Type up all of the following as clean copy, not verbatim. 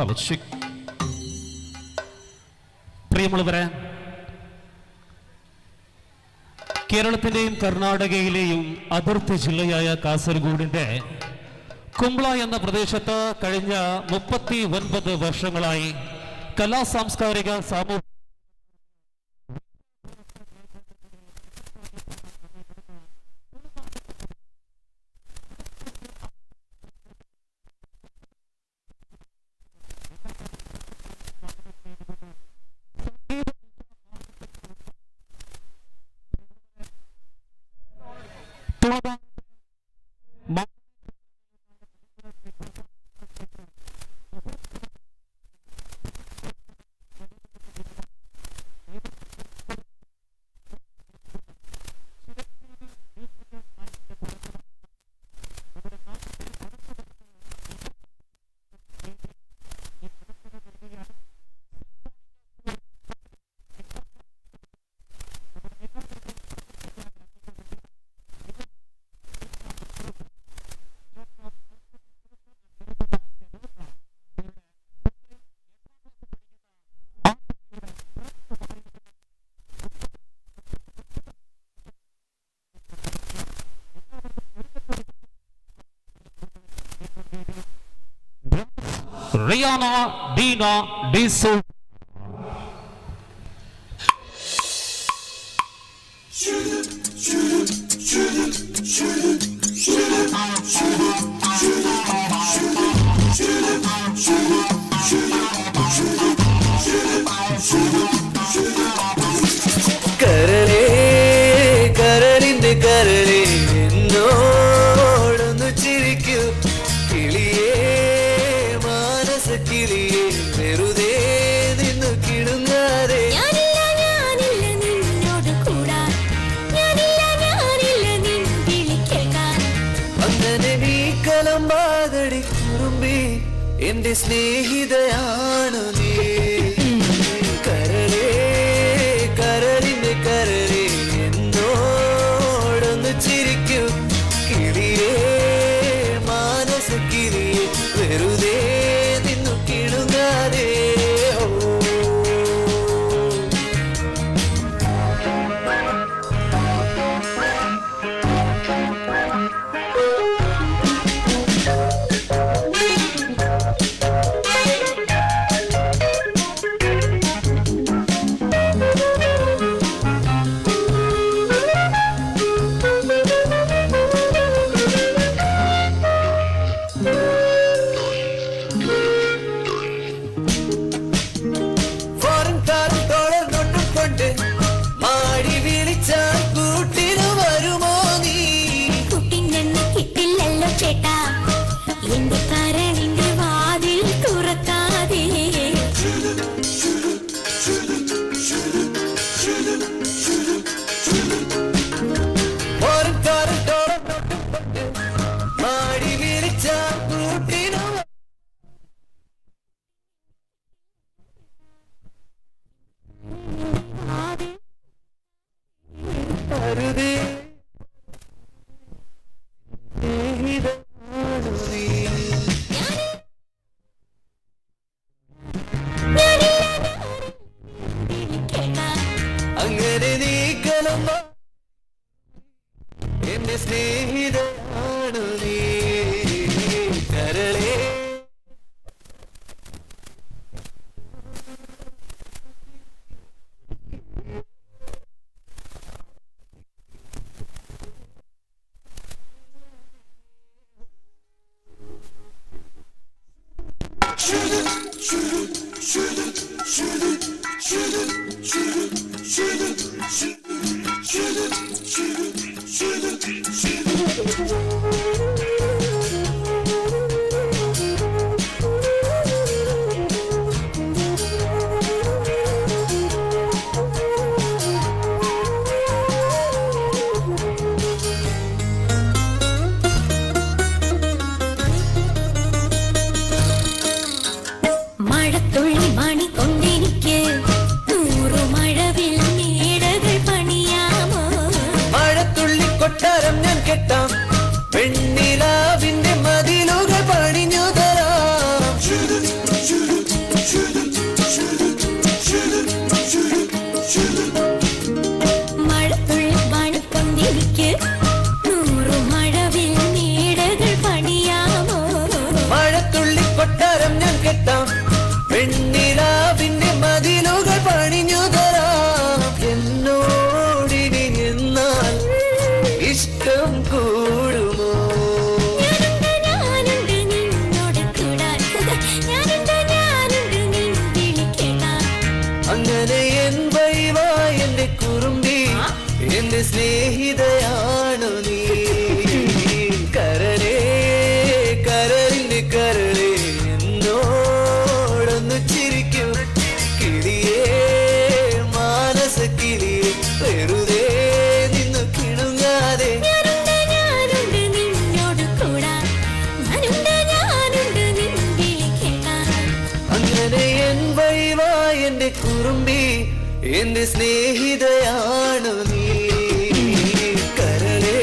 College. പ്രിയമുള്ളവരെ, കേരളത്തിന്റെയും കർണാടകയിലെയും അതിർത്തി ജില്ലയായ കാസർഗോഡിന്റെ കുംബ്ല എന്ന പ്രദേശത്ത് കഴിഞ്ഞ 39 വർഷങ്ങളായി കലാ സാംസ്കാരിക സാമൂഹ്യ Rihanna Dina D'Souza. കരളേ, കരളിന്റെ കരളേ, എന്നോടൊന്നു ചിരിക്കൂ. കിളിയേ, മാനസ കിളിയേ, വെറുതെ നിന്നു കിണുങ്ങാതെ. ഞാനില്ല, ഞാനില്ല നിന്നോട് കൂടാൻ. ഞാനില്ല, ഞാനില്ല നിൻ വിളി കേൾക്കാൻ. അങ്ങനെ നീ കലമ്പാതടി കുറുമ്പി, എന്റെ സ്നേഹിതയാണു നീ. കരളേ, കരളിന്റെ കരളേ, എന്നോടൊന്ന് ചിരിക്കൂ. കിളിയേ, മാനസ കിളിയേ, വെറുതെ നിന്നു കിണുങ്ങാതെ. ഓ. ഫോറിൻ കാറും ഡോളർ നോട്ടും കൊണ്ട് മാടി വിളിച്ചാൽ കൂട്ടിനു വരുമോ നീ? കുട്ടിനെന്നെ കിട്ടില്ലല്ലോ ചേട്ടാ, എന്റെ കരളിന്റെ വാതിൽ തുറക്കാതെ. ഫോറിൻ കാറും ഡോളർ നോട്ടും കൊണ്ട് മാടി വിളിച്ചാൽ കൂട്ടിനു വരുതേ, സ്നേഹിതയാണു നീ. ഞാനില്ല, വിളി കേൾക്കാൻ. അങ്ങനെ നീ കലമ്പ, എന്റെ സ്നേഹിതയാണു നീ. കരളേ. മഴത്തുള്ളി മണി കൊണ്ടെനിക്ക് 100 മഴവിൽ മേടകൾ പണിയാമോ? മഴത്തുള്ളി കൊട്ടാരം ഞാൻ കെട്ടാം, പെണ്ണിലാവിന്റെ മതിലുകൾ പണിഞ്ഞു തരാം. കുറുമ്പി, എന്റെ സ്നേഹിതയാണു നീ. കരളേ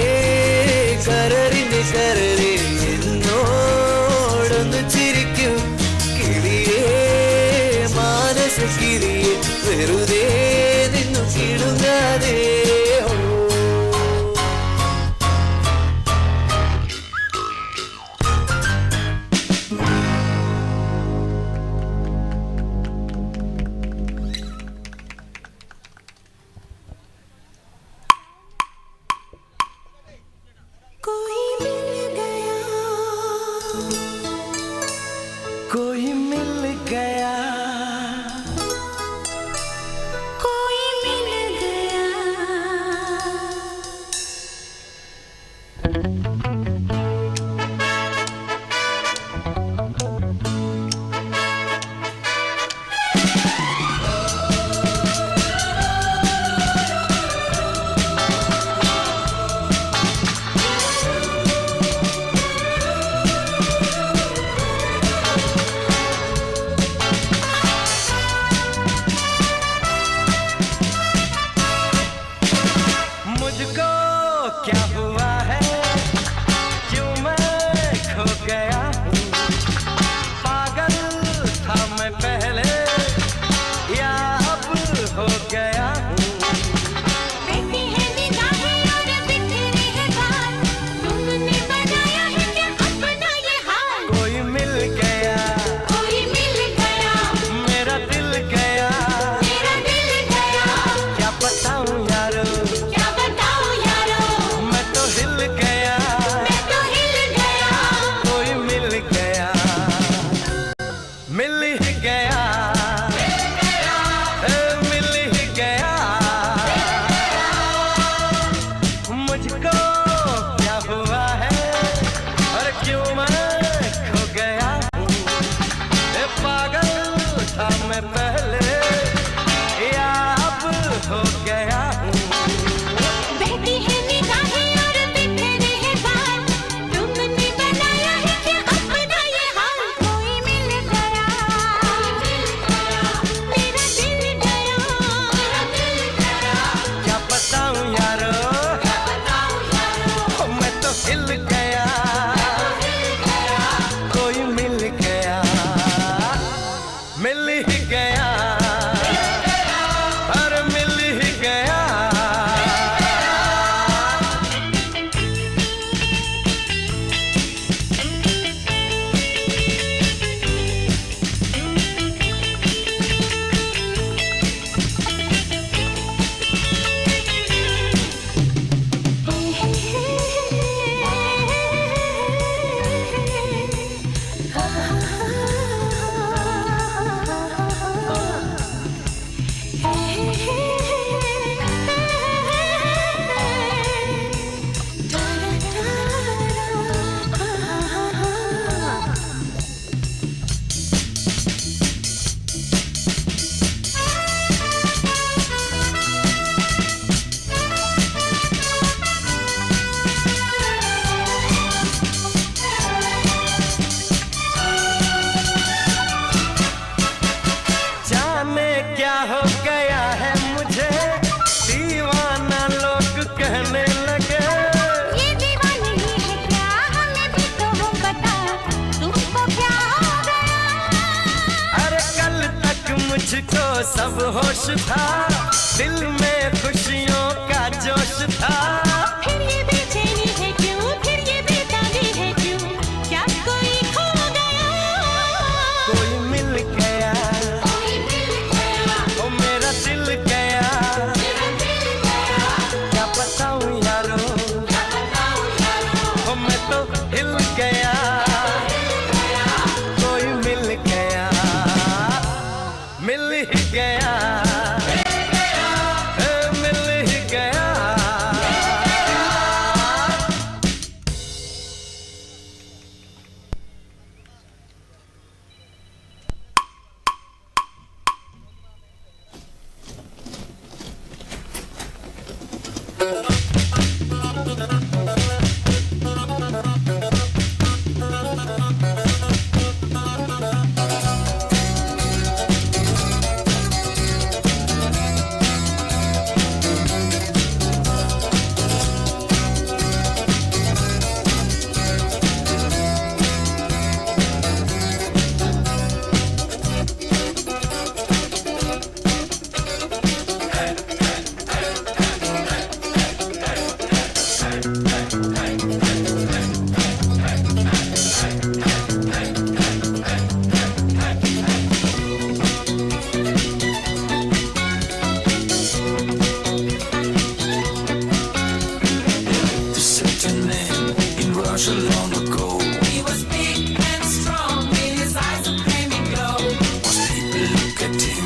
കരളിന്റെ കരളേ, എന്നോടൊന്ന് ചിരിക്കൂ. കിളിയേ മാനസ കിളിയേ, വെറുതെ നിന്നു കിണുങ്ങാതെ. ഓ. कोई मिल गया, कोई मिल गया, कोई मिल गया. मुझको क्या हुआ है, क्यों मैं खो गया हूँ? पागल था मैं पहले या अब हो गया हूँ? बैठी है निगाहें और बिखरे हैं बाल, तुमने बनाया है क्या अपना ये हाल? कोई मिल गया, कोई मिल गया, मेरा दिल गया, मेरा दिल गया. क्या बताऊं यारो, क्या बताऊं यारो, मैं तो हिल गया, मैं तो हिल गया. कोई मिल गया, मिल ही गया, ए, मिल ही गया. मुझको क्या हुआ है और क्यों मैं खो गया हूँ? ए, पागल था मैं पहले या अब हो गया हूँ? बहती है निगाहें और बिखरे हैं बाल, तुमने बनाया है क्या अपना ये हाल? कोई मिल गया, मेरा दिल गया, मेरा दिल गया. क्या बताऊं यारो, क्या बताऊं यारो, मैं तो हिल गया. कोई मिल गया, मिल ही गया, अरे मिल ही गया. जाने क्या हो गया है मुझे, दीवाना लोग कहने लगे. ये दीवानगी है क्या, हमें भी तो हो पता, तुमको क्या हो गया? अरे कल तक मुझको सब होश था, दिल में खुशियों का जोश था. फिर ये बेचैनी है क्यों, फिर ये बेताबी है क्यों, क्या कोई खो गया? कोई मिल गया, कोई मिल गया, ओ मेरा दिल गया, मेरा दिल गया. क्या बताऊं यारो, क्या बताऊं यारो, ओ मैं तो हिल गया. कोई मिल गया, मिल ही गया, ए, मिल ही गया. long ago. He was big and strong, in his eyes a flaming glow. Most people look at him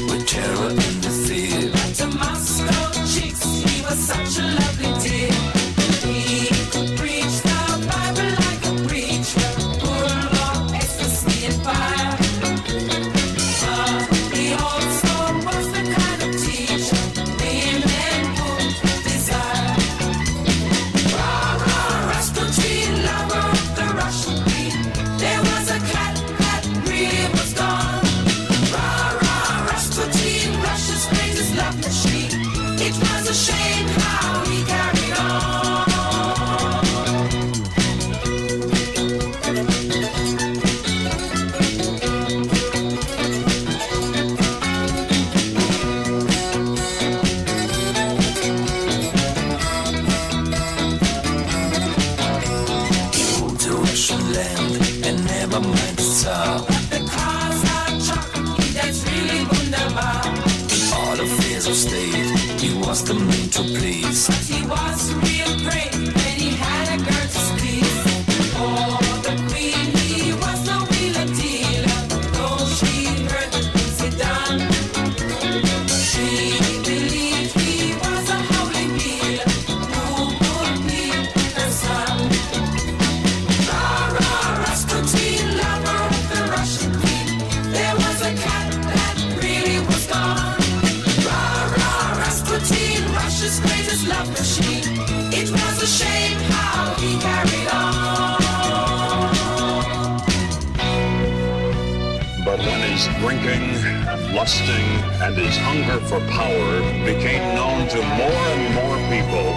with terror and with fear. But to Moscow chicks, he was such a lovely dear. He could preach the Bible like a preacher, full of ecstasy and fire. But he also was the kind of teacher women would desire. Rah, rah, Rasputin, lover of the Russian queen. There was a cat that really was gone. Rah, rah, Rasputin, Russia's greatest love machine. It was a shame how he carried on. He ruled the Russian land and never mind the Tsar. The cars are chock, that's really wunderbar. In all affairs of state, he was the man to please. But he was real brave when he had a girl to squeeze. For the queen, he was no wheeler dealer, though she heard the things he'd done. She believed he was a holy healer who would be her son. Rah, rah, Rasputin, lover of the Russian queen. There was a cat that really was gone. Rah, rah, Rasputin, Russia's greatest love machine. It was a shame how he carried on. But when his drinking and lusting and his hunger for power became known to more and more people,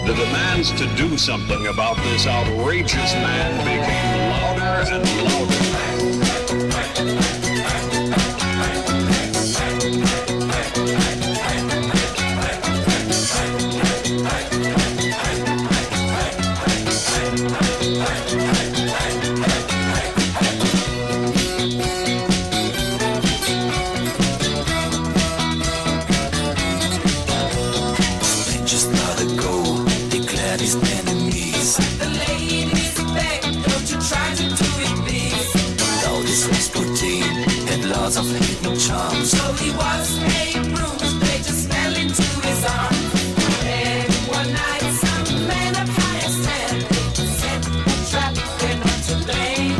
the demands to do something about this outrageous man became louder and louder. And just not ago, declared his enemies. The ladies begged, don't you try to do it, please. Though this Rasputin had lots of hidden charms. So he was a brute, they just fell into his arms. Then one night, some men of higher standing set a trap, they're not to blame.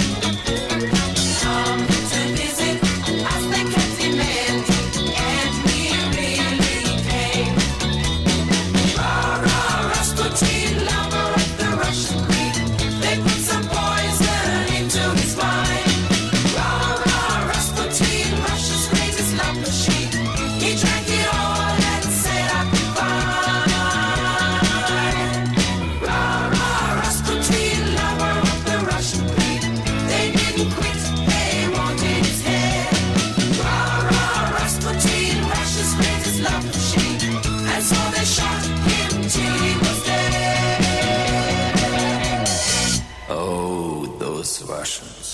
Come to visit us, they kept demanding, and he really came. Rah, rah, Rasputin, lover of the Russian queen. They put some poison into his wine. Rah, rah, Rasputin, Russia's greatest love machine. He drank it all and said, I'm fine. Rah, rah, Rasputin, lover of the Russian queen. They didn't quit, they wanted his head. Rah, rah, Rasputin, Russia's greatest love machine. And so they shot him till he was dead. Oh, those Russians.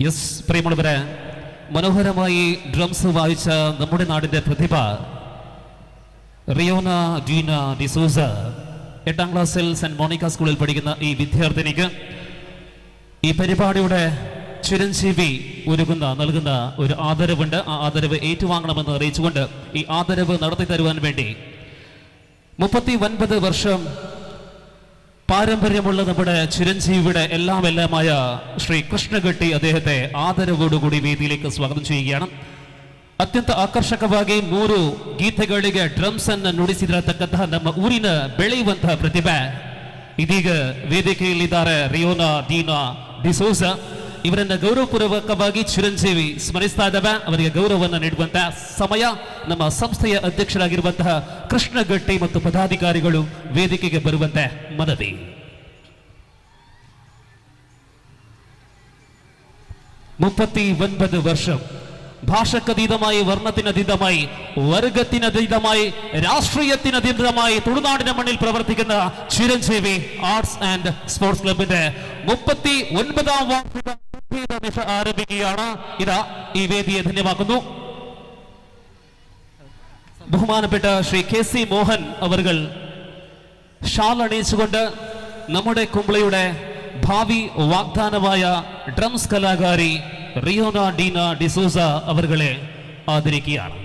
Yes, പ്രിയമുള്ളവരെ, മനോഹരമായി drums വായിച്ച നമ്മുടെ നാടിന്റെ പ്രതിഭ റിയോന ഡീന ഡിസൂസ, എട്ടാം ക്ലാസ്സിൽ saint Monica സ്കൂളിൽ പഠിക്കുന്ന ഈ വിദ്യാർത്ഥിനിക്ക് ഈ പരിപാടിയുടെ ചിരഞ്ജീവി ഒരുക്കുന്ന നൽകുന്ന ഒരു ആദരവുണ്ട്. ആ ആദരവ് ഏറ്റുവാങ്ങണമെന്ന് അറിയിച്ചുകൊണ്ട് ഈ ആദരവ് നടത്തി തരുവാൻ വേണ്ടി 39 വർഷം പാരമ്പര്യമുള്ള നമ്മുടെ ചിരഞ്ജീവിയുടെ എല്ലാം എല്ലാമായ ശ്രീ കൃഷ്ണഗട്ടി അദ്ദേഹത്തെ ആദരവോടുകൂടി വേദിയിലേക്ക് സ്വാഗതം ചെയ്യുകയാണ്. ಅತ್ಯಂತ ಆಕರ್ಷಕವಾಗಿ ಮೂರು ಗೀತೆಗಳಿಗೆ ಡ್ರಮ್ಸ್ ಅನ್ನು ನುಡಿಸಿರತಕ್ಕಂತಹ ನಮ್ಮ ಊರಿನ ಬೆಳೆಯುವಂತಹ ಪ್ರತಿಭೆ ಇದೀಗ ವೇದಿಕೆಯಲ್ಲಿದ್ದಾರೆ ರಿಯೋನಾ ದೀನಾ ಡಿಸೋಜ. ಇವರನ್ನ ಗೌರವಪೂರ್ವಕವಾಗಿ ಚಿರಂಜೀವಿ ಸ್ಮರಿಸ್ತಾ ಇದ್ದಾವೆ. ಅವರಿಗೆ ಗೌರವವನ್ನು ನೀಡುವಂತಹ ಸಮಯ. ನಮ್ಮ ಸಂಸ್ಥೆಯ ಅಧ್ಯಕ್ಷರಾಗಿರುವಂತಹ ಕೃಷ್ಣಗಟ್ಟಿ ಮತ್ತು ಪದಾಧಿಕಾರಿಗಳು ವೇದಿಕೆಗೆ ಬರುವಂತೆ ಮನವಿ. 39 വർഷം ഭാഷക്കതീതമായി, വർണ്ണത്തിനതീതമായി, വർഗത്തിനതീതമായി, രാഷ്ട്രീയത്തിനതീതമായി തുളുനാടിന്റെ മണ്ണിൽ പ്രവർത്തിക്കുന്ന ചിരഞ്ജീവി ആർട്സ് ആൻഡ് സ്പോർട്സ് ക്ലബിന്റെ 39-ാം വാർഷിക നിമിഷം ആരംഭിക്കുകയാണ്. ഇതാ ഈ വേദിയെ ധന്യമാക്കുന്നു. ബഹുമാനപ്പെട്ട ശ്രീ കെ സി മോഹൻ അവർകൾ ഷാൾ അണിയിച്ചുകൊണ്ട് നമ്മുടെ കുമ്പളയുടെ ഭാവി വാഗ്ദാനമായ ഡ്രംസ് കലാകാരി റിയോന Deena D'Souza അവർകളെ ആദരിക്കുകയാണ്.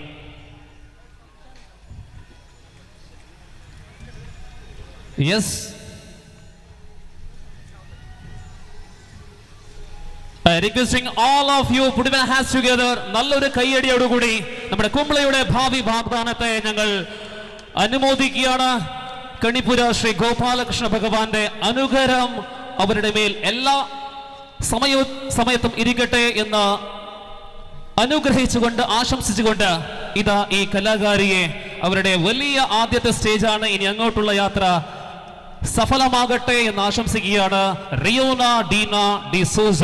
Yes, requesting all of you put your hands together. നല്ലൊരു കൈയടിയോടുകൂടി നമ്മുടെ കുമ്പളയുടെ ഭാവി വാഗ്ദാനത്തെ ഞങ്ങൾ അനുമോദിക്കുകയാണ്. കണിപുര ശ്രീ ഗോപാലകൃഷ്ണ ഭഗവാന്റെ അനുഗ്രഹം അവരുടെ മേൽ എല്ലാ സമയത്തും ഇരിക്കട്ടെ എന്ന് അനുഗ്രഹിച്ചുകൊണ്ട് ആശംസിച്ചുകൊണ്ട് ഇതാ ഈ കലാകാരിയെ അവരുടെ വലിയ ആദ്യത്തെ സ്റ്റേജാണ്. ഇനി അങ്ങോട്ടുള്ള യാത്ര സഫലമാകട്ടെ എന്ന് ആശംസിക്കുകയാണ് റിയോന ഡീന ഡിസൂസ.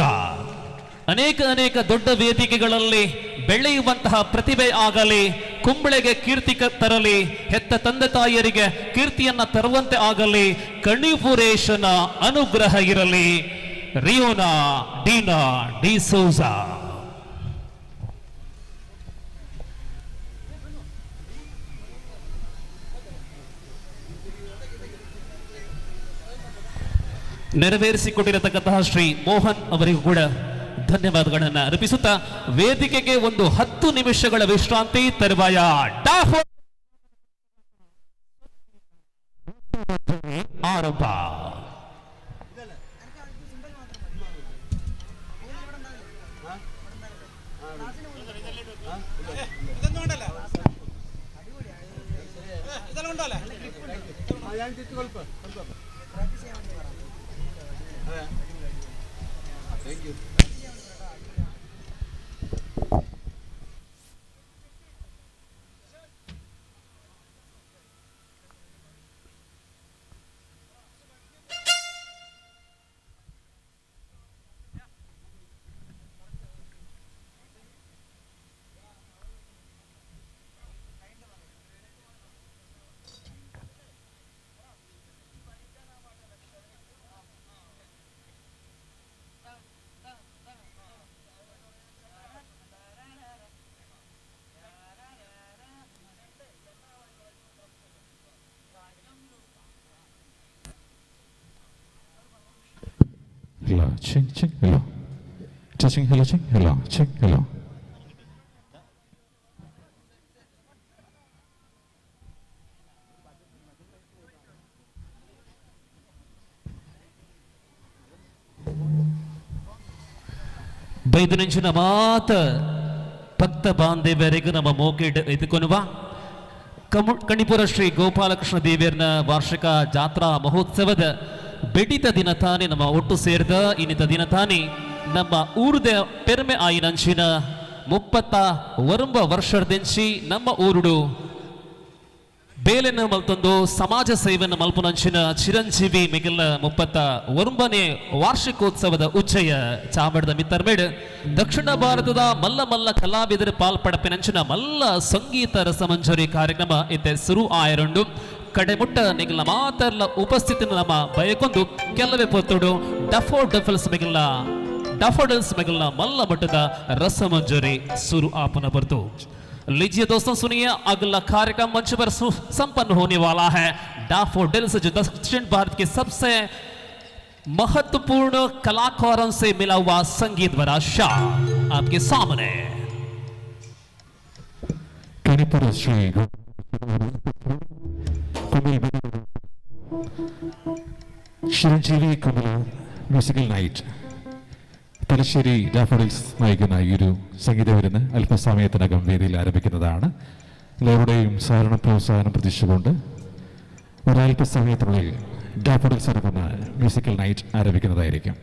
ಅನೇಕ ಅನೇಕ ದೊಡ್ಡ ವೇದಿಕೆಗಳಲ್ಲಿ ಬೆಳೆಯುವಂತಹ ಪ್ರತಿಭೆ ಆಗಲಿ, ಕುಂಬಳೆಗೆ ಕೀರ್ತಿ ತರಲಿ, ಹೆತ್ತ ತಂದೆ ತಾಯಿಯರಿಗೆ ಕೀರ್ತಿಯನ್ನ ತರುವಂತೆ ಆಗಲಿ, ಕಣಿಪುರೇಶನ ಅನುಗ್ರಹ ಇರಲಿ. ರಿಯೋನಾ ಡೀನಾ ಡಿಸೋಜಾ. ನೆರವೇರಿಸಿಕೊಟ್ಟಿರತಕ್ಕಂತಹ ಶ್ರೀ ಮೋಹನ್ ಅವರಿಗೂ ಕೂಡ ಧನ್ಯವಾದಗಳನ್ನು ಅರ್ಪಿಸುತ್ತಾ ವೇದಿಕೆಗೆ ಒಂದು 10 ನಿಮಿಷಗಳ ವಿಶ್ರಾಂತಿ. ತರುವಾಯ ಆರಂಭ. Hello, ching, ching, hello. Touching, hello, ching, hello, ching, hello. ಬೈದನೆಂಚಿನ ಮಾತ ಭಕ್ತ ಬಾಂಧವ್ಯರಿಗೆ ನಮ್ಮ ಮೋಕೆಡ್ ಎದುಕೊನುವ ಕಣಿಪುರ ಶ್ರೀ ಗೋಪಾಲಕೃಷ್ಣ ದೇವಿಯರ್ನ ವಾರ್ಷಿಕ ಜಾತ್ರಾ ಮಹೋತ್ಸವದ ಬೆಡಿತ ದಿನ ತಾನೇ ನಮ್ಮ ಒಟ್ಟು ಸೇರಿದ ಇನ್ನಿತ ದಿನ ತಾನೇ ನಮ್ಮ ಊರುದ ಪೆರ್ಮೆ ಆಯಿನಂಚಿನ 39 ವರ್ಷದಿಂಚಿ ನಮ್ಮ ಊರುಡು ಬೇಲೆನ ಮಲ್ತೊಂದು ಸಮಾಜ ಸೇವೆಯನ್ನು ಮಲ್ಪುನಂಚಿನ ಚಿರಂಜೀವಿ ಮಿಗಿಲ್ನ 39ನೇ ವಾರ್ಷಿಕೋತ್ಸವದ ಉಚ್ಚಯ ಚಾಮಡದ ಮಿತ್ತರ್ಮೇಡ್ ದಕ್ಷಿಣ ಭಾರತದ ಮಲ್ಲ ಮಲ್ಲ ಕಲಾವಿದರು ಪಾಲ್ಪಡಪಿನಂಚಿನ ಮಲ್ಲ ಸಂಗೀತ ರಸಮಂಜರಿ ಕಾರ್ಯಕ್ರಮ ಇತ್ತೆ ಸುರು ಆಯರುಂಡು. ಕಡೆಮುಟ್ಟ ನಿಗಲ ಮಾತರ್ಲ ಉಪಸ್ಥಿತಿ ನಮ್ಮ ಬಯಕೊಂದು ಕೆಲವೇ ಪೊತ್ತುಡು ಡಫೋಡಫಲ್ಸ್ ಮಿಗಿಲ್ನ ಡಫೋಡಲ್ಸ್ ಮಿಗಿಲ್ನ ಮಲ್ಲ ಮಟ್ಟದ ರಸಮಂಜರಿ ಸುರು ಆಪನ ಬರ್ತು. लीजिए दोस्तों सुनिए, अगला कार्यक्रम मंच पर संपन्न होने वाला है। डैफोडिल्स जो दक्षिण भारत के सबसे महत्वपूर्ण कलाकारों से मिला हुआ संगीत भरा शाह आपके सामने। Kanipura Shri Chiranjeevi Kumbla musical night Thalassery daffodils നയിക്കുന്ന ഈ ഒരു സംഗീത വിരുന്ന് അല്പസമയത്തിനകം വേദിയിൽ ആരംഭിക്കുന്നതാണ്. എല്ലാവരുടെയും സഹകരണ പ്രോത്സാഹനം പ്രതീക്ഷിച്ചുകൊണ്ട് ഒരല്പസമയത്തിനുള്ളിൽ ഡാഫോഡിൽസ് നടക്കുന്ന മ്യൂസിക്കൽ നൈറ്റ് ആരംഭിക്കുന്നതായിരിക്കും.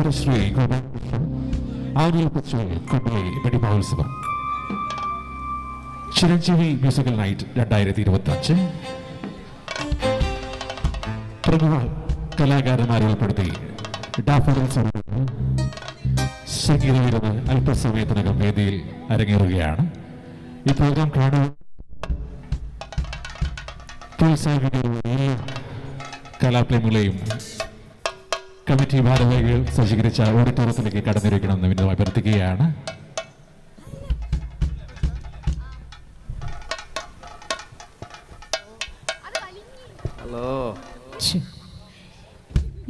Thrikkakara Shri Gopalakrishnan annual festival Kumily Vedi Mahotsavam Chiranjeevi musical night 2025 പ്രമുഖ കലാകാരന്മാരെ ഉൾപ്പെടുത്തി ഡാഫോഡിൽസ് സംഗീത വിരുന്ന് അല്പസമയത്തിനകം വേദിയിൽ അരങ്ങേറുകയാണ്. ഈ പ്രോഗ്രാം കാണുക പ്രോത്സാഹിപ്പിക്കുന്ന എല്ലാ കലാപ്രേമികളെയും കമ്മിറ്റി ഭാരവാഹികൾ സജ്ജീകരിച്ച ഓഡിറ്റോറിയത്തിലേക്ക് കടന്നിരിക്കണമെന്ന് വിനീതമായി അഭ്യർത്ഥിക്കുകയാണ്.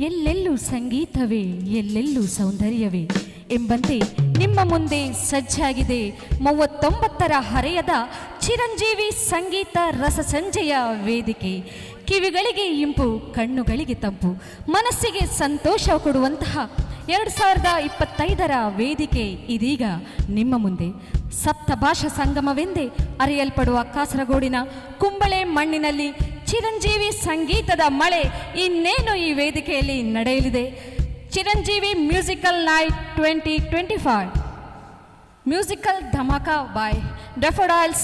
ಎಲ್ಲೆಲ್ಲೂ ಸಂಗೀತವೇ, ಎಲ್ಲೆಲ್ಲೂ ಸೌಂದರ್ಯವೇ ಎಂಬಂತೆ ನಿಮ್ಮ ಮುಂದೆ ಸಜ್ಜಾಗಿದೆ 39ರ ಹರೆಯದ ಚಿರಂಜೀವಿ ಸಂಗೀತ ರಸಸಂಜೆಯ ವೇದಿಕೆ. ಕಿವಿಗಳಿಗೆ ಇಂಪು, ಕಣ್ಣುಗಳಿಗೆ ತಂಪು, ಮನಸ್ಸಿಗೆ ಸಂತೋಷ ಕೊಡುವಂತಹ 2025ರ ವೇದಿಕೆ ಇದೀಗ ನಿಮ್ಮ ಮುಂದೆ. ಸಪ್ತಭಾಷಾ ಸಂಗಮವೆಂದೇ ಅರೆಯಲ್ಪಡುವ ಕಾಸರಗೋಡಿನ ಕುಂಬಳೆ ಮಣ್ಣಿನಲ್ಲಿ ಚಿರಂಜೀವಿ ಸಂಗೀತದ ಮಳೆ ಇನ್ನೇನು ಈ ವೇದಿಕೆಯಲ್ಲಿ ನಡೆಯಲಿದೆ. Chiranjeevi musical night 2025 musical dhamaka by Daffodils.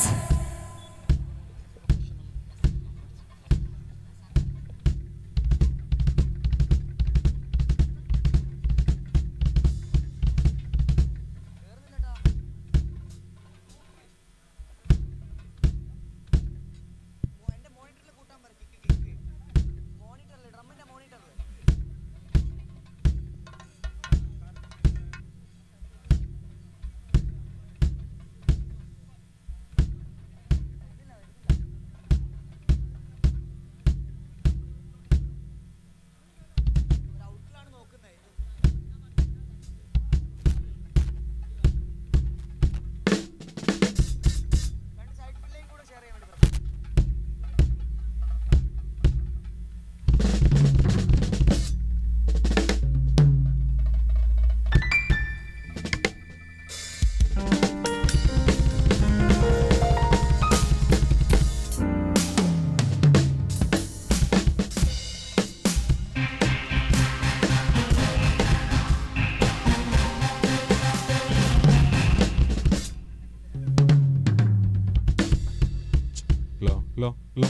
Low, low,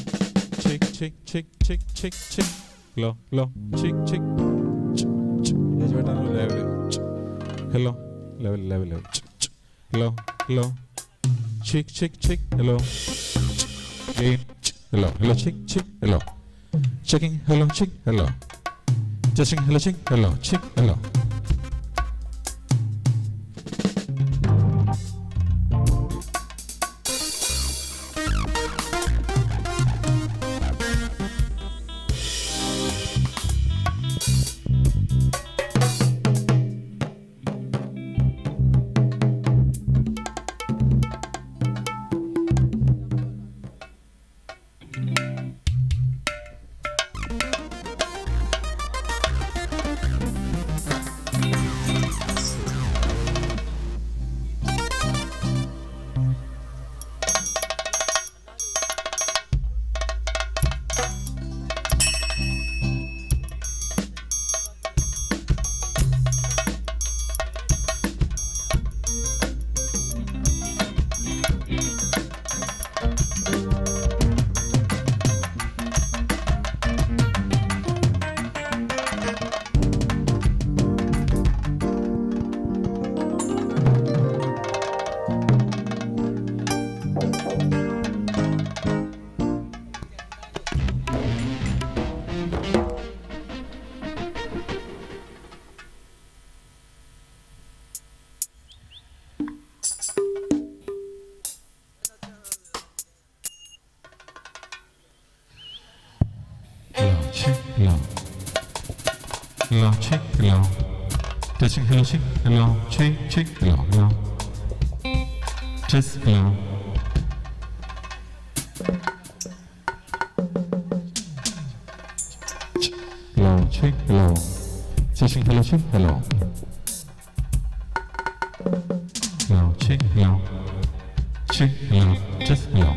check, check, check, check, check, check, low, low, check, check, ch, ch, level, ch, hello, level, level, level, ch, ch, low, low, check, check, check, hello, ch, gain, ch, hello, hello, check, check, hello, checking, hello, check, hello, testing, hello, check, hello, check, hello. Hello, hello, check, hello, touching, hello, check, hello, check, check, hello, hello, test, hello. Hello, check, hello, touching, hello, check, hello, hello, check, hello, check, hello, test, hello.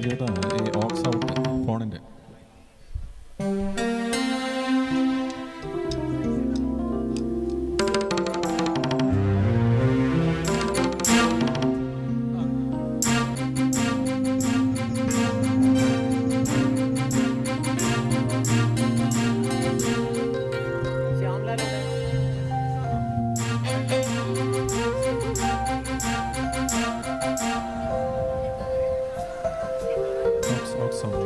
ചേട്ടാ, ഈ aux out ഫോണിൻ്റെ. Aux sound.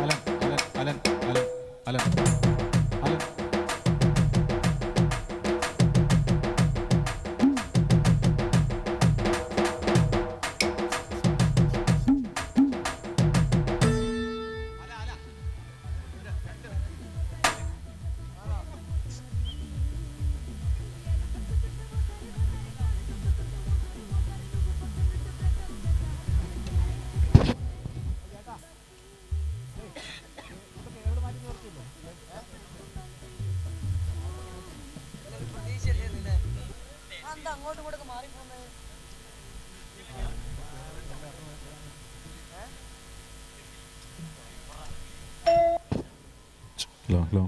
Alan, Alan, Alan, Alan, Alan, Alan. Hello, hello.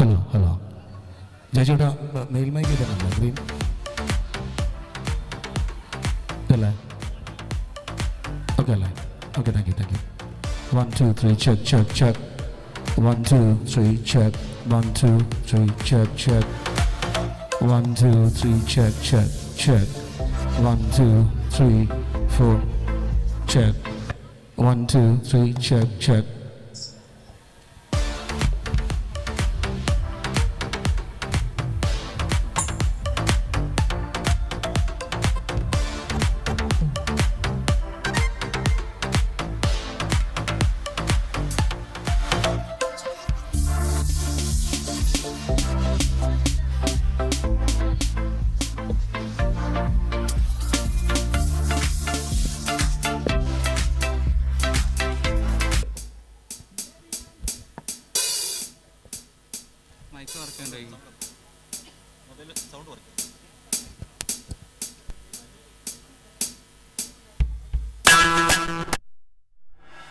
Hello, hello ജയചേട്ടാ, mail mic ഇതല്ല, green ഇതല്ലേ? Okay അല്ലേ? Okay, thank you, thank you. 1 2 3, check, check, check. 1 2 3, check. 1 2 3, check, check. 1 2 3, check, check, check. 1 2 3 4, check. 1 2 3, check, check. Mic work ഉണ്ടായി.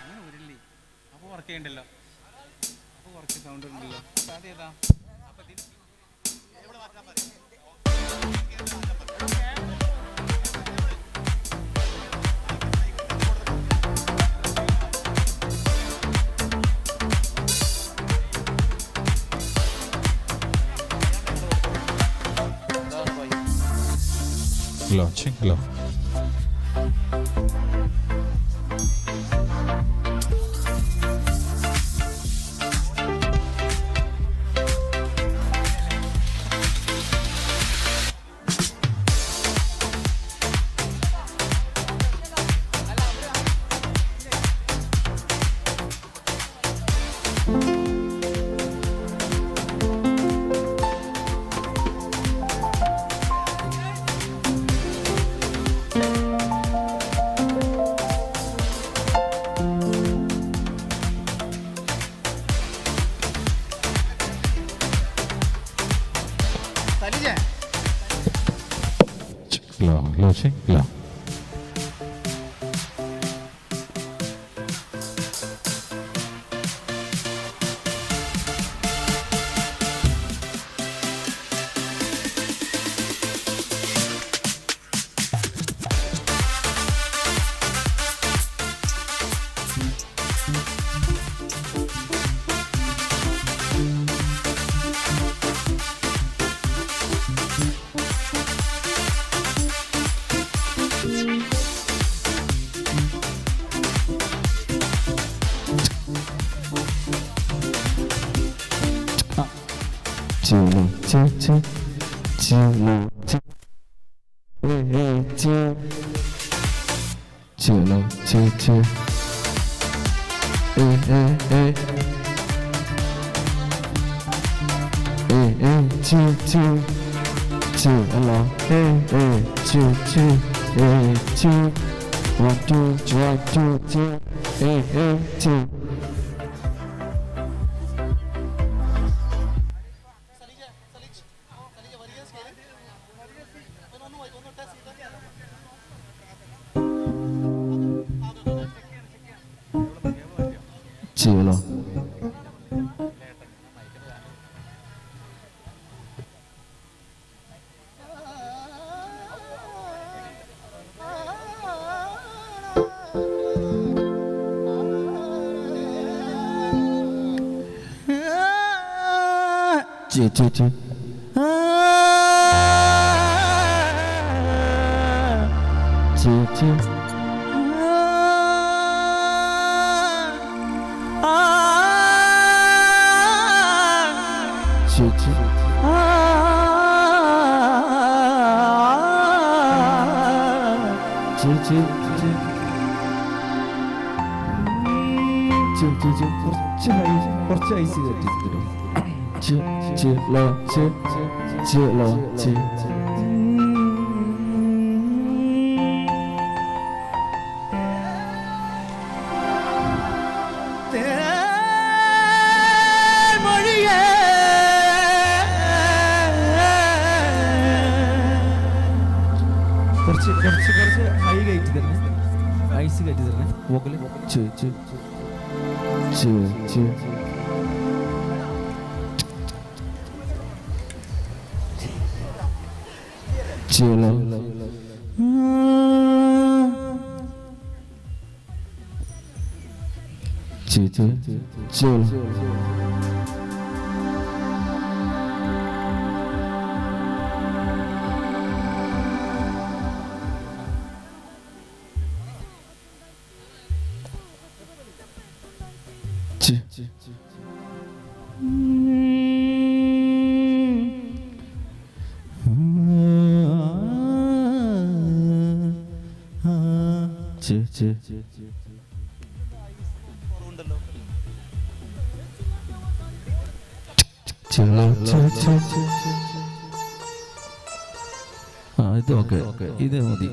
അങ്ങനെ വരില്ലേ? അപ്പോൾ work ചെയ്യണ്ടല്ലോ. അപ്പോൾ work sound ഉണ്ടല്ലോ. അപ്പോൾ അതേതാ? Launching. Hello. Hello. Launching. Hello. 九七七九七，哎九九七七，哎哎哎，哎哎七七九六哎哎七七哎七，one two one two three，哎哎七。 Hello. G G G. G G. G G. G G G. G G G. കുറച്ച് high കുറച്ച് ഐസ് കയറ്റി G G L G G L G. കുറച്ച് കുറച്ച് കുറച്ച് high കയറ്റി തരണേ, ice കയറ്റി തരണേ vocal. G G G G. G L. G G G L. G. G G. G L G G. ആ ഇത് ഓക്കെ, ഇത് മതി.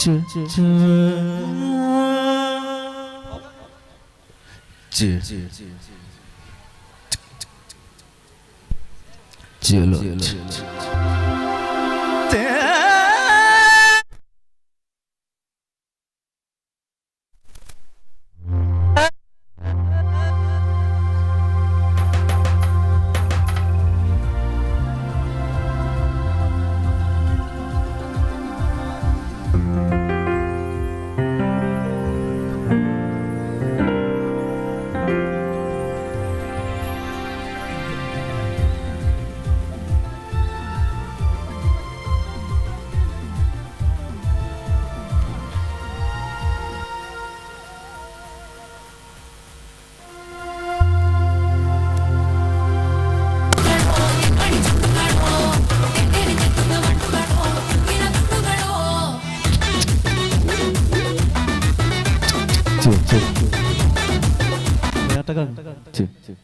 G G G G L G. Two, two. Two, two.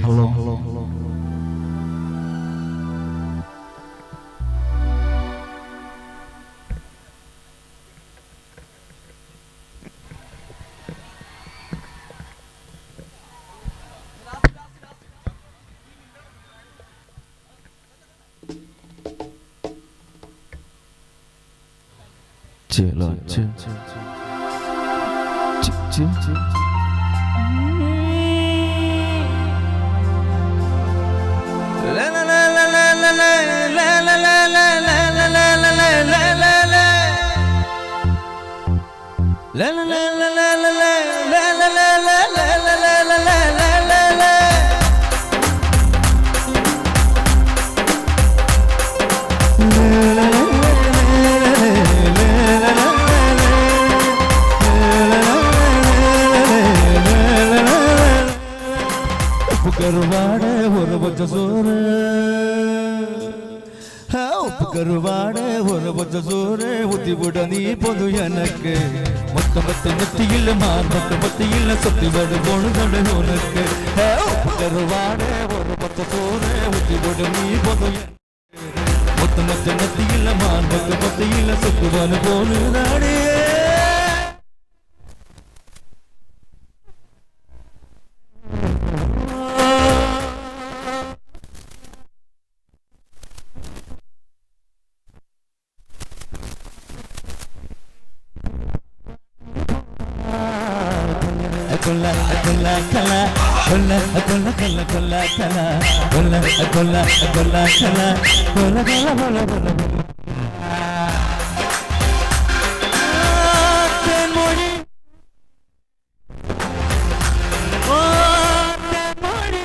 Hello, hello, hello. Two, two, two, two, two. La la la la la la la la la la la la la la la la la la. உப்பு கருவாடு ஒரு பச்சை சோறு, உப்பு கருவாடு ஒரு பச்சை சோறு ஊத்தி விட நீ பொது எனக்கு. மொத்த மொத்த நெத்தியில் மார்பக்க மத்தியில் சொத்தி வடு பொழுதடு உனக்கு. உப்பு கருவாடு ஒரு பச்சை சோறு ஊத்தி விட நீ பொது மொத்த மொத்த நெத்தியில் மார்பக்க மத்தியில் சொத்து வடு பொழுதாடே. கொல்ல கொல்ல கல கொல்ல கொல்ல கொல்ல கொல்ல கல கொல்ல கொல்ல கொல்ல கல கொல்ல கொல்ல கொல்ல கொல்ல. Thenmozhi Thenmozhi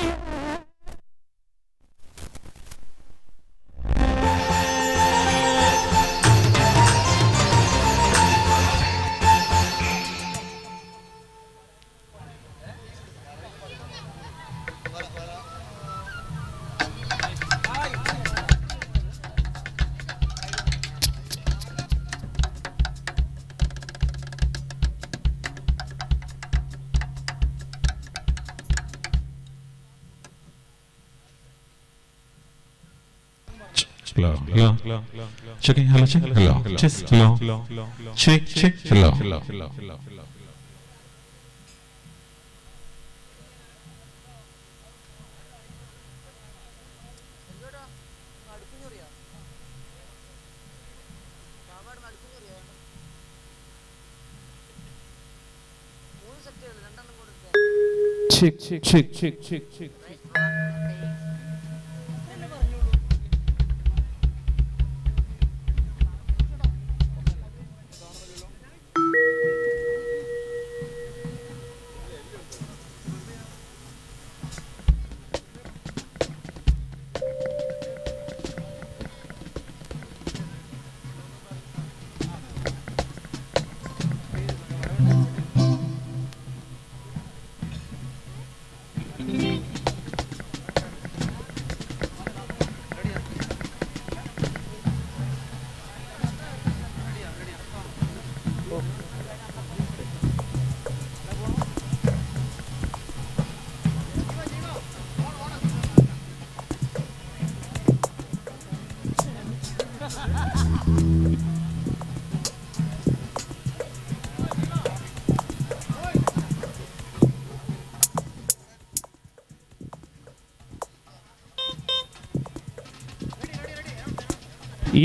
Hello, hello, checking, hello, check, hello, check, hello, check, check, hello, hello, hello. Check, check, check, check, check.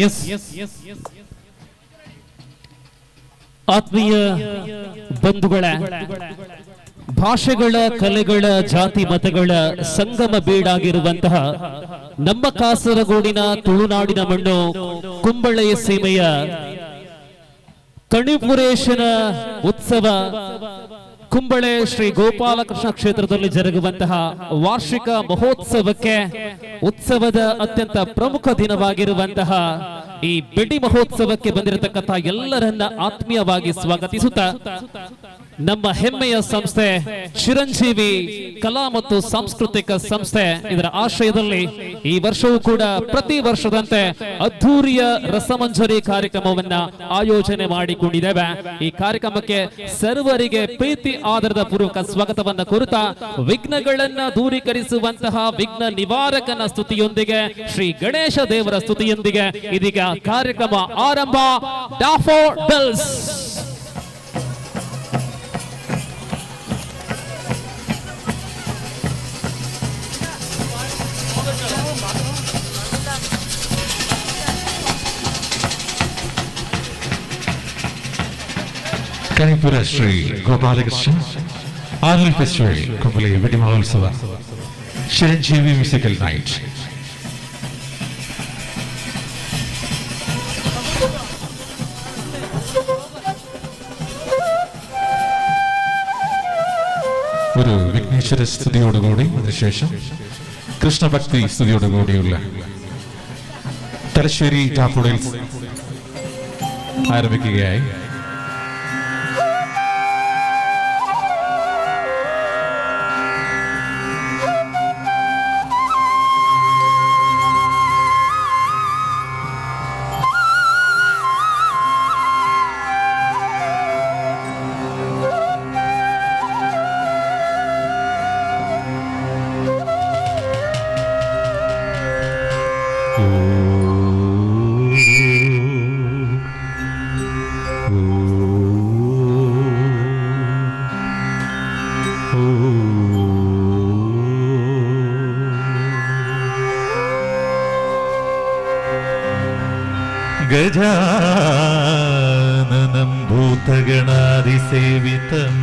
Yes ಆತ್ಮೀಯ ಬಂಧುಗಳ, ಭಾಷೆಗಳ, ಕಲೆಗಳ, ಜಾತಿ ಮತಗಳ ಸಂಗಮ ಬೀಡಾಗಿರುವಂತಹ ನಮ್ಮ ಕಾಸರಗೋಡಿನ ತುಳುನಾಡಿನ ಮಣ್ಣು ಕುಂಬಳೆಯ ಸೀಮೆಯ ಕಣಿಪುರೇಶನ ಉತ್ಸವ ಕುಂಬಳೆ ಶ್ರೀ ಗೋಪಾಲಕೃಷ್ಣ ಕ್ಷೇತ್ರದಲ್ಲಿ ಜರುಗುವಂತಹ ವಾರ್ಷಿಕ ಮಹೋತ್ಸವಕ್ಕೆ ಉತ್ಸವದ ಅತ್ಯಂತ ಪ್ರಮುಖ ದಿನವಾಗಿರುವಂತಹ ಈ ಬೆಡಿ ಮಹೋತ್ಸವಕ್ಕೆ ಬಂದಿರತಕ್ಕಂತಹ ಎಲ್ಲರನ್ನ ಆತ್ಮೀಯವಾಗಿ ಸ್ವಾಗತಿಸುತ್ತಾ ನಮ್ಮ ಹೆಮ್ಮೆಯ ಸಂಸ್ಥೆ ಚಿರಂಜೀವಿ ಕಲಾ ಮತ್ತು ಸಾಂಸ್ಕೃತಿಕ ಸಂಸ್ಥೆ ಇದರ ಆಶ್ರಯದಲ್ಲಿ ಈ ವರ್ಷವೂ ಕೂಡ ಪ್ರತಿ ವರ್ಷದಂತೆ ಅದ್ಧೂರಿಯ ರಸಮಂಜರಿ ಕಾರ್ಯಕ್ರಮವನ್ನ ಆಯೋಜನೆ ಮಾಡಿಕೊಂಡಿದ್ದೇವೆ. ಈ ಕಾರ್ಯಕ್ರಮಕ್ಕೆ ಸರ್ವರಿಗೆ ಪ್ರೀತಿ ಆದರದ ಪೂರ್ವಕ ಸ್ವಾಗತವನ್ನ ಕೋರುತ್ತಾ ವಿಘ್ನಗಳನ್ನ ದೂರೀಕರಿಸುವಂತಹ ವಿಘ್ನ ನಿವಾರಕನ ಸ್ತುತಿಯೊಂದಿಗೆ ಶ್ರೀ ಗಣೇಶ ದೇವರ ಸ್ತುತಿಯೊಂದಿಗೆ ಇದೀಗ ಕಾರ್ಯಕ್ರಮ ಆರಂಭ. ಡಾಫೋಡಲ್ಸ್. Kanipura Shri Gopalakrishna annual festival Kumble Vedi Mahotsava Chiranjeevi musical night. ഒരു വിഘ്നേശ്വര സ്തുതിയോടുകൂടി അതിനുശേഷം കൃഷ്ണഭക്തി സ്തുതിയോടുകൂടിയുള്ള തലശ്ശേരി ഡാഫോഡിൽസ് ആരംഭിക്കുകയായി. ഗജാനനം ഭൂതഗണാതിസേവിതം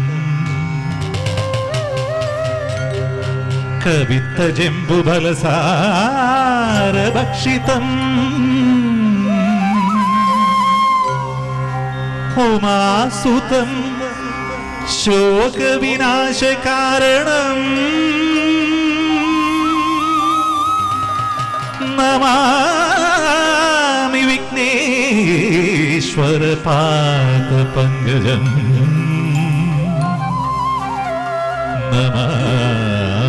കവിത്തജംബുഫലസാരഭക്ഷിതം ഉമാസുതം ശോകവിനാശകാരണം നമാമി വിഘ്നേശ്വര പാദപങ്കജം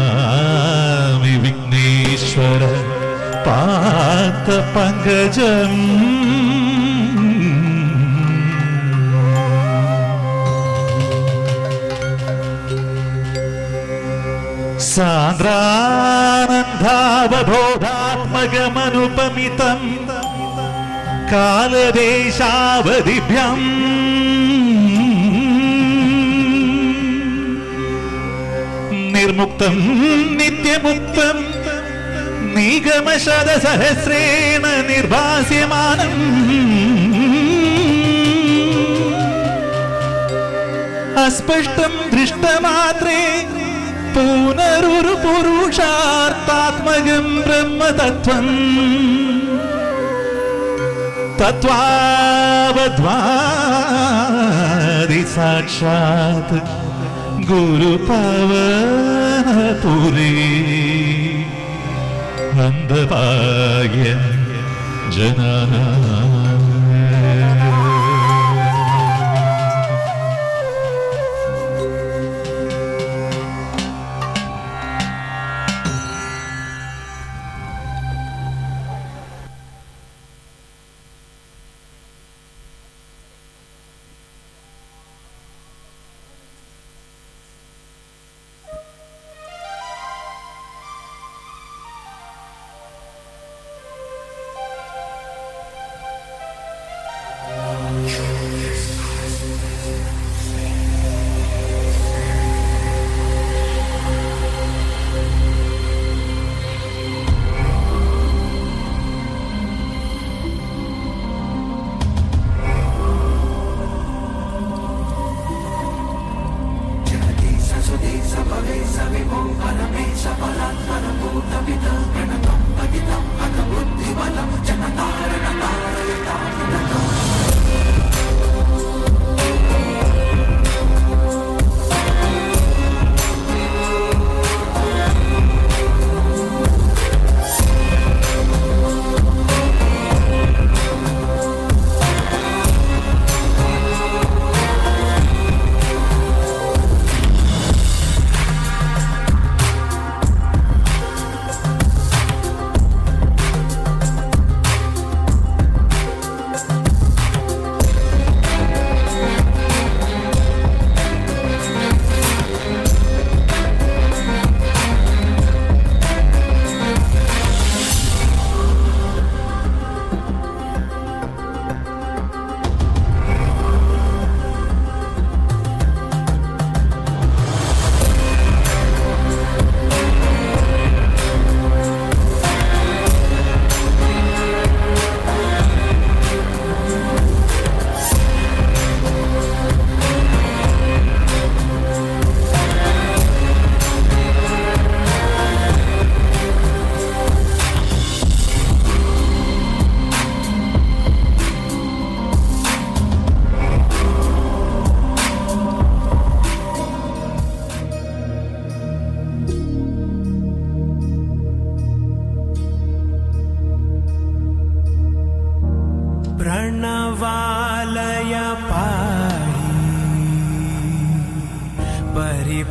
നമാമി വിഘ്നേശ്വര പാദപങ്കജം. സാന്ദ്രാനന്ദാവബോധാത്മകമനുപമിതം കാലദേശാവധിഭ്യം നിർമുക്തം നിത്യമുക്തം നിഗമശതസഹസ്രേണ നിർഭാസ്യമാനം അസ്പഷ്ടം ദൃഷ്ടമാത്രേ പുനരുരു പുരുഷാർത്ഥാത്മകം ബ്രഹ്മതത്വം തത്വാവധ്വാദി സാക്ഷാത് ഗുരുപവനപുരി അന്ധഭാഗ്യം ജനാനാ.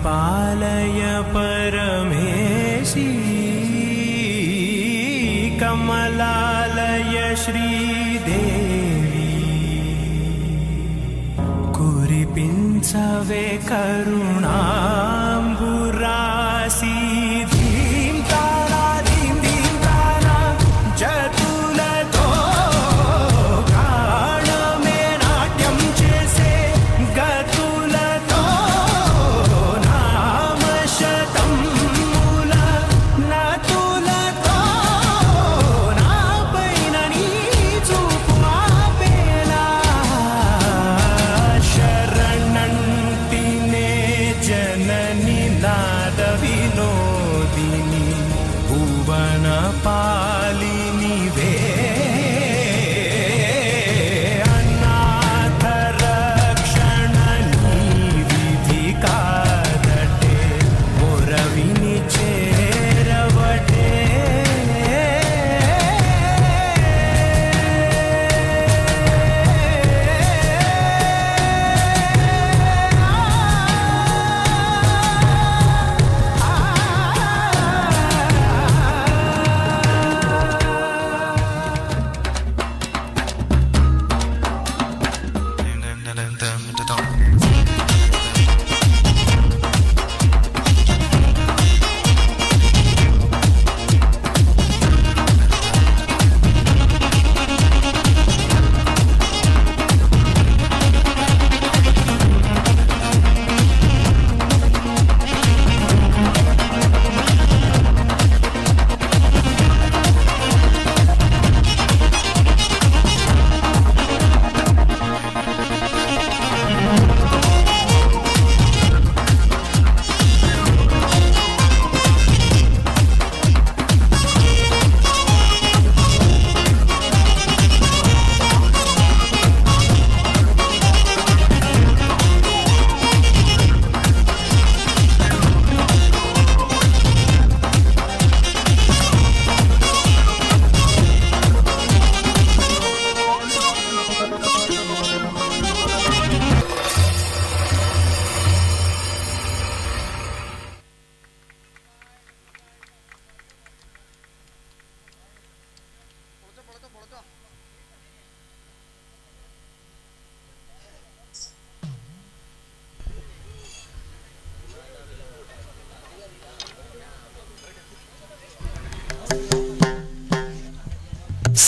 పరిపాలయ పరమేశీ కమలాలయ శ్రీదేవి కురిపించవే కరుణాంబురాశి ధీం తారా ధీం ధీం తారా జతులతో ప్రాణమే నాట్యం చేసే గతులతో నామశతం మూల నతులతో నాపైన నీ చూపు ఆపేలా శరణంటినే జనని నాద వినోదిని భువన పాలిని వే అనాథ రక్షణ నీ విధి కాదటే మురవిని చేరవటే.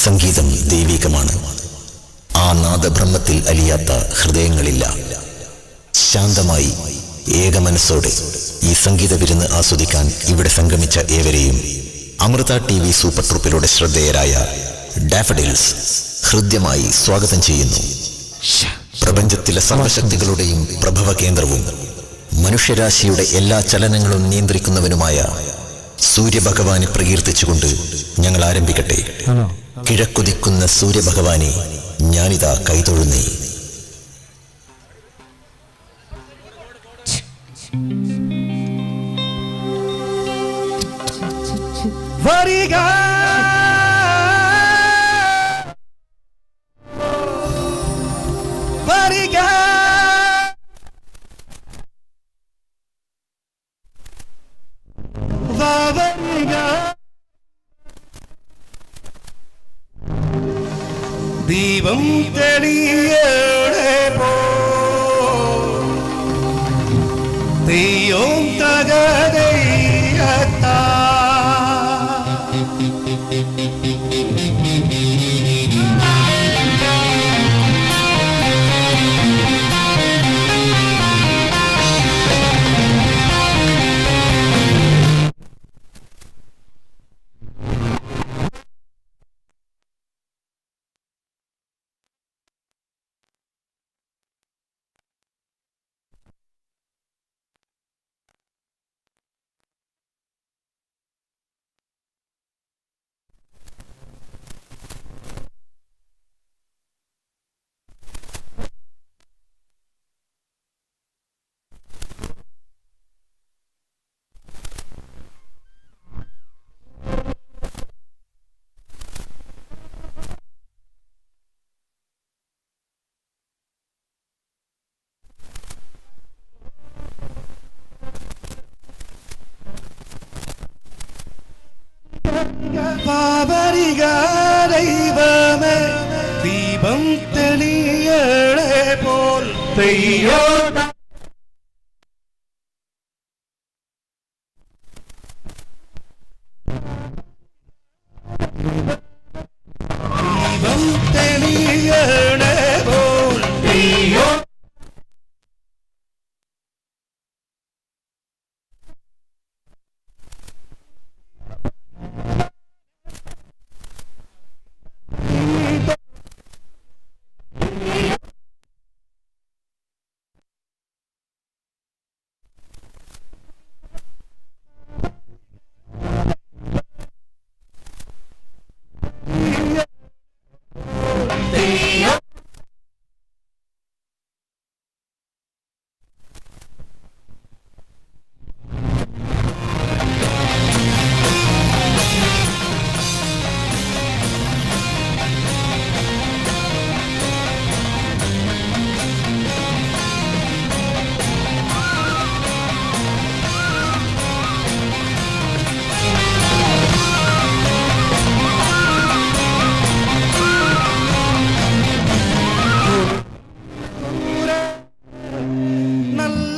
സംഗീതം ദൈവികമാണ്. ആ നാദബ്രഹ്മത്തിൽ അലിയാത്ത ഹൃദയങ്ങളില്ല. ശാന്തമായി ഏകമനസ്സോടെ ഈ സംഗീത വിരുന്ന് ആസ്വദിക്കാൻ ഇവിടെ സംഗമിച്ച ഏവരെയും അമൃത ടി വി സൂപ്പർ ട്രൂപ്പിലൂടെ ശ്രദ്ധേയരായ ഡാഫഡിൽസ് ഹൃദ്യമായി സ്വാഗതം ചെയ്യുന്നു. പ്രപഞ്ചത്തിലെ സർവശക്തികളുടെയും പ്രഭവ കേന്ദ്രവും മനുഷ്യരാശിയുടെ എല്ലാ ചലനങ്ങളും നിയന്ത്രിക്കുന്നവനുമായ സൂര്യഭഗവാനെ പ്രകീർത്തിച്ചുകൊണ്ട് ഞങ്ങൾ ആരംഭിക്കട്ടെ. കിഴക്കുദിക്കുന്ന സൂര്യഭഗവാനെ ഞാനിതാ കൈതൊഴുന്നേ. വരിക വരിക വരിക ദീപം തെളിയടെ പോ തെയ്യോം തകതയ്യത്താ. പാവരിക ദൈവമേ ദീപം തെളിയണേ പോൽ തെയ്യോ. ദീപം തെളിയണേ പോൽ തെയ്യോ.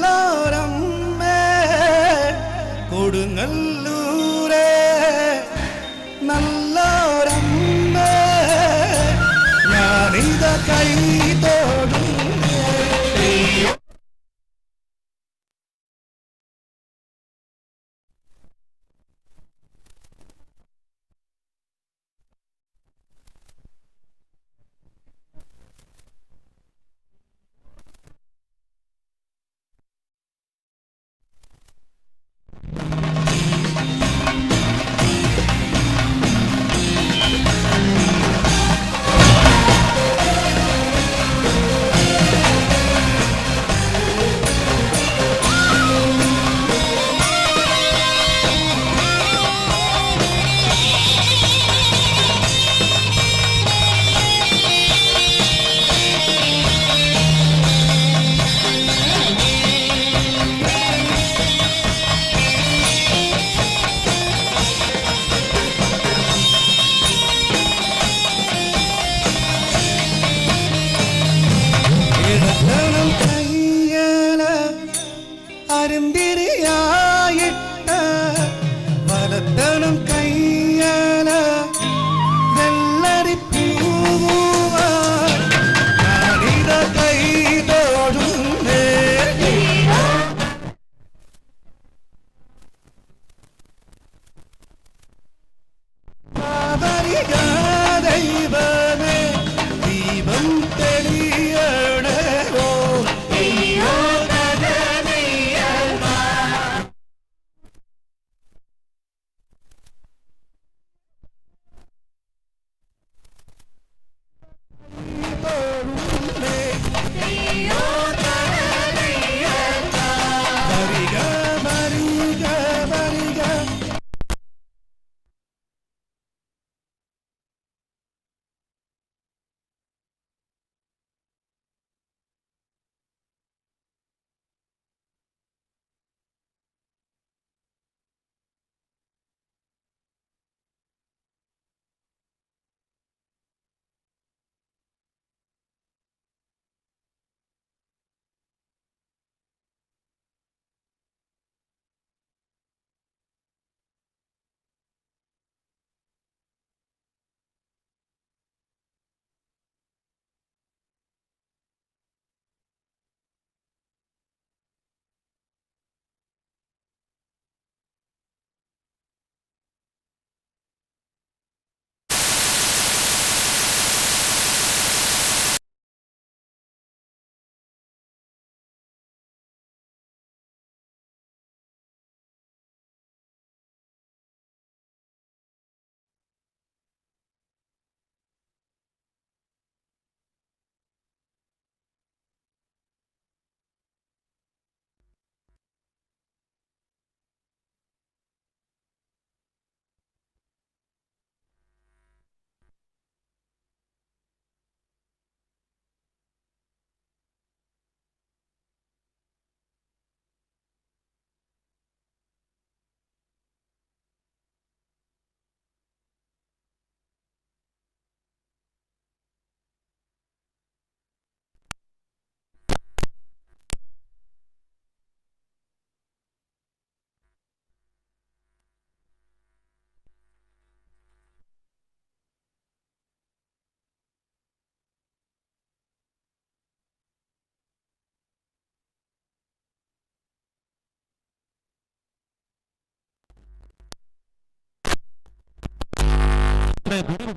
നല്ലോരമ്മേ കൊടുങ്ങല്ലൂരേ, നല്ലോരമ്മേ, ഞാനിത കൈ തോടുന്നേ. ഇടത്തണം കയ്യല അരുന്തിരിയായിട്ട്, വലത്തണം കയ്യല വെള്ളരി പൂവാൻ ഞാനിത കൈ തോടുന്നേ. പാവരിക ദൈവമേ ദീപം തെളിയണേ പോൽ തെയ്യോ. ಅಂದ್ರೆ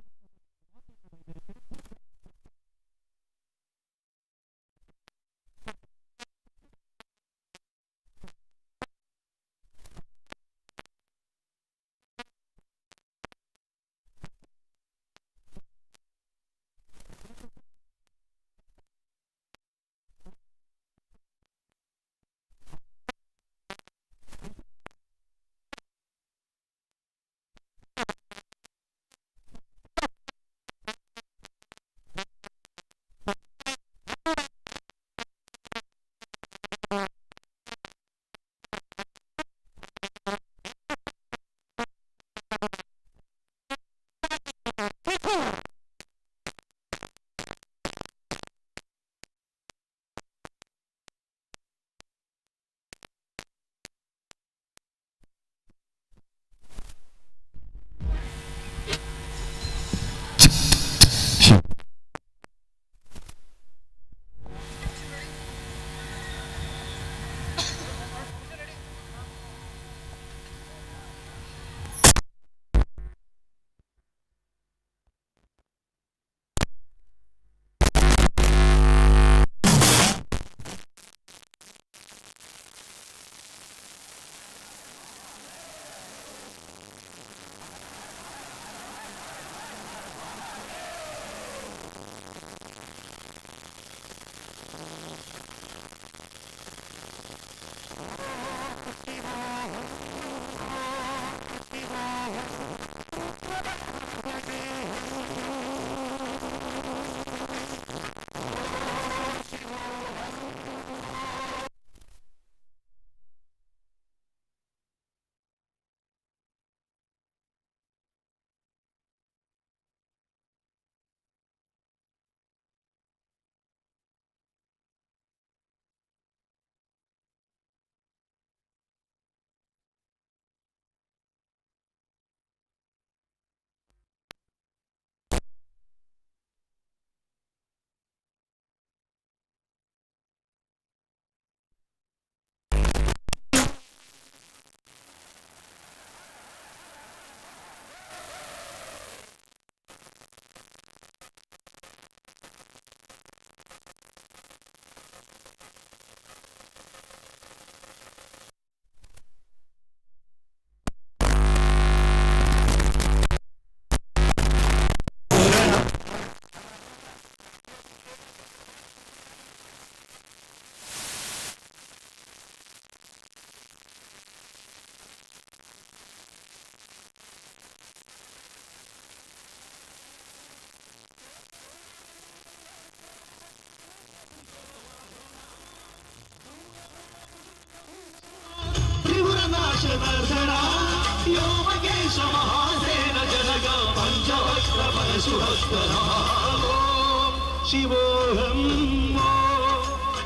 शिवोऽहं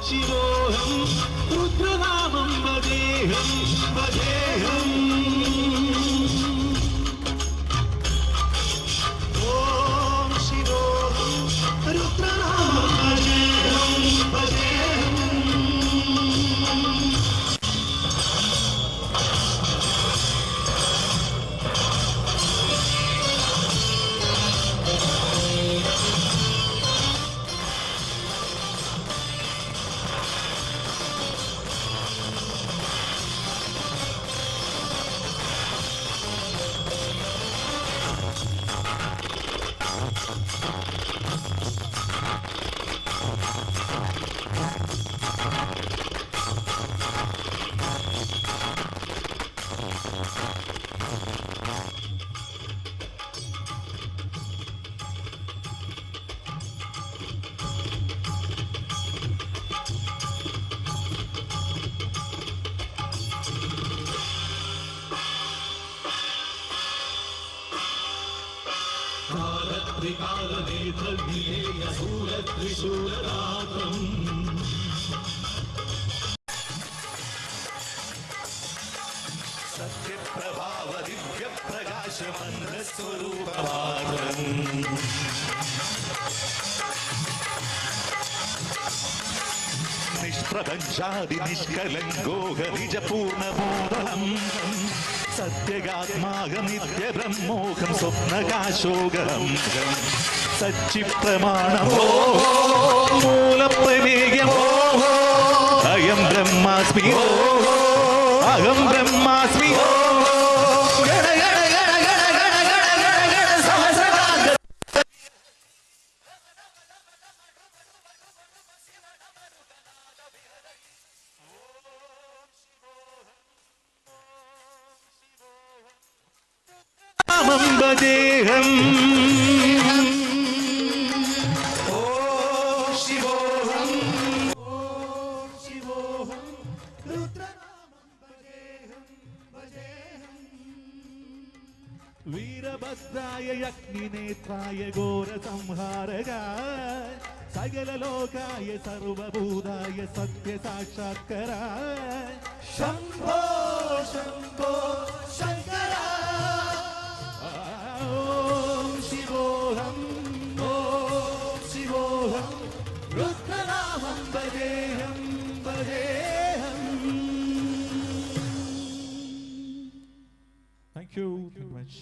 शिवोऽहं रुद्रनामं भजेऽहं भजेऽहम्। ॐ शिवोऽहं रुद्रनामं भजेऽहं भजेऽहम्। निष्प्रपञ्चादि निष्कलङ्कोह निजपूर्णबोधम् സത്യകാത്മാകം നിത്യബ്രഹ്മോഹം സ്വപ്നകാശോകം സച്ചിപ്രമാണമോ മൂലപ്രമേയമോ അയം ബ്രഹ്മാസ്മി അഹം ബ്രഹ്മാസ്മി. ഗണ ഗണ ഗണ ഗണ ഗണ ഗണ ഗണ ഗണ സഹസ്രകാന്ത. നാമം ഭജേഹം. ഓം ശിവോഹം ഓം ശിവോഹം രുദ്രനാമം ഭജേഹം ഭജേഹം. വീരഭദ്രായ യജ്ഞിനേത്രായ ഘോരസംഹാരക സകലലോകായ സർവഭൂതായ സത്യസാക്ഷാത്കര ശംഭോ ശംഭോ ശങ്കര. ഓം ശിവോഹം ഓം ശിവോഹം രുദ്രനാമം ഭജേഹം ഭജേഹം. Thank you very much.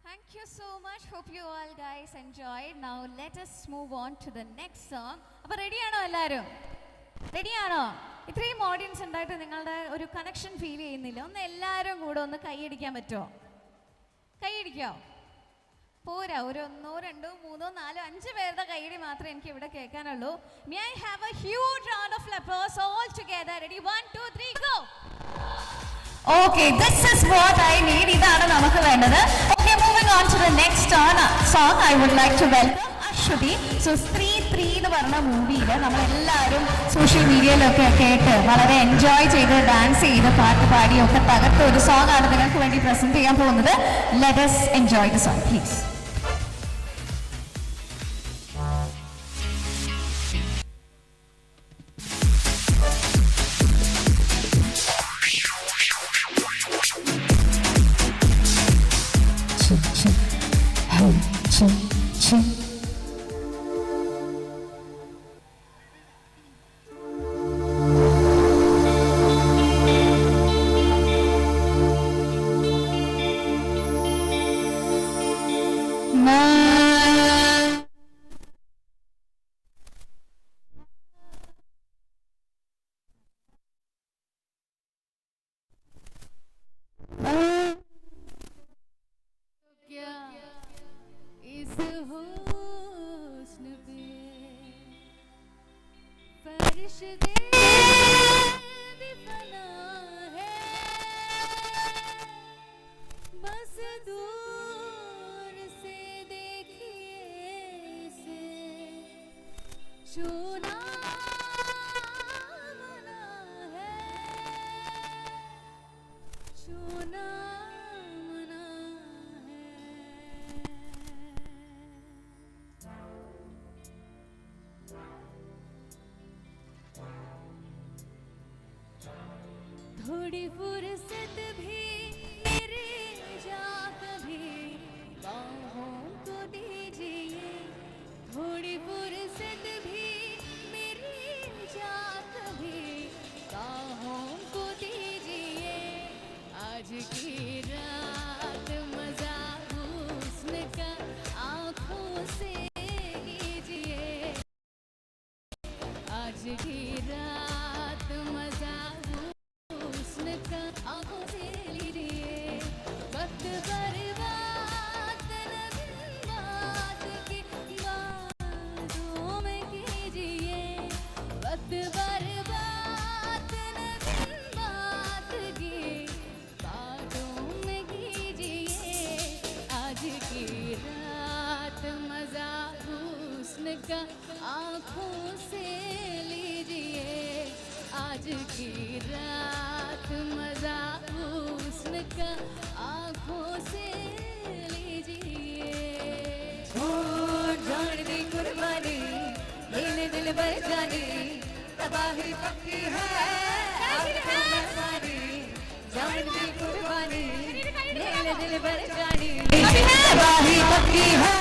Thank you so much. Hope you all guys enjoyed. Now let us move on to the next song. അപ്പൊ റെഡിയാണോ എല്ലാവരും? റെഡിയാണോ? ഇത്രയും ഓഡിയൻസ് ഉണ്ടായിട്ട് നിങ്ങളുടെ ഒരു കണക്ഷൻ ഫീൽ ചെയ്യുന്നില്ല. ഒന്ന് എല്ലാവരും കൂടെ ഒന്ന് കൈയടിക്കാൻ പറ്റുമോ? കൈയടിക്കോ? പോരാ, ഒരു ഒന്നോ രണ്ടോ മൂന്നോ നാലോ അഞ്ച് പേരുടെ കൈയടി മാത്രമേ എനിക്ക് ഇവിടെ കേൾക്കാനുള്ളൂ. May I have a huge round of applause all together. Ready? 1 2 3 go. Okay, this is what I need. ഇതാണ് നമുക്ക് വേണ്ടത്. Okay, moving on to the next song, I would like to welcome Aswathy. So Stree 3 എന്ന് പറഞ്ഞ മൂവിയിൽ നമ്മളെല്ലാവരും social മീഡിയയിലൊക്കെ കേട്ട് വളരെ എൻജോയ് ചെയ്ത് ഡാൻസ് ചെയ്ത് പാട്ട് പാടിയൊക്കെ തകർത്ത ഒരു സോങ് ആണ് നിങ്ങൾക്ക് വേണ്ടി പ്രസന്റ് ചെയ്യാൻ പോകുന്നത്. Let us enjoy the song please. क्या इस हुस्न पे फर्श दे भी फना है, बस दूर से देखिए इसे छूना मना है, छूना मना। थोड़ी फुर्सत भी मेरे जा कभी बाहों को दीजिए, थोड़ी फुर्सत भी मेरे जा कभी बाहों को दीजिए। आज की रात मजा हुस्न का आँखों से लीजिए, आज की रात मजा हुस्न का आँखों से लीजिए। वक्त बर्बाद न बिन बात की बातों में कीजिए, वक्त बर्बाद न बिन बात की बातों में कीजिए। आज की रात मजा हुस्न का आँखों से लीजिए, आज की रात मजा हुस्न का आँखों से लीजिए। ओ जान दी कुर्बानी ले दिल भर जाने, तबाही पक्की है आँखों में पानी, जान दी कुर्बानी ले दिल भर जाने, तबाही पक्की है।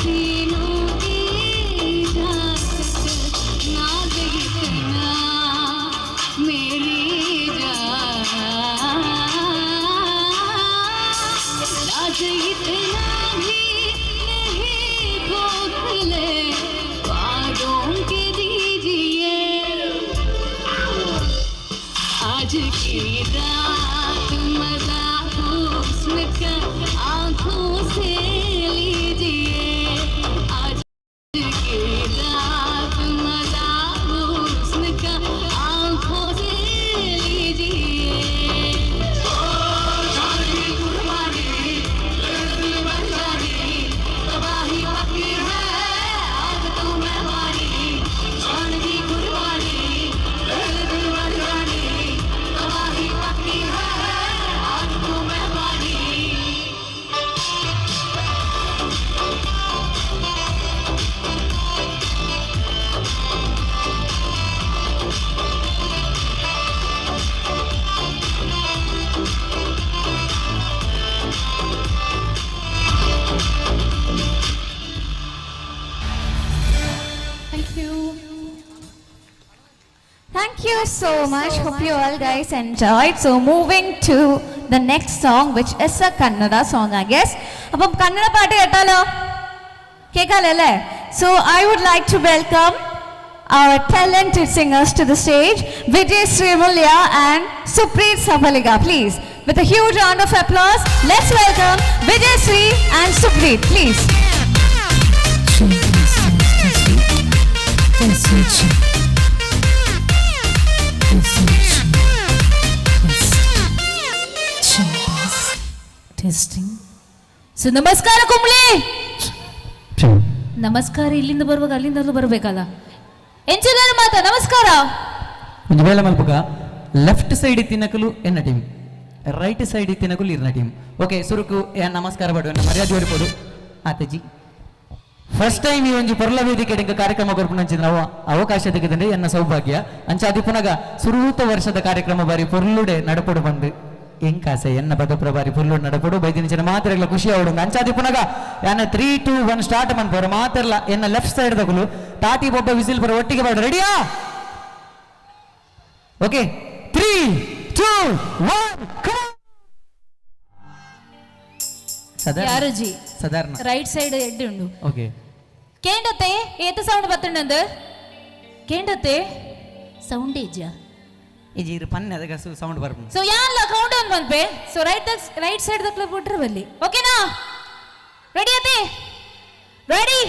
हसीनों की इजाजत, नाज इतना मेरी जान, लाज इतना भी नहीं खोखले वादों के दीजिए। आज की रात मजा हुस्न का आंखों से लीजिए, आज की रात मजा हुस्न का आंखों से लीजिए। ओ जान की कुर्बानी दिल बन जानी, तबाही पक्की है आज तो मैं मारी, जान की कुर्बानी दिल बन जानी, तबाही पक्की है आज तो मैं मारी। Thank you. Thank you so much. Hope you all guys enjoyed. So moving to the next song, which is a Kannada song, I guess. അപ്പം കന്നഡ പാട്ട് കേട്ടാലോ? കേൾക്കാലോ അല്ലേ? So I would like to welcome our talented singers to the stage, Vijay Srimulya and Supreet Sabaliga, please. With a huge round of applause, let's welcome Vijay Sri and Supreet, please. Testing. So ನಮಸ್ಕಾರ ಕುಂಬ್ಳಿ. ನಮಸ್ಕಾರ ಇಲ್ಲಿಂದ ಬರುವಾಗ ಅಲ್ಲಿಂದಲೂ ಬರಬೇಕಲ್ಲ. ಎಂಚುಲಾರ ಮಾತ ನಮಸ್ಕಾರ. ಒಂದು ವೇಳೆ ಮಲ್ಪುಗ left side ತಿನ್ನಕಲು ಎನ್ನ ಟೀಮ್, ರೈಟ್ ಸೈಡ್ ತಿನ್ನಕಲು ಇರ್ನ ಟೀಮ್. ಓಕೆ, ಸುರುಕು ನಮಸ್ಕಾರ ಪಡು, ಎನ್ನ ಮರ್ಯಾದೆ ಹೊಡಿಪೋಡು ಆತಜಿ. ಫಸ್ಟ್ ಟೈಮ್ ಈ ಒಂಜಿ ಪೊರ್ಲ ವೇದಿಕೆ ಎಂಕ ಕಾರ್ಯಕ್ರಮ ಕೊರ್ಪುನಂಚಿನ ನಾವು ಅವಕಾಶ ತೆಗೆದಂಡೆ ಎನ್ನ ಸೌಭಾಗ್ಯ. ಅಂಚ ಅದಿ ಪುನಗ ಸುರೂತ ವರ್ಷದ ಕಾರ್ಯಕ್ರಮ ಬಾರಿ ಪೊರ್ಲುಡೆ ನಡಪೊಡು ಬಂದು ಎಂಕಾಸೆ ಎನ್ನ ಪದಪುರ ಬಾರಿ ಪೊರ್ಲುಡೆ ನಡಪೊಡು ಬೈದಿನ ಮಾತೆರ್ಲ ಖುಷಿ ಆವಡು. ಅಂಚ ಅದಿ ಪುನಗ ಯಾನ 3 2 1 ಸ್ಟಾರ್ಟ್ ಮನ್ಪೋರು ಮಾತೆರ್ಲ ಎನ್ನ ಲೆಫ್ಟ್ ಸೈಡ್ ದಕುಲು ತಾಟಿ ಬೊಬ್ಬ ವಿಸಿಲ್ ಪರ ಒಟ್ಟಿಗೆ ಬಾಡು. ರೆಡಿಯಾ? ಓಕೆ, 3 2 1. ಯಾರು ಜಿ? ಸಾಧಾರಣ ರೈಟ್ ಸೈಡ್ ಎಡ್ಡು ಉಂಡು. ಓಕೆ. ಕೇಂಡತ್ತೆ ಏತ ಸೌಂಡ್ ಬತ್ತುಂಡಂದು ಕೇಂಡತ್ತೆ ಸೌಂಡ್ ಇಜ್ಜ. ಇಜಿ ಪನ್ನೆ ಅದಕ್ಕೆ ಸೌಂಡ್ ಬರ್ಪುಂಡು. ಸೊ ಯಾನ್ಲ ಕೌಂಟ್ ಡೌನ್ ಮನ್ಪೆ. ಸೊ ರೈಟ್ ರೈಟ್ ಸೈಡ್ ದಕ್ಲ ಬಿಟ್ರೆ ಬಲ್ಲಿ. ಓಕೆನಾ? Ready ಅತೆ? Ready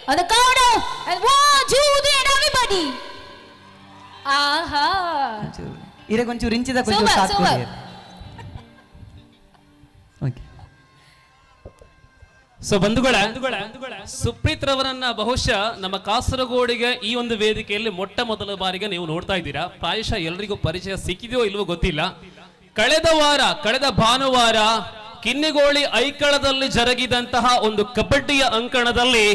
on the count down and 1 2 3 and everybody. ಆಹಾ, ಇರೆ ಕೊಂಚೂರು ಇಂಚಿದ ಕೊಂಚೂರು Super, ಸಾಥ್ super. ಕೊಡಿ. ಓಕೆ. ಸೊ ಬಂಧುಗಳೇ, ಸುಪ್ರೀತ್ ರವರನ್ನ ಬಹುಶಃ ನಮ್ಮ ಕಾಸರಗೋಡಿಗೆ ಈ ಒಂದು ವೇದಿಕೆಯಲ್ಲಿ ಮೊಟ್ಟ ಮೊದಲ ಬಾರಿಗೆ ನೀವು ನೋಡ್ತಾ ಇದ್ದೀರಾ. ಪ್ರಾಯಶಃ ಎಲ್ರಿಗೂ ಪರಿಚಯ ಸಿಕ್ಕಿದೆಯೋ ಇಲ್ವೋ ಗೊತ್ತಿಲ್ಲ. ಕಳೆದ ವಾರ, ಕಳೆದ ಭಾನುವಾರ ಕಿನ್ನಿಗೋಳಿ ಐಕಳದಲ್ಲಿ ಜರುಗಿದಂತಹ ಒಂದು ಕಬಡ್ಡಿಯ ಅಂಕಣದಲ್ಲಿ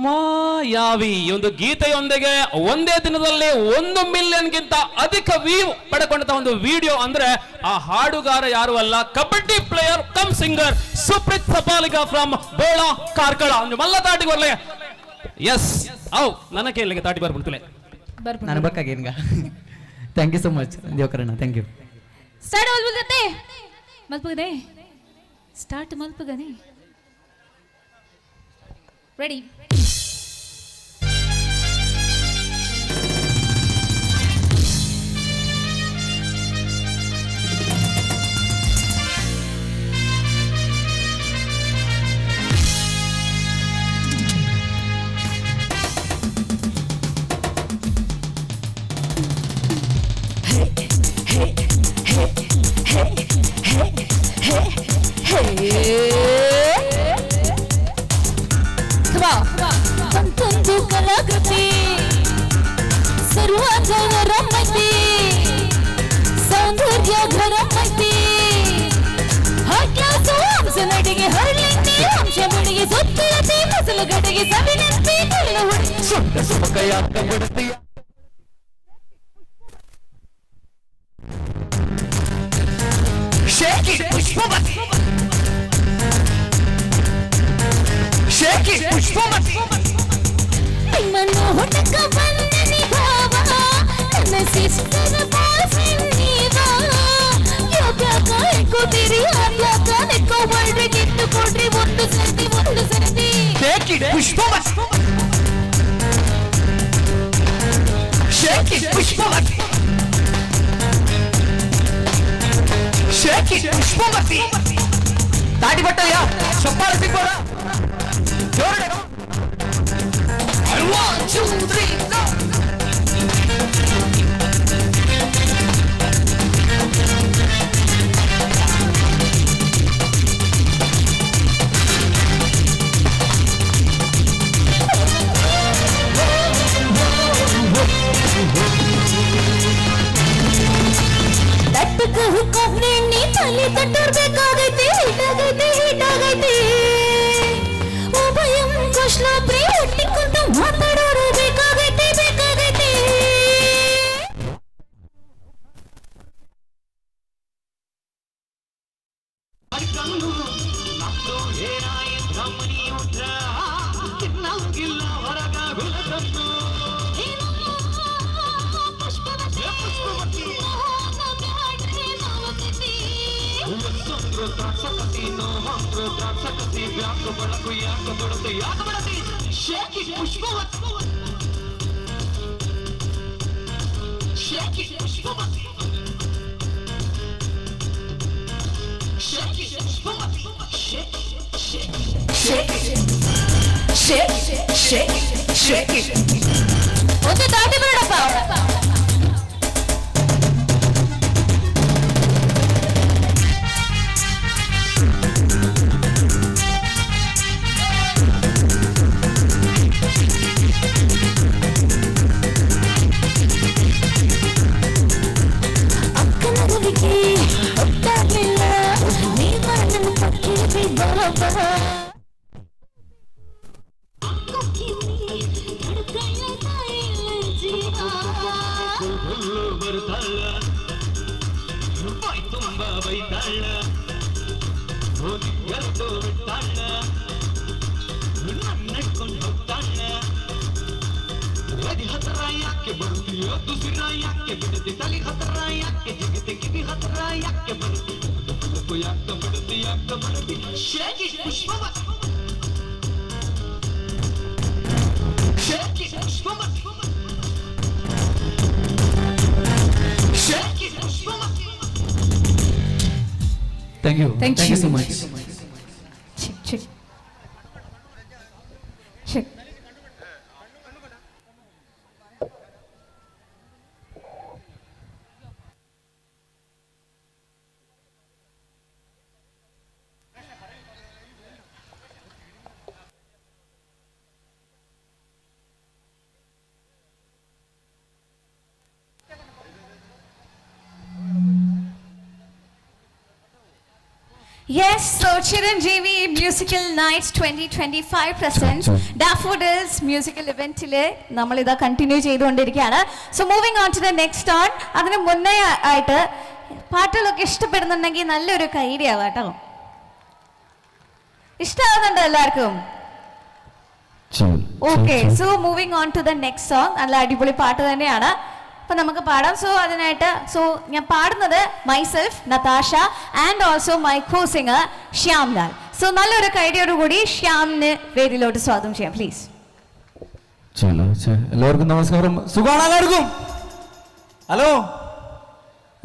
ಮಾಯಾವಿ ಈ ಒಂದು ಗೀತೆಯೊಂದಿಗೆ ಒಂದೇ ದಿನದಲ್ಲಿ 1 ಮಿಲಿಯನ್ಗಿಂತ ಅಧಿಕ ವ್ಯೂ ಪಡೆಕೊಂಡಂತಹ ಒಂದು ವಿಡಿಯೋ ಅಂದ್ರೆ ಆ ಹಾಡುಗಾರ ಯಾರು ಅಲ್ಲ, kabaddi player cum singer Supreeth Sabaliga from Bola Karkala. ಒಂದು ಮಲ್ಲ ತಾಟಿಗೆ ಬರ್ಲೆ. ಎಸ್, ಅವ್ ನನ್ನ ಕೇಳಿಗೆ ತಾಟಿ ಬರ್ಬಿಡ್ತಲೆ. ನಾನು ಬಕ್ಕಾಗೇನ್ಗ. Thank you so much Devakarna, thank you. Start ಮಲ್ಪಗತ್ತೆ ಮಲ್ಪಗದೆ ಸ್ಟಾರ್ಟ್ ಮಲ್ಪಗನೆ. ರೆಡಿ? ತಂತೊಂದು ಕಲಾಕೃತಿ ಸರ್ವ ಜನರ ಮತಿ ಸೌಂದರ್ಯ ಘರ ಮತಿ ಹಟ್ಲಾಸು ಹಂಸ ನಡಿಗೆ ಹರಳಿಂತಿ ಅಂಶ ಬಿಡಿಗೆ ಸುತ್ತಲತೆ ಮಸಲು ಗಡಿಗೆ ಸವಿನಂತೆ ಕೊಲ್ಲ ಹುಡುಗಿ ಸುಟ್ಟ ಸುಮಕಯಾಕ ಬಿಡ್ತೀಯ. Shake it, Pushpavati. Shake it. Shake it, Pushpavati. ನಿಮ್ಮನ್ನು ಹುಡುಕ ಬಂದನಿ ಭಾವ, ನನ್ನ ಸಿಸ್ಟರ್ ಬಾಯ್ ಫ್ರೆಂಡ್ ನೀವ. ಯಾಕ್ಯಾಕ ಇಟ್ಕೋತೀರಿ, ಅದ್ಯಾಕ ನೆಕ್ಕೋಬಾರ್ರಿ, ಗೆದ್ದು ಕೊಡ್ರಿ ಒಂದು ಸರ್ತಿ ಒಂದು ಸರ್ತಿ. Shake it, Pushpavati. Shake it, Pushpavati. Shake it, Pushpavati. ತಾಟಿ ಬಟ್ಟಯ್ಯ ಚಪ್ಪಾಳೆ ಸಿಗ್ಬೋದ ಜೋರಡೆ. 1 2 3 go. ತಟ್ಟಕ ಹುಕ್ಕೊಬ್ರೆಣ್ಣಿ ತಲೆ ತಟ್ಟರ್ಬೇಕಾಗೈತಿ, ಹಿಟ್ಟಾಗೈತಿ ಹಿಟ್ಟಾಗೈತಿ. ಉಭಯಂ ಕುಶಲೋಪ್ರಿ ಹುಟ್ಟಿ ಕುಂತು ಮಾತಾಡೋರು ಬೇಕಾಗೈತಿ ಬೇಕಾಗೈತಿ. Shake it, Pushpavati. Shake it, Pushpavati. Shake it, Pushpavati. Shake it, shake it, shake it, shake it, shake it, shake it. ಒಂದು ದಾಟಿ ಬೇಡಪ್ಪ. ಅಕ್ಕನ ರವಿಗೆ ಒಟ್ಟಾಗ್ಲಿಲ್ಲ, ನೀವ ನನ್ನ ಪಕ್ಕಿ ಬರಬರ. ಬರ್ತಾಳ ಬಾಯ್ ತುಂಬ ಬೈತಾಳ, ಹೋಗಿ ಬಿಟ್ಟಾಳ, ನನ್ನಟ್ಕೊಂಡು ಹೋಗ್ತಾಳ. ಎದಿ ಹತ್ರ ಯಾಕೆ ಬರುತ್ತೀಯೋ, ದುಸಿರ ಯಾಕೆ ಬಿಡುತ್ತಿ, ತಲೆ ಹತ್ರ ಯಾಕೆ ಜಿಗತಿ, ಕಿವಿ ಹತ್ರ ಯಾಕೆ ಬರುತ್ತಿ, ಯಾಕೆ ಬಿಡುತ್ತಿ, ಯಾಕೆ ಬರುತ್ತಿ. Shake it, Pushpavati. Shake it, Pushpavati. Shake it, Pushpavati. Thank you. Thank thank you you. So much. Check, check. Check. Yes, so Chiranjeevi Musical Nights 2025 presents Daffodils Musical Event-ലെ നമ്മളിതാ കണ്ടിന്യൂ ചെയ്തുകൊണ്ടിരിക്കുകയാണ്. So moving on to the next on. അതിന് മുന്നേ ആയിട്ട് പാട്ടുകളൊക്കെ ഇഷ്ടപ്പെടുന്നുണ്ടെങ്കിൽ നല്ലൊരു കൈഡി ആവാട്ടോ. ഇഷ്ടമാവുന്നുണ്ടോ എല്ലാവർക്കും? Okay, so moving on to the next song. നല്ല അടിപൊളി പാട്ട് തന്നെയാണ്, അപ്പൊ നമുക്ക് പാടാം. സോ അതിനായിട്ട് സോ ഞാൻ പാടുന്നത് myself Natasha and also my co singer Shyam Lal. So നല്ലൊരു കൈഡിയോടുകൂടി ശ്യാമിന് വേദിയിലോട്ട് സ്വാഗതം ചെയ്യാം, പ്ലീസ്. എല്ലാവർക്കും നമസ്കാരം. സുഖമാണോ എല്ലാവർക്കും? ഹലോ,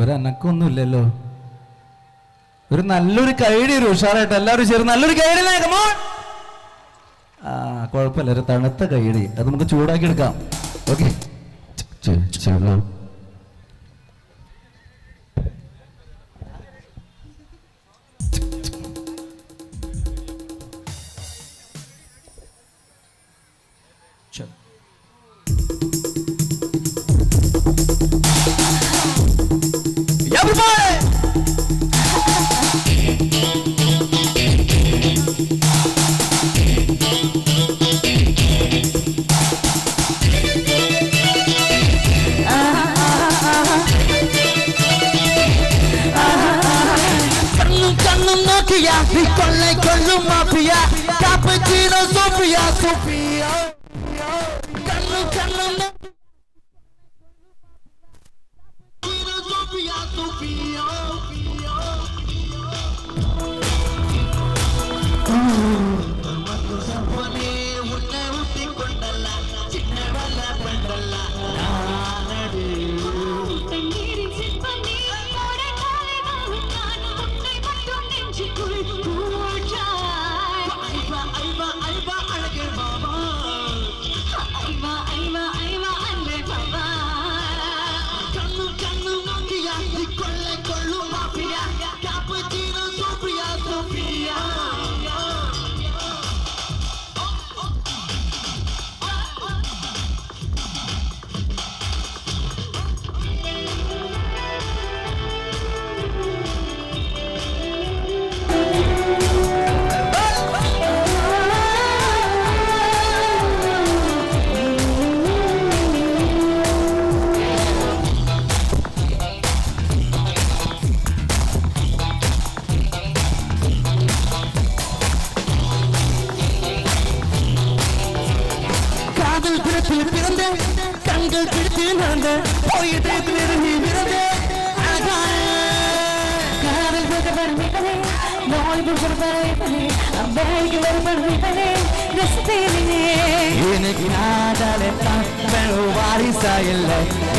ഒരു അനക്കൊന്നുമില്ലല്ലോ. ഒരു നല്ലൊരു കൈഡി, ഒരു ഉഷാറായിട്ട് എല്ലാവരും ചേർന്ന് നല്ലൊരു കൈഡി. ആ കുഴപ്പമില്ല, ഒരു തണുത്ത കൈഡി, അത് നമുക്ക് ചൂടാക്കി എടുക്കാം. ഓക്കെ. Everybody! കണ്ണും കണ്ണും നോക്കിയ നീ കൊള്ളെ കൊള്ളും മാഫിയ, കാപ്പുച്ചീനോ സോഫിയ,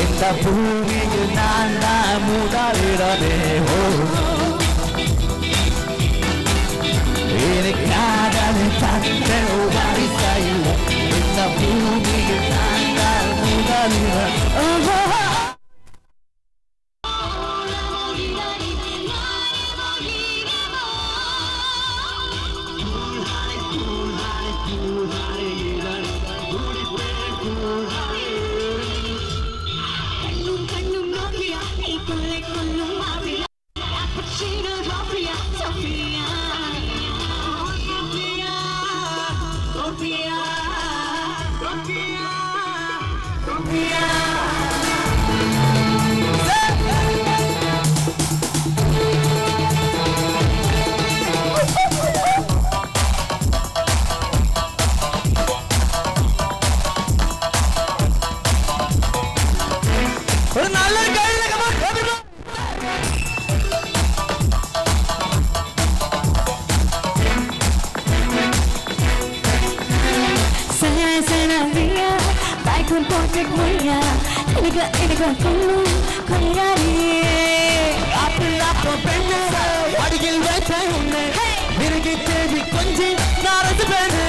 இந்த பூமியில் நான் தான் முதலிடமே. ஓ எனக்கு காதலை தப்பெண் வாரிசா இல்லை, இந்த பூமியில் நான் தான் முதலிடம். அடியில் வைத்த உன்னை விருகி தேவி கொஞ்சி நாரது பெண்ணே.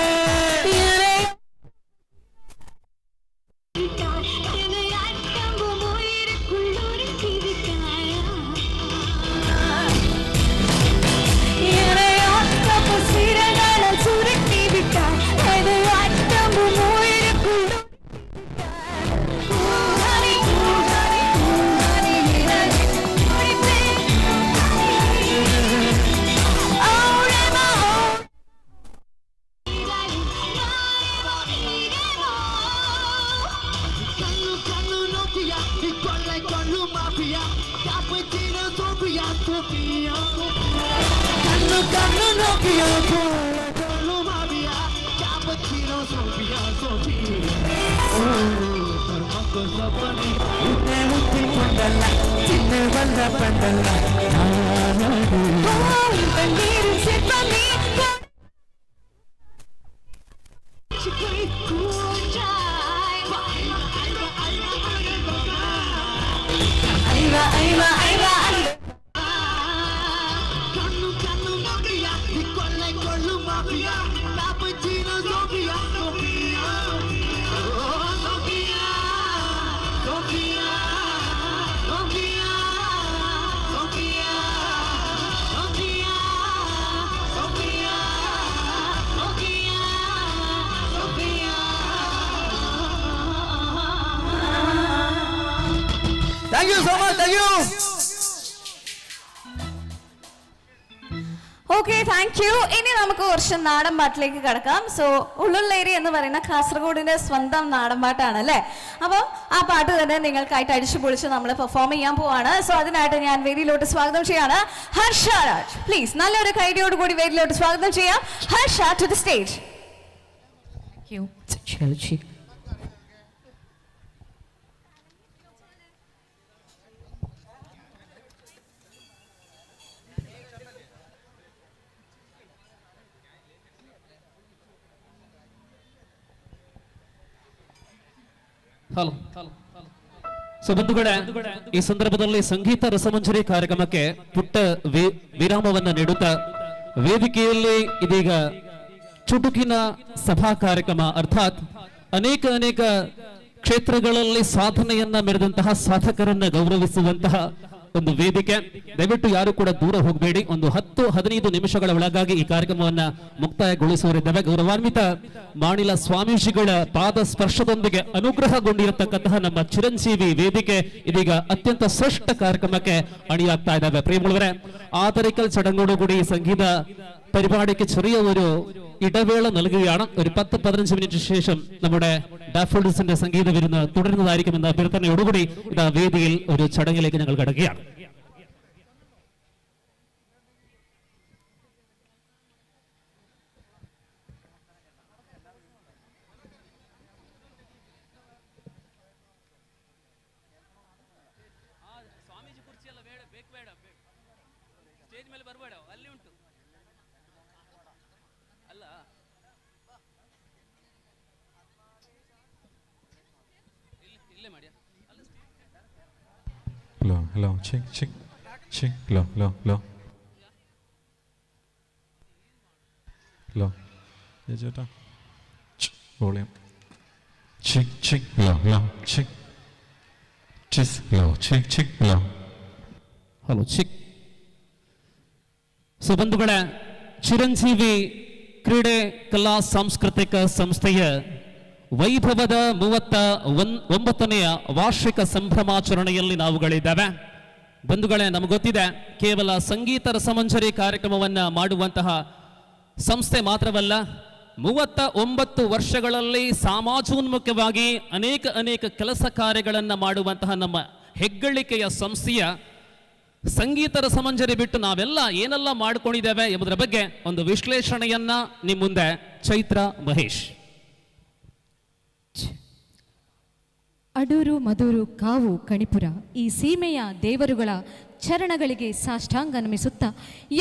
Thank you so much. Thank you. Okay, thank you. ഇനി നമുക്ക് കുറച്ച് നാടൻ പാട്ടിലേക്ക് കടക്കാം. സോ ഉള്ളുള്ളേരി എന്ന് പറയുന്ന കാസർഗോഡിന്റെ സ്വന്തം നാടൻ പാട്ടാണ് അല്ലേ? അപ്പം ആ പാട്ട് തന്നെ നിങ്ങൾക്കായിട്ട് അടിച്ചു പൊളിച്ച് നമ്മൾ പെർഫോം ചെയ്യാൻ പോവാണ്. സോ അതിനായിട്ട് ഞാൻ വേദിയിലോട്ട് സ്വാഗതം ചെയ്യാണ് ഹർഷ രാജ്. പ്ലീസ് നല്ലൊരു കൈഡിയോട് കൂടി വേദിയിലോട്ട് സ്വാഗതം ചെയ്യാം Harsha to the stage. Hello. So ಬಂಧುಗಳೇ, ಈ ಸಂದರ್ಭದಲ್ಲಿ ಸಂಗೀತ ರಸಮಂಜರಿ ಕಾರ್ಯಕ್ರಮಕ್ಕೆ ಪುಟ್ಟ ವಿರಾಮವನ್ನ ನೀಡುತ್ತಾ ವೇದಿಕೆಯಲ್ಲಿ ಇದೀಗ ಚುಟುಕಿನ ಸಭಾ ಕಾರ್ಯಕ್ರಮ, ಅರ್ಥಾತ್ ಅನೇಕ ಅನೇಕ ಕ್ಷೇತ್ರಗಳಲ್ಲಿ ಸಾಧನೆಯನ್ನ ಮೆರೆದಂತಹ ಸಾಧಕರನ್ನ ಗೌರವಿಸುವಂತಹ ಒಂದು ವೇದಿಕೆ. ದಯವಿಟ್ಟು ಯಾರು ಕೂಡ ದೂರ ಹೋಗಬೇಡಿ. ಒಂದು 10-15 ನಿಮಿಷಗಳ ಒಳಗಾಗಿ ಈ ಕಾರ್ಯಕ್ರಮವನ್ನ ಮುಕ್ತಾಯಗೊಳಿಸುವರಿದ್ದೇವೆ. ಗೌರವಾನ್ವಿತ ಮಾಣಿಲ ಸ್ವಾಮೀಜಿಗಳ ಪಾದ ಸ್ಪರ್ಶದೊಂದಿಗೆ ಅನುಗ್ರಹಗೊಂಡಿರತಕ್ಕಂತಹ ನಮ್ಮ ಚಿರಂಜೀವಿ ವೇದಿಕೆ ಇದೀಗ ಅತ್ಯಂತ ಶ್ರೇಷ್ಠ ಕಾರ್ಯಕ್ರಮಕ್ಕೆ ಅಣಿಯಾಗ್ತಾ ಇದ್ದಾವೆ. ಪ್ರೇಮಗಳವರೇ, ಆದರಿಕಲ್ ಚಡಂಗೋಡುಗುಡಿ ಸಂಗೀತ പരിപാടിക്ക് ചെറിയ ഒരു ഇടവേള നൽകുകയാണ്. ഒരു 10-15 മിനിറ്റ് ശേഷം നമ്മുടെ ഡാഫോഡിൽസിന്റെ സംഗീത വിരുന്ന് തുടരുന്നതായിരിക്കുമെന്ന അഭ്യർത്ഥനയോടുകൂടി ഇതാ വേദിയിൽ ഒരു ചടങ്ങിലേക്ക് ഞങ്ങൾ കടക്കുകയാണ്. Hello, hello, check, check, check, hello, hello, hello. Hello, ചേട്ടാ, volume. Check, check, hello, hello, check. Check, hello, check, check, hello. Hello, check. So ಬಂಧುಗಳೇ, ಚಿರಂಜೀವಿ ಕ್ರೀಡೆ ಕಲಾ ಸಾಂಸ್ಕೃತಿಕ ಸಂಸ್ಥೆಯ ವೈಭವದ 39ನೇ ವಾರ್ಷಿಕ ಸಂಭ್ರಮಾಚರಣೆಯಲ್ಲಿ ನಾವುಗಳಿದ್ದೇವೆ. ಬಂಧುಗಳೇ, ನಮಗೆ ಗೊತ್ತಿದೆ, ಕೇವಲ ಸಂಗೀತ ರಸಮಂಜರಿ ಕಾರ್ಯಕ್ರಮವನ್ನ ಮಾಡುವಂತಹ ಸಂಸ್ಥೆ ಮಾತ್ರವಲ್ಲ, 39 ವರ್ಷಗಳಲ್ಲಿ ಸಮಾಜೋನ್ಮುಖವಾಗಿ ಅನೇಕ ಅನೇಕ ಕೆಲಸ ಕಾರ್ಯಗಳನ್ನು ಮಾಡುವಂತಹ ನಮ್ಮ ಹೆಗ್ಗಳಿಕೆಯ ಸಂಸ್ಥೆಯ ಸಂಗೀತ ರಸಮಂಜರಿ ಬಿಟ್ಟು ನಾವೆಲ್ಲ ಏನೆಲ್ಲ ಮಾಡಿಕೊಂಡಿದ್ದೇವೆ ಎಂಬುದರ ಬಗ್ಗೆ ಒಂದು ವಿಶ್ಲೇಷಣೆಯನ್ನ ನಿಮ್ಮ ಮುಂದೆ ಚೈತ್ರ ಮಹೇಶ್. ಅಡೂರು ಮಧೂರು ಕಾವು ಕಣಿಪುರ ಈ ಸೀಮೆಯ ದೇವರುಗಳ ಚರಣಗಳಿಗೆ ಸಾಷ್ಟಾಂಗ ನಮಿಸುತ್ತಾ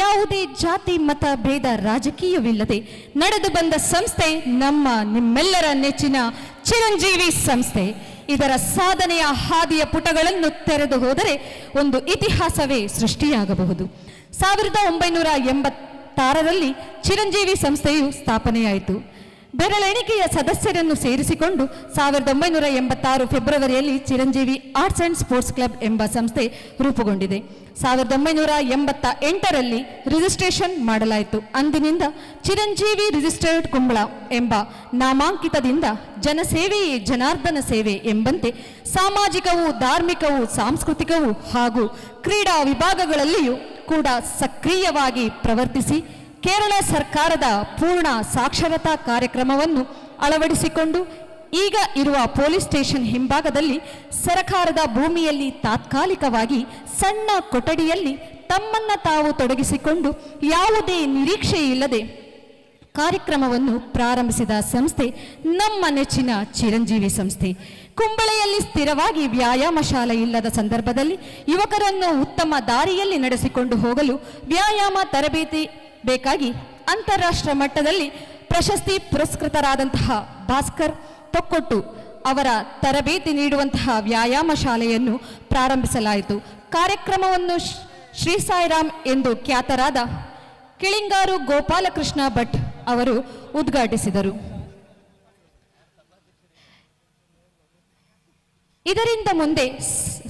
ಯಾವುದೇ ಜಾತಿ ಮತ ಭೇದ ರಾಜಕೀಯವಿಲ್ಲದೆ ನಡೆದು ಬಂದ ಸಂಸ್ಥೆ ನಮ್ಮ ನಿಮ್ಮೆಲ್ಲರ ನೆಚ್ಚಿನ ಚಿರಂಜೀವಿ ಸಂಸ್ಥೆ. ಇದರ ಸಾಧನೆಯ ಹಾದಿಯ ಪುಟಗಳನ್ನು ತೆರೆದು ಹೋದರೆ ಒಂದು ಇತಿಹಾಸವೇ ಸೃಷ್ಟಿಯಾಗಬಹುದು. 1986ರಲ್ಲಿ ಚಿರಂಜೀವಿ ಸಂಸ್ಥೆಯು ಸ್ಥಾಪನೆಯಾಯಿತು. ಬೆರಳೆಣಿಕೆಯ ಸದಸ್ಯರನ್ನು ಸೇರಿಸಿಕೊಂಡು 1986 ಫೆಬ್ರವರಿಯಲ್ಲಿ Chiranjeevi arts and sports club ಎಂಬ ಸಂಸ್ಥೆ ರೂಪುಗೊಂಡಿದೆ. 1988ರಲ್ಲಿ ರಿಜಿಸ್ಟ್ರೇಷನ್ ಮಾಡಲಾಯಿತು. ಅಂದಿನಿಂದ ಚಿರಂಜೀವಿ ರಿಜಿಸ್ಟರ್ಡ್ ಕುಂಬಳ ಎಂಬ ನಾಮಾಂಕಿತದಿಂದ ಜನಸೇವೆಯೇ ಜನಾರ್ದನ ಸೇವೆ ಎಂಬಂತೆ ಸಾಮಾಜಿಕವೂ ಧಾರ್ಮಿಕವೂ ಸಾಂಸ್ಕೃತಿಕವೂ ಹಾಗೂ ಕ್ರೀಡಾ ವಿಭಾಗಗಳಲ್ಲಿಯೂ ಕೂಡ ಸಕ್ರಿಯವಾಗಿ ಪ್ರವರ್ತಿಸಿ ಕೇರಳ ಸರ್ಕಾರದ ಪೂರ್ಣ ಸಾಕ್ಷರತಾ ಕಾರ್ಯಕ್ರಮವನ್ನು ಅಳವಡಿಸಿಕೊಂಡು ಈಗ ಇರುವ ಪೊಲೀಸ್ ಸ್ಟೇಷನ್ ಹಿಂಭಾಗದಲ್ಲಿ ಸರಕಾರದ ಭೂಮಿಯಲ್ಲಿ ತಾತ್ಕಾಲಿಕವಾಗಿ ಸಣ್ಣ ಕೊಠಡಿಯಲ್ಲಿ ತಮ್ಮನ್ನು ತಾವು ತೊಡಗಿಸಿಕೊಂಡು ಯಾವುದೇ ನಿರೀಕ್ಷೆ ಇಲ್ಲದೆ ಕಾರ್ಯಕ್ರಮವನ್ನು ಪ್ರಾರಂಭಿಸಿದ ಸಂಸ್ಥೆ ನಮ್ಮ ನೆಚ್ಚಿನ ಚಿರಂಜೀವಿ ಸಂಸ್ಥೆ. ಕುಂಬಳೆಯಲ್ಲಿ ಸ್ಥಿರವಾಗಿ ವ್ಯಾಯಾಮ ಶಾಲೆ ಇಲ್ಲದ ಸಂದರ್ಭದಲ್ಲಿ ಯುವಕರನ್ನು ಉತ್ತಮ ದಾರಿಯಲ್ಲಿ ನಡೆಸಿಕೊಂಡು ಹೋಗಲು ವ್ಯಾಯಾಮ ತರಬೇತಿ ಬೇಕಾಗಿ ಅಂತಾರಾಷ್ಟ್ರ ಮಟ್ಟದಲ್ಲಿ ಪ್ರಶಸ್ತಿ ಪುರಸ್ಕೃತರಾದಂತಹ ಭಾಸ್ಕರ್ ತೊಕ್ಕೊಟ್ಟು ಅವರ ತರಬೇತಿ ನೀಡುವಂತಹ ವ್ಯಾಯಾಮ ಶಾಲೆಯನ್ನು ಪ್ರಾರಂಭಿಸಲಾಯಿತು. ಕಾರ್ಯಕ್ರಮವನ್ನು ಶ್ರೀ ಸಾಯಿರಾಮ್ ಎಂದು ಖ್ಯಾತರಾದ ಕಿಳಿಂಗಾರು ಗೋಪಾಲಕೃಷ್ಣ ಭಟ್ ಅವರು ಉದ್ಘಾಟಿಸಿದರು. ಇದರಿಂದ ಮುಂದೆ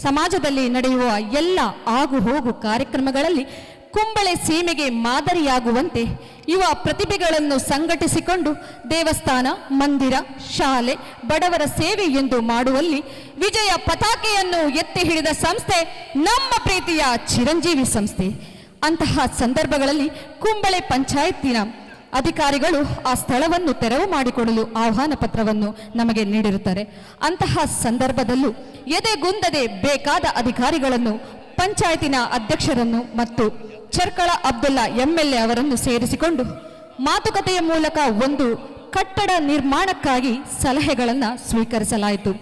ಸಮಾಜದಲ್ಲಿ ನಡೆಯುವ ಎಲ್ಲ ಆಗುಹೋಗು ಕಾರ್ಯಕ್ರಮಗಳಲ್ಲಿ ಕುಂಬಳೆ ಸೀಮೆಗೆ ಮಾದರಿಯಾಗುವಂತೆ ಯುವ ಪ್ರತಿಭೆಗಳನ್ನು ಸಂಘಟಿಸಿಕೊಂಡು ದೇವಸ್ಥಾನ, ಮಂದಿರ, ಶಾಲೆ, ಬಡವರ ಸೇವೆ ಎಂದು ಮಾಡುವಲ್ಲಿ ವಿಜಯ ಪತಾಕೆಯನ್ನು ಎತ್ತಿ ಹಿಡಿದ ಸಂಸ್ಥೆ ನಮ್ಮ ಪ್ರೀತಿಯ ಚಿರಂಜೀವಿ ಸಂಸ್ಥೆ. ಅಂತಹ ಸಂದರ್ಭಗಳಲ್ಲಿ ಕುಂಬಳೆ ಪಂಚಾಯತಿನ ಅಧಿಕಾರಿಗಳು ಆ ಸ್ಥಳವನ್ನು ತೆರವು ಮಾಡಿಕೊಡಲು ಆಹ್ವಾನ ಪತ್ರವನ್ನು ನಮಗೆ ನೀಡಿರುತ್ತಾರೆ. ಅಂತಹ ಸಂದರ್ಭದಲ್ಲೂ ಎದೆಗುಂದದೆ ಬೇಕಾದ ಅಧಿಕಾರಿಗಳನ್ನು, ಪಂಚಾಯತಿನ ಅಧ್ಯಕ್ಷರನ್ನು ಮತ್ತು ಚರ್ಕಳ ಅಬ್ದುಲ್ಲಾ MLA ಅವರನ್ನು ಸೇರಿಸಿಕೊಂಡು ಮಾತುಕತೆಯ ಮೂಲಕ ಒಂದು ಕಟ್ಟಡ ನಿರ್ಮಾಣಕ್ಕಾಗಿ ಸಲಹೆಗಳನ್ನು ಸ್ವೀಕರಿಸಲಾಯಿತು.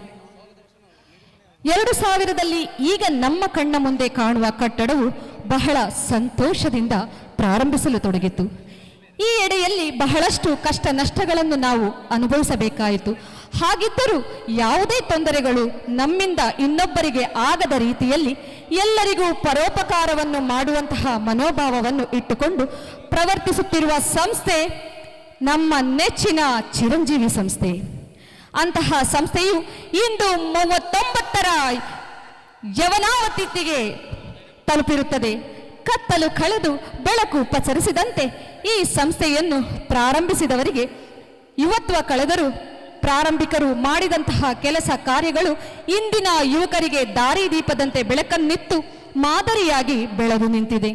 2000ದಲ್ಲಿ ಈಗ ನಮ್ಮ ಕಣ್ಣ ಮುಂದೆ ಕಾಣುವ ಕಟ್ಟಡವು ಬಹಳ ಸಂತೋಷದಿಂದ ಪ್ರಾರಂಭಿಸಲು ತೊಡಗಿತು. ಈ ಎಡೆಯಲ್ಲಿ ಬಹಳಷ್ಟು ಕಷ್ಟ ನಷ್ಟಗಳನ್ನು ನಾವು ಅನುಭವಿಸಬೇಕಾಯಿತು. ಹಾಗಿದ್ದರೂ ಯಾವುದೇ ತೊಂದರೆಗಳು ನಮ್ಮಿಂದ ಇನ್ನೊಬ್ಬರಿಗೆ ಆಗದ ರೀತಿಯಲ್ಲಿ ಎಲ್ಲರಿಗೂ ಪರೋಪಕಾರವನ್ನು ಮಾಡುವಂತಹ ಮನೋಭಾವವನ್ನು ಇಟ್ಟುಕೊಂಡು ಪ್ರವರ್ತಿಸುತ್ತಿರುವ ಸಂಸ್ಥೆ ನಮ್ಮ ನೆಚ್ಚಿನ ಚಿರಂಜೀವಿ ಸಂಸ್ಥೆ. ಅಂತಹ ಸಂಸ್ಥೆಯು ಇಂದು 39ರ ಯವನಾವತಿಗೆ ತಲುಪಿರುತ್ತದೆ. ಕತ್ತಲು ಕಳೆದು ಬೆಳಕು ಪಸರಿಸಿದಂತೆ ಈ ಸಂಸ್ಥೆಯನ್ನು ಪ್ರಾರಂಭಿಸಿದವರಿಗೆ ಯುವತ್ವ ಕಳೆದರೂ ಪ್ರಾರಂಭಿಕರು ಮಾಡಿದಂತಹ ಕೆಲಸ ಕಾರ್ಯಗಳು ಇಂದಿನ ಯುವಕರಿಗೆ ದಾರಿದೀಪದಂತೆ ಬೆಳಕನ್ನಿತ್ತು ಮಾದರಿಯಾಗಿ ಬೆಳೆದು ನಿಂತಿದೆ.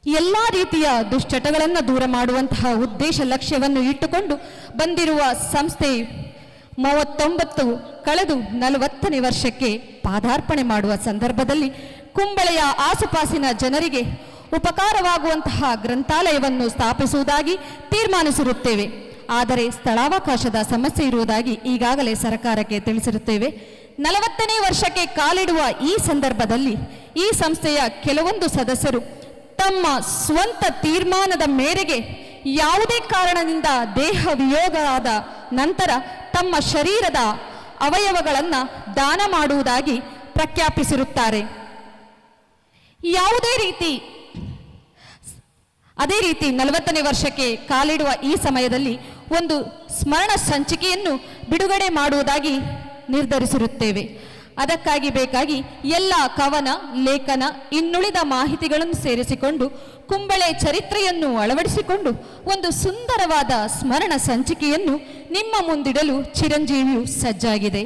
ಎಲ್ಲ ರೀತಿಯ ದುಶ್ಚಟಗಳನ್ನು ದೂರ ಮಾಡುವಂತಹ ಉದ್ದೇಶ ಲಕ್ಷ್ಯವನ್ನು ಇಟ್ಟುಕೊಂಡು ಬಂದಿರುವ ಸಂಸ್ಥೆ 39 ಕಳೆದು 40ನೇ ವರ್ಷಕ್ಕೆ ಪಾದಾರ್ಪಣೆ ಮಾಡುವ ಸಂದರ್ಭದಲ್ಲಿ ಕುಂಬಳೆಯ ಆಸುಪಾಸಿನ ಜನರಿಗೆ ಉಪಕಾರವಾಗುವಂತಹ ಗ್ರಂಥಾಲಯವನ್ನು ಸ್ಥಾಪಿಸುವುದಾಗಿ ತೀರ್ಮಾನಿಸಿರುತ್ತೇವೆ. ಆದರೆ ಸ್ಥಳಾವಕಾಶದ ಸಮಸ್ಯೆ ಇರುವುದಾಗಿ ಈಗಾಗಲೇ ಸರ್ಕಾರಕ್ಕೆ ತಿಳಿಸಿರುತ್ತೇವೆ. 40ನೇ ವರ್ಷಕ್ಕೆ ಕಾಲಿಡುವ ಈ ಸಂದರ್ಭದಲ್ಲಿ ಈ ಸಂಸ್ಥೆಯ ಕೆಲವೊಂದು ಸದಸ್ಯರು ತಮ್ಮ ಸ್ವಂತ ತೀರ್ಮಾನದ ಮೇರೆಗೆ ಯಾವುದೇ ಕಾರಣದಿಂದ ದೇಹ ವಿಯೋಗವಾದ ನಂತರ ತಮ್ಮ ಶರೀರದ ಅವಯವಗಳನ್ನು ದಾನ ಮಾಡುವುದಾಗಿ ಪ್ರಖ್ಯಾಪಿಸಿರುತ್ತಾರೆ. ಯಾವುದೇ ರೀತಿ ಅದೇ ರೀತಿ 40ನೇ ವರ್ಷಕ್ಕೆ ಕಾಲಿಡುವ ಈ ಸಮಯದಲ್ಲಿ ಒಂದು ಸ್ಮರಣ ಸಂಚಿಕೆಯನ್ನು ಬಿಡುಗಡೆ ಮಾಡುವುದಾಗಿ ನಿರ್ಧರಿಸಿರುತ್ತೇವೆ. ಅದಕ್ಕಾಗಿ ಬೇಕಾಗಿ ಎಲ್ಲ ಕವನ, ಲೇಖನ, ಇನ್ನುಳಿದ ಮಾಹಿತಿಗಳನ್ನು ಸೇರಿಸಿಕೊಂಡು ಕುಂಬಳೆ ಚರಿತ್ರೆಯನ್ನು ಅಳವಡಿಸಿಕೊಂಡು ಒಂದು ಸುಂದರವಾದ ಸ್ಮರಣ ಸಂಚಿಕೆಯನ್ನು ನಿಮ್ಮ ಮುಂದಿಡಲು ಚಿರಂಜೀವಿಯು ಸಜ್ಜಾಗಿದೆ.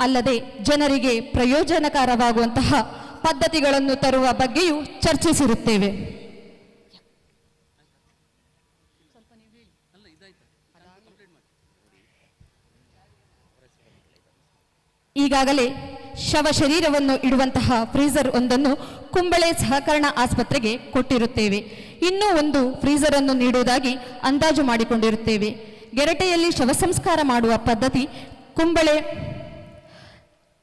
ಅಲ್ಲದೆ ಜನರಿಗೆ ಪ್ರಯೋಜನಕರವಾಗುವಂತಹ ಪದ್ಧತಿಗಳನ್ನು ತರುವ ಬಗ್ಗೆಯೂ ಚರ್ಚಿಸಿರುತ್ತೇವೆ. ಈಗಾಗಲೇ ಶವ ಶರೀರವನ್ನು ಇಡುವಂತಹ ಫ್ರೀಜರ್ ಒಂದನ್ನು ಕುಂಬಳೆ ಸಹಕರಣ ಆಸ್ಪತ್ರೆಗೆ ಕೊಟ್ಟಿರುತ್ತೇವೆ. ಇನ್ನೂ ಒಂದು ಫ್ರೀಜರ್ ಅನ್ನು ನೀಡುವುದಾಗಿ ಅಂದಾಜು ಮಾಡಿಕೊಂಡಿರುತ್ತೇವೆ. ಗೆರಟೆಯಲ್ಲಿ ಶವ ಸಂಸ್ಕಾರ ಮಾಡುವ ಪದ್ಧತಿ ಕುಂಬಳೆ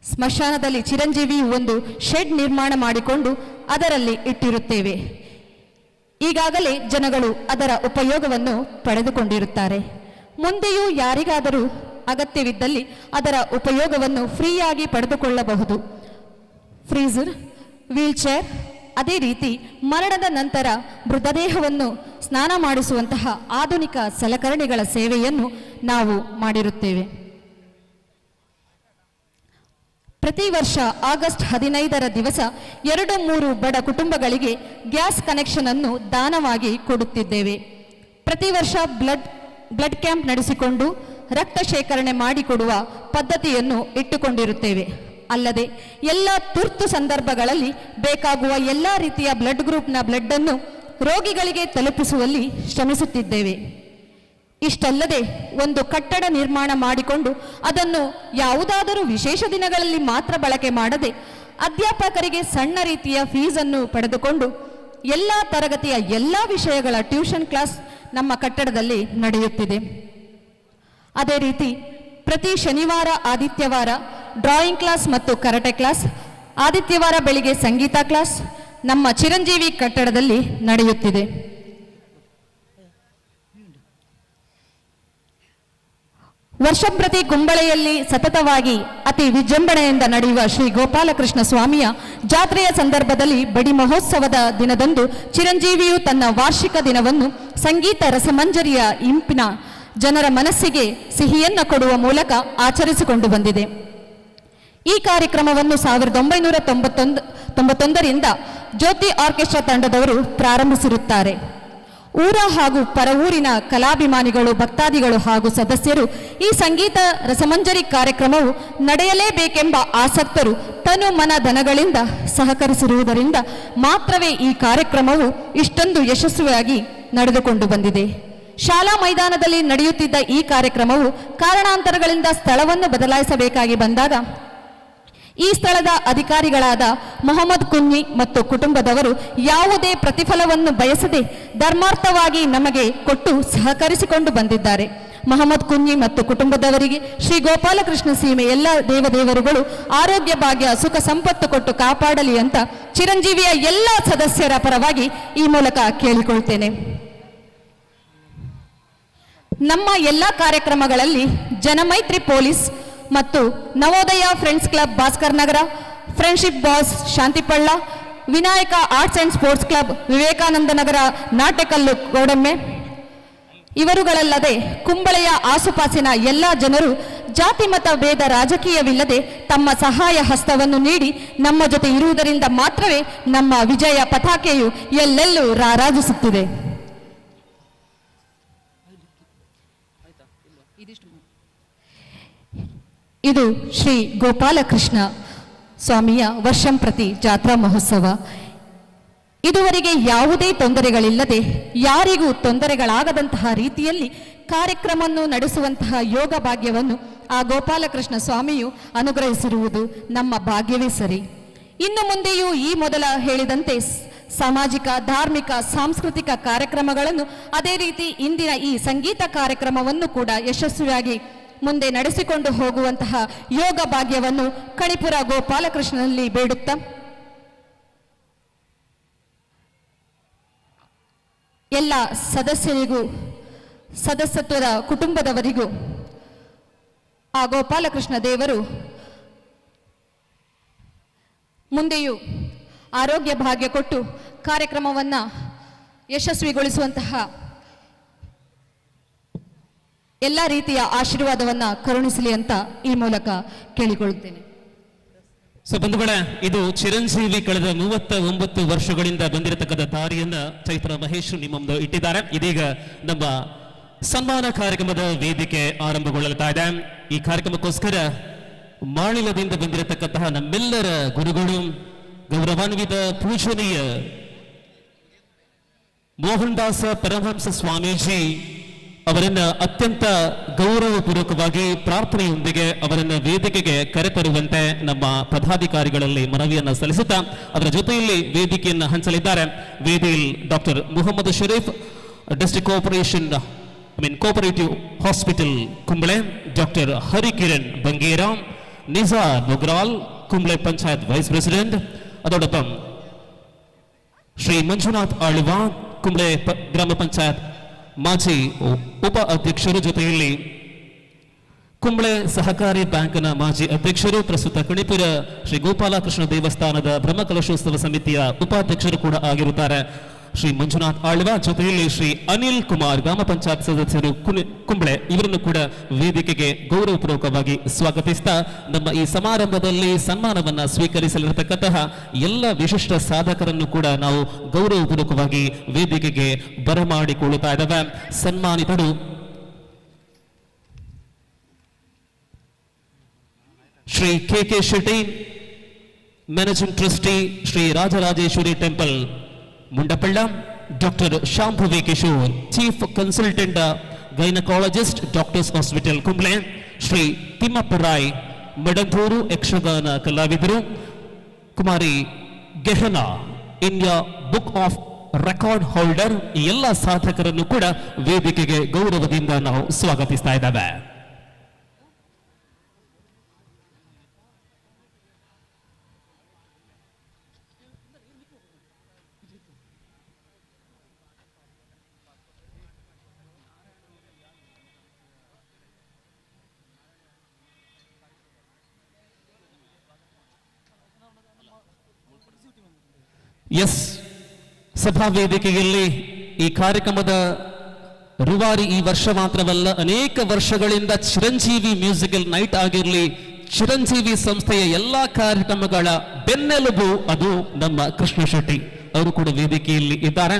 ಸ್ಮಶಾನದಲ್ಲಿ ಚಿರಂಜೀವಿ ಒಂದು ಶೆಡ್ ನಿರ್ಮಾಣ ಮಾಡಿಕೊಂಡು ಅದರಲ್ಲಿ ಇಟ್ಟಿರುತ್ತೇವೆ. ಈಗಾಗಲೇ ಜನಗಳು ಅದರ ಉಪಯೋಗವನ್ನು ಪಡೆದುಕೊಂಡಿರುತ್ತಾರೆ. ಮುಂದೆಯೂ ಯಾರಿಗಾದರೂ ಅಗತ್ಯವಿದ್ದಲ್ಲಿ ಅದರ ಉಪಯೋಗವನ್ನು ಫ್ರೀಯಾಗಿ ಪಡೆದುಕೊಳ್ಳಬಹುದು. ಫ್ರೀಜರ್, ವೀಲ್ಚೇರ್, ಅದೇ ರೀತಿ ಮರಣದ ನಂತರ ಮೃತದೇಹವನ್ನು ಸ್ನಾನ ಮಾಡಿಸುವಂತಹ ಆಧುನಿಕ ಸಲಕರಣೆಗಳ ಸೇವೆಯನ್ನು ನಾವು ಮಾಡಿರುತ್ತೇವೆ. ಪ್ರತಿ ವರ್ಷ ಆಗಸ್ಟ್ 15ರ ದಿವಸ 2-3 ಬಡ ಕುಟುಂಬಗಳಿಗೆ ಗ್ಯಾಸ್ ಕನೆಕ್ಷನ್ ಅನ್ನು ದಾನವಾಗಿ ಕೊಡುತ್ತಿದ್ದೇವೆ. ಪ್ರತಿ ವರ್ಷ ಬ್ಲಡ್ ಕ್ಯಾಂಪ್ ನಡೆಸಿಕೊಂಡು ರಕ್ತ ಶೇಖರಣೆ ಮಾಡಿಕೊಡುವ ಪದ್ಧತಿಯನ್ನು ಇಟ್ಟುಕೊಂಡಿರುತ್ತೇವೆ. ಅಲ್ಲದೆ ಎಲ್ಲ ತುರ್ತು ಸಂದರ್ಭಗಳಲ್ಲಿ ಬೇಕಾಗುವ ಎಲ್ಲ ರೀತಿಯ ಬ್ಲಡ್ ಗ್ರೂಪ್ನ ಬ್ಲಡ್ಡನ್ನು ರೋಗಿಗಳಿಗೆ ತಲುಪಿಸುವಲ್ಲಿ ಶ್ರಮಿಸುತ್ತಿದ್ದೇವೆ. ಇಷ್ಟಲ್ಲದೆ ಒಂದು ಕಟ್ಟಡ ನಿರ್ಮಾಣ ಮಾಡಿಕೊಂಡು ಅದನ್ನು ಯಾವುದಾದರೂ ವಿಶೇಷ ದಿನಗಳಲ್ಲಿ ಮಾತ್ರ ಬಳಕೆ ಮಾಡದೆ ಅಧ್ಯಾಪಕರಿಗೆ ಸಣ್ಣ ರೀತಿಯ ಫೀಸನ್ನು ಪಡೆದುಕೊಂಡು ಎಲ್ಲ ತರಗತಿಯ ಎಲ್ಲ ವಿಷಯಗಳ ಟ್ಯೂಷನ್ ಕ್ಲಾಸ್ ನಮ್ಮ ಕಟ್ಟಡದಲ್ಲಿ ನಡೆಯುತ್ತಿದೆ. ಅದೇ ರೀತಿ ಪ್ರತಿ ಶನಿವಾರ, ಆದಿತ್ಯವಾರ ಡ್ರಾಯಿಂಗ್ ಕ್ಲಾಸ್ ಮತ್ತು ಕರಾಟೆ ಕ್ಲಾಸ್, ಆದಿತ್ಯವಾರ ಬೆಳಿಗ್ಗೆ ಸಂಗೀತ ಕ್ಲಾಸ್ ನಮ್ಮ ಚಿರಂಜೀವಿ ಕಟ್ಟಡದಲ್ಲಿ ನಡೆಯುತ್ತಿದೆ. ವರ್ಷಂಪ್ರತಿ ಕುಂಬಳೆಯಲ್ಲಿ ಸತತವಾಗಿ ಅತಿ ವಿಜೃಂಭಣೆಯಿಂದ ನಡೆಯುವ ಶ್ರೀ ಗೋಪಾಲಕೃಷ್ಣ ಸ್ವಾಮಿಯ ಜಾತ್ರೆಯ ಸಂದರ್ಭದಲ್ಲಿ ಬಡಿ ಮಹೋತ್ಸವದ ದಿನದಂದು ಚಿರಂಜೀವಿಯು ತನ್ನ ವಾರ್ಷಿಕ ದಿನವನ್ನು ಸಂಗೀತ ರಸಮಂಜರಿಯ ಇಂಪಿನ ಜನರ ಮನಸ್ಸಿಗೆ ಸಿಹಿಯನ್ನು ಕೊಡುವ ಮೂಲಕ ಆಚರಿಸಿಕೊಂಡು ಬಂದಿದೆ. ಈ ಕಾರ್ಯಕ್ರಮವನ್ನು 1991ರಿಂದ ಜ್ಯೋತಿ ಆರ್ಕೆಸ್ಟ್ರಾ ತಂಡದವರು ಪ್ರಾರಂಭಿಸಿರುತ್ತಾರೆ. ಊರ ಹಾಗೂ ಪರವೂರಿನ ಕಲಾಭಿಮಾನಿಗಳು, ಭಕ್ತಾದಿಗಳು ಹಾಗೂ ಸದಸ್ಯರು ಈ ಸಂಗೀತ ರಸಮಂಜರಿ ಕಾರ್ಯಕ್ರಮವು ನಡೆಯಲೇಬೇಕೆಂಬ ಆಸಕ್ತರು ತನು ಮನ ಧನಗಳಿಂದ ಸಹಕರಿಸಿರುವುದರಿಂದ ಮಾತ್ರವೇ ಈ ಕಾರ್ಯಕ್ರಮವು ಇಷ್ಟೊಂದು ಯಶಸ್ವಿಯಾಗಿ ನಡೆದುಕೊಂಡು ಬಂದಿದೆ. ಶಾಲಾ ಮೈದಾನದಲ್ಲಿ ನಡೆಯುತ್ತಿದ್ದ ಈ ಕಾರ್ಯಕ್ರಮವು ಕಾರಣಾಂತರಗಳಿಂದ ಸ್ಥಳವನ್ನು ಬದಲಾಯಿಸಬೇಕಾಗಿ ಬಂದಾಗ ಈ ಸ್ಥಳದ ಅಧಿಕಾರಿಗಳಾದ ಮೊಹಮ್ಮದ್ ಕುನ್ನಿ ಮತ್ತು ಕುಟುಂಬದವರು ಯಾವುದೇ ಪ್ರತಿಫಲವನ್ನು ಬಯಸದೆ ಧರ್ಮಾರ್ಥವಾಗಿ ನಮಗೆ ಕೊಟ್ಟು ಸಹಕರಿಸಿಕೊಂಡು ಬಂದಿದ್ದಾರೆ. ಮೊಹಮ್ಮದ್ ಕುನ್ನಿ ಮತ್ತು ಕುಟುಂಬದವರಿಗೆ ಶ್ರೀ ಗೋಪಾಲಕೃಷ್ಣ ಸೀಮೆ ಎಲ್ಲ ದೇವದೇವರುಗಳು ಆರೋಗ್ಯ, ಭಾಗ್ಯ, ಸುಖ ಸಂಪತ್ತು ಕೊಟ್ಟು ಕಾಪಾಡಲಿ ಅಂತ ಚಿರಂಜೀವಿಯ ಎಲ್ಲ ಸದಸ್ಯರ ಪರವಾಗಿ ಈ ಮೂಲಕ ಕೇಳಿಕೊಳ್ತೇನೆ. ನಮ್ಮ ಎಲ್ಲ ಕಾರ್ಯಕ್ರಮಗಳಲ್ಲಿ ಜನಮೈತ್ರಿ ಪೊಲೀಸ್ ಮತ್ತು Navodaya friends club Bhaskar Nagar, friendship boys Shantipalla, Vinayaka arts and sports club Vivekananda Nagar Natekallu Kodemme ಇವರುಗಳಲ್ಲದೆ ಕುಂಬಳೆಯ ಆಸುಪಾಸಿನ ಎಲ್ಲ ಜನರು ಜಾತಿ ಮತ ಭೇದ ರಾಜಕೀಯವಿಲ್ಲದೆ ತಮ್ಮ ಸಹಾಯ ಹಸ್ತವನ್ನು ನೀಡಿ ನಮ್ಮ ಜೊತೆ ಇರುವುದರಿಂದ ಮಾತ್ರವೇ ನಮ್ಮ ವಿಜಯ ಪತಾಕೆಯು ಎಲ್ಲೆಲ್ಲೂ ರಾರಾಜಿಸುತ್ತಿದೆ. ಇದು ಶ್ರೀ ಗೋಪಾಲಕೃಷ್ಣ ಸ್ವಾಮಿಯ ವರ್ಷಂಪ್ರತಿ ಜಾತ್ರಾ ಮಹೋತ್ಸವ. ಇದುವರೆಗೆ ಯಾವುದೇ ತೊಂದರೆಗಳಿಲ್ಲದೆ ಯಾರಿಗೂ ತೊಂದರೆಗಳಾಗದಂತಹ ರೀತಿಯಲ್ಲಿ ಕಾರ್ಯಕ್ರಮವನ್ನು ನಡೆಸುವಂತಹ ಯೋಗ ಭಾಗ್ಯವನ್ನು ಆ ಗೋಪಾಲಕೃಷ್ಣ ಸ್ವಾಮಿಯು ಅನುಗ್ರಹಿಸಿರುವುದು ನಮ್ಮ ಭಾಗ್ಯವೇ ಸರಿ. ಇನ್ನು ಮುಂದೆಯೂ ಈ ಮೊದಲ ಹೇಳಿದಂತೆ ಸಾಮಾಜಿಕ, ಧಾರ್ಮಿಕ, ಸಾಂಸ್ಕೃತಿಕ ಕಾರ್ಯಕ್ರಮಗಳನ್ನು, ಅದೇ ರೀತಿ ಇಂದಿನ ಈ ಸಂಗೀತ ಕಾರ್ಯಕ್ರಮವನ್ನು ಕೂಡ ಯಶಸ್ವಿಯಾಗಿ ಮುಂದೆ ನಡೆಸಿಕೊಂಡು ಹೋಗುವಂತಹ ಯೋಗ ಭಾಗ್ಯವನ್ನು ಕಣಿಪುರ ಗೋಪಾಲಕೃಷ್ಣನಲ್ಲಿ ಬೇಡುತ್ತಾ ಎಲ್ಲ ಸದಸ್ಯರಿಗೂ, ಸದಸ್ಯತ್ವದ ಕುಟುಂಬದವರಿಗೂ ಆ ಗೋಪಾಲಕೃಷ್ಣ ದೇವರು ಮುಂದೆಯೂ ಆರೋಗ್ಯ ಭಾಗ್ಯ ಕೊಟ್ಟು ಕಾರ್ಯಕ್ರಮವನ್ನು ಯಶಸ್ವಿಗೊಳಿಸುವಂತಹ ಎಲ್ಲ ರೀತಿಯ ಆಶೀರ್ವಾದವನ್ನು ಕರುಣಿಸಲಿ ಅಂತ ಈ ಮೂಲಕ ಕೇಳಿಕೊಳ್ಳುತ್ತೇನೆ. ಸೊ ಬಂಧುಗಳೇ, ಇದು ಚಿರಂಜೀವಿ ಕಳೆದ 39 ವರ್ಷಗಳಿಂದ ಬಂದಿರತಕ್ಕಂಥ ದಾರಿಯನ್ನ ಚೈತ್ರ ಮಹೇಶ್ ನಿಮ್ಮ ಮುಂದೆ ಇಟ್ಟಿದ್ದಾರೆ. ಇದೀಗ ನಮ್ಮ ಸನ್ಮಾನ ಕಾರ್ಯಕ್ರಮದ ವೇದಿಕೆ ಆರಂಭಗೊಳ್ಳಲ್ತಾ ಇದೆ. ಈ ಕಾರ್ಯಕ್ರಮಕ್ಕೋಸ್ಕರ ಮಾಣಿಲದಿಂದ ಬಂದಿರತಕ್ಕಂತಹ ನಮ್ಮೆಲ್ಲರ ಗುರುಗಳು, ಗೌರವಾನ್ವಿತ ಪೂಜನೀಯ ಮೋಹನ್ ದಾಸ ಪರಮಹಂಸ ಸ್ವಾಮೀಜಿ ಅವರನ್ನ ಅತ್ಯಂತ ಗೌರವಪೂರ್ವಕವಾಗಿ ಪ್ರಾರ್ಥನೆಯೊಂದಿಗೆ ಅವರನ್ನ ವೇದಿಕೆಗೆ ಕರೆತರುವಂತೆ ನಮ್ಮ ಪದಾಧಿಕಾರಿಗಳಲ್ಲಿ ಮನವಿಯನ್ನು ಸಲ್ಲಿಸುತ್ತಾ, ಅದರ ಜೊತೆಯಲ್ಲಿ ವೇದಿಕೆಯನ್ನು ಹಂಚಲಿದ್ದಾರೆ ವೇದಿಯಲ್ಲಿ doctor Muhammad Sharif, district corporation cooperative hospital Kumble, doctor Harikiran Bangera, Nizar Mogral, Kumble panchayat vice president, അതോടൊപ്പം ಶ್ರೀ ಮಂಜುನಾಥ್ ಆಳ್ವ, ಕುಂಬ್ಳೆ ಗ್ರಾಮ ಪಂಚಾಯತ್ ಮಾಜಿ ಉಪ ಅಧ್ಯಕ್ಷರು, ಜೊತೆಯಲ್ಲಿ ಕುಂಬ್ಳೆ ಸಹಕಾರಿ ಬ್ಯಾಂಕ್ನ ಮಾಜಿ ಅಧ್ಯಕ್ಷರು, ಪ್ರಸ್ತುತ ಕಣಿಪುರ ಶ್ರೀ ಗೋಪಾಲಕೃಷ್ಣ ದೇವಸ್ಥಾನದ ಬ್ರಹ್ಮಕಲಶೋತ್ಸವ ಸಮಿತಿಯ ಉಪಾಧ್ಯಕ್ಷರು ಕೂಡ ಆಗಿರುತ್ತಾರೆ ಶ್ರೀ ಮಂಜುನಾಥ್ ಆಳ್ವ, ಜೊತೆಯಲ್ಲಿ ಶ್ರೀ ಅನಿಲ್ ಕುಮಾರ್, ಗ್ರಾಮ ಪಂಚಾಯತ್ ಸದಸ್ಯರು ಕುಂಬ್ಳೆ, ಇವರನ್ನು ಕೂಡ ವೇದಿಕೆಗೆ ಗೌರವಪೂರ್ವಕವಾಗಿ ಸ್ವಾಗತಿಸ್ತಾ ನಮ್ಮ ಈ ಸಮಾರಂಭದಲ್ಲಿ ಸನ್ಮಾನವನ್ನ ಸ್ವೀಕರಿಸಲಿರತಕ್ಕಂತಹ ಎಲ್ಲ ವಿಶಿಷ್ಟ ಸಾಧಕರನ್ನು ಕೂಡ ನಾವು ಗೌರವಪೂರ್ವಕವಾಗಿ ವೇದಿಕೆಗೆ ಬರಮಾಡಿಕೊಳ್ಳುತ್ತಾ ಇದ್ದಾವೆ. ಸನ್ಮಾನಿತರು Shri K K Shetty, managing trustee, Shri Rajarajeshwari temple Mundapalla, doctor Shambhavi Kishore, chief consultant gynaecologist, doctors hospital Kumble, Shri Thimmappa Rai Madanthur, Yakshagana ಕಲಾವಿದರು, Kumari Gehana, India book of record holder, ಈ ಎಲ್ಲ ಸಾಧಕರನ್ನು ಕೂಡ ವೇದಿಕೆಗೆ ಗೌರವದಿಂದ ನಾವು ಸ್ವಾಗತಿಸ್ತಾ ಇದ್ದೇವೆ. S, ಸಭಾ ವೇದಿಕೆಯಲ್ಲಿ ಈ ಕಾರ್ಯಕ್ರಮದ ರೂವಾರಿ ಈ ವರ್ಷ ಮಾತ್ರವಲ್ಲ, ಅನೇಕ ವರ್ಷಗಳಿಂದ ಚಿರಂಜೀವಿ ಮ್ಯೂಸಿಕಲ್ ನೈಟ್ ಆಗಿರಲಿ, ಚಿರಂಜೀವಿ ಸಂಸ್ಥೆಯ ಎಲ್ಲ ಕಾರ್ಯಕ್ರಮಗಳ ಬೆನ್ನೆಲುಬು ಅದು ನಮ್ಮ ಕೃಷ್ಣ ಶೆಟ್ಟಿ ಅವರು ಕೂಡ ವೇದಿಕೆಯಲ್ಲಿ ಇದ್ದಾರೆ.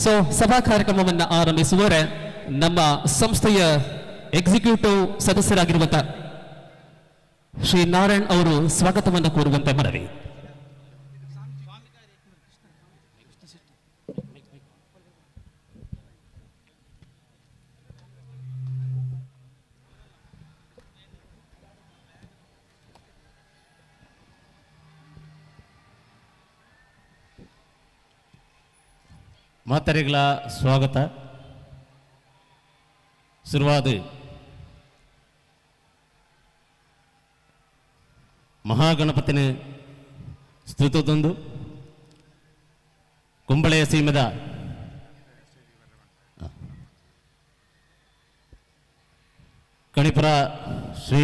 ಸೊ ಸಭಾ ಕಾರ್ಯಕ್ರಮವನ್ನು ಆರಂಭಿಸುವರೆ ನಮ್ಮ ಸಂಸ್ಥೆಯ ಎಕ್ಸಿಕ್ಯೂಟಿವ್ ಸದಸ್ಯರಾಗಿರುವಂತಹ ಶ್ರೀ ನಾರಾಯಣ್ ಅವರು ಸ್ವಾಗತವನ್ನು ಕೋರುವಂತೆ ಮನವಿ. ಮಾತರಿಗಳ ಸ್ವಾಗತ. ಶುರುವಾದ ಮಹಾಗಣಪತಿನ ಸ್ತುತದೊಂದು ಕುಂಬಳೆಯ ಸೀಮೆದ ಕಣಿಪುರ ಶ್ರೀ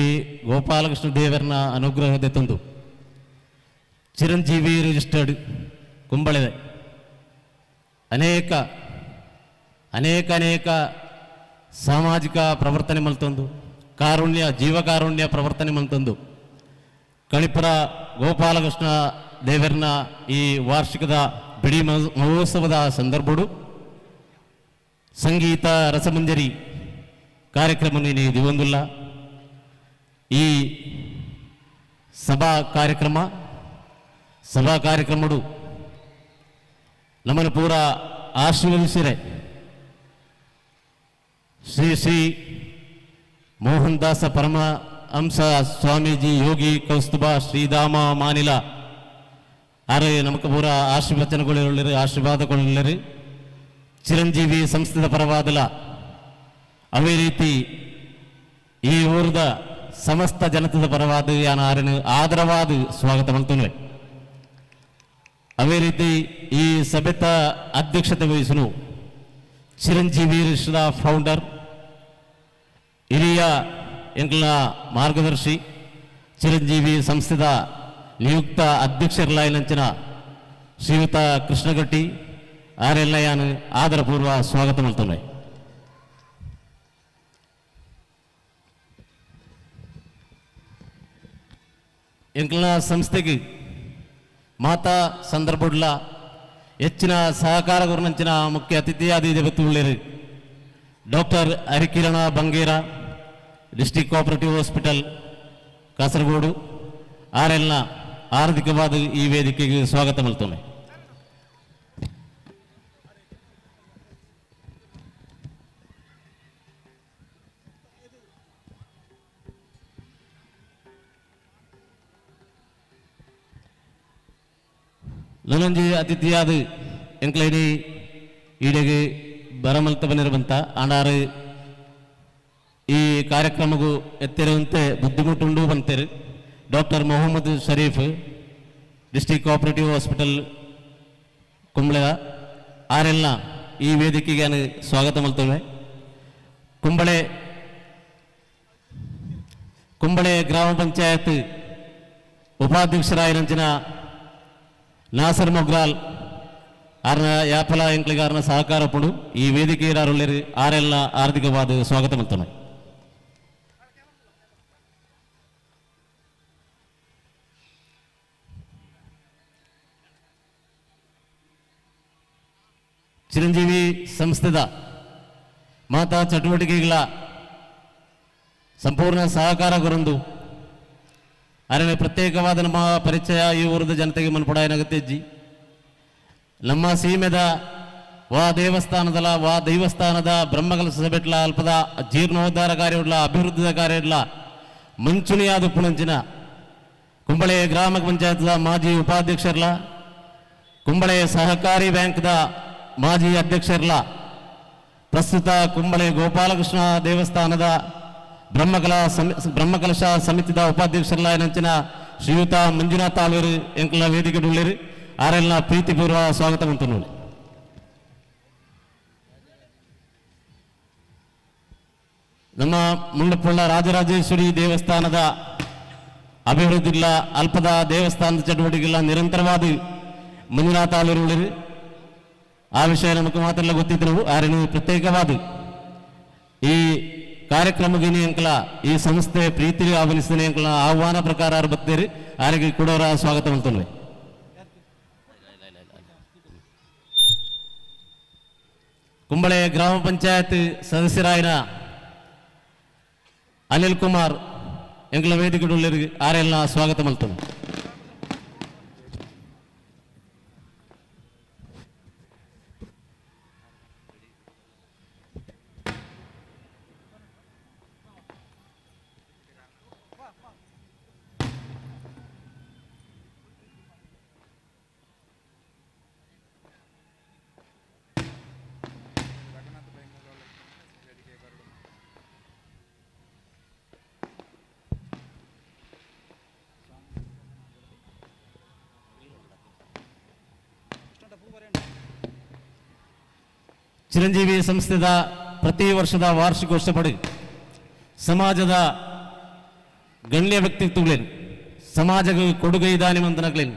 ಗೋಪಾಲಕೃಷ್ಣ ದೇವರನ ಅನುಗ್ರಹದ ತಂದು ಚಿರಂಜೀವಿ ರಿಜಿಸ್ಟರ್ಡ್ ಕುಂಬಳೆದೆ ಅನೇಕ ಅನೇಕ ಅನೇಕ ಸಾಮಾಜಿಕ ಪ್ರವರ್ತನೆ ಮಲ್ತೊಂದು ಕಾರುಣ್ಯ ಜೀವಕಾರುಣ್ಯ ಪ್ರವರ್ತನೆ ಮಲ್ತೊಂದು ಕಣಿಪುರ ಗೋಪಾಲಕೃಷ್ಣ ದೇವರನ ಈ ವಾರ್ಷಿಕದ ಬಿಡಿ ಮಹೋತ್ಸವದ ಸಂದರ್ಭಡು ಸಂಗೀತ ರಸಮಂಜರಿ ಕಾರ್ಯಕ್ರಮ ದಿವಂದುಲ್ಲ. ಈ ಸಭಾ ಕಾರ್ಯಕ್ರಮಡು ನಮ್ಮನ್ನು ಪೂರ ಆಶೀರ್ವದಿಸಿರೆ ಶ್ರೀ ಶ್ರೀ ಮೋಹನ್ ದಾಸ ಪರಮಹಂಸ ಸ್ವಾಮೀಜಿ ಯೋಗಿ ಕೌಸ್ತುಭ ಶ್ರೀಧಾಮ ಮಾನಿಲ ಆರೆ ನಮಕ ಪೂರ ಆಶೀರ್ವಚನಗೊಳ್ಳಿರಿ, ಆಶೀರ್ವಾದಗೊಳ್ಳಿರಿ. ಚಿರಂಜೀವಿ ಸಂಸ್ಥೆದ ಪರವಾದಲ ಅವೇ ರೀತಿ ಈ ಊರದ ಸಮಸ್ತ ಜನತದ ಪರವಾದ ಯಾನ ಆರನು ಆದರವಾದ ಸ್ವಾಗತ ಮಾಡ್ತೇನೆ. ಅವೇ ರೀತಿ ಈ ಸಭೆತ ಅಧ್ಯಕ್ಷತೆ ವಹಿಸನು ಚಿರಂಜೀವಿ ರಿಷದ ಫೌಂಡರ್ ಹಿರಿಯ ಎಂಕ್ಲ ಮಾರ್ಗದರ್ಶಿ ಚಿರಂಜೀವಿ ಸಂಸ್ಥೆದ ನಿಯುಕ್ತ ಅಧ್ಯಕ್ಷರಲಾಯನಂಚಿನ ಶ್ರೀಯುತ ಕೃಷ್ಣಗಟ್ಟಿ ಆರೆಲ್ಲಯಾನು ಆದರಪೂರ್ವ ಸ್ವಾಗತ ಮಾಡ್ತೇನೆ. ಎಂಕ್ಲ ಸಂಸ್ಥೆಗೆ ಮಾತಾ ಸಂದರ್ಭಡ್ಲ ಹೆಚ್ಚಿನ ಸಹಕಾರ ಗುರುನಂಚಿನ ಮುಖ್ಯ ಅತಿಥಿಯಾದ ದೇವತ್ತುಳ್ಳೇರು doctor Harikirana Bangera district cooperative hospital Kasaragod ಆರೆಲ್ನ ಹಾರ್ದಿಕವಾದ ಈ ವೇದಿಕೆಗೆ ಸ್ವಾಗತ ಮಾಡ್ತೇನೆ. ನನೊಂಜಿ ಅತಿಥಿಯಾದ ಎಂಕ್ಲೈನಿ ಈಡೆಗೆ ಬರಮಲ್ತ ಬಂದಿರುವಂತ ಆಂಡಾರು ಈ ಕಾರ್ಯಕ್ರಮಗೂ ಎತ್ತಿರುವಂತೆ ಬುದ್ಧಿಮುಟ್ಟುಂಡು ಬಂತೇರು doctor Mohammed Sharif district cooperative hospital Kumble ಆರೆಲ್ಲ ಈ ವೇದಿಕೆಗೆ ಸ್ವಾಗತ ಮಾಡ್ತೇವೆ. ಕುಂಬಳೆ ಕುಂಬಳೆ ಗ್ರಾಮ ಪಂಚಾಯತ್ ಉಪಾಧ್ಯಕ್ಷರಾಯಿರಂಚಿನ ನಾಸರ್ ಮೊಗ್ರಾಲ್ ಆರ್ನ ಯಾಪಲ ಎಂಕ್ಲಿಗಾರನ ಸಹಕಾರ ಪಡು ಈ ವೇದಿಕೆಯರಾರುಳ್ಳೇರು ಆರೆಲ್ಲ ಹಾರ್ದಿಕವಾದ ಸ್ವಾಗತ ಮಾಡ್ತೇನೆ. ಚಿರಂಜೀವಿ ಸಂಸ್ಥೆದ ಮಾತಾ ಚಟುವಟಿಕೆಗಳ ಸಂಪೂರ್ಣ ಸಹಕಾರ ಗುರಂದು ಅರಣ್ಯ ಪ್ರತ್ಯೇಕವಾದ ನಮ್ಮ ಪರಿಚಯ ಈ ಊರದ ಜನತೆಗೆ ಮನ್ಪುಡಾಯನಗತ್ತೆಜ್ಜಿ ನಮ್ಮ ಸೀಮೆದ ವಾ ದೇವಸ್ಥಾನದಲ ವಾ ದೈವಸ್ಥಾನದ ಬ್ರಹ್ಮಕಲಶ ಸಭೆಟ್ಲ ಅಲ್ಪದ ಜೀರ್ಣೋದ್ಧಾರ ಕಾರ್ಯವಿಡ್ಲ ಅಭಿವೃದ್ಧಿದ ಕಾರ್ಯ ಮಂಚುನಿಯಾದ ಪುಣಂಚಿನ ಕುಂಬಳೆ ಗ್ರಾಮ ಪಂಚಾಯತ್ದ ಮಾಜಿ ಉಪಾಧ್ಯಕ್ಷರ್ಲ ಕುಂಬಳೆ ಸಹಕಾರಿ ಬ್ಯಾಂಕ್ದ ಮಾಜಿ ಅಧ್ಯಕ್ಷರ್ಲ ಪ್ರಸ್ತುತ ಕುಂಬಳೆ ಗೋಪಾಲಕೃಷ್ಣ ದೇವಸ್ಥಾನದ ಬ್ರಹ್ಮಕಲಶ ಸಮಿತಿದ ಉಪಾಧ್ಯಕ್ಷರ್ಲ ನಂಚಿನ ಶ್ರೀಯುತ ಮಂಜುನಾಥ ಆಳ್ವೇರು ಎಂಕಲ ವೇದಿಕೆ ಉಳ್ಳೇರು ಆರೆಲ್ಲ ಪ್ರೀತಿಪೂರ್ವ ಸ್ವಾಗತ ಮಂತನು. ನಮ್ಮ ಮುಂಡಪುಳ್ಳ ರಾಜರಾಜೇಶ್ವರಿ ದೇವಸ್ಥಾನದ ಅಭಿವೃದ್ಧಿಲ್ಲ ಅಲ್ಪದ ದೇವಸ್ಥಾನದ ಚಟುವಟಿಕೆಲ್ಲ ನಿರಂತರವಾದ ಮಂಜುನಾಥ ಆಳ್ವೇರು ಉಳ್ಳೇರು ಆ ವಿಷಯ ನಮಗೆ ಮಾತ್ರ ಗೊತ್ತಿದ್ರು ಆರೇನು ಪ್ರತ್ಯೇಕವಾದ ಈ ಕಾರ್ಯಕ್ರಮಕ್ಕೆ ಅಂಕಲ ಈ ಸಂಸ್ಥೆ ಪ್ರೀತಿ ಆಹ್ವಾನಿಸಿದ ಅಂಕಲ ಆಹ್ವಾನ ಪ್ರಕಾರ ಬರ್ತೇರಿ ಆರಿಗೆ ಕೂಡ ಸ್ವಾಗತ ಮಾಡ್ತೇನೆ. ಕುಂಬಳೆ ಗ್ರಾಮ ಪಂಚಾಯತ್ ಸದಸ್ಯರಾಯನ ಅನಿಲ್ ಕುಮಾರ್ ಎಂಕಲ ವೇದಿಕೆ ಆರೆಲ್ಲ ಸ್ವಾಗತ ಮಾಡ್ತೇನೆ. ಚಿರಂಜೀವಿ ಸಂಸ್ಥೆದ ಪ್ರತಿ ವರ್ಷದ ವಾರ್ಷಿಕೋತ್ಸವ ಸಮಾಜದ ಗಣ್ಯ ವ್ಯಕ್ತಿತ್ವಗಳೇನು ಸಮಾಜಕ್ಕೆ ಕೊಡುಗೆ ಇದಾನಿಮಂತನಗಳೇನು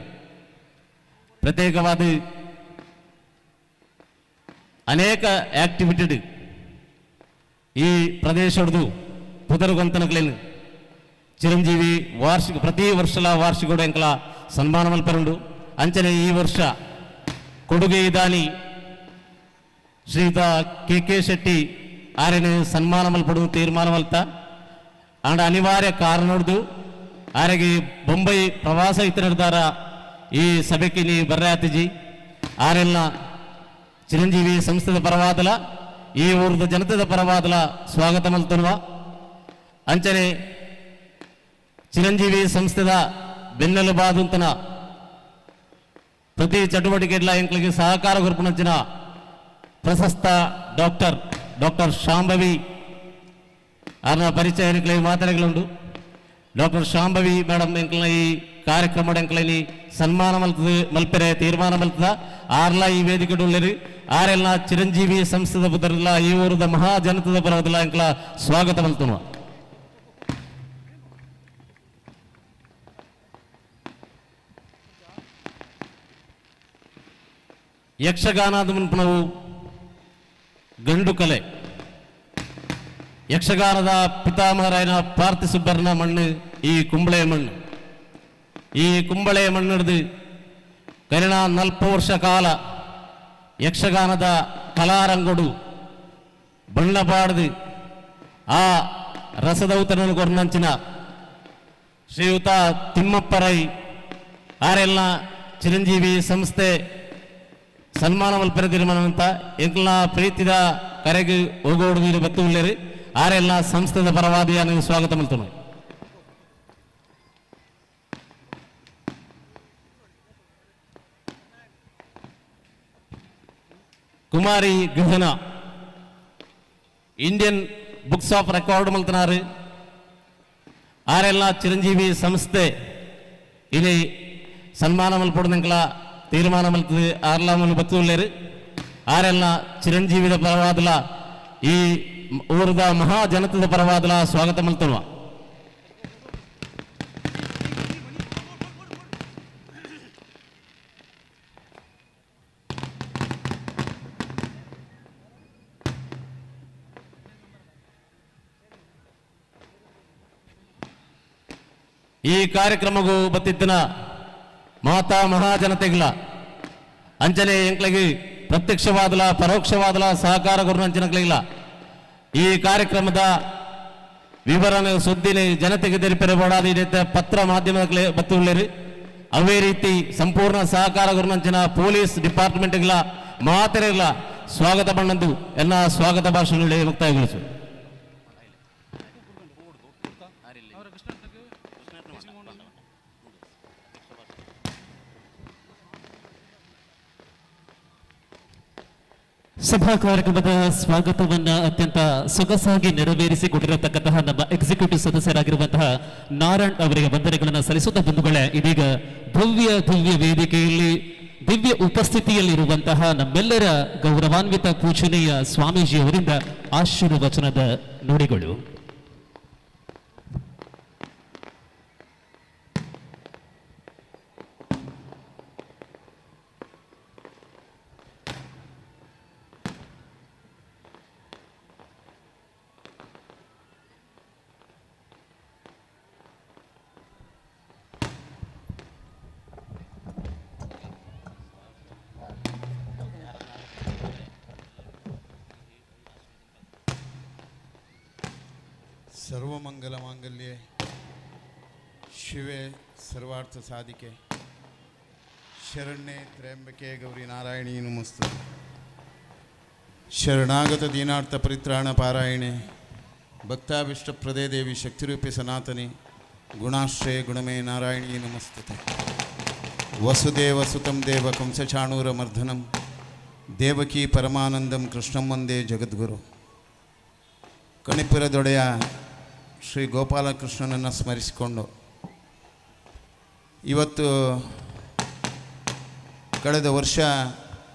ಪ್ರತ್ಯೇಕವಾದ ಅನೇಕ ಆಕ್ಟಿವಿಟಿ ಈ ಪ್ರದೇಶದ ಪುದರುಗಂತನಗಳೇನು ಚಿರಂಜೀವಿ ವಾರ್ಷಿಕ ಪ್ರತಿ ವರ್ಷಲ ವಾರ್ಷಿಕ ಎಂಕಲ ಸನ್ಮಾನ ಮಲ್ಪರುಂಡು. ಅಂಚನೆ ಈ ವರ್ಷ ಕೊಡುಗೆ ಇದಾನಿ ಶ್ರೀಯುತ ಕೆ ಕೆ ಶೆಟ್ಟಿ ಆರೆನ ಸನ್ಮಾನ ಮಲ್ಪಡು ತೀರ್ಮಾನ ಮಲ್ತ ಆಂಡ ಅನಿವಾರ್ಯ ಕಾರಣದ್ದು ಆರೆಗೆ ಬೊಂಬೈ ಪ್ರವಾಸ ಇತರದಾರ ಈ ಸಭೆಗೆ ನೀ ಬರ್ರಾತಿಜಿ ಆರೆಲ್ಲ ಚಿರಂಜೀವಿ ಸಂಸ್ಥೆದ ಪರವಾದಲ ಈ ಊರದ ಜನತೆದ ಪರವಾದಲ ಸ್ವಾಗತ ಮಲ್ತನುವ. ಅಂಚನೆ ಚಿರಂಜೀವಿ ಸಂಸ್ಥೆದ ಬೆನ್ನೆಲುಬಾದಂತನ ಪ್ರತಿ ಚಟುವಟಿಕೆಗಳ ಎಂಕ್ಲಿಗೆ ಸಹಕಾರ ಗುರುಪುನಂಚಿನ ಪ್ರಶಸ್ತ ಡಾಕ್ಟರ್ ಡಾಕ್ಟರ್ ಶಾಂಭವಿ ಆರ್ನ ಪರಿಚಯ ಎಂಕ್ಲಿಗೆ ಮಾತನೆಗಳುಂಡು. ಡಾಕ್ಟರ್ ಶಾಂಭವಿ ಮೇಡಮ್ ಎಂಕ್ಲಿನ ಈ ಕಾರ್ಯಕ್ರಮ ಎಂಕ್లని ಸನ್ಮಾನ ಮಲ್ತದ ಮಲ್ಪೆರೆ ತೀರ್ಮಾನ ಮಲ್ತದ ಆರ್ಲ ಈ ವೇದಿಕೆ ಉಳ್ಳೇರಿ ಆರೆಲ್ಲ ಚಿರಂಜೀವಿ ಸಂಸ್ಥೆದ ಬುದ್ಧರಲ್ಲ ಈ ಊರದ ಮಹಾಜನತದ ಪರವದಲ್ಲ ಎಂಕ್ಲ ಸ್ವಾಗತ ಮಲ್ತನುವ. ಯಕ್ಷಗಾನದ ಮುನ್ಪಣವು ಗಂಡು ಕಲೆ ಯಕ್ಷಗಾನದ ಪಿತಾಮಹರಾಯನ ಪಾರ್ಥಿ ಸುಬ್ಬರ್ನ ಮಣ್ಣು ಈ ಕುಂಬಳೆಯ ಮಣ್ಣು. ಈ ಕುಂಬಳೆಯ ಮಣ್ಣಿಡ್ದು ಕರಿಣ 40 ವರ್ಷ ಕಾಲ ಯಕ್ಷಗಾನದ ಕಲಾರಂಗೊಡು ಬಣ್ಣ ಪಾಡ್ದು ಆ ರಸದೌತನನ್ನು ಕೊರ್ನಂಚಿನ ಶ್ರೀಯುತ ತಿಮ್ಮಪ್ಪರೈ ಆರೆಲ್ಲ ಚಿರಂಜೀವಿ ಸಂಸ್ಥೆ ಸನ್ಮಾನ ಮಲ್ಪೆರೆ ತೀರ್ಮಾನವಂತ ಎಂಕ್ಲ ಪ್ರೀತಿದ ಕರೆಗೆ ಹೋಗೋಡು ಬತ್ತು ಉಳ್ಳೇರಿ ಆರೆಲ್ಲ ಸಂಸ್ಥೆದ ಪರವಾದಿಯನ್ನು ಸ್ವಾಗತ ಮಲ್ತನು. Kumari Gahana Indian books of record ಮಲ್ತನಾರು ಆರೆಲ್ಲ ಚಿರಂಜೀವಿ ಸಂಸ್ಥೆ ಇಲ್ಲಿ ಸನ್ಮಾನ ಮಲ್ಪೊಡುನಂಕಲ ತೀರ್ಮಾನ ಮಲ್ತದೆ ಆರ್ಲ ಮಲ್ ಬತ್ತು ಉಳ್ಳೇರು ಆರೆಲ್ಲ ಚಿರಂಜೀವಿದ ಪರವಾದಲ ಈ ಊರದ ಮಹಾಜನತದ ಪರವಾದಲ ಸ್ವಾಗತ ಮಲ್ತನುವ. ಈ ಕಾರ್ಯಕ್ರಮಗೂ ಬತ್ತಿತ್ತಿನ ಮಾತಾ ಮಹಾಜನತೆಗಳ ಅಂಚನೆ ಎಂಕ್ಲಗಿ ಪ್ರತ್ಯಕ್ಷವಾದಲ ಪರೋಕ್ಷವಾದಲ ಸಹಕಾರ ಗುರುನಂಚಿನಗಳಿಲ್ಲ ಈ ಕಾರ್ಯಕ್ರಮದ ವಿವರಣೆ ಸುದ್ದಿನ ಜನತೆಗೆ ತೆರಿಪೆರಬೇಡಾದ ಪತ್ರ ಮಾಧ್ಯಮದ ಬತ್ತುಳ್ಳೇರಿ ಅವೇ ರೀತಿ ಸಂಪೂರ್ಣ ಸಹಕಾರ ಗುರುನಂಚಿನ ಪೊಲೀಸ್ ಡಿಪಾರ್ಟ್ಮೆಂಟ್ಗಳ ಮಾತೆರೆಗಳ ಸ್ವಾಗತ ಬಣ್ಣಂದು ಎಲ್ಲ ಸ್ವಾಗತ ಭಾಷಣಗಳಲ್ಲಿ ಮುಕ್ತಾಯಗೊಳಿಸು. ಸಭಾ ಕಾರ್ಯಕ್ರಮದ ಸ್ವಾಗತವನ್ನ ಅತ್ಯಂತ ಸೊಗಸಾಗಿ ನೆರವೇರಿಸಿಕೊಟ್ಟಿರತಕ್ಕಂತಹ ನಮ್ಮ ಎಕ್ಸಿಕ್ಯೂಟಿವ್ ಸದಸ್ಯರಾಗಿರುವಂತಹ ನಾರಾಯಣ್ ಅವರಿಗೆ ವಂದನೆಗಳನ್ನು ಸಲ್ಲಿಸುತ್ತಾ ಬಂಧುಗಳೇ, ಇದೀಗ ಭವ್ಯ ದಿವ್ಯ ವೇದಿಕೆಯಲ್ಲಿ ದಿವ್ಯ ಉಪಸ್ಥಿತಿಯಲ್ಲಿರುವಂತಹ ನಮ್ಮೆಲ್ಲರ ಗೌರವಾನ್ವಿತ ಪೂಜನೀಯ ಸ್ವಾಮೀಜಿಯವರಿಂದ ಆಶೀರ್ವಚನದ ನುಡಿಗಳು. ಸರ್ವಮಂಗಲ ಮಾಂಗಲ್ಯೆ ಶಿವೆ ಸರ್ವಾರ್ಥ ಸಾಧಿಕೆ ಶರಣ್ಯೆ ತ್ರ್ಯಂಬಕೆ ಗೌರಿ ನಾರಾಯಣಿ ನಮಸ್ತೆ. ಶರಣಾಗತ ದೀನಾರ್ಥ ಪರಿತ್ರಾಣ ಪಾರಾಯಣೆ ಭಕ್ತಾಭಿಷ್ಟಪ್ರದೇ ದೇವಿ ಶಕ್ತಿರೂಪಿ ಸನಾತನಿ ಗುಣಾಶ್ರಯ ಗುಣಮೇ ನಾರಾಯಣಿ ನಮಸ್ತುತೆ. ವಸುದೇವ ಸುತಂ ದೇವ ಕಂಸಚಾಣೂರ ಮರ್ದನಂ ದೇವಕಿ ಪರಮಾನಂದಂ ಕೃಷ್ಣಂ ವಂದೇ ಜಗದ್ಗುರು. ಕಣಿಪುರದೊಡೆಯ ಶ್ರೀ ಗೋಪಾಲಕೃಷ್ಣನನ್ನು ಸ್ಮರಿಸಿಕೊಂಡು ಇವತ್ತು ಕಳೆದ ವರ್ಷ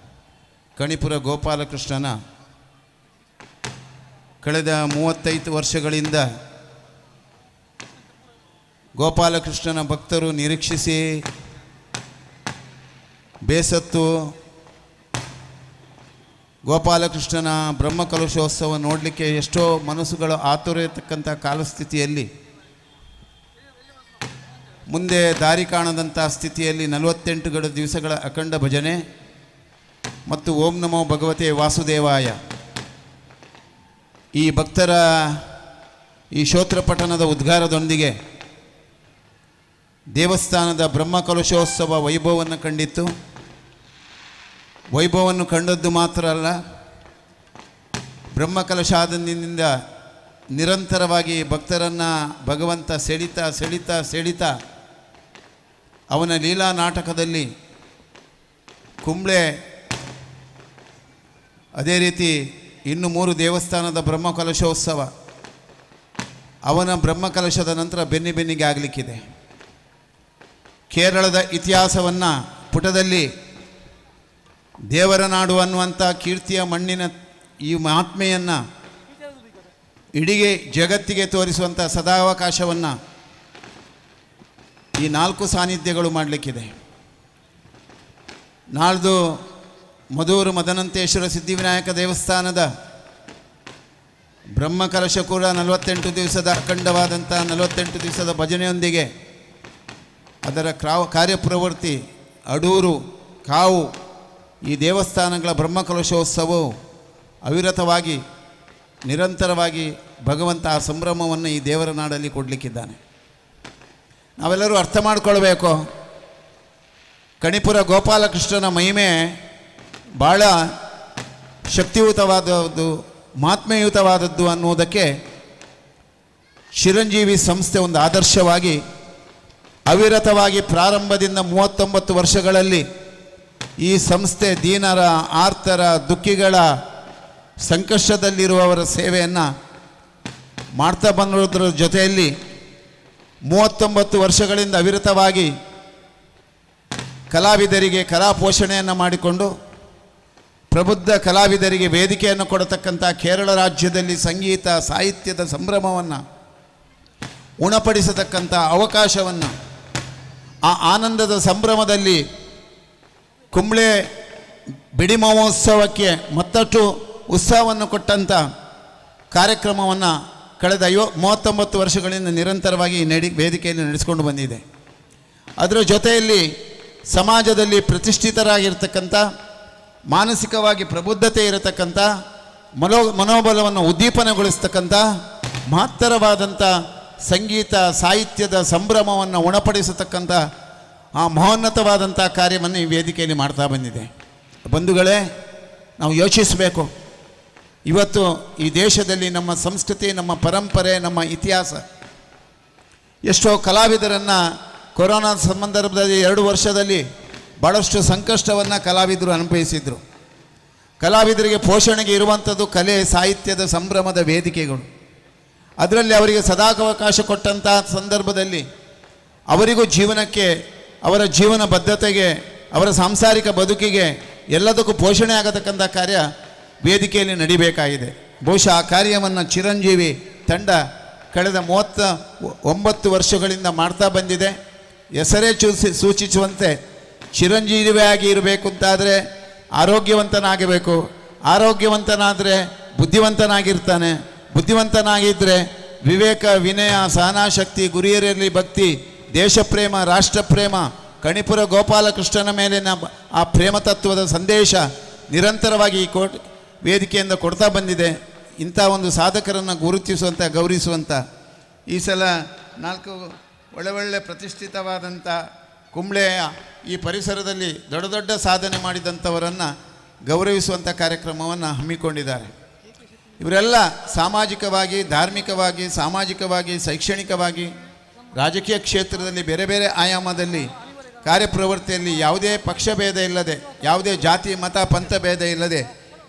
ಕಣಿಪುರ ಗೋಪಾಲಕೃಷ್ಣನ ಕಳೆದ 35 ವರ್ಷಗಳಿಂದ ಗೋಪಾಲಕೃಷ್ಣನ ಭಕ್ತರು ನಿರೀಕ್ಷಿಸಿ ಬೇಸತ್ತು ಗೋಪಾಲಕೃಷ್ಣನ ಬ್ರಹ್ಮಕಲಶೋತ್ಸವ ನೋಡಲಿಕ್ಕೆ ಎಷ್ಟೋ ಮನಸ್ಸುಗಳು ಆತುರ ಇರತಕ್ಕಂಥ ಕಾಲಸ್ಥಿತಿಯಲ್ಲಿ, ಮುಂದೆ ದಾರಿ ಕಾಣದಂಥ ಸ್ಥಿತಿಯಲ್ಲಿ 48 ದಿವಸಗಳ ಅಖಂಡ ಭಜನೆ ಮತ್ತು ಓಂ ನಮೋ ಭಗವತೆ ವಾಸುದೇವಾಯ ಈ ಭಕ್ತರ ಈ ಶ್ರೋತ್ರ ಪಠಣದ ಉದ್ಗಾರದೊಂದಿಗೆ ದೇವಸ್ಥಾನದ ಬ್ರಹ್ಮಕಲಶೋತ್ಸವ ವೈಭವವನ್ನು ಕಂಡಿತ್ತು. ವೈಭವವನ್ನು ಕಂಡದ್ದು ಮಾತ್ರ ಅಲ್ಲ, ಬ್ರಹ್ಮಕಲಶಾದಂದಿನಿಂದ ನಿರಂತರವಾಗಿ ಭಕ್ತರನ್ನು ಭಗವಂತ ಸೆಳಿತಾ ಸೆಳಿತಾ ಸೆಳಿತಾ ಅವನ ಲೀಲಾ ನಾಟಕದಲ್ಲಿ ಕುಂಬ್ಳೆ, ಅದೇ ರೀತಿ ಇನ್ನು 3 ದೇವಸ್ಥಾನದ ಬ್ರಹ್ಮಕಲಶೋತ್ಸವ ಅವನ ಬ್ರಹ್ಮಕಲಶದ ನಂತರ ಬೆನ್ನಿ ಬೆನ್ನಿಗೆ ಆಗಲಿಕ್ಕಿದೆ. ಕೇರಳದ ಇತಿಹಾಸವನ್ನು ಪುಟದಲ್ಲಿ ದೇವರ ನಾಡು ಅನ್ನುವಂಥ ಕೀರ್ತಿಯ ಮಣ್ಣಿನ ಈ ಮಹಾತ್ಮೆಯನ್ನು ಇಡೀ ಜಗತ್ತಿಗೆ ತೋರಿಸುವಂಥ ಸದಾವಕಾಶವನ್ನು ಈ 4 ಸಾನ್ನಿಧ್ಯಗಳು ಮಾಡಲಿಕ್ಕಿದೆ. ನಾಳ್ದು ಮಧೂರು ಮದನಂತೇಶ್ವರ ಸಿದ್ಧಿವಿನಾಯಕ ದೇವಸ್ಥಾನದ ಬ್ರಹ್ಮಕಲಶ ಕೂಡ 48 ದಿವಸದ ಅಖಂಡವಾದಂಥ 48 ದಿವಸದ ಭಜನೆಯೊಂದಿಗೆ ಅದರ ಕಾರ್ಯಪ್ರವೃತ್ತಿ ಅಡೂರು ಕಾವು ಈ ದೇವಸ್ಥಾನಗಳ ಬ್ರಹ್ಮಕಲಶೋತ್ಸವವು ಅವಿರತವಾಗಿ ನಿರಂತರವಾಗಿ ಭಗವಂತ ಆ ಸಂಭ್ರಮವನ್ನು ಈ ದೇವರ ನಾಡಲ್ಲಿ ಕೊಡಲಿಕ್ಕಿದ್ದಾನೆ. ನಾವೆಲ್ಲರೂ ಅರ್ಥ ಮಾಡಿಕೊಳ್ಬೇಕು, ಕಣಿಪುರ ಗೋಪಾಲಕೃಷ್ಣನ ಮಹಿಮೆ ಭಾಳ ಶಕ್ತಿಯುತವಾದದ್ದು, ಮಹಾತ್ಮೆಯುತವಾದದ್ದು ಅನ್ನುವುದಕ್ಕೆ ಚಿರಂಜೀವಿ ಸಂಸ್ಥೆ ಒಂದು ಆದರ್ಶವಾಗಿ ಅವಿರತವಾಗಿ ಪ್ರಾರಂಭದಿಂದ 39 ವರ್ಷಗಳಲ್ಲಿ ಈ ಸಂಸ್ಥೆ ದೀನರ, ಆರ್ತರ, ದುಃಖಿಗಳ, ಸಂಕಷ್ಟದಲ್ಲಿರುವವರ ಸೇವೆಯನ್ನು ಮಾಡ್ತಾ ಬಂದಿರೋದ್ರ ಜೊತೆಯಲ್ಲಿ 39 ವರ್ಷಗಳಿಂದ ಅವಿರತವಾಗಿ ಕಲಾವಿದರಿಗೆ ಕಲಾ ಪೋಷಣೆಯನ್ನು ಮಾಡಿಕೊಂಡು ಪ್ರಬುದ್ಧ ಕಲಾವಿದರಿಗೆ ವೇದಿಕೆಯನ್ನು ಕೊಡತಕ್ಕಂಥ ಕೇರಳ ರಾಜ್ಯದಲ್ಲಿ ಸಂಗೀತ ಸಾಹಿತ್ಯದ ಸಂಭ್ರಮವನ್ನು ಉಣಪಡಿಸತಕ್ಕಂಥ ಅವಕಾಶವನ್ನು ಆ ಆನಂದದ ಸಂಭ್ರಮದಲ್ಲಿ ಕುಂಬ್ಳೆ ಬಿಡಿ ಮಹೋತ್ಸವಕ್ಕೆ ಮತ್ತಷ್ಟು ಉತ್ಸಾಹವನ್ನು ಕೊಟ್ಟಂಥ ಕಾರ್ಯಕ್ರಮವನ್ನು ಕಳೆದ 39 ವರ್ಷಗಳಿಂದ ನಿರಂತರವಾಗಿ ವೇದಿಕೆಯಲ್ಲಿ ನಡೆಸಿಕೊಂಡು ಬಂದಿದೆ. ಅದರ ಜೊತೆಯಲ್ಲಿ ಸಮಾಜದಲ್ಲಿ ಪ್ರತಿಷ್ಠಿತರಾಗಿರ್ತಕ್ಕಂಥ, ಮಾನಸಿಕವಾಗಿ ಪ್ರಬುದ್ಧತೆ ಇರತಕ್ಕಂಥ, ಮನೋಬಲವನ್ನು ಉದ್ದೀಪನಗೊಳಿಸ್ತಕ್ಕಂಥ ಮಹತ್ತರವಾದಂಥ ಸಂಗೀತ ಸಾಹಿತ್ಯದ ಸಂಭ್ರಮವನ್ನು ಉಣಪಡಿಸತಕ್ಕಂಥ ಆ ಮಹೋನ್ನತವಾದಂಥ ಕಾರ್ಯವನ್ನು ಈ ವೇದಿಕೆಯಲ್ಲಿ ಮಾಡ್ತಾ ಬಂದಿದೆ. ಬಂಧುಗಳೇ, ನಾವು ಯೋಚಿಸಬೇಕು. ಇವತ್ತು ಈ ದೇಶದಲ್ಲಿ ನಮ್ಮ ಸಂಸ್ಕೃತಿ, ನಮ್ಮ ಪರಂಪರೆ, ನಮ್ಮ ಇತಿಹಾಸ, ಎಷ್ಟೋ ಕಲಾವಿದರನ್ನು ಕೊರೋನಾ ಸಂದರ್ಭದಲ್ಲಿ 2 ವರ್ಷದಲ್ಲಿ ಭಾಳಷ್ಟು ಸಂಕಷ್ಟವನ್ನು ಕಲಾವಿದರು ಅನುಭವಿಸಿದರು. ಕಲಾವಿದರಿಗೆ ಪೋಷಣೆಗೆ ಇರುವಂಥದ್ದು ಕಲೆ ಸಾಹಿತ್ಯದ ಸಂಭ್ರಮದ ವೇದಿಕೆಗಳು. ಅದರಲ್ಲಿ ಅವರಿಗೆ ಸದಾವಕಾಶ ಕೊಟ್ಟಂಥ ಸಂದರ್ಭದಲ್ಲಿ ಅವರಿಗೂ ಜೀವನಕ್ಕೆ, ಅವರ ಜೀವನ ಬದ್ಧತೆಗೆ, ಅವರ ಸಾಂಸಾರಿಕ ಬದುಕಿಗೆ ಎಲ್ಲದಕ್ಕೂ ಪೋಷಣೆ ಆಗತಕ್ಕಂಥ ಕಾರ್ಯ ವೇದಿಕೆಯಲ್ಲಿ ನಡಿಬೇಕಾಗಿದೆ. ಬಹುಶಃ ಆ ಕಾರ್ಯವನ್ನು ಚಿರಂಜೀವಿ ತಂಡ ಕಳೆದ 39 ವರ್ಷಗಳಿಂದ ಮಾಡ್ತಾ ಬಂದಿದೆ. ಹೆಸರೇ ಸೂಚಿಸುವಂತೆ ಚಿರಂಜೀವಿಯಾಗಿ ಇರಬೇಕು ಅಂತಾದರೆ ಆರೋಗ್ಯವಂತನಾಗಬೇಕು, ಆರೋಗ್ಯವಂತನಾದರೆ ಬುದ್ಧಿವಂತನಾಗಿರ್ತಾನೆ, ಬುದ್ಧಿವಂತನಾಗಿದ್ದರೆ ವಿವೇಕ, ವಿನಯ, ಸಹನಾಶಕ್ತಿ, ಗುರಿಯರಲ್ಲಿ ಭಕ್ತಿ, ದೇಶಪ್ರೇಮ, ರಾಷ್ಟ್ರಪ್ರೇಮ, ಕಣಿಪುರ ಗೋಪಾಲಕೃಷ್ಣನ ಮೇಲಿನ ಆ ಪ್ರೇಮ ತತ್ವದ ಸಂದೇಶ ನಿರಂತರವಾಗಿ ಈ ವೇದಿಕೆಯಿಂದ ಕೊಡ್ತಾ ಬಂದಿದೆ. ಇಂಥ ಒಂದು ಸಾಧಕರನ್ನು ಗುರುತಿಸುವಂಥ, ಗೌರವಿಸುವಂಥ ಈ ಸಲ 4 ಒಳ್ಳೆ ಒಳ್ಳೆ ಪ್ರತಿಷ್ಠಿತವಾದಂಥ ಕುಂಬ್ಳೆಯ ಈ ಪರಿಸರದಲ್ಲಿ ದೊಡ್ಡ ದೊಡ್ಡ ಸಾಧನೆ ಮಾಡಿದಂಥವರನ್ನು ಗೌರವಿಸುವಂಥ ಕಾರ್ಯಕ್ರಮವನ್ನು ಹಮ್ಮಿಕೊಂಡಿದ್ದಾರೆ. ಇವರೆಲ್ಲ ಸಾಮಾಜಿಕವಾಗಿ, ಧಾರ್ಮಿಕವಾಗಿ, ಸಾಮಾಜಿಕವಾಗಿ, ಶೈಕ್ಷಣಿಕವಾಗಿ, ರಾಜಕೀಯ ಕ್ಷೇತ್ರದಲ್ಲಿ ಬೇರೆ ಬೇರೆ ಆಯಾಮದಲ್ಲಿ ಕಾರ್ಯಪ್ರವೃತ್ತಿಯಲ್ಲಿ ಯಾವುದೇ ಪಕ್ಷಭೇದ ಇಲ್ಲದೆ, ಯಾವುದೇ ಜಾತಿ ಮತ ಪಂಥ ಭೇದ ಇಲ್ಲದೆ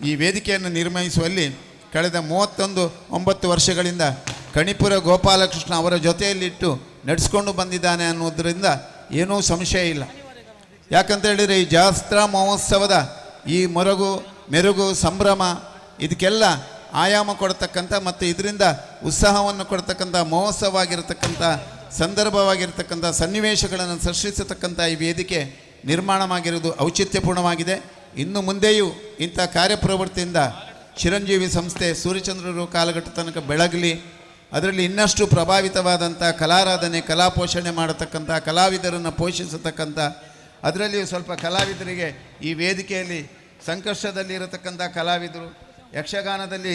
ಈ ವೇದಿಕೆಯನ್ನು ನಿರ್ಮಿಸುವಲ್ಲಿ ಕಳೆದ 39 ವರ್ಷಗಳಿಂದ ಕಣಿಪುರ ಗೋಪಾಲಕೃಷ್ಣ ಅವರ ಜೊತೆಯಲ್ಲಿಟ್ಟು ನಡೆಸ್ಕೊಂಡು ಬಂದಿದ್ದಾನೆ ಅನ್ನೋದರಿಂದ ಏನೂ ಸಂಶಯ ಇಲ್ಲ. ಯಾಕಂತ ಹೇಳಿದರೆ ಈ ಜಾತ್ರಾ ಮಹೋತ್ಸವದ ಈ ಮೊರಗು ಮೆರುಗು ಸಂಭ್ರಮ ಇದಕ್ಕೆಲ್ಲ ಆಯಾಮ ಕೊಡ್ತಕ್ಕಂಥ ಮತ್ತು ಇದರಿಂದ ಉತ್ಸಾಹವನ್ನು ಕೊಡ್ತಕ್ಕಂಥ ಮಹೋತ್ಸವವಾಗಿರತಕ್ಕಂಥ ಸಂದರ್ಭವಾಗಿರ್ತಕ್ಕಂಥ ಸನ್ನಿವೇಶಗಳನ್ನು ಸೃಷ್ಟಿಸತಕ್ಕಂಥ ಈ ವೇದಿಕೆ ನಿರ್ಮಾಣವಾಗಿರುವುದು ಔಚಿತ್ಯಪೂರ್ಣವಾಗಿದೆ. ಇನ್ನು ಮುಂದೆಯೂ ಇಂಥ ಕಾರ್ಯಪ್ರವೃತ್ತಿಯಿಂದ ಚಿರಂಜೀವಿ ಸಂಸ್ಥೆ ಸೂರ್ಯಚಂದ್ರರು ಕಾಲಘಟ್ಟ ತನಕ ಬೆಳಗಲಿ, ಅದರಲ್ಲಿ ಇನ್ನಷ್ಟು ಪ್ರಭಾವಿತವಾದಂಥ ಕಲಾರಾಧನೆ, ಕಲಾಪೋಷಣೆ ಮಾಡತಕ್ಕಂಥ ಕಲಾವಿದರನ್ನು ಪೋಷಿಸತಕ್ಕಂಥ, ಅದರಲ್ಲಿಯೂ ಸ್ವಲ್ಪ ಕಲಾವಿದರಿಗೆ ಈ ವೇದಿಕೆಯಲ್ಲಿ ಸಂಕಷ್ಟದಲ್ಲಿ ಇರತಕ್ಕಂಥ ಕಲಾವಿದರು, ಯಕ್ಷಗಾನದಲ್ಲಿ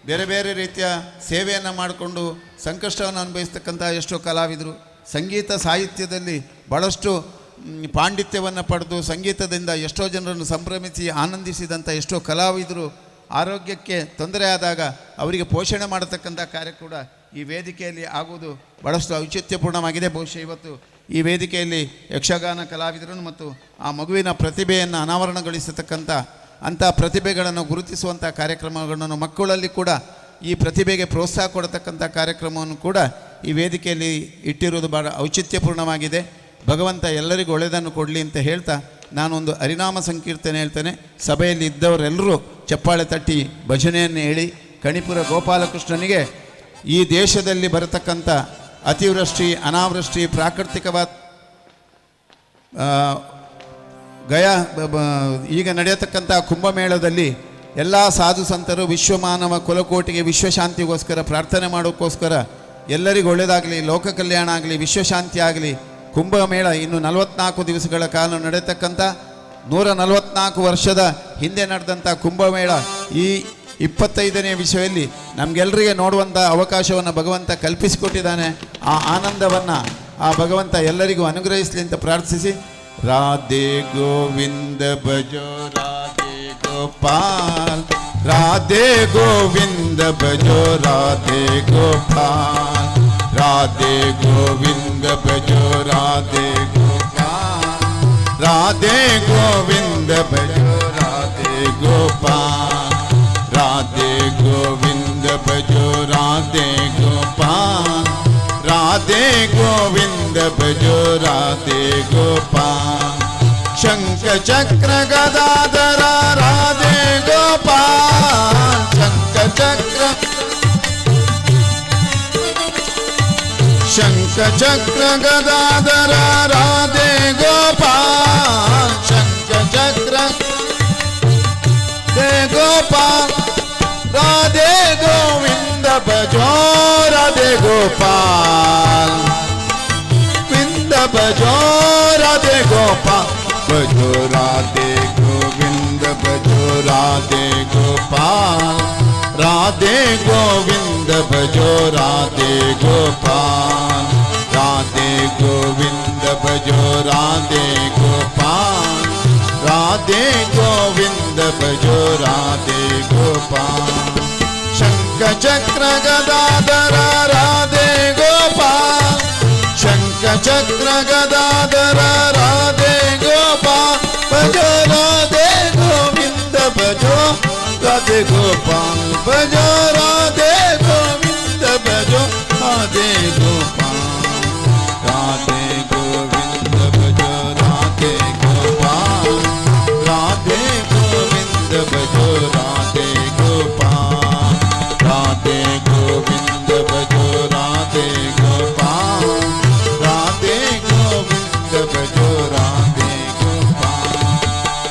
ಬೇರೆ ಬೇರೆ ರೀತಿಯ ಸೇವೆಯನ್ನು ಮಾಡಿಕೊಂಡು ಸಂಕಷ್ಟವನ್ನು ಅನುಭವಿಸ್ತಕ್ಕಂಥ ಎಷ್ಟೋ ಕಲಾವಿದರು, ಸಂಗೀತ ಸಾಹಿತ್ಯದಲ್ಲಿ ಭಾಳಷ್ಟು ಪಾಂಡಿತ್ಯವನ್ನು ಪಡೆದು ಸಂಗೀತದಿಂದ ಎಷ್ಟೋ ಜನರನ್ನು ಸಂಭ್ರಮಿಸಿ ಆನಂದಿಸಿದಂಥ ಎಷ್ಟೋ ಕಲಾವಿದರು ಆರೋಗ್ಯಕ್ಕೆ ತೊಂದರೆ ಆದಾಗ ಅವರಿಗೆ ಪೋಷಣೆ ಮಾಡತಕ್ಕಂಥ ಕಾರ್ಯ ಕೂಡ ಈ ವೇದಿಕೆಯಲ್ಲಿ ಆಗುವುದು ಭಾಳಷ್ಟು ಔಚಿತ್ಯಪೂರ್ಣವಾಗಿದೆ. ಬಹುಶಃ ಇವತ್ತು ಈ ವೇದಿಕೆಯಲ್ಲಿ ಯಕ್ಷಗಾನ ಕಲಾವಿದರನ್ನು ಮತ್ತು ಆ ಮಗುವಿನ ಪ್ರತಿಭೆಯನ್ನು ಅನಾವರಣಗೊಳಿಸತಕ್ಕಂಥ ಅಂಥ ಪ್ರತಿಭೆಗಳನ್ನು ಗುರುತಿಸುವಂಥ ಕಾರ್ಯಕ್ರಮಗಳನ್ನು, ಮಕ್ಕಳಲ್ಲಿ ಕೂಡ ಈ ಪ್ರತಿಭೆಗೆ ಪ್ರೋತ್ಸಾಹ ಕೊಡತಕ್ಕಂಥ ಕಾರ್ಯಕ್ರಮವನ್ನು ಕೂಡ ಈ ವೇದಿಕೆಯಲ್ಲಿ ಇಟ್ಟಿರುವುದು ಭಾಳ ಔಚಿತ್ಯಪೂರ್ಣವಾಗಿದೆ. ಭಗವಂತ ಎಲ್ಲರಿಗೂ ಒಳ್ಳೆಯದನ್ನು ಕೊಡಲಿ ಅಂತ ಹೇಳ್ತಾ ನಾನೊಂದು ಹರಿನಾಮ ಸಂಕೀರ್ತನೆ ಹೇಳ್ತೇನೆ. ಸಭೆಯಲ್ಲಿ ಇದ್ದವರೆಲ್ಲರೂ ಚಪ್ಪಾಳೆ ತಟ್ಟಿ ಭಜನೆಯನ್ನು ಹೇಳಿ ಕಣಿಪುರ ಗೋಪಾಲಕೃಷ್ಣನಿಗೆ ಈ ದೇಶದಲ್ಲಿ ಬರತಕ್ಕಂಥ ಅತಿವೃಷ್ಟಿ, ಅನಾವೃಷ್ಟಿ, ಪ್ರಾಕೃತಿಕವಾದ ಗಯಾ ಈಗ ನಡೆಯತಕ್ಕಂಥ ಕುಂಭಮೇಳದಲ್ಲಿ ಎಲ್ಲ ಸಾಧು ಸಂತರು ವಿಶ್ವಮಾನವ ಕುಲಕೋಟಿಗೆ ವಿಶ್ವಶಾಂತಿಗೋಸ್ಕರ ಪ್ರಾರ್ಥನೆ ಮಾಡೋಕ್ಕೋಸ್ಕರ ಎಲ್ಲರಿಗೂ ಒಳ್ಳೆಯದಾಗಲಿ, ಲೋಕ ಕಲ್ಯಾಣ ಆಗಲಿ, ವಿಶ್ವಶಾಂತಿ ಆಗಲಿ. ಕುಂಭಮೇಳ ಇನ್ನು 44 ದಿವಸಗಳ ಕಾಲ ನಡೆಯತಕ್ಕಂಥ 144 ವರ್ಷದ ಹಿಂದೆ ನಡೆದಂಥ ಕುಂಭಮೇಳ ಈ 25ನೇ ವಿಷಯದಲ್ಲಿ ನಮಗೆಲ್ಲರಿಗೆ ನೋಡುವಂಥ ಅವಕಾಶವನ್ನು ಭಗವಂತ ಕಲ್ಪಿಸಿಕೊಟ್ಟಿದ್ದಾನೆ. ಆ ಆನಂದವನ್ನು ಆ ಭಗವಂತ ಎಲ್ಲರಿಗೂ ಅನುಗ್ರಹಿಸಲಿ ಅಂತ ಪ್ರಾರ್ಥಿಸಿ, ರಾಧೆ ಗೋವಿಂದ ಭಜೋ ರಾಧೆ ಗೋಪಾಲ್, ರಾಧೆ ಗೋವಿಂದ ಭಜೋ ರಾಧೆ ಗೋಪಾಲ್, ರಾಧೆ ಗೋವಿಂದ ಭಜೋ ರಾಧೆ ಗೋಪಾಲ್, ರಾಧೆ ಗೋವಿಂದ ಭಜೋ ರಾಧೆ ಗೋಪಾಲ್, ರಾಧೆ ಗೋವಿಂದ ಭಜೋ ರಾಧೆ ಗೋಪಾಲ್, ರಾಧೆ ಗೋವಿಂದ ಭಜೋ ರಾಧೆ ಗೋಪಾಲ್, ಶಂಖ ಚಕ್ರ ಗದಾಧರ ರಾಧೆ ಗೋಪಾಲ್, ಶಂಖ ಚಕ್ರ ಶಂಖ ಚಕ್ರ ಗದಾಧರ ರಾಧೆ ಗೋಪಾಲ್, ಶಂಖ ಚಕ್ರ ಗೋಪಾಲ್, ರಾಧೆ ಗೋವಿಂದ ಭಜೋ ರಾಧೆ ಗೋಪಾಲ್, ಗೋವಿಂದ ಭಜೋ ರಾಧೆ ಗೋಪಾಲ್, ಭಜೋ ರಾಧೆ ಗೋವಿಂದ ಭಜೋ ರಾಧೆ ಗೋಪಾಲ್, ರಾಧೆ ಗೋವಿಂದ ಭಜೋ ರಾಧೆ ಗೋಪಾಲ್, ರಾಧೆ ಗೋವಿಂದ ಭಜೋ ರಾಧೆ ಗೋಪಾಲ್, ರಾಧೆ ಗೋವಿಂದ ಭಜೋ ರಾಧೆ ಗೋಪಾಲ್, ಶಂಖ ಚಕ್ರ ಗದಾಧರ ರಾಧೆ ಗೋಪಾಲ್, ಶಂಖ ಚಕ್ರ ಗದಾಧರ ರಾಧೆ ಗೋಪಾಲ್, ಭಜೋ ರಾಧೆ ಗೋವಿಂದ ಭಜೋ ರಾಧೆ ಗೋಪಾಲ್, ಭಜೋ ರಾಧೆ ಗೋವಿಂದ ಭಜೋ ರಾಧೆ ಗೋಪಾಲ್, ರಾಧೆ ಗೋವಿಂದ ಭಜೋ ರಾಧೆ ಗೋಪಾಲ್, ರಾಧೆ ಗೋವಿಂದ ಭಜೋ ರಾಧೆ ಗೋಪಾಲ್, ರಾಧೆ ಗೋವಿಂದ ಭಜೋ ರಾಧೆ ಗೋಪಾಲ್, ರಾಧೆ ಗೋವಿಂದ ಭಜೋ ರಾಧೆ ಗೋಪಾಲ್,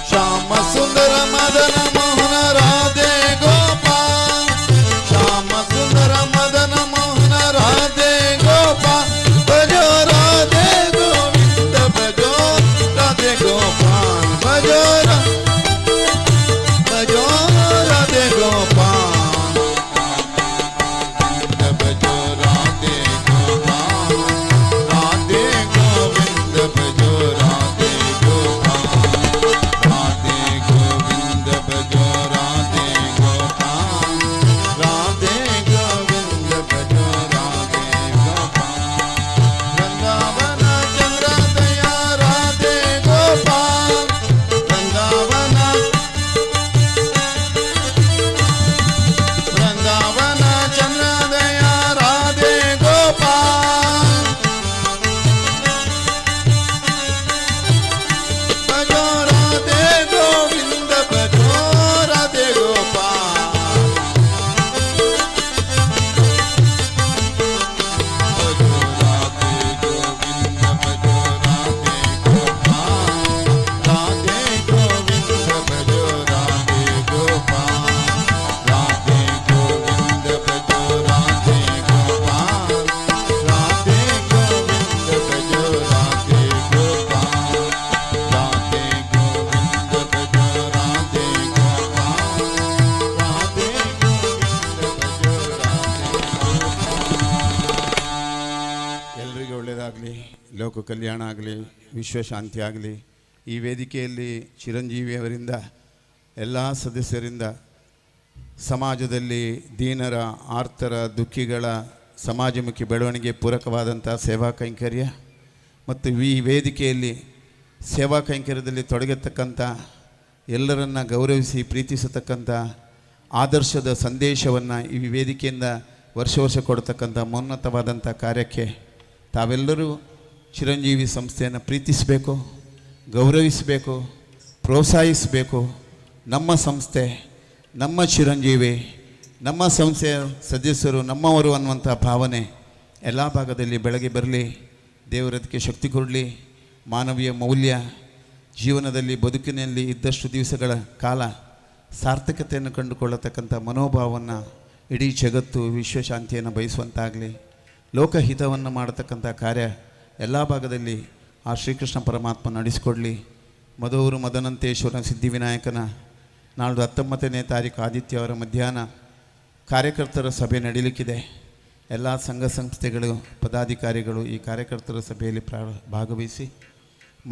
ಶ್ಯಾಮ ಸುಂದರ ಮದನ ಮೋಹನ ರಾಧೆ ಗೋಪಾಲ್, ಒಳ್ಳೆಯದಾಗಲಿ, ಲೋಕ ಕಲ್ಯಾಣ ಆಗಲಿ, ವಿಶ್ವಶಾಂತಿ ಆಗಲಿ. ಈ ವೇದಿಕೆಯಲ್ಲಿ ಚಿರಂಜೀವಿಯವರಿಂದ, ಎಲ್ಲ ಸದಸ್ಯರಿಂದ ಸಮಾಜದಲ್ಲಿ ದೀನರ, ಆರ್ತರ, ದುಃಖಿಗಳ ಸಮಾಜಮುಖಿ ಬೆಳವಣಿಗೆ ಪೂರಕವಾದಂಥ ಸೇವಾ ಕೈಂಕರ್ಯ ಮತ್ತು ಈ ವೇದಿಕೆಯಲ್ಲಿ ಸೇವಾ ಕೈಂಕರ್ಯದಲ್ಲಿ ತೊಡಗಿರ್ತಕ್ಕಂಥ ಎಲ್ಲರನ್ನ ಗೌರವಿಸಿ ಪ್ರೀತಿಸತಕ್ಕಂಥ ಆದರ್ಶದ ಸಂದೇಶವನ್ನು ಈ ವೇದಿಕೆಯಿಂದ ವರ್ಷ ವರ್ಷ ಕೊಡ್ತಕ್ಕಂಥ ಮೌನ್ನತವಾದಂಥ ಕಾರ್ಯಕ್ಕೆ ತಾವೆಲ್ಲರೂ ಚಿರಂಜೀವಿ ಸಂಸ್ಥೆಯನ್ನು ಪ್ರೀತಿಸಬೇಕು, ಗೌರವಿಸಬೇಕು, ಪ್ರೋತ್ಸಾಹಿಸಬೇಕು. ನಮ್ಮ ಸಂಸ್ಥೆ, ನಮ್ಮ ಚಿರಂಜೀವಿ, ನಮ್ಮ ಸಂಸ್ಥೆಯ ಸದಸ್ಯರು ನಮ್ಮವರು ಅನ್ನುವಂಥ ಭಾವನೆ ಎಲ್ಲ ಭಾಗದಲ್ಲಿ ಬೆಳಗ್ಗೆ ಬರಲಿ. ದೇವರದಕ್ಕೆ ಶಕ್ತಿ ಕೊಡಲಿ. ಮಾನವೀಯ ಮೌಲ್ಯ ಜೀವನದಲ್ಲಿ, ಬದುಕಿನಲ್ಲಿ ಇದ್ದಷ್ಟು ದಿವಸಗಳ ಕಾಲ ಸಾರ್ಥಕತೆಯನ್ನು ಕಂಡುಕೊಳ್ಳತಕ್ಕಂಥ ಮನೋಭಾವವನ್ನು ಇಡೀ ಜಗತ್ತು ವಿಶ್ವಶಾಂತಿಯನ್ನು ಬಯಸುವಂತಾಗಲಿ. ಲೋಕಹಿತವನ್ನು ಮಾಡತಕ್ಕಂಥ ಕಾರ್ಯ ಎಲ್ಲ ಭಾಗದಲ್ಲಿ ಆ ಶ್ರೀಕೃಷ್ಣ ಪರಮಾತ್ಮ ನಡೆಸಿಕೊಡಲಿ. ಮಧುವರು ಮದನಂತೇಶ್ವರನ ಸಿದ್ಧಿವಿನಾಯಕನ ನಾಳ್ದು 19ನೇ ತಾರೀಕು ಆದಿತ್ಯವಾರ ಮಧ್ಯಾಹ್ನ ಕಾರ್ಯಕರ್ತರ ಸಭೆ ನಡೀಲಿಕ್ಕಿದೆ. ಎಲ್ಲ ಸಂಘ ಸಂಸ್ಥೆಗಳು, ಪದಾಧಿಕಾರಿಗಳು ಈ ಕಾರ್ಯಕರ್ತರ ಸಭೆಯಲ್ಲಿ ಭಾಗವಹಿಸಿ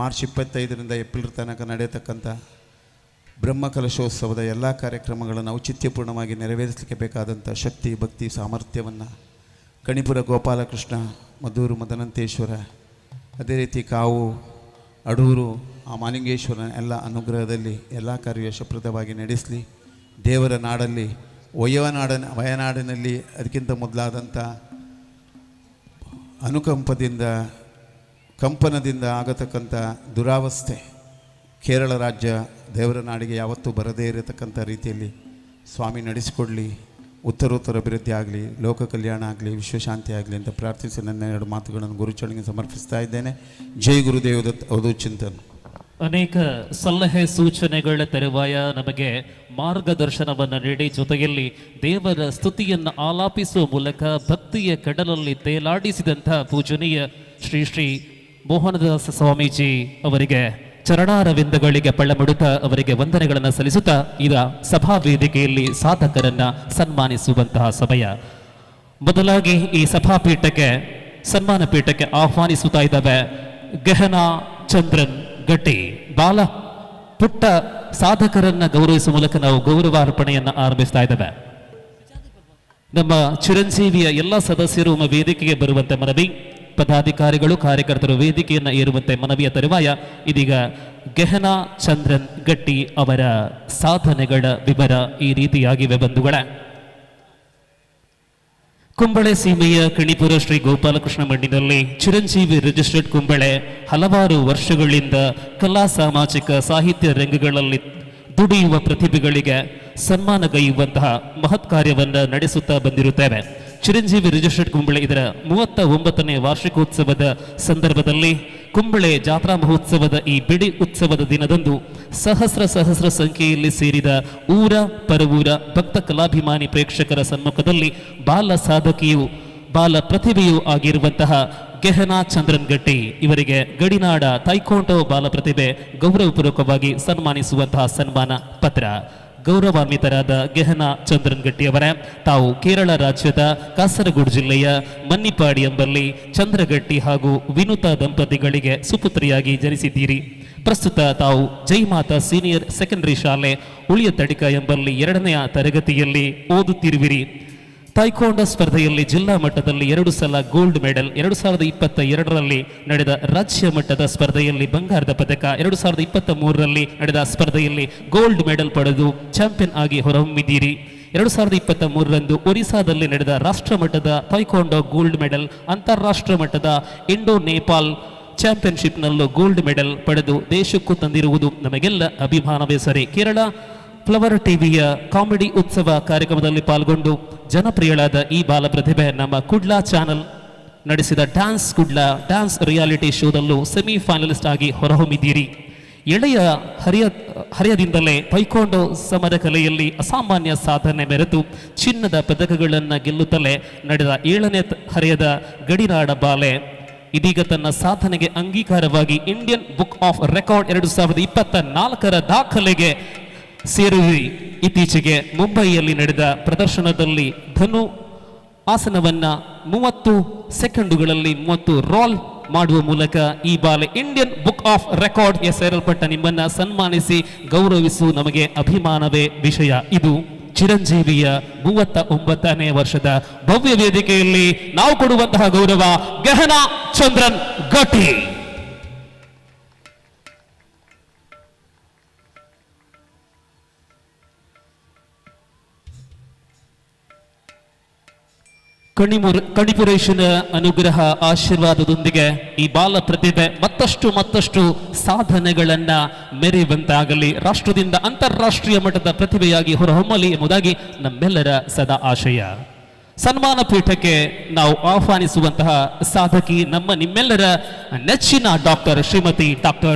ಮಾರ್ಚ್ 25ರಿಂದ ಏಪ್ರಿಲ್ ತನಕ ನಡೆಯತಕ್ಕಂಥ ಬ್ರಹ್ಮಕಲಶೋತ್ಸವದ ಎಲ್ಲ ಕಾರ್ಯಕ್ರಮಗಳನ್ನು ಔಚಿತ್ಯಪೂರ್ಣವಾಗಿ ನೆರವೇರಿಸಲಿಕ್ಕೆ ಬೇಕಾದಂಥ ಶಕ್ತಿ, ಭಕ್ತಿ, ಸಾಮರ್ಥ್ಯವನ್ನು ಕಣಿಪುರ ಗೋಪಾಲಕೃಷ್ಣ, ಮಧೂರು ಮದನಂತೇಶ್ವರ, ಅದೇ ರೀತಿ ಕಾವು, ಅಡೂರು, ಆ ಮಾಲಿಂಗೇಶ್ವರನ ಎಲ್ಲ ಅನುಗ್ರಹದಲ್ಲಿ ಎಲ್ಲ ಕಾರ್ಯ ಯಶಪ್ರದವಾಗಿ ನಡೆಸಲಿ. ದೇವರ ನಾಡಲ್ಲಿ, ವಯನಾಡಿನಲ್ಲಿ ಅದಕ್ಕಿಂತ ಮೊದಲಾದಂಥ ಅನುಕಂಪದಿಂದ, ಕಂಪನದಿಂದ ಆಗತಕ್ಕಂಥ ದುರಾವಸ್ಥೆ ಕೇರಳ ರಾಜ್ಯ ದೇವರ ನಾಡಿಗೆ ಯಾವತ್ತೂ ಬರದೇ ಇರತಕ್ಕಂಥ ರೀತಿಯಲ್ಲಿ ಸ್ವಾಮಿ ನಡೆಸಿಕೊಡಲಿ. ಉತ್ತರೋತ್ತರ ಅಭಿವೃದ್ಧಿ ಆಗಲಿ, ಲೋಕ ಕಲ್ಯಾಣ ಆಗಲಿ, ವಿಶ್ವಶಾಂತಿ ಆಗಲಿ ಅಂತ ಪ್ರಾರ್ಥಿಸಿ ನನ್ನ ಎರಡು ಮಾತುಗಳನ್ನು ಗುರುಚರಣೆಗೆ ಸಮರ್ಪಿಸ್ತಾ ಇದ್ದೇನೆ. ಜೈ ಗುರುದೇವ ದತ್ತ. ಅವಧೂತ ಚಿಂತನ್. ಅನೇಕ ಸಲಹೆ ಸೂಚನೆಗಳ ತರುವಾಯ ನಮಗೆ ಮಾರ್ಗದರ್ಶನವನ್ನು ನೀಡಿ ಜೊತೆಯಲ್ಲಿ ದೇವರ ಸ್ತುತಿಯನ್ನು ಆಲಾಪಿಸುವ ಮೂಲಕ ಭಕ್ತಿಯ ಕಡಲಲ್ಲಿ ತೇಲಾಡಿಸಿದಂಥ ಪೂಜನೀಯ ಶ್ರೀ ಶ್ರೀ ಮೋಹನದಾಸ ಸ್ವಾಮೀಜಿ ಅವರಿಗೆ ಚರಣಾರವಿಂದಗಳಿಗೆ ಪಳ್ಳಮುಡುತ್ತಾ ಅವರಿಗೆ ವಂದನೆಗಳನ್ನು ಸಲ್ಲಿಸುತ್ತಾ ಈಗ ಸಭಾ ವೇದಿಕೆಯಲ್ಲಿ ಸಾಧಕರನ್ನ ಸನ್ಮಾನಿಸುವಂತಹ ಸಮಯ. ಮೊದಲಾಗಿ ಈ ಸಭಾಪೀಠಕ್ಕೆ, ಸನ್ಮಾನ ಪೀಠಕ್ಕೆ ಆಹ್ವಾನಿಸುತ್ತಾ ಇದ್ದಾವೆ ಗಹನಾ ಚಂದ್ರನ್ ಗಟ್ಟಿ. ಬಾಲ ಪುಟ್ಟ ಸಾಧಕರನ್ನ ಗೌರವಿಸುವ ಮೂಲಕ ನಾವು ಗೌರವಾರ್ಪಣೆಯನ್ನು ಆರಂಭಿಸ್ತಾ ಇದ್ದೇವೆ. ನಮ್ಮ ಚಿರಂಜೀವಿಯ ಎಲ್ಲ ಸದಸ್ಯರು ನಮ್ಮ ವೇದಿಕೆಗೆ ಬರುವಂತೆ ಮನವಿ. ಪದಾಧಿಕಾರಿಗಳು, ಕಾರ್ಯಕರ್ತರು ವೇದಿಕೆಯನ್ನು ಏರುವಂತೆ ಮನವಿಯ ತರುವಾಯ ಇದೀಗ ಗೆಹನಾ ಚಂದ್ರನ್ ಗಟ್ಟಿ ಅವರ ಸಾಧನೆಗಳ ವಿವರ ಈ ರೀತಿಯಾಗಿವೆ ಬಂಧುಗಳೇ. ಕುಂಬಳೆ ಸೀಮೆಯ ಕಣಿಪುರ ಶ್ರೀ ಗೋಪಾಲಕೃಷ್ಣ ಮಣ್ಣಿನಲ್ಲಿ ಚಿರಂಜೀವಿ ರಿಜಿಸ್ಟರ್ಡ್ ಕುಂಬಳೆ ಹಲವಾರು ವರ್ಷಗಳಿಂದ ಕಲಾ, ಸಾಮಾಜಿಕ, ಸಾಹಿತ್ಯ ರಂಗಗಳಲ್ಲಿ ದುಡಿಯುವ ಪ್ರತಿಭೆಗಳಿಗೆ ಸನ್ಮಾನಗೈಯುವಂತಹ ಮಹತ್ ಕಾರ್ಯವನ್ನು ನಡೆಸುತ್ತಾ ಬಂದಿರುತ್ತೇವೆ. ಚಿರಂಜೀವಿ ರಿಜಿಸ್ಟರ್ಡ್ ಕುಂಬಳೆ ಇದರ 39ನೇ ವಾರ್ಷಿಕೋತ್ಸವದ ಸಂದರ್ಭದಲ್ಲಿ ಕುಂಬಳೆ ಜಾತ್ರಾ ಮಹೋತ್ಸವದ ಈ ಬಿಡಿ ಉತ್ಸವದ ದಿನದಂದು ಸಹಸ್ರ ಸಹಸ್ರ ಸಂಖ್ಯೆಯಲ್ಲಿ ಸೇರಿದ ಊರ ಪರವೂರ ಭಕ್ತ ಕಲಾಭಿಮಾನಿ ಪ್ರೇಕ್ಷಕರ ಸನ್ಮುಖದಲ್ಲಿ ಬಾಲ ಸಾಧಕಿಯು ಬಾಲ ಪ್ರತಿಭೆಯೂ ಆಗಿರುವಂತಹ ಗೆಹನಾ ಚಂದ್ರನ್ ಗಟ್ಟಿ ಇವರಿಗೆ ಗಡಿನಾಡ ತೈಕೋಂಡೋ ಬಾಲ ಪ್ರತಿಭೆ ಗೌರವಪೂರ್ವಕವಾಗಿ ಸನ್ಮಾನಿಸುವಂತಹ ಸನ್ಮಾನ ಪತ್ರ. ಗೌರವಾನ್ವಿತರಾದ ಗೆಹನಾ ಚಂದ್ರನ್ ಗಟ್ಟಿಯವರೇ, ತಾವು ಕೇರಳ ರಾಜ್ಯದ ಕಾಸರಗೋಡು ಜಿಲ್ಲೆಯ ಮನ್ನಿಪಾಡಿ ಎಂಬಲ್ಲಿ ಚಂದ್ರಗಟ್ಟಿ ಹಾಗೂ ವಿನುತಾ ದಂಪತಿಗಳಿಗೆ ಸುಪುತ್ರಿಯಾಗಿ ಜನಿಸಿದ್ದೀರಿ. ಪ್ರಸ್ತುತ ತಾವು ಜೈಮಾತಾ ಸೀನಿಯರ್ ಸೆಕೆಂಡರಿ ಶಾಲೆ ಉಳಿಯತಡಿಕ ಎಂಬಲ್ಲಿ 2ನೇ ತರಗತಿಯಲ್ಲಿ ಓದುತ್ತಿರುವಿರಿ. ತೈಕೋಂಡೋ ಸ್ಪರ್ಧೆಯಲ್ಲಿ ಜಿಲ್ಲಾ ಮಟ್ಟದಲ್ಲಿ 2 ಸಲ ಗೋಲ್ಡ್ ಮೆಡಲ್, 2022ರಲ್ಲಿ ನಡೆದ ರಾಜ್ಯ ಮಟ್ಟದ ಸ್ಪರ್ಧೆಯಲ್ಲಿ ಬಂಗಾರದ ಪದಕ, 2023ರಲ್ಲಿ ನಡೆದ ಸ್ಪರ್ಧೆಯಲ್ಲಿ ಗೋಲ್ಡ್ ಮೆಡಲ್ ಪಡೆದು ಚಾಂಪಿಯನ್ ಆಗಿ ಹೊರಹೊಮ್ಮಿದ್ದೀರಿ. 2023ರಂದು ಒರಿಸ್ಸಾದಲ್ಲಿ ನಡೆದ ರಾಷ್ಟ್ರ ಮಟ್ಟದ ತೈಕೋಂಡೋ ಗೋಲ್ಡ್ ಮೆಡಲ್, ಅಂತಾರಾಷ್ಟ್ರ ಮಟ್ಟದ ಇಂಡೋ ನೇಪಾಲ್ ಚಾಂಪಿಯನ್ಶಿಪ್ನಲ್ಲೂ ಗೋಲ್ಡ್ ಮೆಡಲ್ ಪಡೆದು ದೇಶಕ್ಕೂ ತಂದಿರುವುದು ನಮಗೆಲ್ಲ ಅಭಿಮಾನವೇ ಸರಿ. ಕೇರಳ ಫ್ಲವರ್ ಟಿವಿಯ ಕಾಮಿಡಿ ಉತ್ಸವ ಕಾರ್ಯಕ್ರಮದಲ್ಲಿ ಪಾಲ್ಗೊಂಡು ಜನಪ್ರಿಯಳಾದ ಈ ಬಾಲ ಪ್ರತಿಭೆ ನಮ್ಮ ಕುಡ್ಲಾ ಚಾನೆಲ್ ನಡೆಸಿದ ಡ್ಯಾನ್ಸ್ ಕುಡ್ಲಾ ಡ್ಯಾನ್ಸ್ ರಿಯಾಲಿಟಿ ಶೋದಲ್ಲೂ ಸೆಮಿಫೈನಲಿಸ್ಟ್ ಆಗಿ ಹೊರಹೊಮ್ಮಿದ್ದೀರಿ. ಎಳೆಯ ಹರಿಯದಿಂದಲೇ ತೈಕೋಂಡೋ ಸಮರ ಕಲೆಯಲ್ಲಿ ಅಸಾಮಾನ್ಯ ಸಾಧನೆ ಮೆರೆತು ಚಿನ್ನದ ಪದಕಗಳನ್ನು ಗೆಲ್ಲುತ್ತಲೇ ನಡೆದ 7ನೇ ಹರೆಯದ ಗಡಿನಾಡ ಬಾಲೆ ಇದೀಗ ತನ್ನ ಸಾಧನೆಗೆ ಅಂಗೀಕಾರವಾಗಿ ಇಂಡಿಯನ್ ಬುಕ್ ಆಫ್ ರೆಕಾರ್ಡ್ 2024ರ ದಾಖಲೆಗೆ ಸೇರುವಿ. ಇತ್ತೀಚೆಗೆ ಮುಂಬೈಯಲ್ಲಿ ನಡೆದ ಪ್ರದರ್ಶನದಲ್ಲಿ ಧನು ಆಸನವನ್ನ 30 ಸೆಕೆಂಡುಗಳಲ್ಲಿ 30 ರೋಲ್ ಮಾಡುವ ಮೂಲಕ ಈ ಬಾಲೆ Indian book of ರೆಕಾರ್ಡ್ಗೆ ಸೇರಲ್ಪಟ್ಟ ನಿಮ್ಮನ್ನ ಸನ್ಮಾನಿಸಿ ಗೌರವಿಸುವ ನಮಗೆ ಅಭಿಮಾನವೇ ವಿಷಯ. ಇದು ಚಿರಂಜೀವಿಯ 39ನೇ ವರ್ಷದ ಭವ್ಯ ವೇದಿಕೆಯಲ್ಲಿ ನಾವು ಕೊಡುವಂತಹ ಗೌರವ ಗಹನ ಚಂದ್ರನ್ ಗಟ್ಟಿ. ಕಣಿಪುರೇಶನ ಅನುಗ್ರಹ ಆಶೀರ್ವಾದದೊಂದಿಗೆ ಈ ಬಾಲ ಪ್ರತಿಭೆ ಮತ್ತಷ್ಟು ಮತ್ತಷ್ಟು ಸಾಧನೆಗಳನ್ನ ಮೆರೆಯುವಂತಾಗಲಿ, ರಾಷ್ಟ್ರದಿಂದ ಅಂತಾರಾಷ್ಟ್ರೀಯ ಮಟ್ಟದ ಪ್ರತಿಭೆಯಾಗಿ ಹೊರಹೊಮ್ಮಲಿ ಎಂಬುದಾಗಿ ನಮ್ಮೆಲ್ಲರ ಸದಾ ಆಶಯ. ಸನ್ಮಾನ ಪೀಠಕ್ಕೆ ನಾವು ಆಹ್ವಾನಿಸುವಂತಹ ಸಾಧಕಿ ನಮ್ಮ ನಿಮ್ಮೆಲ್ಲರ ನೆಚ್ಚಿನ doctor Shrimati doctor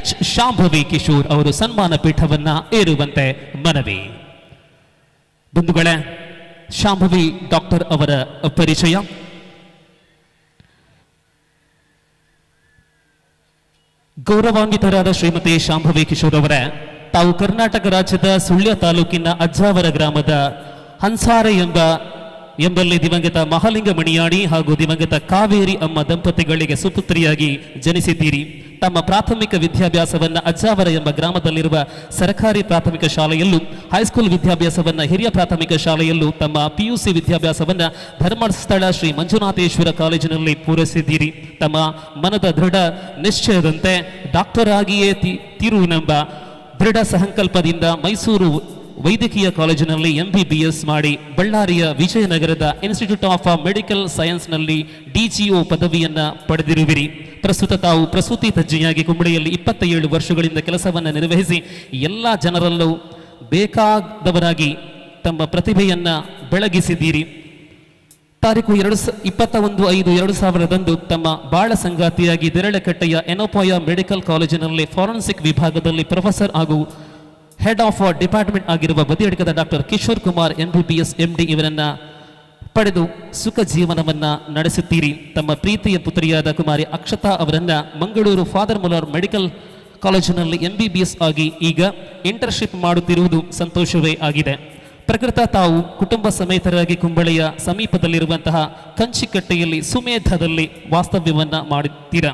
H Shambhavi Kishore ಅವರು ಸನ್ಮಾನ ಪೀಠವನ್ನ ಏರುವಂತೆ ಮನವಿ. ಬಂಧುಗಳೇ, ಶಾಂಭವಿ ಡಾಕ್ಟರ್ ಅವರ ಪರಿಚಯ. ಗೌರವಾನ್ವಿತರಾದ ಶ್ರೀಮತಿ ಶಾಂಭವಿ ಕಿಶೋರ್ ಅವರೇ, ತಾವು ಕರ್ನಾಟಕ ರಾಜ್ಯದ ಸುಳ್ಯ ತಾಲೂಕಿನ ಅಜ್ಜಾವರ ಗ್ರಾಮದ ಹನ್ಸಾರೆ ಎಂಬಲ್ಲಿ ದಿವಂಗತ ಮಹಾಲಿಂಗ ಮಣಿಯಾಣಿ ಹಾಗೂ ದಿವಂಗತ ಕಾವೇರಿ ಅಮ್ಮ ದಂಪತಿಗಳಿಗೆ ಸುಪುತ್ರಿಯಾಗಿ ಜನಿಸಿದ್ದೀರಿ. ತಮ್ಮ ಪ್ರಾಥಮಿಕ ವಿದ್ಯಾಭ್ಯಾಸವನ್ನು ಅಜ್ಜಾವರ ಎಂಬ ಗ್ರಾಮದಲ್ಲಿರುವ ಸರ್ಕಾರಿ ಪ್ರಾಥಮಿಕ ಶಾಲೆಯಲ್ಲೂ, ಹೈಸ್ಕೂಲ್ ವಿದ್ಯಾಭ್ಯಾಸವನ್ನು ಹಿರಿಯ ಪ್ರಾಥಮಿಕ ಶಾಲೆಯಲ್ಲೂ, ತಮ್ಮ ಪಿಯುಸಿ ವಿದ್ಯಾಭ್ಯಾಸವನ್ನು ಧರ್ಮಸ್ಥಳ ಶ್ರೀ ಮಂಜುನಾಥೇಶ್ವರ ಕಾಲೇಜಿನಲ್ಲಿ ಪೂರೈಸಿದ್ದೀರಿ. ತಮ್ಮ ಮನದ ದೃಢ ನಿಶ್ಚಯದಂತೆ ಡಾಕ್ಟರ್ ಆಗಿಯೇ ತೀರುವೆನೆಂಬ ದೃಢ ಸಂಕಲ್ಪದಿಂದ ಮೈಸೂರು ವೈದ್ಯಕೀಯ ಕಾಲೇಜಿನಲ್ಲಿ ಎಂಬಿಬಿಎಸ್ ಮಾಡಿ ಬಳ್ಳಾರಿಯ ವಿಜಯನಗರದ institute of medical ಸೈನ್ಸ್ನಲ್ಲಿ ಡಿಜಿಒ ಪದವಿಯನ್ನು ಪಡೆದಿರುವಿರಿ. ಪ್ರಸ್ತುತ ತಾವು ಪ್ರಸೂತಿ ತಜ್ಞೆಯಾಗಿ ಕುಂಬಳೆಯಲ್ಲಿ 27 ವರ್ಷಗಳಿಂದ ಕೆಲಸವನ್ನು ನಿರ್ವಹಿಸಿ ಎಲ್ಲ ಜನರಲ್ಲೂ ಬೇಕಾದವರಾಗಿ ತಮ್ಮ ಪ್ರತಿಭೆಯನ್ನು ಬೆಳಗಿಸಿದ್ದೀರಿ. ತಾರೀಕು 21/5/2000 ತಮ್ಮ ಬಾಳ ಸಂಗಾತಿಯಾಗಿ ದೇರಳಕಟ್ಟೆಯ ಎನೋಪಾಯ ಮೆಡಿಕಲ್ ಕಾಲೇಜಿನಲ್ಲಿ ಫಾರೆನ್ಸಿಕ್ ವಿಭಾಗದಲ್ಲಿ ಪ್ರೊಫೆಸರ್ ಹಾಗೂ head of department ಆಗಿರುವ ಬದಿಯಡ್ಕದ doctor Kishore Kumar MBBS MD ಇವರನ್ನ ಪಡೆದು ಸುಖ ಜೀವನವನ್ನ ನಡೆಸುತ್ತೀರಿ. ತಮ್ಮ ಪ್ರೀತಿಯ ಪುತ್ರಿಯಾದ ಕುಮಾರಿ ಅಕ್ಷತಾ ಅವರನ್ನ ಮಂಗಳೂರು father Muller medical ಕಾಲೇಜಿನಲ್ಲಿ ಎಂಬಿಬಿಎಸ್ ಆಗಿ ಈಗ ಇಂಟರ್ನ್ಶಿಪ್ ಮಾಡುತ್ತಿರುವುದು ಸಂತೋಷವೇ ಆಗಿದೆ. ಪ್ರಕೃತ ತಾವು ಕುಟುಂಬ ಸಮೇತರಾಗಿ ಕುಂಬಳೆಯ ಸಮೀಪದಲ್ಲಿರುವಂತಹ ಕಂಚಿಕಟ್ಟೆಯಲ್ಲಿ ಸುಮೇಧದಲ್ಲಿ ವಾಸ್ತವ್ಯವನ್ನ ಮಾಡುತ್ತೀರಾ.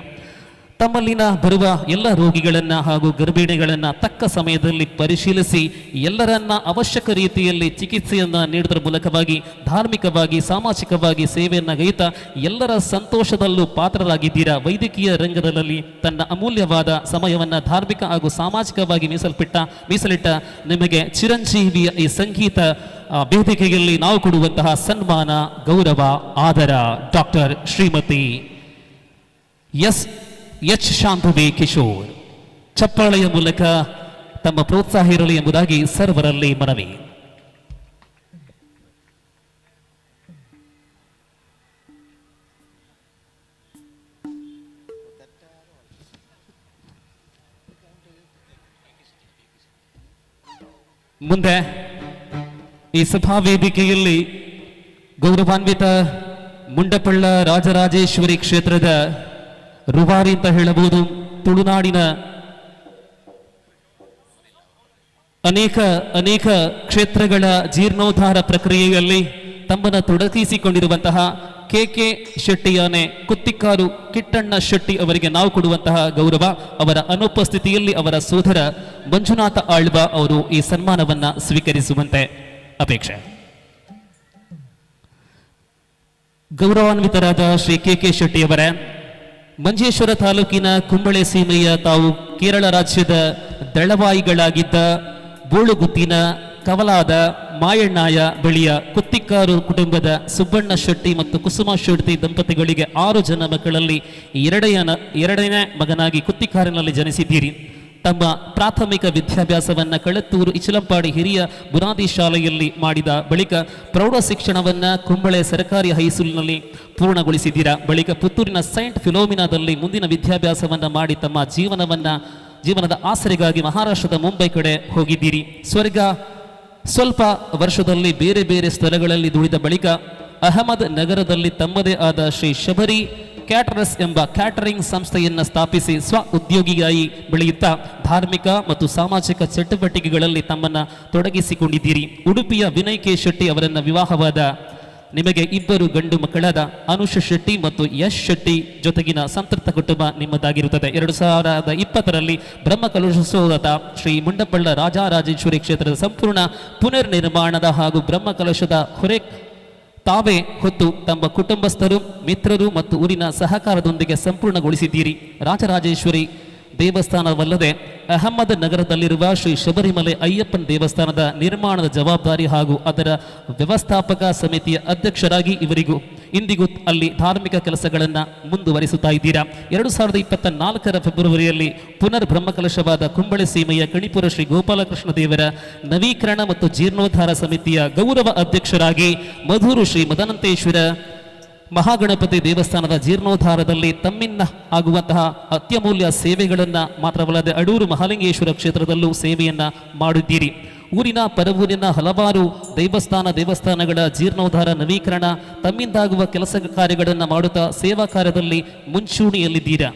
ತಮ್ಮಲ್ಲಿನ ಬರುವ ಎಲ್ಲ ರೋಗಿಗಳನ್ನು ಹಾಗೂ ಗರ್ಭಿಣಿಗಳನ್ನು ತಕ್ಕ ಸಮಯದಲ್ಲಿ ಪರಿಶೀಲಿಸಿ ಎಲ್ಲರನ್ನ ಅವಶ್ಯಕ ರೀತಿಯಲ್ಲಿ ಚಿಕಿತ್ಸೆಯನ್ನು ನೀಡುವುದರ ಮೂಲಕವಾಗಿ ಧಾರ್ಮಿಕವಾಗಿ ಸಾಮಾಜಿಕವಾಗಿ ಸೇವೆಯನ್ನು ಗೈತ ಎಲ್ಲರ ಸಂತೋಷದಲ್ಲೂ ಪಾತ್ರರಾಗಿದ್ದೀರಾ. ವೈದ್ಯಕೀಯ ರಂಗದಲ್ಲಿ ತನ್ನ ಅಮೂಲ್ಯವಾದ ಸಮಯವನ್ನು ಧಾರ್ಮಿಕ ಹಾಗೂ ಸಾಮಾಜಿಕವಾಗಿ ಮೀಸಲಿಟ್ಟ ನಿಮಗೆ ಚಿರಂಜೀವಿಯ ಈ ಸಂಗೀತ ವೇದಿಕೆಯಲ್ಲಿ ನಾವು ಕೊಡುವಂತಹ ಸನ್ಮಾನ, ಗೌರವ, ಆದರ doctor Shrimati S H Shambhavi Kishore. ಚಪ್ಪಾಳೆಯ ಮೂಲಕ ತಮ್ಮ ಪ್ರೋತ್ಸಾಹ ಇರಲಿ ಎಂಬುದಾಗಿ ಸರ್ವರಲ್ಲಿ ಮನವಿ. ಮುಂದೆ ಈ ಸಭಾ ವೇದಿಕೆಯಲ್ಲಿ ಗೌರವಾನ್ವಿತ ಮುಂಡಪಳ್ಳ ರಾಜರಾಜೇಶ್ವರಿ ಕ್ಷೇತ್ರದ ರೂವಾರಿ ಅಂತ ಹೇಳಬಹುದು, ತುಳುನಾಡಿನ ಅನೇಕ ಅನೇಕ ಕ್ಷೇತ್ರಗಳ ಜೀರ್ಣೋದ್ಧಾರ ಪ್ರಕ್ರಿಯೆಯಲ್ಲಿ ತಮ್ಮನ್ನು ತೊಡಗಿಸಿಕೊಂಡಿರುವಂತಹ ಕೆ ಕೆ ಶೆಟ್ಟಿಯಾನೆ ಕುತ್ತಿಕ್ಕಾರು ಕಿಟ್ಟಣ್ಣ ಶೆಟ್ಟಿ ಅವರಿಗೆ ನಾವು ಕೊಡುವಂತಹ ಗೌರವ. ಅವರ ಅನುಪಸ್ಥಿತಿಯಲ್ಲಿ ಅವರ ಸೋದರ ಮಂಜುನಾಥ ಆಳ್ವ ಅವರು ಈ ಸನ್ಮಾನವನ್ನ ಸ್ವೀಕರಿಸುವಂತೆ ಅಪೇಕ್ಷೆ. ಗೌರವಾನ್ವಿತರಾದ ಶ್ರೀ ಕೆ ಕೆ ಶೆಟ್ಟಿಯವರೇ, ಮಂಜೇಶ್ವರ ತಾಲೂಕಿನ ಕುಂಬಳೆ ಸೀಮೆಯ ತಾವು ಕೇರಳ ರಾಜ್ಯದ ದಳವಾಯಿಗಳಾಗಿದ್ದ ಬೋಳುಗುತ್ತಿನ ಕವಲಾದ ಮಾಯಣ್ಣಾಯ ಬಳಿಯ ಕುತ್ತಿಕ್ಕಾರು ಕುಟುಂಬದ ಸುಬ್ಬಣ್ಣ ಶೆಟ್ಟಿ ಮತ್ತು ಕುಸುಮ ಶೆಟ್ಟಿ ದಂಪತಿಗಳಿಗೆ 6 ಜನ ಮಕ್ಕಳಲ್ಲಿ ಎರಡನೇ ಮಗನಾಗಿ ಕುತ್ತಿಕ್ಕಾರಿನಲ್ಲಿ ಜನಿಸಿದ್ದೀರಿ. ತಮ್ಮ ಪ್ರಾಥಮಿಕ ವಿದ್ಯಾಭ್ಯಾಸವನ್ನು ಕಳತ್ತೂರು ಇಚಲಂಪಾಡಿ ಹಿರಿಯ ಬುನಾದಿ ಶಾಲೆಯಲ್ಲಿ ಮಾಡಿದ ಬಳಿಕ ಪ್ರೌಢ ಶಿಕ್ಷಣವನ್ನು ಕುಂಬಳೆ ಸರ್ಕಾರಿ ಹೈಸ್ಕೂಲಿನಲ್ಲಿ ಪೂರ್ಣಗೊಳಿಸಿದ್ದೀರಾ. ಬಳಿಕ ಪುತ್ತೂರಿನ ಸೈಂಟ್ ಫಿಲೋಮಿನಾದಲ್ಲಿ ಮುಂದಿನ ವಿದ್ಯಾಭ್ಯಾಸವನ್ನು ಮಾಡಿ ತಮ್ಮ ಜೀವನದ ಆಸರೆಗಾಗಿ ಮಹಾರಾಷ್ಟ್ರದ ಮುಂಬೈ ಕಡೆ ಹೋಗಿದ್ದೀರಿ. ಸ್ವಲ್ಪ ವರ್ಷದಲ್ಲಿ ಬೇರೆ ಬೇರೆ ಸ್ಥಳಗಳಲ್ಲಿ ದುಡಿದ ಬಳಿಕ ಅಹಮದ್ ನಗರದಲ್ಲಿ ತಮ್ಮದೇ ಆದ ಶ್ರೀ ಶಬರಿ ಕ್ಯಾಟರಸ್ ಎಂಬ ಕ್ಯಾಟರಿಂಗ್ ಸಂಸ್ಥೆಯನ್ನು ಸ್ಥಾಪಿಸಿ ಸ್ವ ಉದ್ಯೋಗಿಯಾಗಿ ಬೆಳೆಯುತ್ತಾ ಧಾರ್ಮಿಕ ಮತ್ತು ಸಾಮಾಜಿಕ ಚಟುವಟಿಕೆಗಳಲ್ಲಿ ತಮ್ಮನ್ನು ತೊಡಗಿಸಿಕೊಂಡಿದ್ದೀರಿ. ಉಡುಪಿಯ ವಿನಯ್ ಕೆ ಶೆಟ್ಟಿ ಅವರನ್ನು ವಿವಾಹವಾದ ನಿಮಗೆ ಇಬ್ಬರು ಗಂಡು ಮಕ್ಕಳಾದ ಅನುಷ ಶೆಟ್ಟಿ ಮತ್ತು ಯಶ್ ಶೆಟ್ಟಿ ಜೊತೆಗಿನ ಸಂತೃಪ್ತ ಕುಟುಂಬ ನಿಮ್ಮದಾಗಿರುತ್ತದೆ. 2020ರಲ್ಲಿ ಬ್ರಹ್ಮಕಲಶೋತ್ಸವದ ಶ್ರೀ ಮುಂಡಪಳ್ಳ ರಾಜಾರಾಜೇಶ್ವರಿ ಕ್ಷೇತ್ರದ ಸಂಪೂರ್ಣ ಪುನರ್ ನಿರ್ಮಾಣದ ಹಾಗೂ ಬ್ರಹ್ಮಕಲಶದ ಹೊರೆ ತಾವೇ ಹೊತ್ತು ತಮ್ಮ ಕುಟುಂಬಸ್ಥರು, ಮಿತ್ರರು ಮತ್ತು ಊರಿನ ಸಹಕಾರದೊಂದಿಗೆ ಸಂಪೂರ್ಣಗೊಳಿಸಿದ್ದೀರಿ. ರಾಜರಾಜೇಶ್ವರಿ ದೇವಸ್ಥಾನವಲ್ಲದೆ ಅಹಮದ್ ನಗರದಲ್ಲಿರುವ ಶ್ರೀ ಶಬರಿಮಲೆ ಅಯ್ಯಪ್ಪನ್ ದೇವಸ್ಥಾನದ ನಿರ್ಮಾಣದ ಜವಾಬ್ದಾರಿ ಹಾಗೂ ಅದರ ವ್ಯವಸ್ಥಾಪಕ ಸಮಿತಿಯ ಅಧ್ಯಕ್ಷರಾಗಿ ಇವರಿಗೂ ಇಂದಿಗೂ ಅಲ್ಲಿ ಧಾರ್ಮಿಕ ಕೆಲಸಗಳನ್ನು ಮುಂದುವರಿಸುತ್ತಾ ಇದ್ದೀರಾ. 2024ರ ಫೆಬ್ರವರಿಯಲ್ಲಿ ಪುನರ್ ಬ್ರಹ್ಮಕಲಶವಾದ ಕುಂಬಳೆ ಸೀಮೆಯ ಕಣಿಪುರ ಶ್ರೀ ಗೋಪಾಲಕೃಷ್ಣ ದೇವರ ನವೀಕರಣ ಮತ್ತು ಜೀರ್ಣೋದ್ಧಾರ ಸಮಿತಿಯ ಗೌರವ ಅಧ್ಯಕ್ಷರಾಗಿ ಮಧೂರು ಶ್ರೀ ಮದನಂತೇಶ್ವರ ಮಹಾಗಣಪತಿ ದೇವಸ್ಥಾನದ ಜೀರ್ಣೋದ್ಧಾರದಲ್ಲಿ ತಮ್ಮಿಂದ ಆಗುವಂತಹ ಅತ್ಯಮೂಲ್ಯ ಸೇವೆಗಳನ್ನು ಮಾತ್ರವಲ್ಲದೆ ಅಡೂರು ಮಹಾಲಿಂಗೇಶ್ವರ ಕ್ಷೇತ್ರದಲ್ಲೂ ಸೇವೆಯನ್ನು ಮಾಡಿದ್ದೀರಿ. ಊರಿನ ಪರವೂರಿನ ಹಲವಾರು ದೇವಸ್ಥಾನಗಳ ಜೀರ್ಣೋದ್ಧಾರ, ನವೀಕರಣ ತಮ್ಮಿಂದಾಗುವ ಕೆಲಸ ಕಾರ್ಯಗಳನ್ನು ಮಾಡುತ್ತಾ ಸೇವಾ ಕಾರ್ಯದಲ್ಲಿ ಮುಂಚೂಣಿಯಲ್ಲಿದ್ದೀರಾ.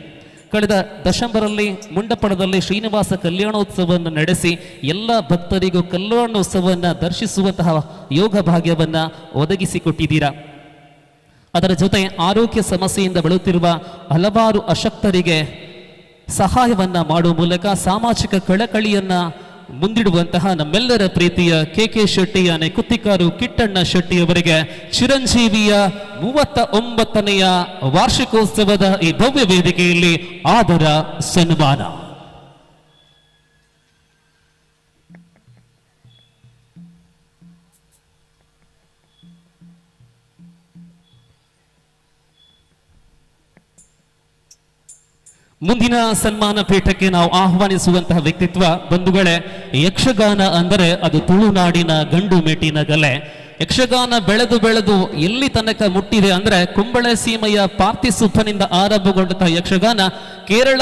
ಕಳೆದ ದಶಂಬರಲ್ಲಿ ಮುಂಡಪಣದಲ್ಲಿ ಶ್ರೀನಿವಾಸ ಕಲ್ಯಾಣೋತ್ಸವವನ್ನು ನಡೆಸಿ ಎಲ್ಲ ಭಕ್ತರಿಗೂ ಕಲ್ಯಾಣೋತ್ಸವವನ್ನು ದರ್ಶಿಸುವಂತಹ ಯೋಗ ಭಾಗ್ಯವನ್ನು ಒದಗಿಸಿಕೊಟ್ಟಿದ್ದೀರಾ. ಅದರ ಜೊತೆ ಆರೋಗ್ಯ ಸಮಸ್ಯೆಯಿಂದ ಬಳಲುತ್ತಿರುವ ಹಲವಾರು ಅಶಕ್ತರಿಗೆ ಸಹಾಯವನ್ನು ಮಾಡುವ ಮೂಲಕ ಸಾಮಾಜಿಕ ಕಳಕಳಿಯನ್ನು ಮುಂದಿಡುವಂತಹ ನಮ್ಮೆಲ್ಲರ ಪ್ರೀತಿಯ ಕೆ ಕೆ ಶೆಟ್ಟಿ ಅನೆ ಕುತ್ತಿಕಾರು ಕಿಟ್ಟಣ್ಣ ಶೆಟ್ಟಿಯವರಿಗೆ ಚಿರಂಜೀವಿಯ 39ನೆಯ ವಾರ್ಷಿಕೋತ್ಸವದ ಈ ಭವ್ಯ ವೇದಿಕೆಯಲ್ಲಿ ಆದರ ಸನ್ಮಾನ. ಮುಂದಿನ ಸನ್ಮಾನ ಪೀಠಕ್ಕೆ ನಾವು ಆಹ್ವಾನಿಸುವಂತಹ ವ್ಯಕ್ತಿತ್ವ ಬಂಧುಗಳೇ, ಯಕ್ಷಗಾನ ಅಂದರೆ ಅದು ತುಳುನಾಡಿನ ಗಂಡು ಮೇಟಿನ ಗಲೆ. ಯಕ್ಷಗಾನ ಬೆಳೆದು ಬೆಳೆದು ಎಲ್ಲಿ ತನಕ ಮುಟ್ಟಿದೆ ಅಂದರೆ ಕುಂಬಳೆ ಸೀಮೆಯ ಪಾರ್ಥಿಸುಪ್ಪನಿಂದ ಆರಂಭಗೊಂಡಂತಹ ಯಕ್ಷಗಾನ ಕೇರಳ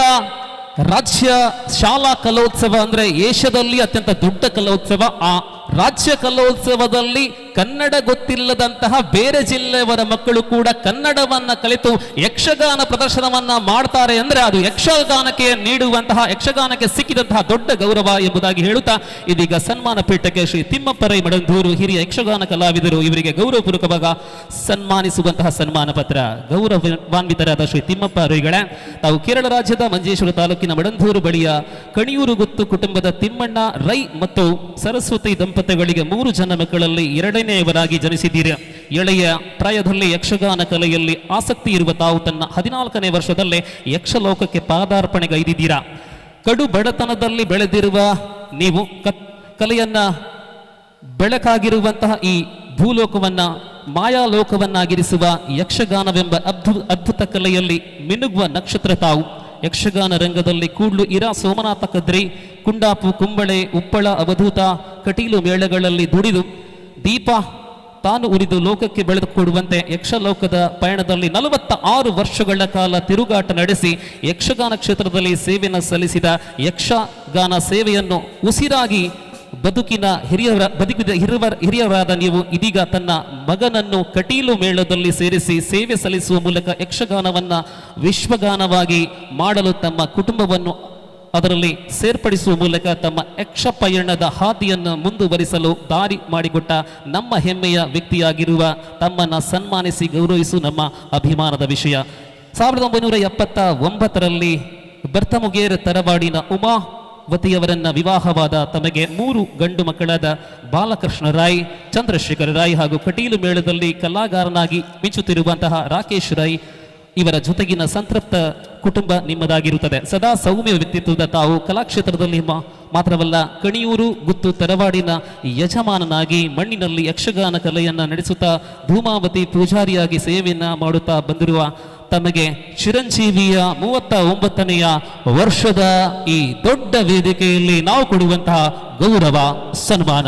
ರಾಜ್ಯ ಶಾಲಾ ಕಲೋತ್ಸವ ಅಂದರೆ ಏಷ್ಯಾದಲ್ಲಿ ಅತ್ಯಂತ ದೊಡ್ಡ ಕಲೋತ್ಸವ. ಆ ರಾಜ್ಯ ಕಲೋತ್ಸವದಲ್ಲಿ ಕನ್ನಡ ಗೊತ್ತಿಲ್ಲದಂತಹ ಬೇರೆ ಜಿಲ್ಲೆಯವರ ಮಕ್ಕಳು ಕೂಡ ಕನ್ನಡವನ್ನ ಕಲಿತು ಯಕ್ಷಗಾನ ಪ್ರದರ್ಶನವನ್ನ ಮಾಡ್ತಾರೆ ಅಂದ್ರೆ ಅದು ಯಕ್ಷಗಾನಕ್ಕೆ ನೀಡುವಂತಹ, ಯಕ್ಷಗಾನಕ್ಕೆ ಸಿಕ್ಕಿದಂತಹ ದೊಡ್ಡ ಗೌರವ ಎಂಬುದಾಗಿ ಹೇಳುತ್ತಾ ಇದೀಗ ಸನ್ಮಾನ ಪೀಠಕ್ಕೆ ಶ್ರೀ ತಿಮ್ಮಪ್ಪರೈ ಮಡಂದೂರು ಹಿರಿಯ ಯಕ್ಷಗಾನ ಕಲಾವಿದರು ಇವರಿಗೆ ಗೌರವಪೂರ್ವಕವಾಗ ಸನ್ಮಾನಿಸುವಂತಹ ಸನ್ಮಾನ ಪತ್ರ. ಗೌರವಾನ್ವಿತರಾದ ಶ್ರೀ ತಿಮ್ಮಪ್ಪ ರೈಗಳೇ, ತಾವು ಕೇರಳ ರಾಜ್ಯದ ಮಂಜೇಶ್ವರ ತಾಲೂಕಿನ ಮಡಂದೂರು ಬಳಿಯ ಕಣಿಯೂರು ಗುತ್ತು ಕುಟುಂಬದ ತಿಮ್ಮಣ್ಣ ರೈ ಮತ್ತು ಸರಸ್ವತಿ ದಂಪತಿಗಳಿಗೆ 3 ಜನ ಮಕ್ಕಳಲ್ಲಿ ಎರಡನೆಯವರಾಗಿ ಜನಿಸಿದ್ದೀರಿ. ಎಳೆಯ ಪ್ರಾಯದಲ್ಲಿ ಯಕ್ಷಗಾನ ಕಲೆಯಲ್ಲಿ ಆಸಕ್ತಿ ಇರುವ ತಾವು ತನ್ನ 14ನೇ ವರ್ಷದಲ್ಲೇ ಯಕ್ಷಲೋಕಕ್ಕೆ ಪಾದಾರ್ಪಣೆಗೈದಿದ್ದೀರಾ. ಕಡು ಬಡತನದಲ್ಲಿ ಬೆಳೆದಿರುವ ನೀವು ಕಲೆಯನ್ನ ಬೆಳಕಾಗಿರುವಂತಹ ಈ ಭೂಲೋಕವನ್ನ ಮಾಯಾಲೋಕವನ್ನಾಗಿರಿಸುವ ಯಕ್ಷಗಾನವೆಂಬ ಅದ್ಭುತ ಕಲೆಯಲ್ಲಿ ಮಿನುಗುವ ನಕ್ಷತ್ರ ತಾವು. ಯಕ್ಷಗಾನ ರಂಗದಲ್ಲಿ ಕೂಡ್ಲು ಇರಾ ಸೋಮನಾಥ ಕದ್ರಿ, ಕುಂಡಾಪು, ಕುಂಬಳೆ, ಉಪ್ಪಳ, ಅವಧೂತ, ಕಟೀಲು ಮೇಳಗಳಲ್ಲಿ ದುಡಿದು ದೀಪ ತಾನು ಉರಿದು ಲೋಕಕ್ಕೆ ಬೆಳೆದುಕೊಡುವಂತೆ ಯಕ್ಷಲೋಕದ ಪಯಣದಲ್ಲಿ 46 ವರ್ಷಗಳ ಕಾಲ ತಿರುಗಾಟ ನಡೆಸಿ ಯಕ್ಷಗಾನ ಕ್ಷೇತ್ರದಲ್ಲಿ ಸೇವೆಯನ್ನು ಸಲ್ಲಿಸಿದ ಯಕ್ಷಗಾನ ಸೇವೆಯನ್ನು ಉಸಿರಾಗಿ ಬದುಕಿನ ಹಿರಿಯರಾದ ನೀವು ಇದೀಗ ತನ್ನ ಮಗನನ್ನು ಕಟೀಲು ಮೇಳದಲ್ಲಿ ಸೇರಿಸಿ ಸೇವೆ ಸಲ್ಲಿಸುವ ಮೂಲಕ ಯಕ್ಷಗಾನವನ್ನ ವಿಶ್ವಗಾನವಾಗಿ ಮಾಡಲು ತಮ್ಮ ಕುಟುಂಬವನ್ನು ಅದರಲ್ಲಿ ಸೇರ್ಪಡಿಸುವ ಮೂಲಕ ತಮ್ಮ ಯಕ್ಷ ಪಯಣದ ಹಾದಿಯನ್ನು ಮುಂದುವರಿಸಲು ದಾರಿ ಮಾಡಿಕೊಟ್ಟ ನಮ್ಮ ಹೆಮ್ಮೆಯ ವ್ಯಕ್ತಿಯಾಗಿರುವ ತಮ್ಮನ್ನು ಸನ್ಮಾನಿಸಿ ಗೌರವಿಸು ನಮ್ಮ ಅಭಿಮಾನದ ವಿಷಯ. 1979ರಲ್ಲಿ ಬರ್ತಮುಗೇರ್ ತರವಾಡಿನ ಉಮಾವತಿಯವರನ್ನ ವಿವಾಹವಾದ ತಮಗೆ 3 ಗಂಡು ಮಕ್ಕಳಾದ ಬಾಲಕೃಷ್ಣ ರಾಯ್, ಚಂದ್ರಶೇಖರ ರಾಯ್ ಹಾಗೂ ಕಟೀಲು ಮೇಳದಲ್ಲಿ ಕಲಾಗಾರನಾಗಿ ಮಿಂಚುತ್ತಿರುವಂತಹ ರಾಕೇಶ್ ರೈ ಇವರ ಜೊತೆಗಿನ ಸಂತೃಪ್ತ ಕುಟುಂಬ ನಿಮ್ಮದಾಗಿರುತ್ತದೆ. ಸದಾ ಸೌಮ್ಯ ವ್ಯಕ್ತಿತ್ವದ ತಾವು ಕಲಾಕ್ಷೇತ್ರದಲ್ಲಿ ಮಾತ್ರವಲ್ಲ ಕಣಿಯೂರು ಗುತ್ತು ತರವಾಡಿನ ಯಜಮಾನನಾಗಿ ಮಣ್ಣಿನಲ್ಲಿ ಯಕ್ಷಗಾನ ಕಲೆಯನ್ನು ನಡೆಸುತ್ತಾ ಧೂಮಾವತಿ ಪೂಜಾರಿಯಾಗಿ ಸೇವೆಯನ್ನು ಮಾಡುತ್ತಾ ಬಂದಿರುವ ತಮಗೆ ಚಿರಂಜೀವಿಯ 39ನೆಯ ವರ್ಷದ ಈ ದೊಡ್ಡ ವೇದಿಕೆಯಲ್ಲಿ ನಾವು ಕೊಡುವಂತಹ ಗೌರವ, ಸನ್ಮಾನ,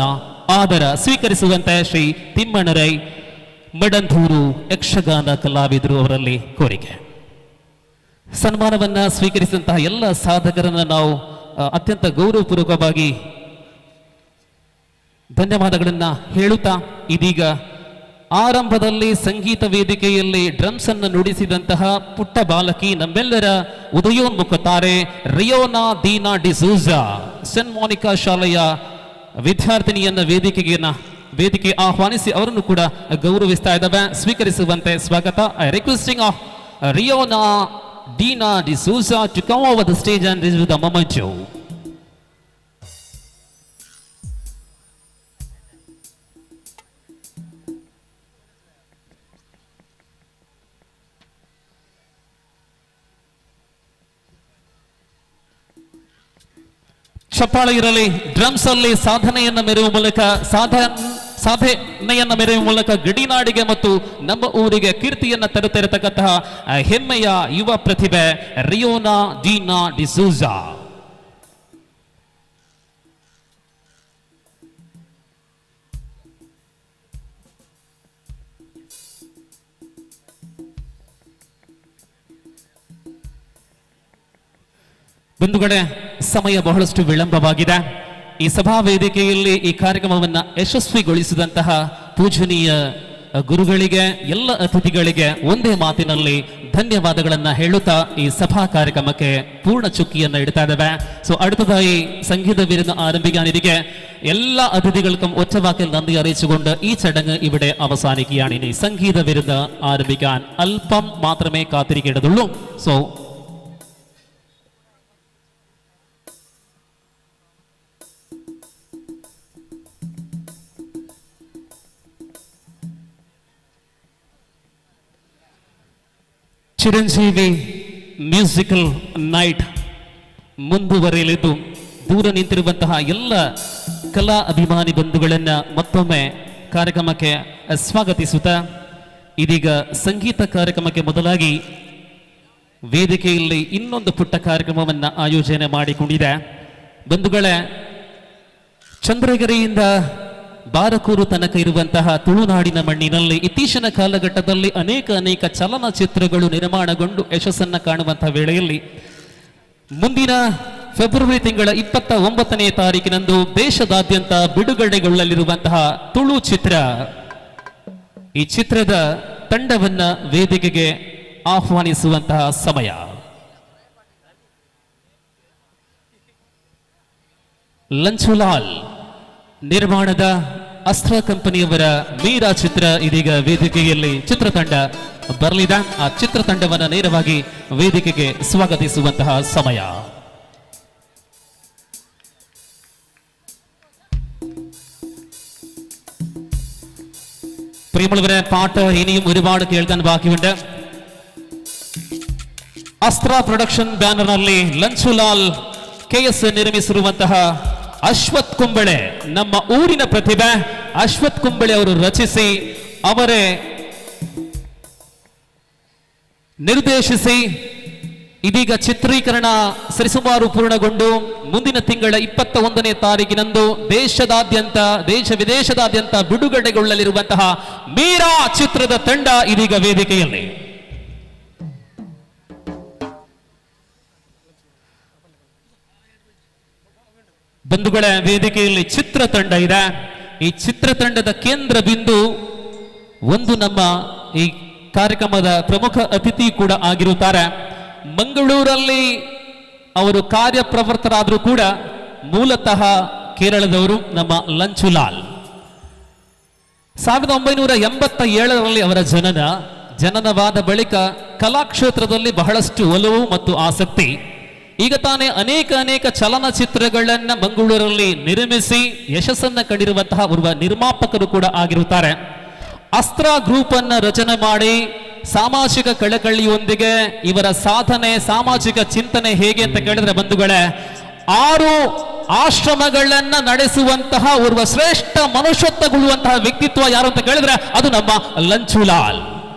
ಆದರ ಸ್ವೀಕರಿಸುವಂತೆ ಶ್ರೀ ತಿಮ್ಮಣ್ಣರೈ ಮಡಂದೂರು ಯಕ್ಷಗಾನ ಕಲಾವಿದರು ಅವರಲ್ಲಿ ಕೋರಿಕೆ. ಸನ್ಮಾನವನ್ನ ಸ್ವೀಕರಿಸಿದಂತಹ ಎಲ್ಲ ಸಾಧಕರನ್ನ ನಾವು ಅತ್ಯಂತ ಗೌರವಪೂರ್ವಕವಾಗಿ ಧನ್ಯವಾದಗಳನ್ನ ಹೇಳುತ್ತಾ ಇದೀಗ ಆರಂಭದಲ್ಲಿ ಸಂಗೀತ ವೇದಿಕೆಯಲ್ಲಿ ಡ್ರಮ್ಸ್ ಅನ್ನು ನುಡಿಸಿದಂತಹ ಪುಟ್ಟ ಬಾಲಕಿ ನಮ್ಮೆಲ್ಲರ ಉದಯೋನ್ಮುಖ ತಾರೆ ರಿಯೋನಾ ದೀನಾ ಡಿಸೂಜಾ ಸೆಂಟ್ ಮೋನಿಕಾ ಶಾಲೆಯ ವಿದ್ಯಾರ್ಥಿನಿಯನ್ನ ವೇದಿಕೆ ಆಹ್ವಾನಿಸಿ ಅವರನ್ನು ಕೂಡ ಗೌರವಿಸ್ತಾ ಇದ್ದಾವೆ. ಸ್ವೀಕರಿಸುವಂತೆ ಸ್ವಾಗತ. I requesting of Riona Dina D'Souza to come over the stage and receive the memento. ಚಪ್ಪಾಳೆ ಇರಲಿ. ಡ್ರಮ್ಸ್ ಅಲ್ಲಿ ಸಾಧನೆಯನ್ನ ಮೆರೆಯುವ ಮೂಲಕ ಸಾಧನೆಯನ್ನ ಮೆರೆಯುವ ಮೂಲಕ ಗಡಿನಾಡಿಗೆ ಮತ್ತು ನಮ್ಮ ಊರಿಗೆ ಕೀರ್ತಿಯನ್ನ ತರುತ್ತಿರತಕ್ಕಂತಹ ಹೆಮ್ಮೆಯ ಯುವ ಪ್ರತಿಭೆ ರಿಯೋನಾ ಡೀನಾ ಡಿಸೂಜಾ. ಬಂಧುಗಳೇ, ಸಮಯ ಬಹಳಷ್ಟು ವಿಳಂಬವಾಗಿದೆ. ಈ ಸಭಾ ವೇದಿಕೆಯಲ್ಲಿ ಈ ಕಾರ್ಯಕ್ರಮವನ್ನು ಯಶಸ್ವಿಗೊಳಿಸಿದಂತಹ ಪೂಜನೀಯ ಗುರುಗಳಿಗೆ, ಎಲ್ಲ ಅತಿಥಿಗಳಿಗೆ ಒಂದೇ ಮಾತಿನಲ್ಲಿ ಧನ್ಯವಾದಗಳನ್ನ ಹೇಳುತ್ತಾ ಈ ಸಭಾ ಕಾರ್ಯಕ್ರಮಕ್ಕೆ ಪೂರ್ಣ ಚುಕ್ಕಿಯನ್ನ ಇಡ್ತಾ ಇದ್ದೇವೆ. അടുത്തതായി സംഗീത വിരുന്ന് ആരംഭിക്കാനിരിക്കെ എല്ലാ അതിഥികൾക്കും ഒറ്റവാക്കിൽ നന്ദി അറിയിച്ചുകൊണ്ട് ഈ ചടങ്ങ് ഇവിടെ അവസാനിക്കുകയാണ്. ഇനി സംഗീത വിരുന്ന് ആരംഭിക്കാൻ അല്പം മാത്രമേ കാത്തിരിക്കേണ്ടതുള്ളൂ. ಚಿರಂಜೀವಿ ಮ್ಯೂಸಿಕಲ್ ನೈಟ್ ಮುಂದುವರಿಯಲಿದ್ದು, ದೂರ ನಿಂತಿರುವಂತಹ ಎಲ್ಲ ಕಲಾ ಅಭಿಮಾನಿ ಬಂಧುಗಳನ್ನ ಮತ್ತೊಮ್ಮೆ ಕಾರ್ಯಕ್ರಮಕ್ಕೆ ಸ್ವಾಗತಿಸುತ್ತಾ, ಇದೀಗ ಸಂಗೀತ ಕಾರ್ಯಕ್ರಮಕ್ಕೆ ಮೊದಲಾಗಿ ವೇದಿಕೆಯಲ್ಲಿ ಇನ್ನೊಂದು ಪುಟ್ಟ ಕಾರ್ಯಕ್ರಮವನ್ನ ಆಯೋಜನೆ ಮಾಡಿಕೊಂಡಿದೆ. ಬಂಧುಗಳೇ, ಚಂದ್ರಗಿರಿಯಿಂದ ಬಾರಕೂರು ತನಕ ಇರುವಂತಹ ತುಳುನಾಡಿನ ಮಣ್ಣಿನಲ್ಲಿ ಇತ್ತೀಚಿನ ಕಾಲಘಟ್ಟದಲ್ಲಿ ಅನೇಕ ಅನೇಕ ಚಲನಚಿತ್ರಗಳು ನಿರ್ಮಾಣಗೊಂಡು ಯಶಸ್ಸನ್ನ ಕಾಣುವಂತಹ ವೇಳೆಯಲ್ಲಿ ಮುಂದಿನ ಫೆಬ್ರವರಿ ತಿಂಗಳ 29ನೇ ತಾರೀಕಿನಂದು ದೇಶದಾದ್ಯಂತ ಬಿಡುಗಡೆಗೊಳ್ಳಲಿರುವಂತಹ ತುಳು ಚಿತ್ರ, ಈ ಚಿತ್ರದ ತಂಡವನ್ನ ವೇದಿಕೆಗೆ ಆಹ್ವಾನಿಸುವಂತಹ ಸಮಯ. ಲಂಚುಲಾಲ್ ನಿರ್ಮಾಣದ ಅಸ್ತ್ರ ಕಂಪನಿಯವರ ಮೀರಾ ಚಿತ್ರ ಇದೀಗ ವೇದಿಕೆಯಲ್ಲಿ ಚಿತ್ರತಂಡ ಬರಲಿದೆ. ಆ ಚಿತ್ರತಂಡವನ್ನು ನೇರವಾಗಿ ವೇದಿಕೆಗೆ ಸ್ವಾಗತಿಸುವಂತಹ ಸಮಯ. പ്രിയമുള്ളവരെ, പാട്ട് ഇനിയും ഒരുപാട് കേൾക്കാൻ ബാക്കിയുണ്ട്. ಅಸ್ತ್ರ ಪ್ರೊಡಕ್ಷನ್ ಬ್ಯಾನರ್ನಲ್ಲಿ ಲಂಚುಲಾಲ್ ಕೆ ಎಸ್ ನಿರ್ಮಿಸಿರುವಂತಹ ಅಶ್ವಥ್ ಕುಂಬಳೆ, ನಮ್ಮ ಊರಿನ ಪ್ರತಿಭೆ ಅಶ್ವಥ್ ಕುಂಬಳೆ ಅವರು ರಚಿಸಿ ಅವರೇ ನಿರ್ದೇಶಿಸಿ ಇದೀಗ ಚಿತ್ರೀಕರಣ ಸರಿಸುಮಾರು ಪೂರ್ಣಗೊಂಡು ಮುಂದಿನ ತಿಂಗಳ 21ನೇ ತಾರೀಕಿನಂದು ದೇಶದಾದ್ಯಂತ, ದೇಶ ವಿದೇಶದಾದ್ಯಂತ ಬಿಡುಗಡೆಗೊಳ್ಳಲಿರುವಂತಹ ಮೀರಾ ಚಿತ್ರದ ತಂಡ ಇದೀಗ ವೇದಿಕೆಯಲ್ಲಿ. ಬಂಧುಗಳ, ವೇದಿಕೆಯಲ್ಲಿ ಚಿತ್ರತಂಡ ಇದೆ. ಈ ಚಿತ್ರತಂಡದ ಕೇಂದ್ರ ಬಿಂದು ಒಂದು ನಮ್ಮ ಈ ಕಾರ್ಯಕ್ರಮದ ಪ್ರಮುಖ ಅತಿಥಿ ಕೂಡ ಆಗಿರುತ್ತಾರೆ. ಮಂಗಳೂರಲ್ಲಿ ಅವರು ಕಾರ್ಯಪ್ರವೃತ್ತರಾದರೂ ಕೂಡ ಮೂಲತಃ ಕೇರಳದವರು ನಮ್ಮ ಲಂಚುಲಾಲ್. 1987ರಲ್ಲಿ ಅವರ ಜನನವಾದ ಬಳಿಕ ಕಲಾಕ್ಷೇತ್ರದಲ್ಲಿ ಬಹಳಷ್ಟು ಒಲವು ಮತ್ತು ಆಸಕ್ತಿ. ಈಗ ತಾನೇ ಅನೇಕ ಅನೇಕ ಚಲನಚಿತ್ರಗಳನ್ನ ಮಂಗಳೂರಲ್ಲಿ ನಿರ್ಮಿಸಿ ಯಶಸ್ಸನ್ನ ಕಂಡಿರುವಂತಹ ಓರ್ವ ನಿರ್ಮಾಪಕರು ಕೂಡ ಆಗಿರುತ್ತಾರೆ. ಅಸ್ತ್ರ ಗ್ರೂಪ್ ಅನ್ನ ರಚನೆ ಮಾಡಿ ಸಾಮಾಜಿಕ ಕಳಕಳಿಯೊಂದಿಗೆ ಇವರ ಸಾಧನೆ, ಸಾಮಾಜಿಕ ಚಿಂತನೆ ಹೇಗೆ ಅಂತ ಕೇಳಿದ್ರೆ ಬಂಧುಗಳೇ, 6 ಆಶ್ರಮಗಳನ್ನ ನಡೆಸುವಂತಹ ಓರ್ವ ಶ್ರೇಷ್ಠ ಮನುಷ್ಯತ್ವಗೊಳ್ಳುವಂತಹ ವ್ಯಕ್ತಿತ್ವ ಯಾರು ಅಂತ ಕೇಳಿದ್ರೆ ಅದು ನಮ್ಮ ಲಂಚುಲಾಲ್.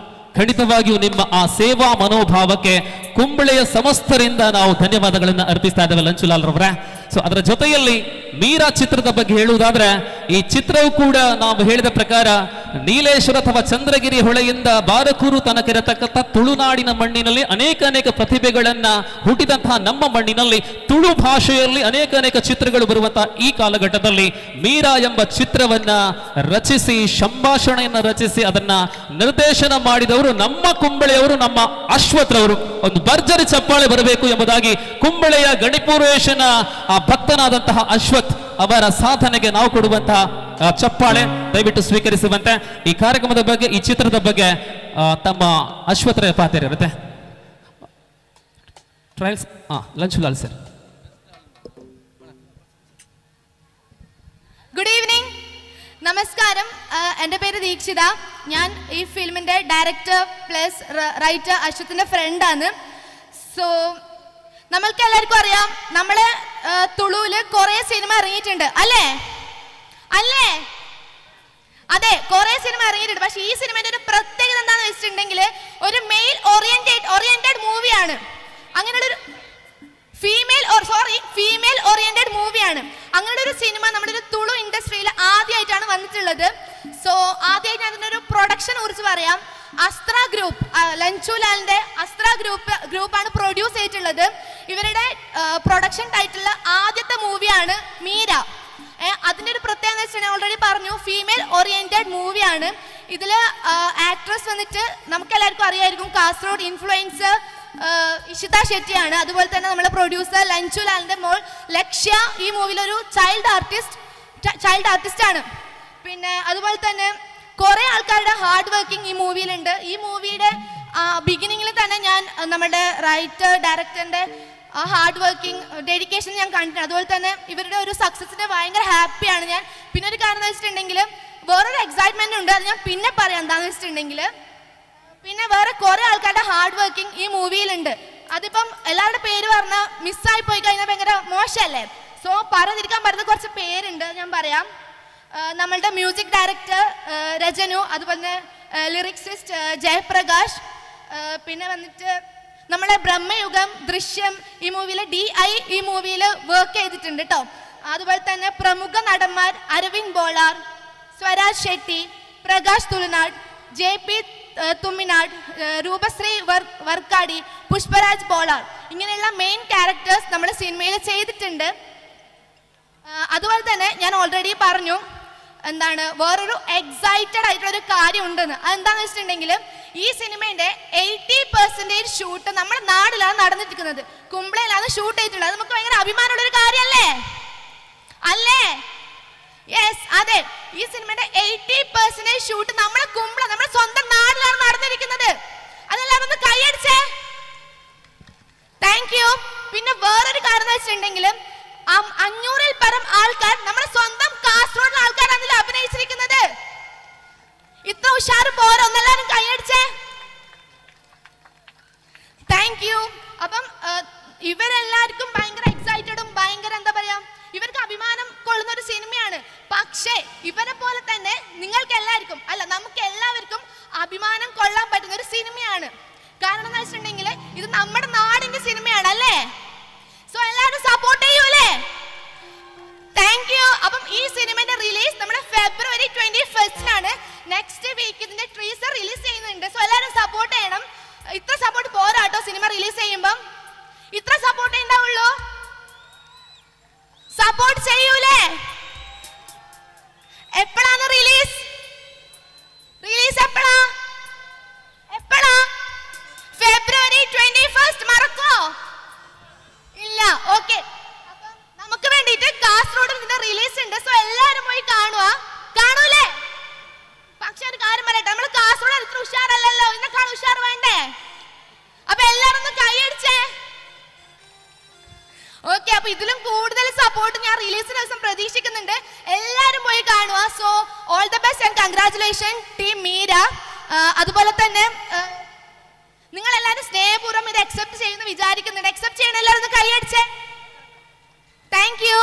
ಖಂಡಿತವಾಗಿಯೂ ನಿಮ್ಮ ಆ ಸೇವಾ ಮನೋಭಾವಕ್ಕೆ ಕುಂಬಳೆಯ ಸಮಸ್ತರಿಂದ ನಾವು ಧನ್ಯವಾದಗಳನ್ನು ಅರ್ಪಿಸ್ತಾ ಇದ್ದೇವೆ ಲಂಚುಲಾಲ್ ರವರೇ. ಅದರ ಜೊತೆಯಲ್ಲಿ ಮೀರಾ ಚಿತ್ರದ ಬಗ್ಗೆ ಹೇಳುವುದಾದ್ರೆ, ಈ ಚಿತ್ರವು ಕೂಡ ನಾವು ಹೇಳಿದ ಪ್ರಕಾರ ನೀಲೇಶ್ವರ ಅಥವಾ ಚಂದ್ರಗಿರಿ ಹೊಳೆಯಿಂದ ಬಾರಕೂರು ತನಕ ಇರತಕ್ಕಂಥ ತುಳುನಾಡಿನ ಮಣ್ಣಿನಲ್ಲಿ ಅನೇಕ ಅನೇಕ ಪ್ರತಿಭೆಗಳನ್ನ ಹುಟ್ಟಿದಂತಹ ನಮ್ಮ ಮಣ್ಣಿನಲ್ಲಿ ತುಳು ಭಾಷೆಯಲ್ಲಿ ಅನೇಕ ಅನೇಕ ಚಿತ್ರಗಳು ಬರುವಂತಹ ಈ ಕಾಲಘಟ್ಟದಲ್ಲಿ ಮೀರಾ ಎಂಬ ಚಿತ್ರವನ್ನ ರಚಿಸಿ, ಸಂಭಾಷಣೆಯನ್ನ ರಚಿಸಿ ಅದನ್ನ ನಿರ್ದೇಶನ ಮಾಡಿದವರು ನಮ್ಮ ಕುಂಬಳೆಯವರು, ನಮ್ಮ ಅಶ್ವಥ್ರವರು. ಒಂದು ಭರ್ಜರಿ ಚಪ್ಪಾಳೆ ಬರಬೇಕು ಎಂಬುದಾಗಿ ಕುಂಬಳೆಯ ಗಣಿಪುರೇಶನ ಆ ಭಕ್ತನಾದಂತಹ ಅಶ್ವಥ್ ಅವರ ಸಾಧನೆಗೆ ನಾವು ಕೊಡುವಂತಹ ಚಪ್ಪಾಳೆ ದಯವಿಟ್ಟು ಸ್ವೀಕರಿಸುವಂತೆ. ಈ ಕಾರ್ಯಕ್ರಮದ ಬಗ್ಗೆ, ಈ ಚಿತ್ರದ ಬಗ್ಗೆ ತಮ್ಮ ಅಶ್ವತ್ಥರ ಪಾತ್ರ ಇರುತ್ತೆ. Trials Lanchulal sir. Good evening, നമസ്കാരം. എൻ്റെ പേര് ദീക്ഷിത. ഞാൻ ഈ ഫിലിമിൻ്റെ ഡയറക്ടർ പ്ലസ് റൈറ്റർ അശ്വത്തിൻ്റെ ഫ്രണ്ടാണ്. സോ നമ്മൾക്ക് എല്ലാവർക്കും അറിയാം, നമ്മളെ തുളുവിൽ കുറേ സിനിമ ഇറങ്ങിയിട്ടുണ്ട് അല്ലേ? അല്ലേ? അതെ, കുറേ സിനിമ ഇറങ്ങിയിട്ടുണ്ട്. പക്ഷേ ഈ സിനിമേൻ്റെ ഒരു പ്രത്യേകത എന്താണെന്ന് വെച്ചിട്ടുണ്ടെങ്കിൽ ഒരു മെയിൽ ഓറിയന്റഡ് മൂവിയാണ്. അങ്ങനെയുള്ളൊരു ഫീമെയിൽ ഓറിയന്റഡ് മൂവിയാണ്. അങ്ങനെയുള്ളൊരു സിനിമ നമ്മുടെ ഒരു തുളു ഇൻഡസ്ട്രിയിൽ ആദ്യമായിട്ടാണ് വന്നിട്ടുള്ളത്. സോ ആദ്യമായിട്ട് അതിൻ്റെ ഒരു പ്രൊഡക്ഷനെ കുറിച്ച് പറയാം. അസ്ത്ര ഗ്രൂപ്പ്, ലഞ്ചു ലാലിൻ്റെ അസ്ത്ര ഗ്രൂപ്പാണ് പ്രൊഡ്യൂസ് ചെയ്തിട്ടുള്ളത്. ഇവരുടെ പ്രൊഡക്ഷൻ ടൈറ്റിലെ ആദ്യത്തെ മൂവിയാണ് മീര. അതിൻ്റെ ഒരു പ്രത്യേകത എന്ന് വെച്ചിട്ടുണ്ടെങ്കിൽ ഓൾറെഡി പറഞ്ഞു, ഫീമെയിൽ ഓറിയന്റഡ് മൂവിയാണ്. ഇതിൽ ആക്ട്രസ് വന്നിട്ട് നമുക്കെല്ലാവർക്കും അറിയായിരിക്കും, കാസർഗോഡ് ഇൻഫ്ലുവൻസർ ഇഷിത ഷെട്ടിയാണ്. അതുപോലെ തന്നെ നമ്മളെ പ്രൊഡ്യൂസർ ലഞ്ചു ലാലിൻ്റെ മോൾ ലക്ഷ്യ ഈ മൂവിയിലൊരു ചൈൽഡ് ആർട്ടിസ്റ്റ് ആണ്. പിന്നെ അതുപോലെ തന്നെ കുറേ ആൾക്കാരുടെ ഹാർഡ് വർക്കിംഗ് ഈ മൂവിയിലുണ്ട്. ഈ മൂവിയുടെ ബിഗിനിങ്ങിൽ തന്നെ ഞാൻ നമ്മുടെ റൈറ്റർ ഡയറക്ടറിൻ്റെ ആ ഹാർഡ് വർക്കിംഗ് ഡെഡിക്കേഷൻ ഞാൻ കണ്ടിട്ടുണ്ട്. അതുപോലെ തന്നെ ഇവരുടെ ഒരു സക്സസിന് ഭയങ്കര ഹാപ്പിയാണ് ഞാൻ. പിന്നെ ഒരു കാരണം എന്ന് വെച്ചിട്ടുണ്ടെങ്കിൽ വേറൊരു എക്സൈറ്റ്മെൻ്റ് ഉണ്ട്, അത് ഞാൻ പിന്നെ പറയാം എന്താണെന്ന് വെച്ചിട്ടുണ്ടെങ്കിൽ. പിന്നെ വേറെ കുറേ ആൾക്കാരുടെ ഹാർഡ് വർക്കിംഗ് ഈ മൂവിയിലുണ്ട്. അതിപ്പം എല്ലാവരുടെ പേര് പറഞ്ഞാൽ മിസ്സായി പോയി കഴിഞ്ഞാൽ ഭയങ്കര മോശമല്ലേ? സോ പറഞ്ഞിരിക്കാൻ പറ്റുന്ന കുറച്ച് പേരുണ്ട്, ഞാൻ പറയാം. നമ്മളുടെ മ്യൂസിക് ഡയറക്ടർ രജനു, അതുപോലെ തന്നെ ലിറിക്സിസ്റ്റ് ജയപ്രകാശ്, പിന്നെ വന്നിട്ട് നമ്മളെ ബ്രഹ്മയുഗം, ദൃശ്യം ഈ മൂവിയിൽ DI ഈ മൂവിയിൽ വർക്ക് ചെയ്തിട്ടുണ്ട് കേട്ടോ. അതുപോലെ തന്നെ പ്രമുഖ നടന്മാർ Aravind Bolar, Swaraj Shetty, Prakash Tulunad, JP Thuminad, Roopashree Varkady, Pushparaj Bolar, ഇങ്ങനെയുള്ള മെയിൻ ക്യാരക്ടേഴ്സ് നമ്മുടെ സിനിമയിൽ ചെയ്തിട്ടുണ്ട്. അതുപോലെ തന്നെ ഞാൻ ഓൾറെഡി പറഞ്ഞു എന്താണ് വേറൊരു എക്സൈറ്റഡ് ആയിട്ടുള്ളൊരു കാര്യം ഉണ്ടെന്ന്. അതെന്താണെന്ന് വെച്ചിട്ടുണ്ടെങ്കിൽ ഈ സിനിമേൻ്റെ 80% ഷൂട്ട് നമ്മുടെ നാട്ടിലാണ് നടന്നിരിക്കുന്നത്, കുമ്പളയിലാണ് ഷൂട്ട് ചെയ്തിട്ടുള്ളത്. അത് നമുക്ക് ഭയങ്കര അഭിമാനമുള്ളൊരു കാര്യമല്ലേ? അല്ലേ? യെസ്, അതെ. ഈ സിനിമയുടെ 80% ഷൂട്ട് നമ്മുടെ കുമ്പള, നമ്മുടെ സ്വന്തം നാട്ടിലാണ് നടന്നിരിക്കുന്നത്. അതെല്ലാവരും ഒന്ന് കൈയടിച്ചേ. Thank you. പിന്നെ വേറൊരു കാര്യം എന്ന് വെച്ചിട്ടുണ്ടെങ്കിൽ 500-ൽ പരം ആൾക്കാർ നമ്മുടെ സ്വന്തം കാസർഗോഡിലെ ആൾക്കാരാണ് ഇതിൽ അഭിനയിച്ചിരിക്കുന്നത്. ഇത്ര ഉഷാറ് പോരോ? ഒന്നെല്ലാവരും കൈയടിച്ചേ. Thank you. അപ്പം ഇവരെല്ലാവർക്കും ഭയങ്കര എക്സൈറ്റഡും ഭയങ്കര എന്താ പറയാ, ഇവർക്ക് അഭിമാനം കൊള്ളുന്ന ഒരു സിനിമയാണ്. പക്ഷേ ഇവരെ പോലെ തന്നെ നിങ്ങൾക്ക് എല്ലാവർക്കും, അല്ല നമുക്ക് എല്ലാവർക്കും അഭിമാനം കൊള്ളാൻ പറ്റുന്ന ഒരു സിനിമയാണ്. കാരണം എന്താ വെച്ചിട്ടുണ്ടെങ്കിൽ ഇത് നമ്മുടെ നാടിന്റെ സിനിമയാണ് അല്ലേ? സോ എല്ലാവരും സപ്പോർട്ട് ചെയ്യൂലേ? Thank you. അപ്പം ഈ സിനിമയുടെ റിലീസ് നമ്മുടെ February 21 next week ഇതിന്റെ ട്രീസർ റിലീസ് ചെയ്യുന്നുണ്ട്. സോ എല്ലാവരും സപ്പോർട്ട് ചെയ്യണം. ഇത്ര സപ്പോർട്ട് പോരാട്ടോ സിനിമ റിലീസ് ചെയ്യുമ്പം, ഇത്ര സപ്പോർട്ടേ ഉണ്ടാവുള്ളൂ. സപ്പോർട്ട് ചെയ്യൂലേ? എപ്പോഴാണ് റിലീസ്? റിലീസ് എപ്പോഴാ? എപ്പോഴാ? February 21. മറക്കോ? ഇല്ല. ഓക്കെ, നമുക്ക് വേണ്ടിയിട്ട് കാസർഗോഡ് ഇതിന്റെ റിലീസ് ഉണ്ട്. സോ എല്ലാവരും പോയി കാണുക. കാണൂലേ? പക്ഷെ ഒരു കാര്യം പറയട്ടെ, നമ്മൾ കാസർഗോഡ് അത്ര ഉഷാറല്ലല്ലോ, ഇതിനേക്കാൾ ഉഷാർ വേണ്ടേ? അപ്പൊ എല്ലാവരും ഒന്ന് കൈയടിച്ചേ. ഓക്കെ, അപ്പൊ ഇതിലും കൂടുതൽ സപ്പോർട്ട് ഞാൻ റിലീസിന് ദിവസം പ്രതീക്ഷിക്കുന്നുണ്ട്. എല്ലാവരും പോയി കാണുക. So all the best and congratulation team Meera. അതുപോലെ തന്നെ നിങ്ങൾ എല്ലാവരും സ്നേഹപൂർവ്വം ഇത് അക്സെപ്റ്റ് ചെയ്യുന്നു വിചാരിക്കുന്നുണ്ട്. അക്സെപ്റ്റ് ചെയ്യണം, എല്ലാവരും ഒന്ന് കൈയടിച്ചേ. Thank you.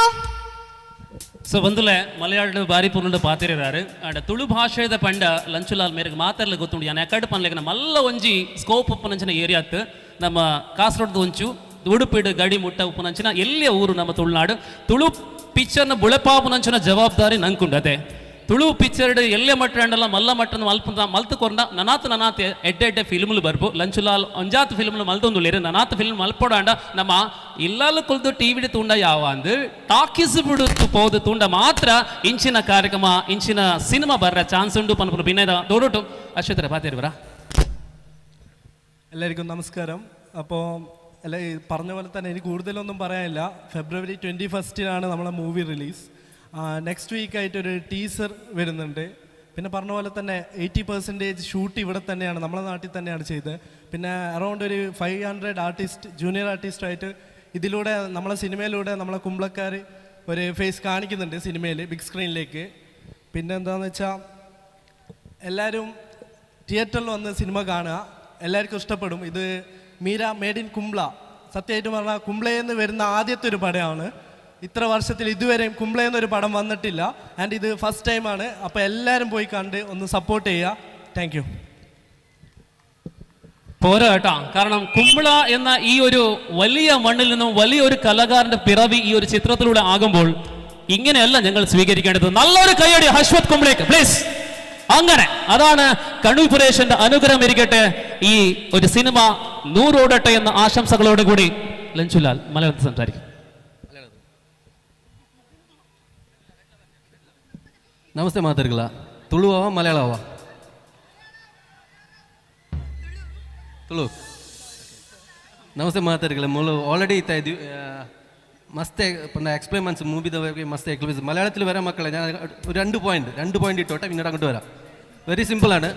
So ಬಂದುಲೆ ಮಲಯಾಳಡ್ ಬಾರಿ ಪೂರ್ಣ ಪಾತಿರಾರು ಅಂಡ್ ತುಳು ಭಾಷೆದ ಪಂಡ ಲಂಚುಲಾಲ್ ಮೇರೆಗೆ ಮಾತಾಡಲು ಗೊತ್ತುಂಡು. ಯಾನ್ ಎಕಡ್ ಪನ್ಲೆಗನ ಮಲ್ಲ ಒಂಜಿ ಸ್ಕೋಪ್ ಉಪ್ಪುನಂಚಿನ ಏರಿಯಾತ್ ನಮ್ಮ ಕಾಸರಗೋಡ್ದ ಒಂಚು ಉಡುಪಿಡು ಗಡಿ ಮುಟ್ಟ ಉಪ್ಪುನಂಚಿನ ಎಲ್ಲಿಯ ಊರು ನಮ್ಮ ತುಳುನಾಡು. ತುಳು ಪಿಕ್ಚರ್ನ ಬುಳೆಪಾಪುನಂಚಿನ ಜವಾಬ್ದಾರಿ ನಂಕುಂಡತೆ. ತುಳು ಪಿಕ್ಚರ್ಡ್ ಎಲ್ಲೆ ಮಟ್ಟಂಡಲ್ಲ ಮಲ್ಲ ಮಟ್ಟನ ಮಲ್ಪ ಮಲ್ತು ಕೊರ್ನ ನನಾತ್ ನನಾತ್ ಎಡ್ಡೆ ಎಡ್ಡೆ ಫಿಲ್ಮ್ಲು ಬರ್ಪು. ಲಂಚುಲಾಲ್ ಒಂಜಾತ್ ಫಿಲ್ಮ್ಲು ಮಲ್ತೊಂದುಳ್ಳೇರು ನನಾತ್ ಫಿಲ್ಮ್ ಮಲ್ಪೊಡಾಂಡ ನಮ್ಮ ಇಲ್ಲಲ್ಲ ಕುಲ್ದು ಟಿ ವಿಡ್ ತುಂಡ ಯಾವ ಅಂದು ಟಾಕೀಸ್ ಬಿಡು ಪೋದು ತುಂಡ ಮಾತ್ರ ಇಂಚಿನ ಕಾರ್ಯಕ್ರಮ ಇಂಚಿನ ಸಿನಿಮಾ ಬರ್ರ ಚಾನ್ಸ್ ಉಂಡು ಪನ್ಪುನ ಬಿನ್ನದ ದೊಡ್ಡ ಅಶ್ವತರ ಪಾತಿರ್ವರ. എല്ലാവർക്കും നമസ്കാരം. അപ്പോൾ അല്ല, പറഞ്ഞ പോലെ തന്നെ എനിക്ക് കൂടുതലൊന്നും പറയാനില്ല. February 21 നമ്മളെ മൂവി റിലീസ്. നെക്സ്റ്റ് വീക്കായിട്ടൊരു ടീസർ വരുന്നുണ്ട്. പിന്നെ പറഞ്ഞ പോലെ തന്നെ 80% ഷൂട്ട് ഇവിടെ തന്നെയാണ്, നമ്മളെ നാട്ടിൽ തന്നെയാണ് ചെയ്തത്. പിന്നെ അറൗണ്ട് ഒരു 500 ആർട്ടിസ്റ്റ്, ജൂനിയർ ആർട്ടിസ്റ്റായിട്ട് ഇതിലൂടെ നമ്മളെ സിനിമയിലൂടെ നമ്മളെ കുമ്പളക്കാർ ഒരു ഫേസ് കാണിക്കുന്നുണ്ട് സിനിമയിൽ, ബിഗ് സ്ക്രീനിലേക്ക്. പിന്നെ എന്താണെന്ന് വെച്ചാൽ എല്ലാവരും തിയേറ്ററിൽ വന്ന് സിനിമ കാണുക, എല്ലാവർക്കും ഇഷ്ടപ്പെടും. ഇത് മീര മേഡ് ഇൻ കുംബ്ല. സത്യമായിട്ട് പറഞ്ഞാൽ കുംബ്ലയിൽ നിന്ന് വരുന്ന ആദ്യത്തെ ഒരു പടമാണ്. ഇത്ര വർഷത്തിൽ ഇതുവരെയും കുംബ്ലയിൽ നിന്നൊരു പടം വന്നിട്ടില്ല. ആൻഡ് ഇത് ഫസ്റ്റ് ടൈമാണ്. അപ്പോൾ എല്ലാവരും പോയി കണ്ട് ഒന്ന് സപ്പോർട്ട് ചെയ്യുക. Thank you. പോരാ കേട്ടാ, കാരണം കുമ്പള എന്ന ഈ ഒരു വലിയ മണ്ണിൽ നിന്നും വലിയൊരു കലാകാരന്റെ പിറവി ഈ ഒരു ചിത്രത്തിലൂടെ ആകുമ്പോൾ ഇങ്ങനെയല്ല ഞങ്ങൾ സ്വീകരിക്കേണ്ടത്. നല്ലൊരു കൈയടി അശ്വത് കുംബ്ലേക്ക് പ്ലീസ്. അങ്ങനെ അതാണ് കണിപുരേശന്റെ അനുഗ്രഹം ഇരിക്കട്ടെ, ഈ ഒരു സിനിമ നൂറോടട്ടെ എന്ന ആശംസകളോടുകൂടി ലഞ്ചുലാൽ മലയാളത്തിൽ സംസാരിക്കും. ನಮಸ್ತೆ ಮಾತಾಡ್ಗಲ ತುಳುವ ಮಲಯಾಳವ ತುಳು ನಮಸ್ತೆ ಮಾತಾಡ್ಗಲ ಮೂಲ ಆಲ್ರೆಡಿ ಇತ್ತ ಇದು ಮಸ್ತ್ എക്സ്പ്ലെയിൻ മനസ്സ് മൂവി മസ്ത് എക്സ്പ്ലെയിൻ മലയാളത്തിൽ വരാൻ മക്കളെ ഞാൻ ഒരു രണ്ട് പോയിന്റ് ഇട്ടോട്ടെ, പിന്നീട് അങ്ങോട്ട് വരാം. വെരി സിമ്പിളാണ്.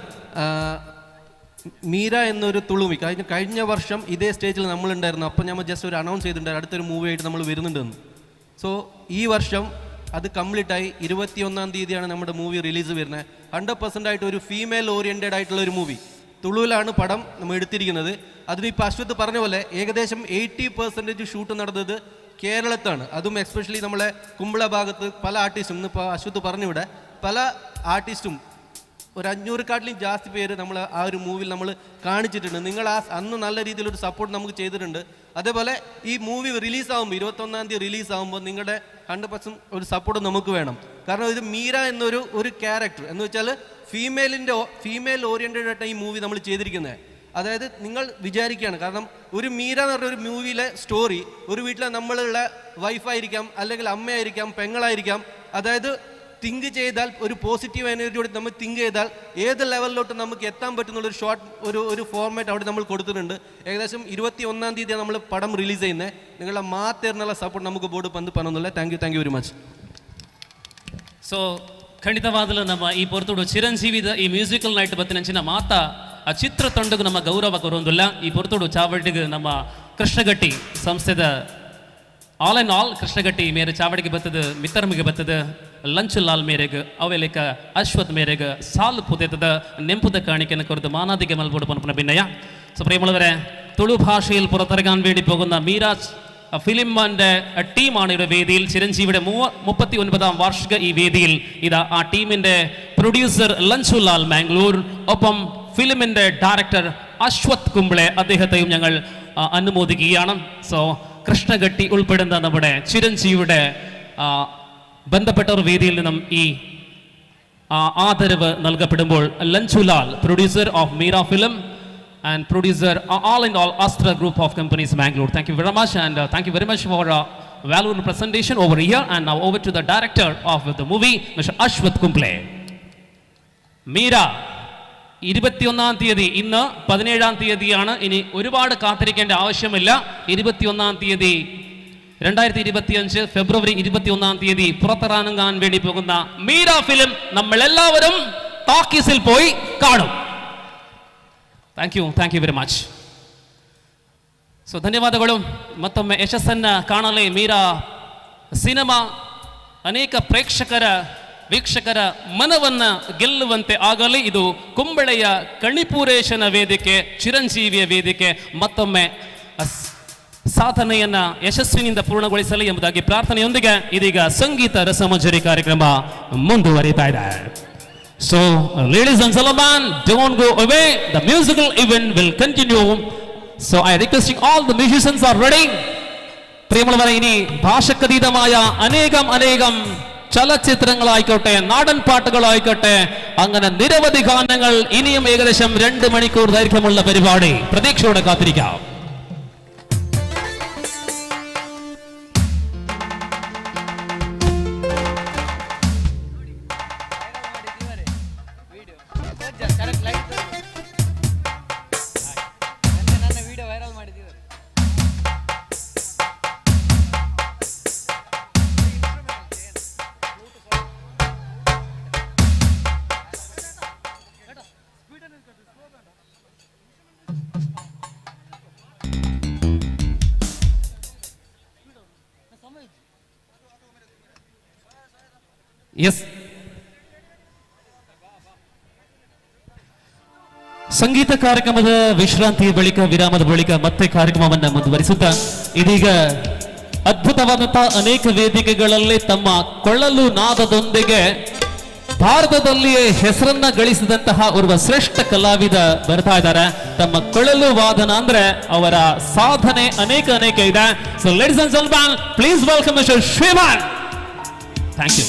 മീര എന്നൊരു തുളുമി കഴിഞ്ഞ വർഷം ഇതേ സ്റ്റേജിൽ നമ്മളുണ്ടായിരുന്നു. അപ്പം നമ്മൾ ജസ്റ്റ് ഒരു അനൗൺസ് ചെയ്തിട്ടുണ്ടായിരുന്നു അടുത്തൊരു മൂവിയായിട്ട് നമ്മൾ വരുന്നുണ്ടെന്ന്. സോ ഈ വർഷം അത് കംപ്ലീറ്റ് ആയി. 21-ാം തീയതിയാണ് നമ്മുടെ മൂവി റിലീസ് വരുന്നത്. 100% ആയിട്ട് ഒരു ഫീമെയിൽ ഓറിയൻറ്റഡ് ആയിട്ടുള്ള ഒരു മൂവി, തുളുവിലാണ് പടം നമ്മൾ എടുത്തിരിക്കുന്നത്. അതിന് ഇപ്പോൾ അശ്വത്ത് പറഞ്ഞ പോലെ ഏകദേശം 80% ഷൂട്ട് നടന്നത് കേരളത്താണ്. അതും എക്സ്പെഷ്യലി നമ്മളെ കുമ്പള ഭാഗത്ത് പല ആർട്ടിസ്റ്റും, ഇന്നിപ്പോൾ അശ്വത്ത് പറഞ്ഞിവിടെ പല ആർട്ടിസ്റ്റും ഒരു 500-കാട്ടിലും ജാസ്തി പേര് നമ്മൾ ആ ഒരു മൂവിയിൽ നമ്മൾ കാണിച്ചിട്ടുണ്ട്. നിങ്ങൾ ആ അന്ന് നല്ല രീതിയിലൊരു സപ്പോർട്ട് നമുക്ക് ചെയ്തിട്ടുണ്ട്. അതേപോലെ ഈ മൂവി റിലീസാകുമ്പോൾ 21-ാം തീയതി റിലീസാകുമ്പോൾ നിങ്ങളുടെ 100% ഒരു സപ്പോർട്ട് നമുക്ക് വേണം. കാരണം ഇത് മീര എന്നൊരു ഒരു ക്യാരക്ടർ എന്ന് വെച്ചാൽ ഫീമെയിൽ ഓറിയൻറ്റഡ് ആയിട്ടാണ് ഈ മൂവി നമ്മൾ ചെയ്തിരിക്കുന്നത്. അതായത് നിങ്ങൾ വിചാരിക്കുകയാണ്, കാരണം ഒരു മീര എന്ന് പറഞ്ഞ ഒരു മൂവിയിലെ സ്റ്റോറി ഒരു വീട്ടിലെ നമ്മളുള്ള വൈഫായിരിക്കാം, അല്ലെങ്കിൽ അമ്മയായിരിക്കാം, പെങ്ങളായിരിക്കാം. അതായത് തിങ്ക് ചെയ്താൽ ഒരു പോസിറ്റീവ് എനർജിയോട് നമ്മൾ തിങ്ക് ചെയ്താൽ ഏത് ലെവലിലോട്ട് നമുക്ക് എത്താൻ പറ്റുന്നുള്ളൊരു ഷോർട്ട് ഒരു ഫോർമാറ്റ് അവിടെ നമ്മൾ കൊടുത്തിട്ടുണ്ട്. ഏകദേശം 21-ാം തീയതിയാണ് നമ്മൾ പടം റിലീസ് ചെയ്യുന്നത്. നിങ്ങളുടെ മാത്തേർന്നുള്ള സപ്പോർട്ട് നമുക്ക് ബോർഡ് പന്ത് പണമൊന്നുമില്ല. Thank you, thank you very much. So ಖಂಡಿತವಾದಲೂ ನಮ್ಮ ಈ ಪೊರ್ತುಡು ಚಿರಂಜೀವಿದ ಈ ಮ್ಯೂಸಿಕಲ್ ನೈಟ್ ಬತ್ತಿನಂಚಿನ ಮಾತಾ ಆ ಚಿತ್ರ ತಂಡಗೂ ನಮ್ಮ ಗೌರವ ಕೊರೊಂದುಲ್ಲ. ಈ ಪೊರ್ತುಡು ಚಾವಡಿಗೆ ನಮ್ಮ ಕೃಷ್ಣಗಟ್ಟಿ ಸಂಸ್ಥೆದ ಆಲ್ ಆ್ಯಂಡ್ ಆಲ್ ಕೃಷ್ಣಗಟ್ಟಿ ಮೇರೆ ಚಾವಡಿಗೆ ಬತ್ತದ, ಮಿತ್ತರ್ಮಿಗೆ ಬತ್ತದ, ಲಂಚ್ ಲಾಲ್ ಮೇರೆಗ್ ಅವೆಲೆಕ ಅಶ್ವಥ್ ಮೇರೆಗ್ ಸಾಲು ಪುದೆತದ ನೆಂಪುದ ಕಾಣಿಕೆಯನ್ನು ಕೊರದು ಮಾನಾದಿಗೆ ಮಲ್ಬೋಡು ಪನ್ಪುನ ಭಿನ್ನಯ. ಸೊ ಪ್ರೇಮುಳ್ಳವരെ, തുളു ഭാഷയിൽ പുറത്തിറങ്ങാൻ വേണ്ടി പോകുന്ന മീരാജ് ഫിലിമിൻ്റെ ടീമാണ് ഇവിടെ വേദിയിൽ. ചിരഞ്ജീവിയുടെ 39-ാം വാർഷിക ഈ വേദിയിൽ ഇതാ ആ ടീമിൻ്റെ പ്രൊഡ്യൂസർ ലഞ്ചു ലാൽ മാംഗ്ലൂർ, ഒപ്പം ഫിലിമിൻ്റെ ഡയറക്ടർ അശ്വത് കുംബ്ലെ, അദ്ദേഹത്തെയും ഞങ്ങൾ അനുമോദിക്കുകയാണ്. സോ കൃഷ്ണഗട്ടി ഉൾപ്പെടുന്ന നമ്മുടെ ചിരഞ്ജീവിയുടെ ബന്ധപ്പെട്ടവർ വേദിയിൽ നിന്നും ഈ ആദരവ് നൽകപ്പെടുമ്പോൾ Lanchulal, producer of Meera film and producer all in all Astra Group of Companies Mangalore. Thank you very much, and thank you very much for a valuable presentation over here. And now over to the director of the movie, Mr. Ashwath Kumble. Meera 21-ാം തീയതി, ഇന്ന് 17-ാം തീയതിയാണ്. ഇനി ഒരുപാട് കാത്തിരിക്കേണ്ട ആവശ്യമില്ല. 21-ാം തീയതി 2025 ഫെബ്രുവരി 21-ാം തീയതി പുറത്തിറങ്ങാൻ വേണ്ടി പോകുന്ന മീര ഫിലിം നമ്മളെല്ലാവരും ടാക്കീസിൽ പോയി കാണും. Thank you, thank you very much. So ಧನ್ಯವಾದಗಳು. ಮತ್ತೊಮ್ಮೆ ಯಶಸ್ಸನ್ನ ಕಾಣಲಿ ಮೀರಾ ಸಿನಿಮಾ ಅನೇಕ ಪ್ರೇಕ್ಷಕರ ವೀಕ್ಷಕರ ಮನವನ್ನ ಗೆಲ್ಲುವಂತೆ ಆಗಲಿ. ಇದು ಕುಂಬಳೆಯ ಕಣಿಪೂರೇಶನ ವೇದಿಕೆ, ಚಿರಂಜೀವಿಯ ವೇದಿಕೆ. ಮತ್ತೊಮ್ಮೆ ಸಾಧನೆಯನ್ನ ಯಶಸ್ವಿನಿಂದ ಪೂರ್ಣಗೊಳಿಸಲಿ ಎಂಬುದಾಗಿ ಪ್ರಾರ್ಥನೆಯೊಂದಿಗೆ ಇದೀಗ ಸಂಗೀತ ರಸಮಂಜರಿ ಕಾರ್ಯಕ್ರಮ ಮುಂದುವರಿತಾ ಇದೆ. So, ladies and gentlemen, don't go away. The musical event will continue. So, I requesting all the musicians are ready. പ്രിയമുള്ളവരെ, ഇനി ഭാഷക്കതീതമായ അനേകം അനേകം ചലച്ചിത്രങ്ങളായിക്കോട്ടെ, നാടൻ പാട്ടുകളായിക്കോട്ടെ, അങ്ങനെ നിരവധി ഗാനങ്ങൾ. ഇനിയും ഏകദേശം 2 മണിക്കൂർ ദൈർഘ്യമുള്ള പരിപാടി പ്രതീക്ഷയോടെ കാത്തിരിക്കാം. ಎಸ್, ಸಂಗೀತ ಕಾರ್ಯಕ್ರಮದ ವಿಶ್ರಾಂತಿಯ ಬಳಿಕ, ವಿರಾಮದ ಬಳಿಕ ಮತ್ತೆ ಕಾರ್ಯಕ್ರಮವನ್ನು ಮುಂದುವರಿಸುತ್ತಾ, ಇದೀಗ ಅದ್ಭುತವಾದಂತಹ ಅನೇಕ ವೇದಿಕೆಗಳಲ್ಲಿ ತಮ್ಮ ಕೊಳಲು ನಾದದೊಂದಿಗೆ ಭಾರತದಲ್ಲಿಯೇ ಹೆಸರನ್ನ ಗಳಿಸಿದಂತಹ ಓರ್ವ ಶ್ರೇಷ್ಠ ಕಲಾವಿದ ಬರ್ತಾ ಇದ್ದಾರೆ. ತಮ್ಮ ಕೊಳಲು ವಾದನ ಅಂದ್ರೆ ಅವರ ಸಾಧನೆ ಅನೇಕ ಅನೇಕ ಇದೆ. So ladies and gentlemen, please welcome Mister Shriman. Thank you. Thank you.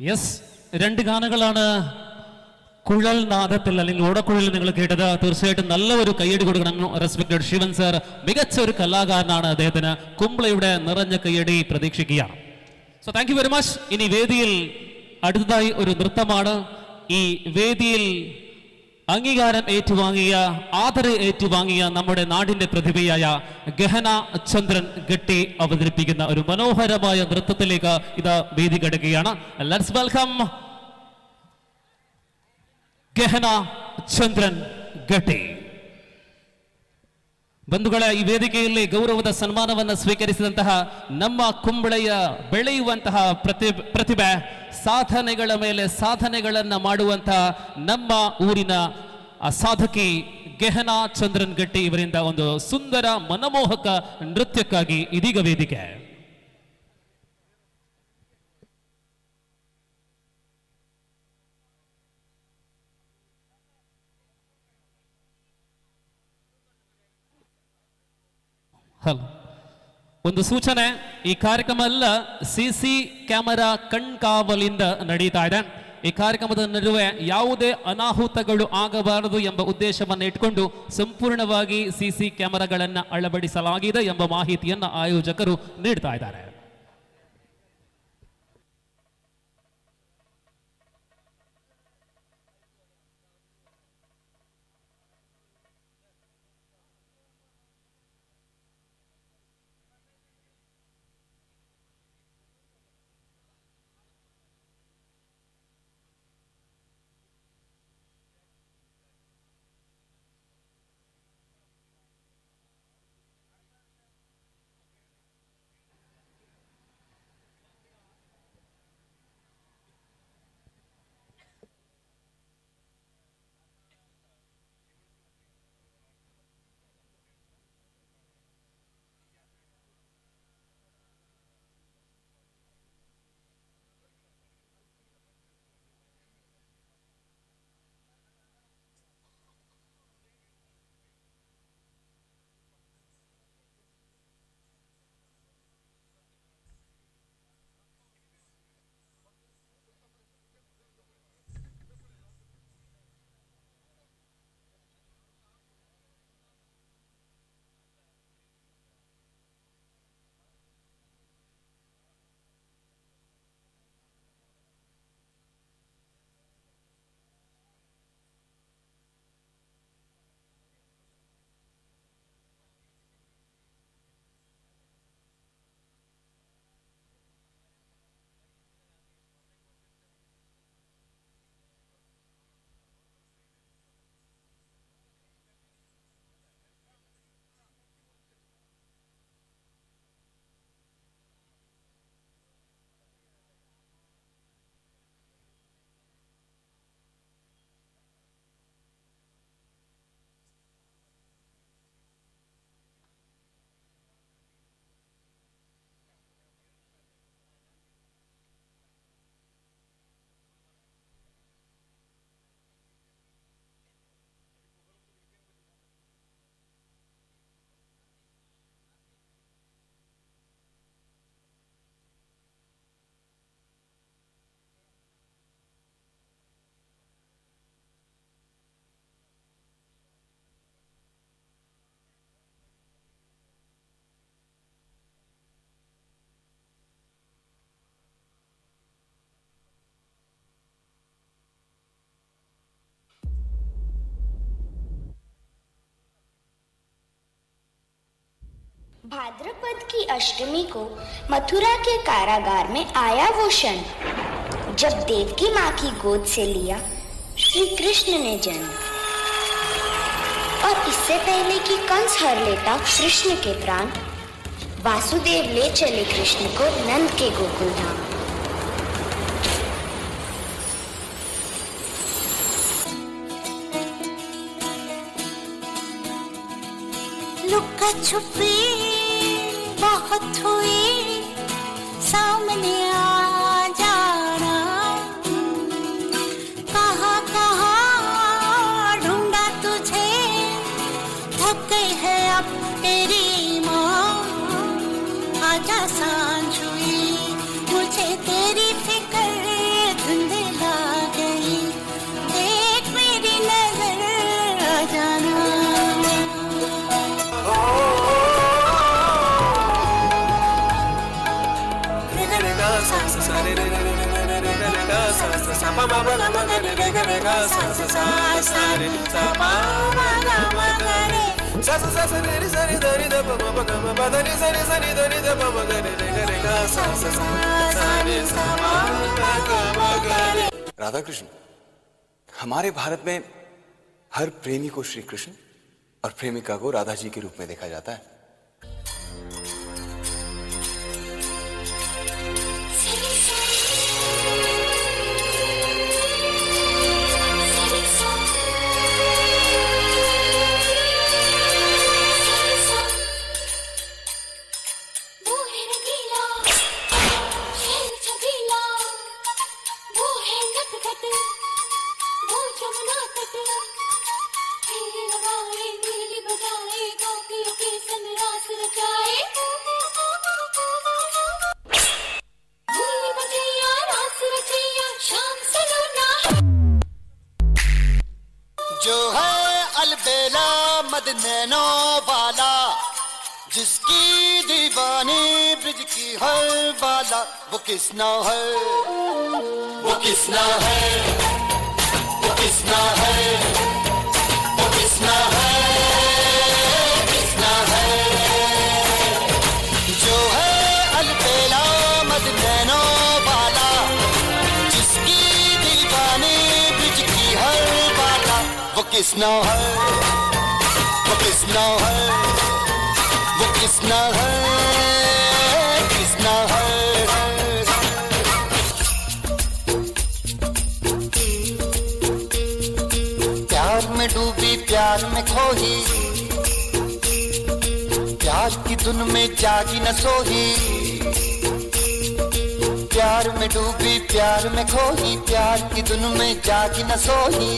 Yes, രണ്ട് ഗാനങ്ങളാണ് കുഴൽ നാദത്തിൽ അല്ലെങ്കിൽ ഓടക്കുഴലിൽ നിങ്ങൾ കേട്ടത്. തീർച്ചയായിട്ടും നല്ല ഒരു കയ്യടി കൊടുക്കണം റെസ്പെക്ടഡ് ശിവൻ സാർ. മികച്ച ഒരു കലാകാരനാണ്. അദ്ദേഹത്തിന് കുമ്പളയുടെ നിറഞ്ഞ കയ്യടി പ്രതീക്ഷിക്കുകയാണ്. So thank you very much. ഇനി വേദിയിൽ അടുത്തതായി ഒരു നൃത്തമാണ്. ഈ വേദിയിൽ അംഗീകാരം ഏറ്റുവാങ്ങിയ, ആദരവ് ഏറ്റുവാങ്ങിയ നമ്മുടെ നാടിന്റെ പ്രതിഭയായ ഗഹന ചന്ദ്രൻ ഗട്ടി അവതരിപ്പിക്കുന്ന ഒരു മനോഹരമായ നൃത്തത്തിലേക്ക് ഇത് വേദി കടക്കുകയാണ്. Let's welcome Gahana Chandran Gatti. ಬಂಧುಗಳ, ಈ ವೇದಿಕೆಯಲ್ಲಿ ಗೌರವದ ಸನ್ಮಾನವನ್ನು ಸ್ವೀಕರಿಸಿದಂತಹ ನಮ್ಮ ಕುಂಬಳೆಯ ಬೆಳೆಯುವಂತಹ ಪ್ರತಿಭೆ, ಸಾಧನೆಗಳ ಮೇಲೆ ಸಾಧನೆಗಳನ್ನು ಮಾಡುವಂತಹ ನಮ್ಮ ಊರಿನ ಸಾಧಕಿ ಗೆಹನಾ ಚಂದ್ರನ್ ಗಟ್ಟಿ ಇವರಿಂದ ಒಂದು ಸುಂದರ ಮನಮೋಹಕ ನೃತ್ಯಕ್ಕಾಗಿ ಇದೀಗ ವೇದಿಕೆ. ಹಲೋ, ಒಂದು ಸೂಚನೆ, ಈ ಕಾರ್ಯಕ್ರಮ ಎಲ್ಲ ಸಿಸಿ ಕ್ಯಾಮೆರಾ ಕಣ್ಕಾವಲಿಂದ ನಡೀತಾ ಇದೆ. ಈ ಕಾರ್ಯಕ್ರಮದ ನಡುವೆ ಯಾವುದೇ ಅನಾಹುತಗಳು ಆಗಬಾರದು ಎಂಬ ಉದ್ದೇಶವನ್ನು ಇಟ್ಕೊಂಡು ಸಂಪೂರ್ಣವಾಗಿ ಸಿಸಿ ಕ್ಯಾಮೆರಾಗಳನ್ನು ಅಳವಡಿಸಲಾಗಿದೆ ಎಂಬ ಮಾಹಿತಿಯನ್ನು ಆಯೋಜಕರು ನೀಡ್ತಾ ಇದ್ದಾರೆ. भाद्रपद की अष्टमी को मथुरा के कारागार में आया वो क्षण, जब देवकी माँ की गोद से लिया श्री कृष्ण ने जन्म। और इससे पहले कि कंस हर लेता कृष्ण के प्राण, वासुदेव ले चले कृष्ण को नंद के गोकुल धाम। लुका छुपी बहुत हुई, सामने आ जाना। कहाँ कहाँ ढूंढा तुझे, थक गई है अब तेरी माँ। आजा सांझ हुई, मुझे तेरी फिक्र ಪ ಮ ಪ ಗ ಮ ಗ ರಿ ರೆ ಗ ರೆ ಗ ಸ ಸ ಸ ಸ ರಿ ಸ ಪ ಮ ಗ ಮ ಗ ರೆ ಸ ಸ ಸ ಸ ರಿ ರಿ ಸ ರಿ the ರಿ the ಪ ಮ ಪ ಗ ಮ ಪ the ರಿ ಸ ರಿ ಸ ರಿ the ರಿ the ಪ ಮ ಗ ರಿ ರೆ ಗ ರೆ ಗ ಸ ಸ ಸ ಸ ರಿ ಸ ಪ ಮ ಗ ಮ ಗ ರೆ. राधा कृष्ण, हमारे भारत में हर प्रेमी को श्री कृष्ण और प्रेमिका को राधा जी के रूप में देखा जाता है। वो है रंगीला, खेल छबीला, वो है नटखट, वो जमुना तट, तीर लगाए, मुरली बजाए, गोपियों के संग रास रचाए। मुरली बजैया, रास रचैया, श्याम सलोना है। जो है अलबेला मदनैनो वाला, जिसकी दीवानी ब्रिज की हर बाला, वो किसना है, वो किसना है, वो किसना है, वो किसना है, किसना है। जो है अलबेला मदनैनो वाला, जिसकी दीवानी ब्रिज की हर बाला, वो किसना है, वो किसना है, वो किसना है, किसना है। प्यार में डूबी प्यार में खोही, प्यार की धुन में जागी न सोही, प्यार में डूबी प्यार में खोही, प्यार की धुन में जागी न सोही।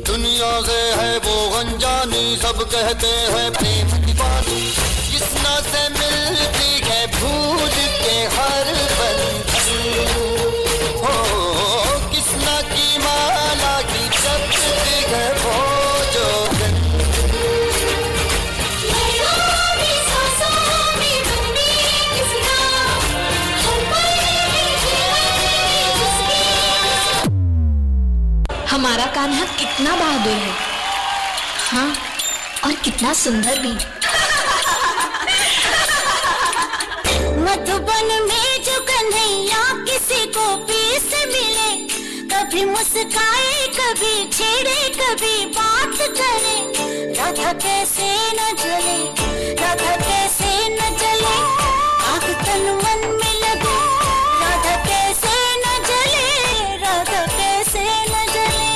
दुनिया से है वो अनजानी, सब कहते हैं प्रेम दीवानी, किसना से मिलती है भूल के हर बंधन, हो किसना की माला की जपती है वो जोगन। हमारा कान्हा कितना बहादुर है, हाँ, और कितना सुंदर भी। मधुबन में जो कन्हैया किसी को पीस मिले, कभी मुस्काए कभी छेड़े कभी बात करे, राधा कैसे न जले, राधा कैसे न जले, आग तन मन में लगे, राधा कैसे न जले, राधा कैसे न जले।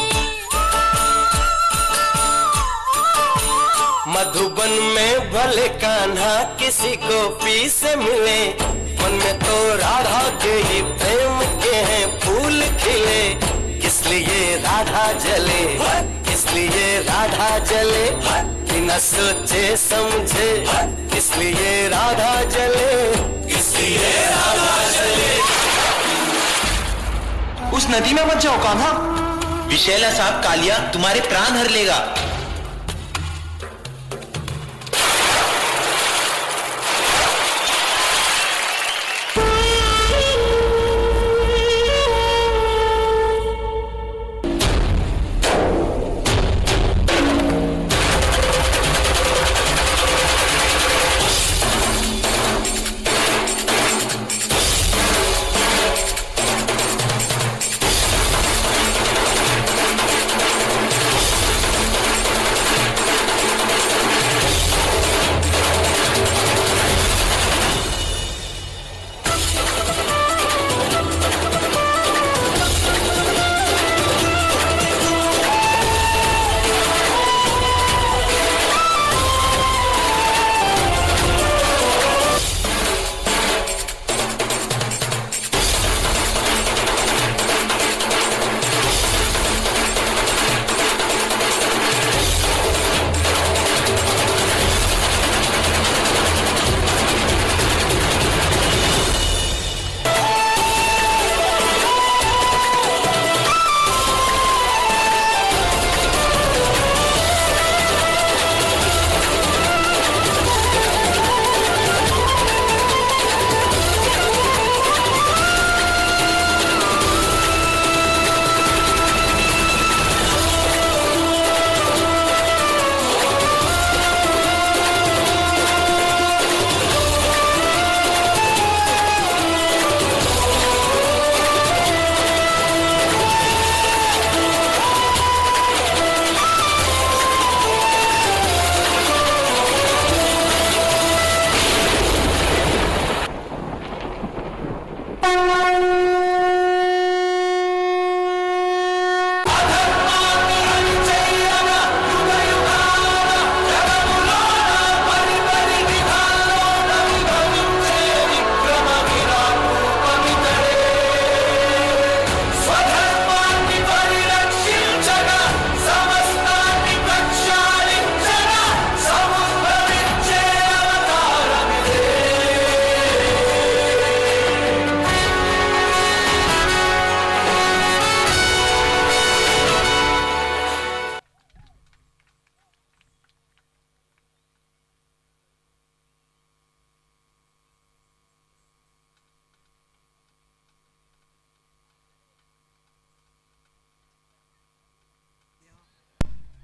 मधुबन में भले कान्हा किसी को पीस मिले, मन में तो राधा के ही प्रेम के हैं फूल खिले, किस लिए राधा जले, किस लिए राधा जले, बिना सोचे समझे, किस लिए राधा जले, किस लिए राधा जले। उस नदी में मत जाओ कान्हा, विशैला साहब कालिया तुम्हारे प्राण हर लेगा।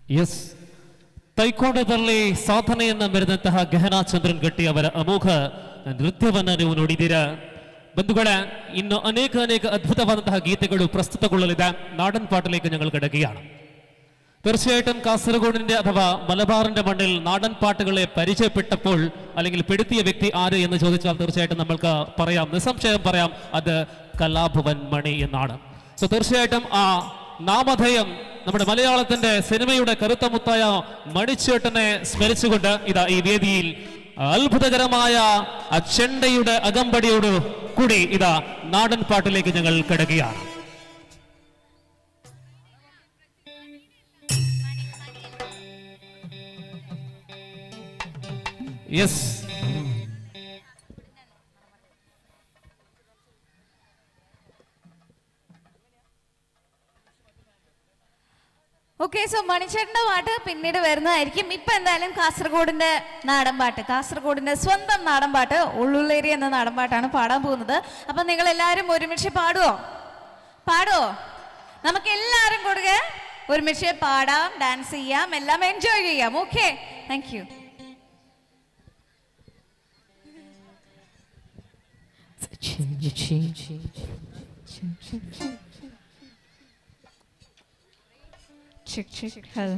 ಎಸ್, ತೈಕೋಂಡದಲ್ಲಿ ಸಾಧನೆಯನ್ನ ಮೆರೆದಂತಹ ಗಹನಾ ಚಂದ್ರನ್ ಗಟ್ಟಿ ಅವರ ಅಮೋಘ ನೃತ್ಯವನ್ನ ನೀವು ನೋಡಿದ್ದೀರಾ. ಬಂಧುಗಳೇ, ಇನ್ನು ಅನೇಕ ಅನೇಕ ಅದ್ಭುತವಾದಂತಹ ಗೀತೆಗಳು ಪ್ರಸ್ತುತಗೊಳ್ಳಲಿದೆ. നാടൻ പാട്ടിലേക്ക് ഞങ്ങൾ കിടക്കുകയാണ്. തീർച്ചയായിട്ടും കാസർഗോഡിന്റെ അഥവാ മലബാറിന്റെ മണ്ണിൽ നാടൻ പാട്ടുകളെ പരിചയപ്പെട്ടപ്പോൾ അല്ലെങ്കിൽ പെടുത്തിയ വ്യക്തി ആര് എന്ന് ചോദിച്ചാൽ തീർച്ചയായിട്ടും നമ്മൾക്ക് പറയാം, നിസ്സംശയം പറയാം, അത് കലാഭവൻ മണി എന്നാണ്. സോ തീർച്ചയായിട്ടും ആ നാമധേയം നമ്മുടെ മലയാളത്തിന്റെ സിനിമയുടെ കറുത്ത മുത്തായ മണിച്ചേട്ടനെ സ്മരിച്ചുകൊണ്ട് ഇതാ ഈ വേദിയിൽ അത്ഭുതകരമായ ആ ചെണ്ടയുടെ അകമ്പടിയോട് കൂടി ഇതാ നാടൻ പാട്ടിലേക്ക് ഞങ്ങൾ കിടക്കുകയാണ്. യെസ്, ഓക്കെ, സോ മണിച്ചേട്ടന്റെ പാട്ട് പിന്നീട് വരുന്നതായിരിക്കും. ഇപ്പൊ എന്തായാലും കാസർഗോഡിന്റെ നാടൻ പാട്ട്, കാസർഗോഡിന്റെ സ്വന്തം നാടൻ പാട്ട് ഉള്ളുള്ളേരി എന്ന നാടൻ പാട്ടാണ് പാടാൻ പോകുന്നത്. അപ്പൊ നിങ്ങൾ എല്ലാവരും ഒരുമിച്ച് പാടുവോ? പാടുവോ? നമുക്ക് എല്ലാവരും കൂടെ ഒരുമിച്ച് പാടാം, ഡാൻസ് ചെയ്യാം, എല്ലാം എൻജോയ് ചെയ്യാം. Okay, thank you. Check, check, hello.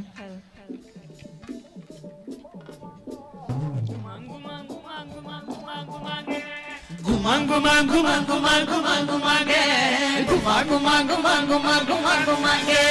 Ghuma ghuma ghuma ghuma ghuma ghuma गे घुमा घुमा घुमा घुमा घुमा घुमा गे।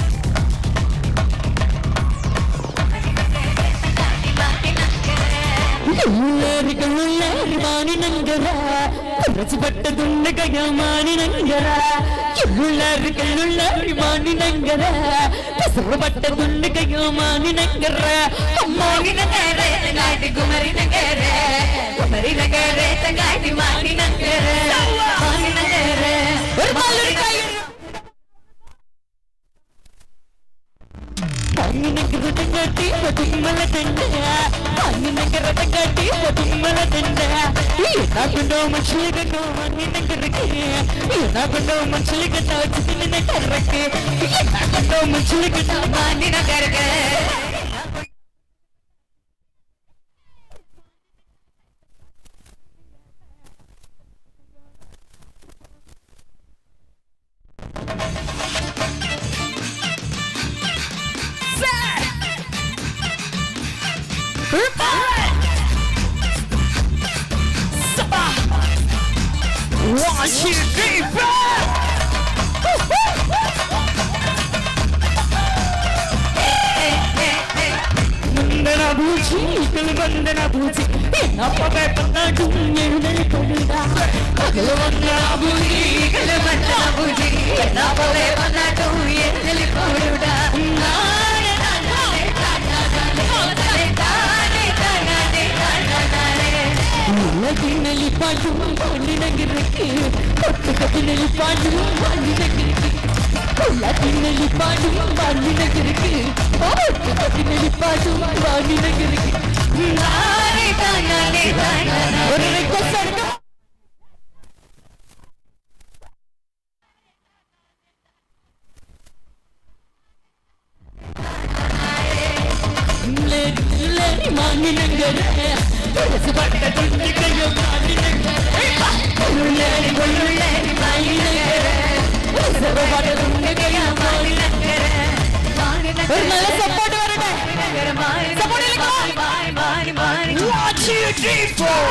One, two, three, four. One, two, three, four.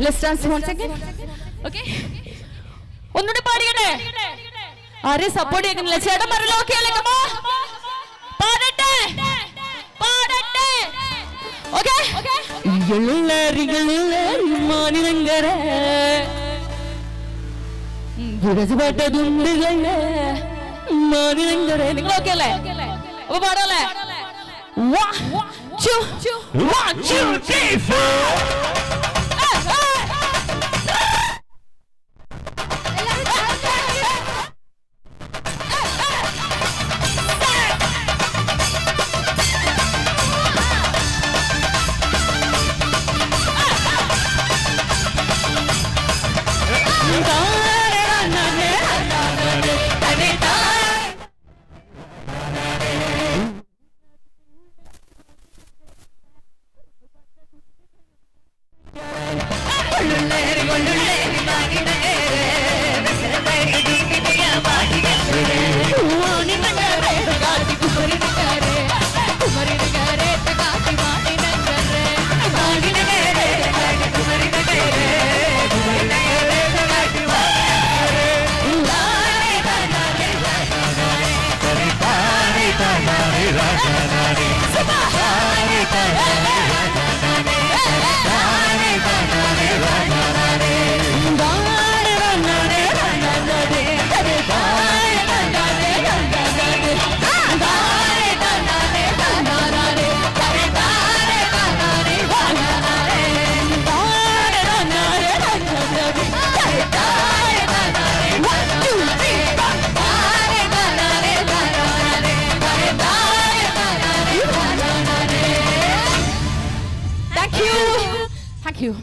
Let's dance once again. Okay? ഒന്നുകൂടി പാടിക്കട്ടെ? ആരെയും സപ്പോർട്ട് ചെയ്യുന്നില്ല. ചേട്ടന്മാരെല്ലാം ഓക്കെ അല്ലേ? കമാ പാടട്ടെ, പാടട്ടെ. ಎಳ್ಳುಳ್ಳಾರಿ ಮಾನಿರಂಗರ ದುರಜಬಟ್ಟದುಂಡುಗಳ മാനിരംഗരെ. നിങ്ങൾ ഓക്കെ അല്ലേ? അപ്പൊ പാടല്ലേ? 1 2 1 2 3 4. Thank you.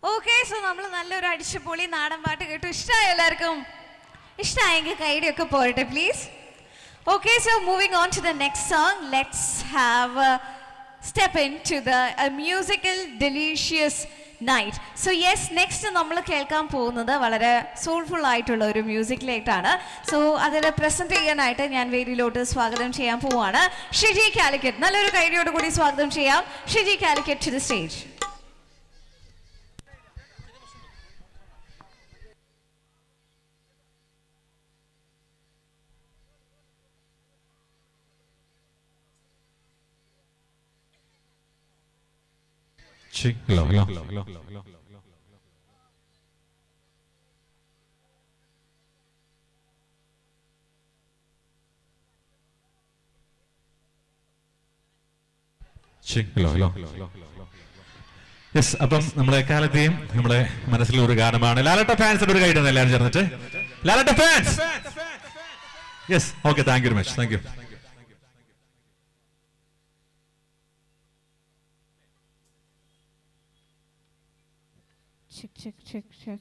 Okay, so നമ്മൾ നല്ലൊരു അടിച്ചുപൊളി നാടൻ പാട്ട് കേട്ടു. ഇഷ്ടമായ എല്ലാവർക്കും? ഇഷ്ടമായെങ്കിൽ കൈഡിയൊക്കെ പോരട്ടെ please. Okay, so moving on to the next song, let's have step into the musical delicious night. So yes, next നമ്മൾ കേൾക്കാൻ പോകുന്നത് വളരെ സോൾഫുൾ ആയിട്ടുള്ള ഒരു മ്യൂസിക്കിലേക്കാണ്. സോ അതിൽ പ്രസന്റ് ചെയ്യാനായിട്ട് ഞാൻ വേദിയിലോട്ട് സ്വാഗതം ചെയ്യാൻ പോവാണ് ഷിജി കാലിക്കറ്റ്. നല്ലൊരു കൈഡിയോട് കൂടി സ്വാഗതം ചെയ്യാം Shiji Calicut to the stage. Hello hello hello. Hello hello. Yes, അപ്പം നമ്മുടെ എക്കാലത്തെയും നമ്മുടെ മനസ്സിലെ ഒരു ഗാനമാണ്. ലാലട്ട ഫാൻസിന്റെ ഒരു കൈ എല്ലാവരും ചേർന്നിട്ട്. ലാലട്ട fans. Yes, okay, thank you very much. Thank you. Check, check, check, check.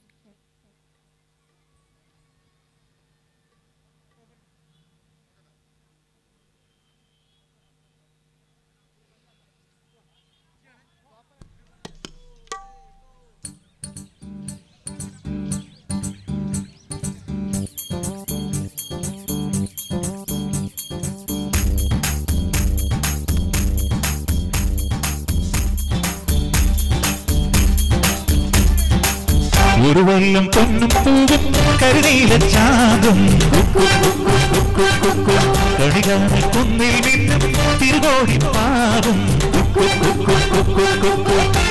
ഒരു വല്ലം പൊന്നും പൂവും കരുനീല ചാതും കണികാണി കുന്നിൽ നിന്നും തിരുകോടി പാവും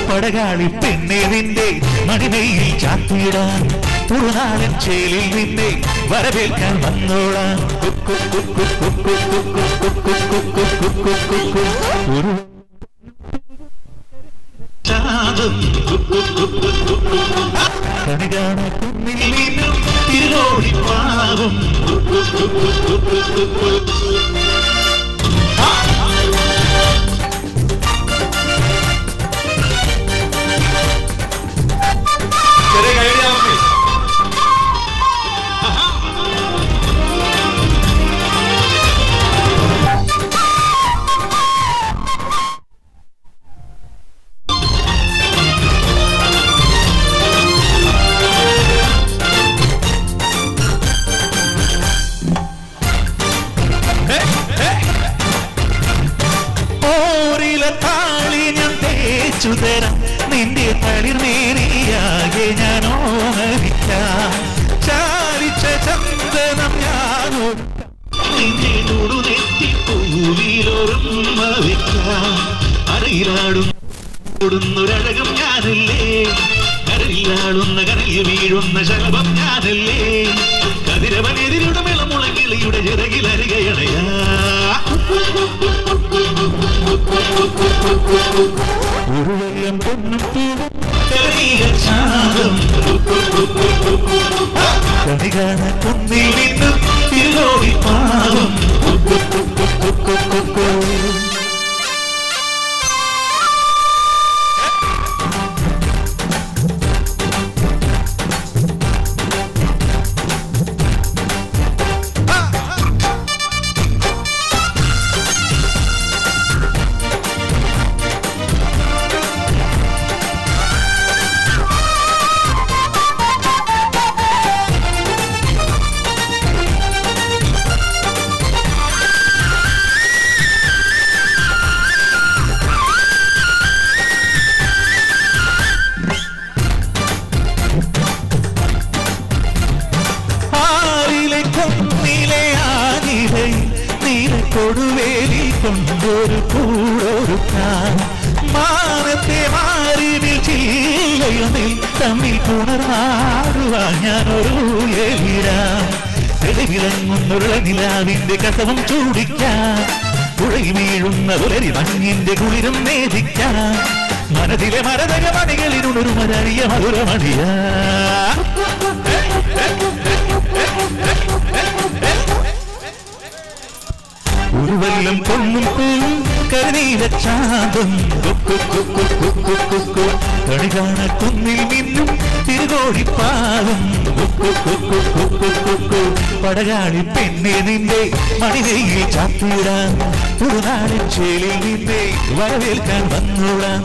പടകാളി പെണ്ണെ നിന്റെ മണിമയിൽ ചാത്തിയിടാൻ തുറുനാടൻ ചേലിൽ നിന്നെ വരവേൽക്കാൻ വന്നോളാം. ഒരു ചാതും കണികാണ കുന്നിൽ നിന്നും തിരുകോടി പാവും. ചെറിയ കൈയടി മതി. Hey! നിന്റെ തളിർമേനിയാകെ ഞാൻ ഓമനിക്കാം. ചാലിച്ച ചന്ദനം ഞാനോ നിന്റെ തൊടുനെറ്റി പൂവിലൊരുമ്മ വയ്ക്കാം. അരയിലാടും ഓടുന്നൊരഴകും ഞാനല്ലേ, കരയിലാടുന്ന കരയിൽ വീഴുന്ന ശലഭം ഞാനല്ലേ, കതിരവനെതിരുടെ മിളമുളകിളിയുടെ ചിറകിലരികയണയാ. ഒരു വെള്ളം പൊന്നും പൂവും ചാദം കണി കാണാൻ കുന്നിൽ നിന്നും തിരുകോടി പാവം. ആറിലെ കൊന്നിലെ ആനിലെ നീലക്കൊടുവേലി കൊണ്ടൊരു കൂടൊരുക്കാൻ മാനത്തെ മാറിവിൽ ചില്ലയൊന്നിൽ തമ്മിൽ പുണർന്നാടുവാൻ ഞാനൊരു എളിരാം. തെളിവിളങ്ങുന്നൊരുള നിലാവിന്റെ കസവും ചൂടിക്കാം, പുഴയി വീഴുന്ന പുലരി മഞ്ഞിന്റെ കുളിരും നേദിക്കാം, മനതിലെ മരതക മണികളിലുണൊരു മരറിയ മധുരമണിയാ. ഒരു വല്ലം പൊന്നും പൂവും കരുനീല ചാന്തും കണി കാണ കുന്നിൽ നിന്നും തിരുകോടിപ്പാവും. പടകാളി പെണ്ണെ നിന്റെ മണിവെയിൽ ചാത്തിയിടാൻ തുറുനാടൻ ചേലിൽ നിന്നെ വരവേൽക്കാൻ വന്നോളാം.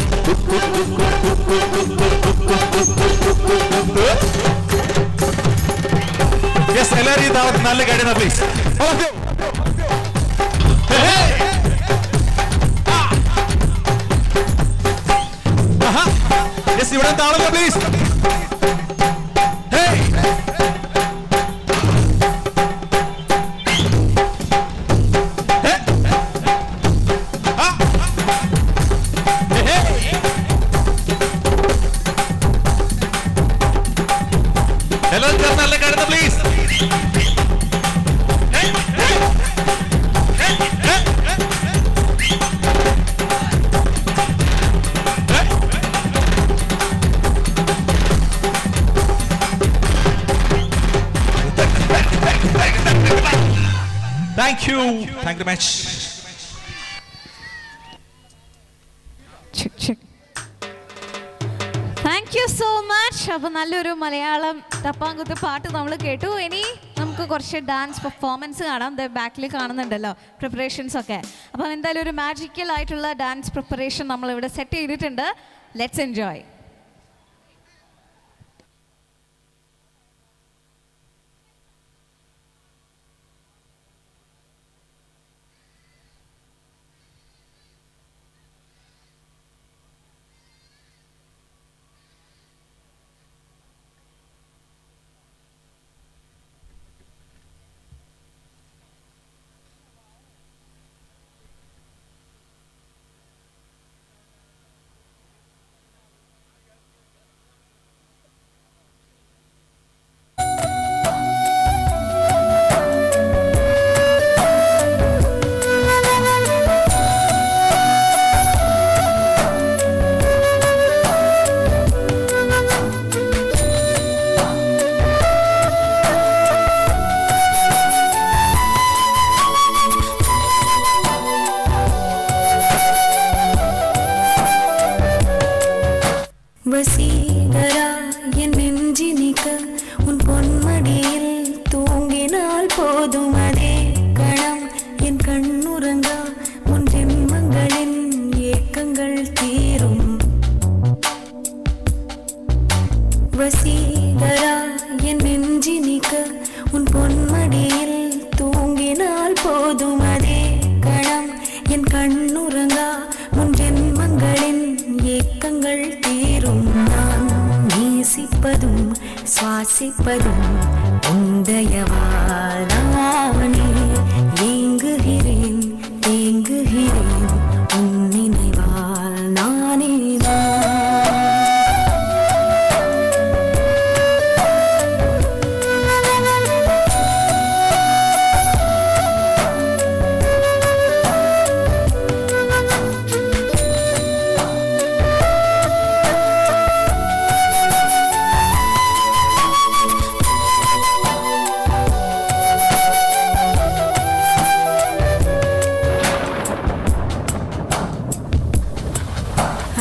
യെസ്, എല്ലാവരും ഈ താളത്തിന് നല്ല കഴിയുന്ന പ്ലീസ്. യെസ്, ഇവിടെ താളം പ്ലീസ്. എല്ലാവരും ചേർന്ന് നല്ല കഴിയുന്ന please. Thank you. Thank you very much. Check, check. Thank you so much. അപ്പൊ നല്ലൊരു മലയാളം തപ്പാങ്കുത്ത് പാട്ട് നമ്മൾ കേട്ടു. ഇനി നമുക്ക് കുറച്ച് ഡാൻസ് പെർഫോമൻസ് കാണാം. ബാക്കിൽ കാണുന്നുണ്ടല്ലോ പ്രിപ്പറേഷൻസ് ഒക്കെ. അപ്പം എന്തായാലും ഒരു മാജിക്കൽ ആയിട്ടുള്ള ഡാൻസ് പ്രിപ്പറേഷൻ നമ്മളിവിടെ സെറ്റ് ചെയ്തിട്ടുണ്ട്. Let's enjoy. Vaseegara என் நெஞ்சினிக்க உன் பொன்மடியில் தூங்கினால் போதும். அதே கணம் என் கண்ணுறங்கா உன் ஜென்மங்களின் ஏக்கங்கள் தீரும். வசீகரா என் நெஞ்சினிக்க உன் பொன்மடியில் தூங்கினால் போதும். அதே கணம் என் கண்ணுறங்கா உன் ஜென்மங்களின் ஏக்கங்கள் தீரும். தீரும். நான் நேசிப்பதும் சுவாசிப்பதும் உந்தயவால் நானே. ஏங்குகிறேன் தேங்குகிறேன் உன் நினைவால் நானே நான்.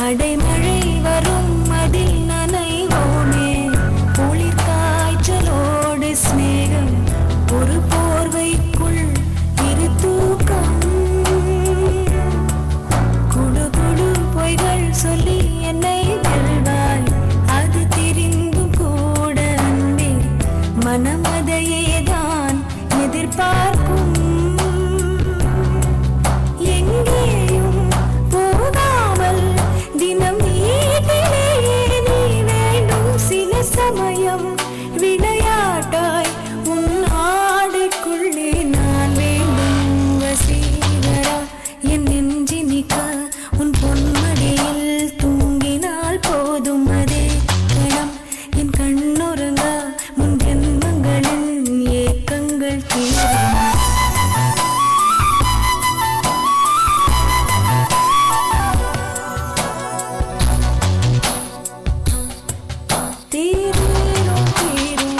அடைமழை வரும் அதில் நனைவோமே, குளிர் காய்ச்சலோடு சிநேகம், ஒரு போர்வைக்குள் இரு தூக்கம். குடு குடு பொய்கள் சொல்லி என்னை வெல்வாய், அது தெரிந்தும் கூட அன்பே மனமதையே தான் எதிர்பார்க்கும். எங்கேயும் போகாமல் தினம் வீட்டிலேயே நீ வேண்டும். சில சமயம் விளையாட்டாய் உன் ஆடைக்குள்ளே நான் வேண்டும். வசீகரா என் நெஞ்சினிக்க உன் பொன்மடியில் தூங்கினால் போதும். அதே கணம் என் கண்ணுறங்கா முன் ஜென்மங்களின் ஏக்கங்கள் தீரும். தீரும் தீரும்.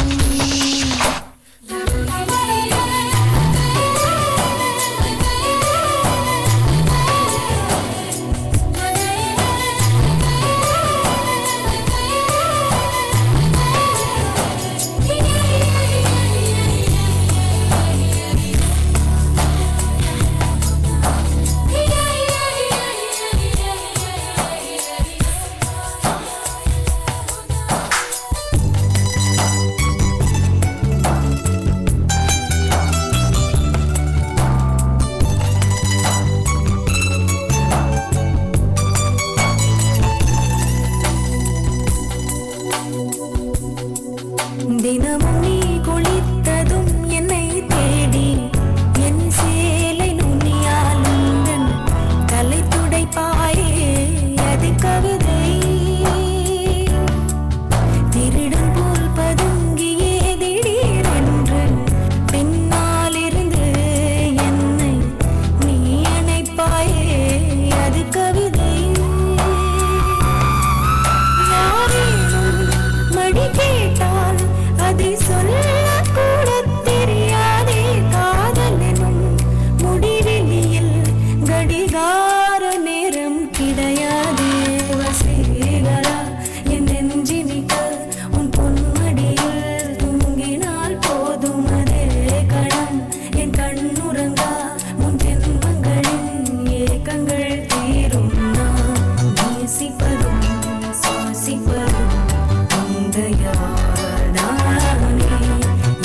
தினமும் நீ குளித்ததும் என்னை தேடி என் சேலை நுனியால் உந்தன் தலை துடைப்பாயே, அது கவிதை. திருடன் போல் பதுங்கியே திடீரென்று பின்னாலிருந்து என்னை நீ அணைப்பாயே, அது கவிதை. யாரேனும் மடி கேட்டால் அதை சொல்லக்கூட தெரியாதே. காதலெனும் முடிவெளியில் கடிகார நேரம் கிடையாதே. வசீகரா என் நெஞ்சினிக்க உன் பொன்மடியில் தூங்கினால் போதும். அதே கணம் என் கண்ணுறங்கா முன் ஜென்மங்களின் ஏக்கங்கள் தீரும். நான் நேசிப்பதும் சுவாசிப்பதும் உந்தயால் நானே.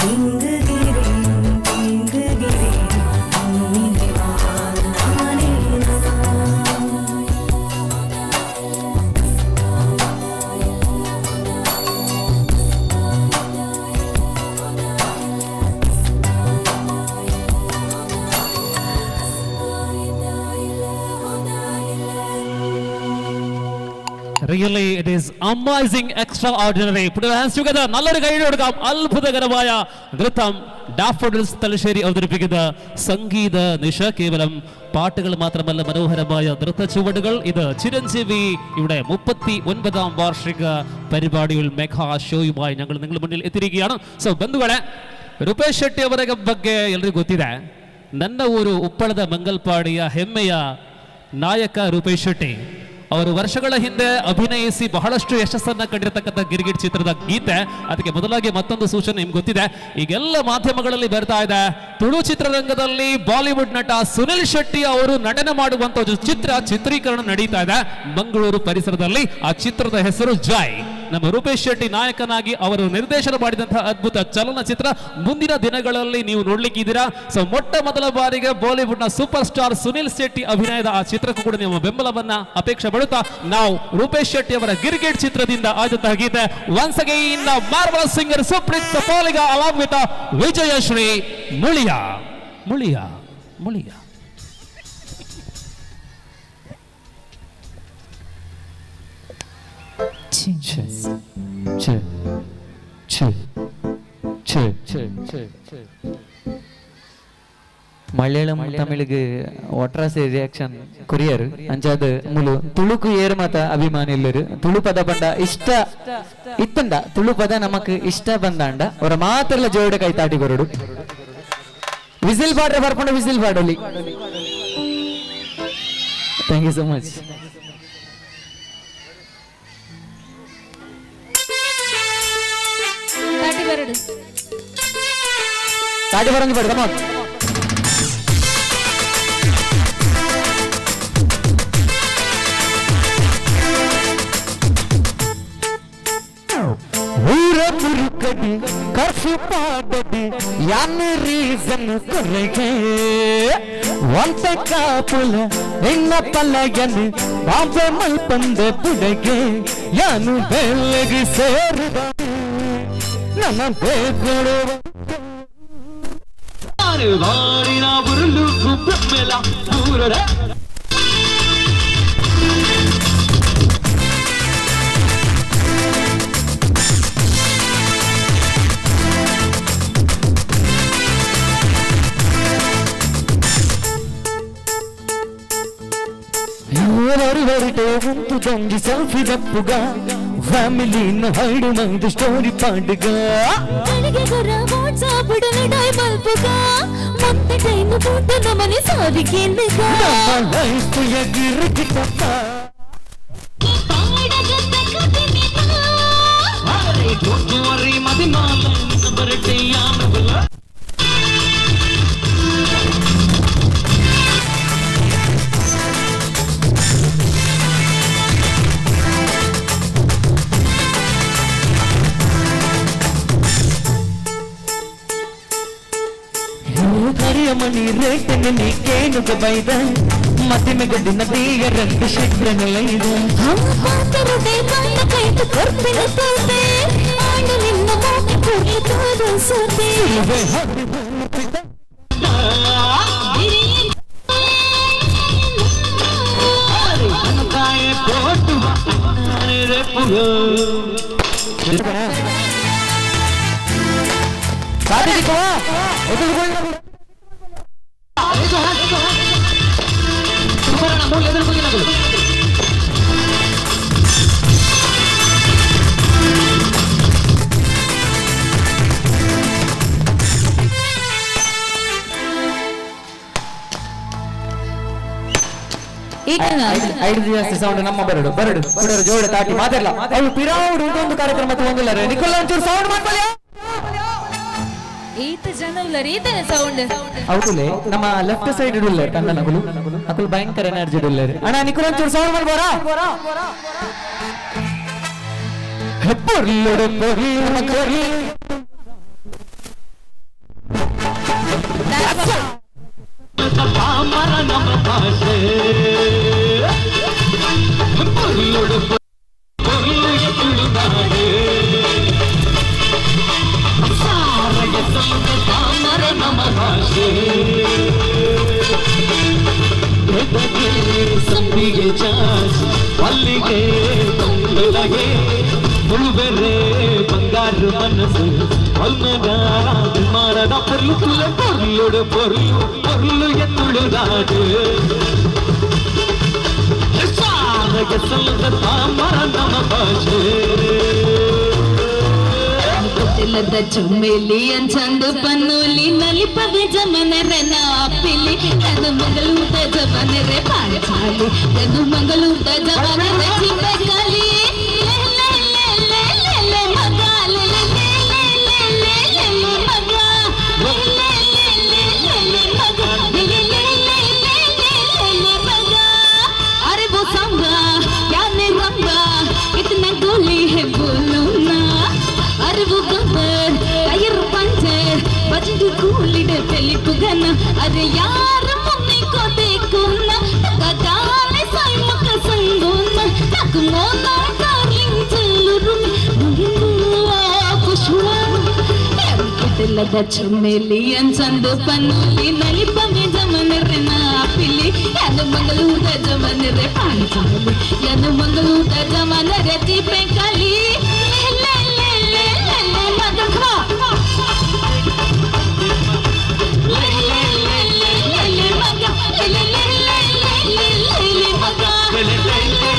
எங்குகிறேன் தேங்குகிறேன் உன் நினைவால் நானே நான். Really it is amazing, extraordinary. Put your hands together. നല്ലൊരു കൈയ്യടി കൊടുക്കാം. അത്ഭുതകരമായ നൃത്തം ഡാഫോഡിൽസ് തലശ്ശേരി അവതരിപ്പിക്കുന്ന സംഗീത നിശ. കേവലം പാട്ടുകൾ മാത്രമല്ല, മനോഹരമായ നൃത്ത ചുവടുകൾ. ഇത് ചിരഞ്ജീവി ഇവിടെ 39ാം വാർഷിക പരിപാടിയിൽ മെഗാ ഷോയുമായി ഞങ്ങൾ നിങ്ങളുടെ മുന്നിൽ എത്തിയിരിക്കുകയാണ്. ಸೊ ಬಂಧುಗಳೇ, ರೂಪೇಶ್ ಶೆಟ್ಟಿ ಅವರ ಬಗ್ಗೆ ಎಲ್ರಿಗೂ ಗೊತ್ತಿದೆ. ನನ್ನ ಊರು ಉಪ್ಪಳದ ಮಂಗಲ್ಪಾಡಿಯ ಹೆಮ್ಮೆಯ ನಾಯಕ ರೂಪೇಶ್ ಶೆಟ್ಟಿ ಅವರು ವರ್ಷಗಳ ಹಿಂದೆ ಅಭಿನಯಿಸಿ ಬಹಳಷ್ಟು ಯಶಸ್ಸನ್ನ ಕಂಡಿರತಕ್ಕಂಥ ಗಿರ್ಗಿಟ್ ಚಿತ್ರದ ಗೀತೆ. ಅದಕ್ಕೆ ಮೊದಲಾಗಿ ಮತ್ತೊಂದು ಸೂಚನೆ ನಿಮ್ಗೆ ಗೊತ್ತಿದೆ, ಈಗೆಲ್ಲ ಮಾಧ್ಯಮಗಳಲ್ಲಿ ಬರ್ತಾ ಇದೆ, ತುಳು ಚಿತ್ರರಂಗದಲ್ಲಿ ಬಾಲಿವುಡ್ ನಟ ಸುನಿಲ್ ಶೆಟ್ಟಿ ಅವರು ನಟನೆ ಮಾಡುವಂತ ಒಂದು ಚಿತ್ರ ಚಿತ್ರೀಕರಣ ನಡೀತಾ ಇದೆ ಮಂಗಳೂರು ಪರಿಸರದಲ್ಲಿ. ಆ ಚಿತ್ರದ ಹೆಸರು ಜೈ. ನಮ್ಮ ರೂಪೇಶ್ ಶೆಟ್ಟಿ ನಾಯಕನಾಗಿ ಅವರು ನಿರ್ದೇಶನ ಮಾಡಿದಂತಹ ಅದ್ಭುತ ಚಲನಚಿತ್ರ ಮುಂದಿನ ದಿನಗಳಲ್ಲಿ ನೀವು ನೋಡ್ಲಿಕ್ಕಿದ್ದೀರಾ. ಸೊ ಮೊಟ್ಟ ಮೊದಲ ಬಾರಿಗೆ ಬಾಲಿವುಡ್ ನ ಸೂಪರ್ ಸ್ಟಾರ್ ಸುನಿಲ್ ಶೆಟ್ಟಿ ಅಭಿನಯದ ಆ ಚಿತ್ರಕ್ಕೂ ಕೂಡ ನಿಮ್ಮ ಬೆಂಬಲವನ್ನ ಅಪೇಕ್ಷೆ ಪಡುತ್ತಾ ನಾವು ರೂಪೇಶ್ ಶೆಟ್ಟಿ ಅವರ ಗಿರ್ಗಿಟ್ ಚಿತ್ರದಿಂದ ಆದಂತಹ ಗೀತೆ once again marvel singer Supreeth Saliga along with Vijayashree Muliya Muliya Muliya. Malayalam ತಮಿಳಿಗೆ ಒಟ್ರಾಸೆ ರಿಯಾಕ್ಷನ್ ಕೊರಿಯರ್ ಅಂಚಾದ ಮುಲು ತುಳುಕು ಏರು ಮಾತ ಅಭಿಮಾನಿ ಇಲ್ಲರು. ತುಳು ಪದ ಬಂಡ ಇಷ್ಟ ಇತ್ತಂಡ, ತುಳು ಪದ ನಮಕ್ ಇಷ್ಟ ಬಂದಾಂಡ ಅವರ ಮಾತೆಲ್ಲ ಜೋಡ ಕೈ ತಾಟಿ ಬರೋಡು. ವಿಸಿಲ್ ಪಾಡ್ರೆ ಬರ್ಕೊಂಡು ವಿಸಿಲ್ ಪಾಡಲಿ. Thank you so much. ತಾಟಿ ಬರೋಂಗಿ ಬೇಡ ಕಮಾನ್. ಊರ ಮುರುಕಡಿ ಕರ್ಫ್ಯೂ ಪಾಡಡಿ ಯಾನ್ ರೀಸನ್ ಕೊರಗೆ ಒಂತೆ ಕಾಪುಲ ನಿನ್ನ ಪಲಯನ್ ಬಾಂಬೆ ಮಲ್ಪಂದೆ ಪುಡಗೆ ಯಾನು ಬೆಲ್ಲಗಿ ಸೇರಿದ ನನ್ನ ಬೇಗಳು ಉಂಟು ಸೆಲ್ಫಿ ದಪ್ಪುಗ ಫ್ಯಾಮಿಲಿನ ಹೈಡು ಮಂದು ಸ್ಟೋರಿ ಪಾಡುಗ ನಮ್ಮ ಲೈಫ್ ಎಗಿರಿಗಿಟ್ಟಪ್ಪ. ಮಣಿ ರೇಟನ್ನು ನೀ ಕೇನುಗ ಬೈದ ಮತಿಮೆ ಗಡ್ಡಿನ ತೀಯ ರಂದು ಶೆಟ್ರನಲೈದ ಐದು ಜಾಸ್ತಿ ಸೌಂಡ್ ನಮ್ಮ ಬರಡು ಬರಡು ಬರಡು ಜೋಡ ತಾಟಿ ಮಾತಾಡಲ್ಲ ಅವು ಪಿರಾವುಡು ಒಂದು ಕಾರ್ಯಕ್ರಮ ತಗೊಂಡಿಲ್ಲ ನಿಖಿಲ್ ಒಂಚೂರು ಸೌಂಡ್ ಮಾಡ್ಕೊಳ್ಳಿ. ಈತ ಜನ ಉಲ್ಲರ್ ಈತನ ಸೌಂಡ್ ಹೌದುಲೆ ನಮ್ಮ ಲೆಫ್ಟ್ ಸೈಡ್ ಉಲ್ಲರ್ ಕಣ್ಣನಗುಲು ಅಕುಲು ಭಯಂಕರ ಎನರ್ಜಿ ಉಲ್ಲರ್ ಅಣ್ಣ ನಿಖಿಲ್ ಒಂಚೂರು ಸೌಂಡ್ ಮಾಡ್ಬೋರಾ. ಹೆಪ್ಪರ್ಲುಡು ಪೊರ್ಲು ಕೊರ್ಲು ಮಲ್ಲಿಗೆ ತೊಂಬಲಗೆ ಮುಳುಬೆರೆ ಬಂಗಾರು ಮನಸ್ಸು ಮಾರದ ಪೊರ್ಲು ತುಳ ಪೊರ್ಲುಡು ಪೊರ್ಲು ಪೊರ್ಲು ಎತ್ತುಳುದಾಡು ಸಾರಗೆ ಸಲ್ಲದ ತಾಮರ ನಮ ಭಾಷೆ. ಗೊತ್ತಿಲ್ಲದ ಚುಮ್ಮೆಲಿ ಅಂಚಂದು ಪನ್ನೋಲಿ ನಲಿಪದ ಜಮನರ ನಾಪಿಲಿ ತನು ಮಂಗಳೂರ ಜಮನರೆ ಪಾಂಚಾಲಿ ತನು ಮಂಗಳೂರ ಜಮನರೆ ಚಿಂಬೆಕಲಿ ಲೇ ಲೇ ಲೇ ಲೇ ಲೇ ಲೇ ಮಗ ಲೇ ಲೇ ಲೇ ಲೇ ಲೇ ಲೇ ಲೇ ಮಗ ಲೇ ಲೇ ಲೇ ಲೇ ಲೇ ಲೇ ಮಗ ಲೇ ಲೇ ಲೇ ಲೇ ಲೇ ಲೇ ಲೇ ಲೇ ಮಗ. ಅರೆ वो सांबा क्या ने रंबा इतना गोली है बोल ಬೇಲದ ಚೊಮ್ಮೆಲಿ ಅಂಚಂದು ಪನ್ನೊಲಿ ನಲಿಪಮೆ ಜಮನರೆ ನಾಪಿಲಿ ಯಾನು ಮಂಗಳೂರ ಜಮನರೆ ಪಾಂಚಾಲಿ ಯಾನು ಮಂಗಳೂರ ಜಮನರೆ ಚೀಪೆ ಕಲಿ ಲೇ ಲೇ ಲೇ ಲೇ ಲೇ ಮಗನ್ ಲೇ ಲೇ ಲೇ ಲೇ ಲೇ ಲೇ ಮಗ ಲೇ ಲೇ ಲೇ ಲೇ ಲೇ ಲೇ ಲೇ ಮಗ ಲೇ ಲೇ ಲೇ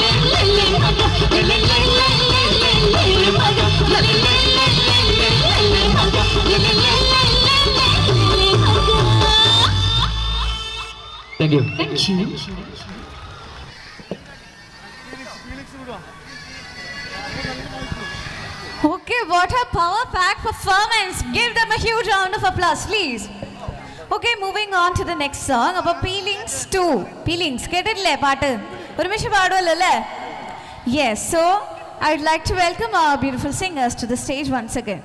ಲೇ ಲೇ ಲೇ ಲೇ ಮಗ ಲೇ ಲೇ ಲೇ ಲೇ ಲೇ ಲೇ ಲೇ ಮಗ ಲೇ ಲೇ ಲೇ ಲೇ ಲೇ ಲೇ ಲೇ ಮಗ ಲೇ ಲೇ ಲೇ ಲೇ ಲೇ ಲೇ ಲೇ ಮಗ. Thank you. Thank you. Okay, what a power pack performance. Give them a huge round of applause, please. Okay, moving on to the next song. അപ്പൊ Feelings 2. Feelings. കേട്ടിട്ടില്ലേ പാട്ട്? ഒരുമിച്ച് പാടുമല്ലോ അല്ലേ? Yes, so I would like to welcome our beautiful singers to the stage once again.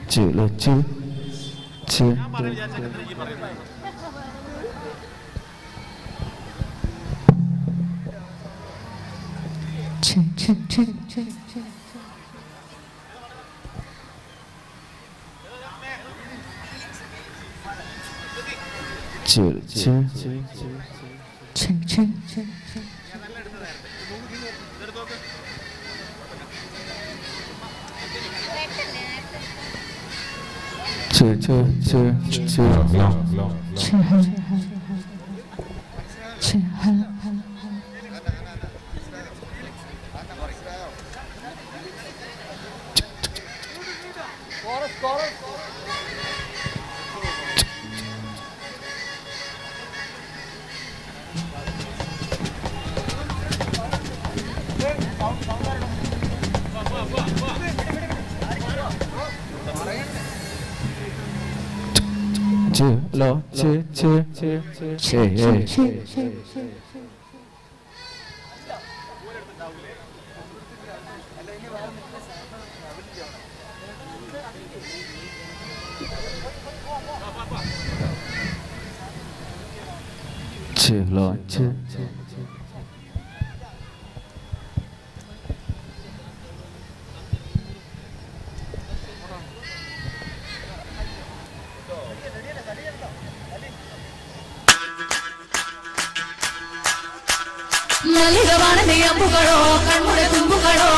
Chill chill chill. Chill chill chill. Chill chill chill chill. Hello chill chill chill. ഏയ് ഏയ്. Chill chill. മല്ലികവാണന്റെ അമ്പുകളോ കൺമുട തുമ്പുകളോ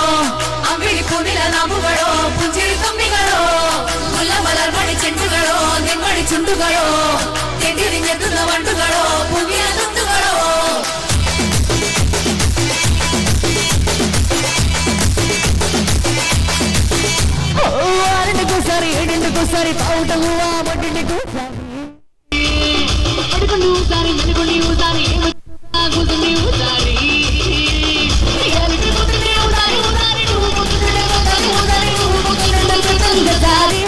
അമ്പിളി പൂനില നാമ്പുകളോ പുഞ്ചിരി തുമ്പികളോ മുല്ലമലർ മണി ചെണ്ടുകളോ നിന്മണി ചുണ്ടുകളോ തെറ്റിരിഞ്ഞെത്തുന്ന വണ്ടുകളോ പുതിയ തുണ്ടുകളോ. ആറിന്റെക്കോസാരി ഏഴിന്റെക്കോസാരി പാവുട്ട ഹൂവാ പൊട്ടിന്റെക്കോസാരി పడుకుండు ఊసారి మెలుగుండి ఊసారి కూసుండి ఊసారి ఊసారి ఊసారి నువ్వు కూతుండే ఊసారి ఊసారి నువ్వు కూతుండే సారి.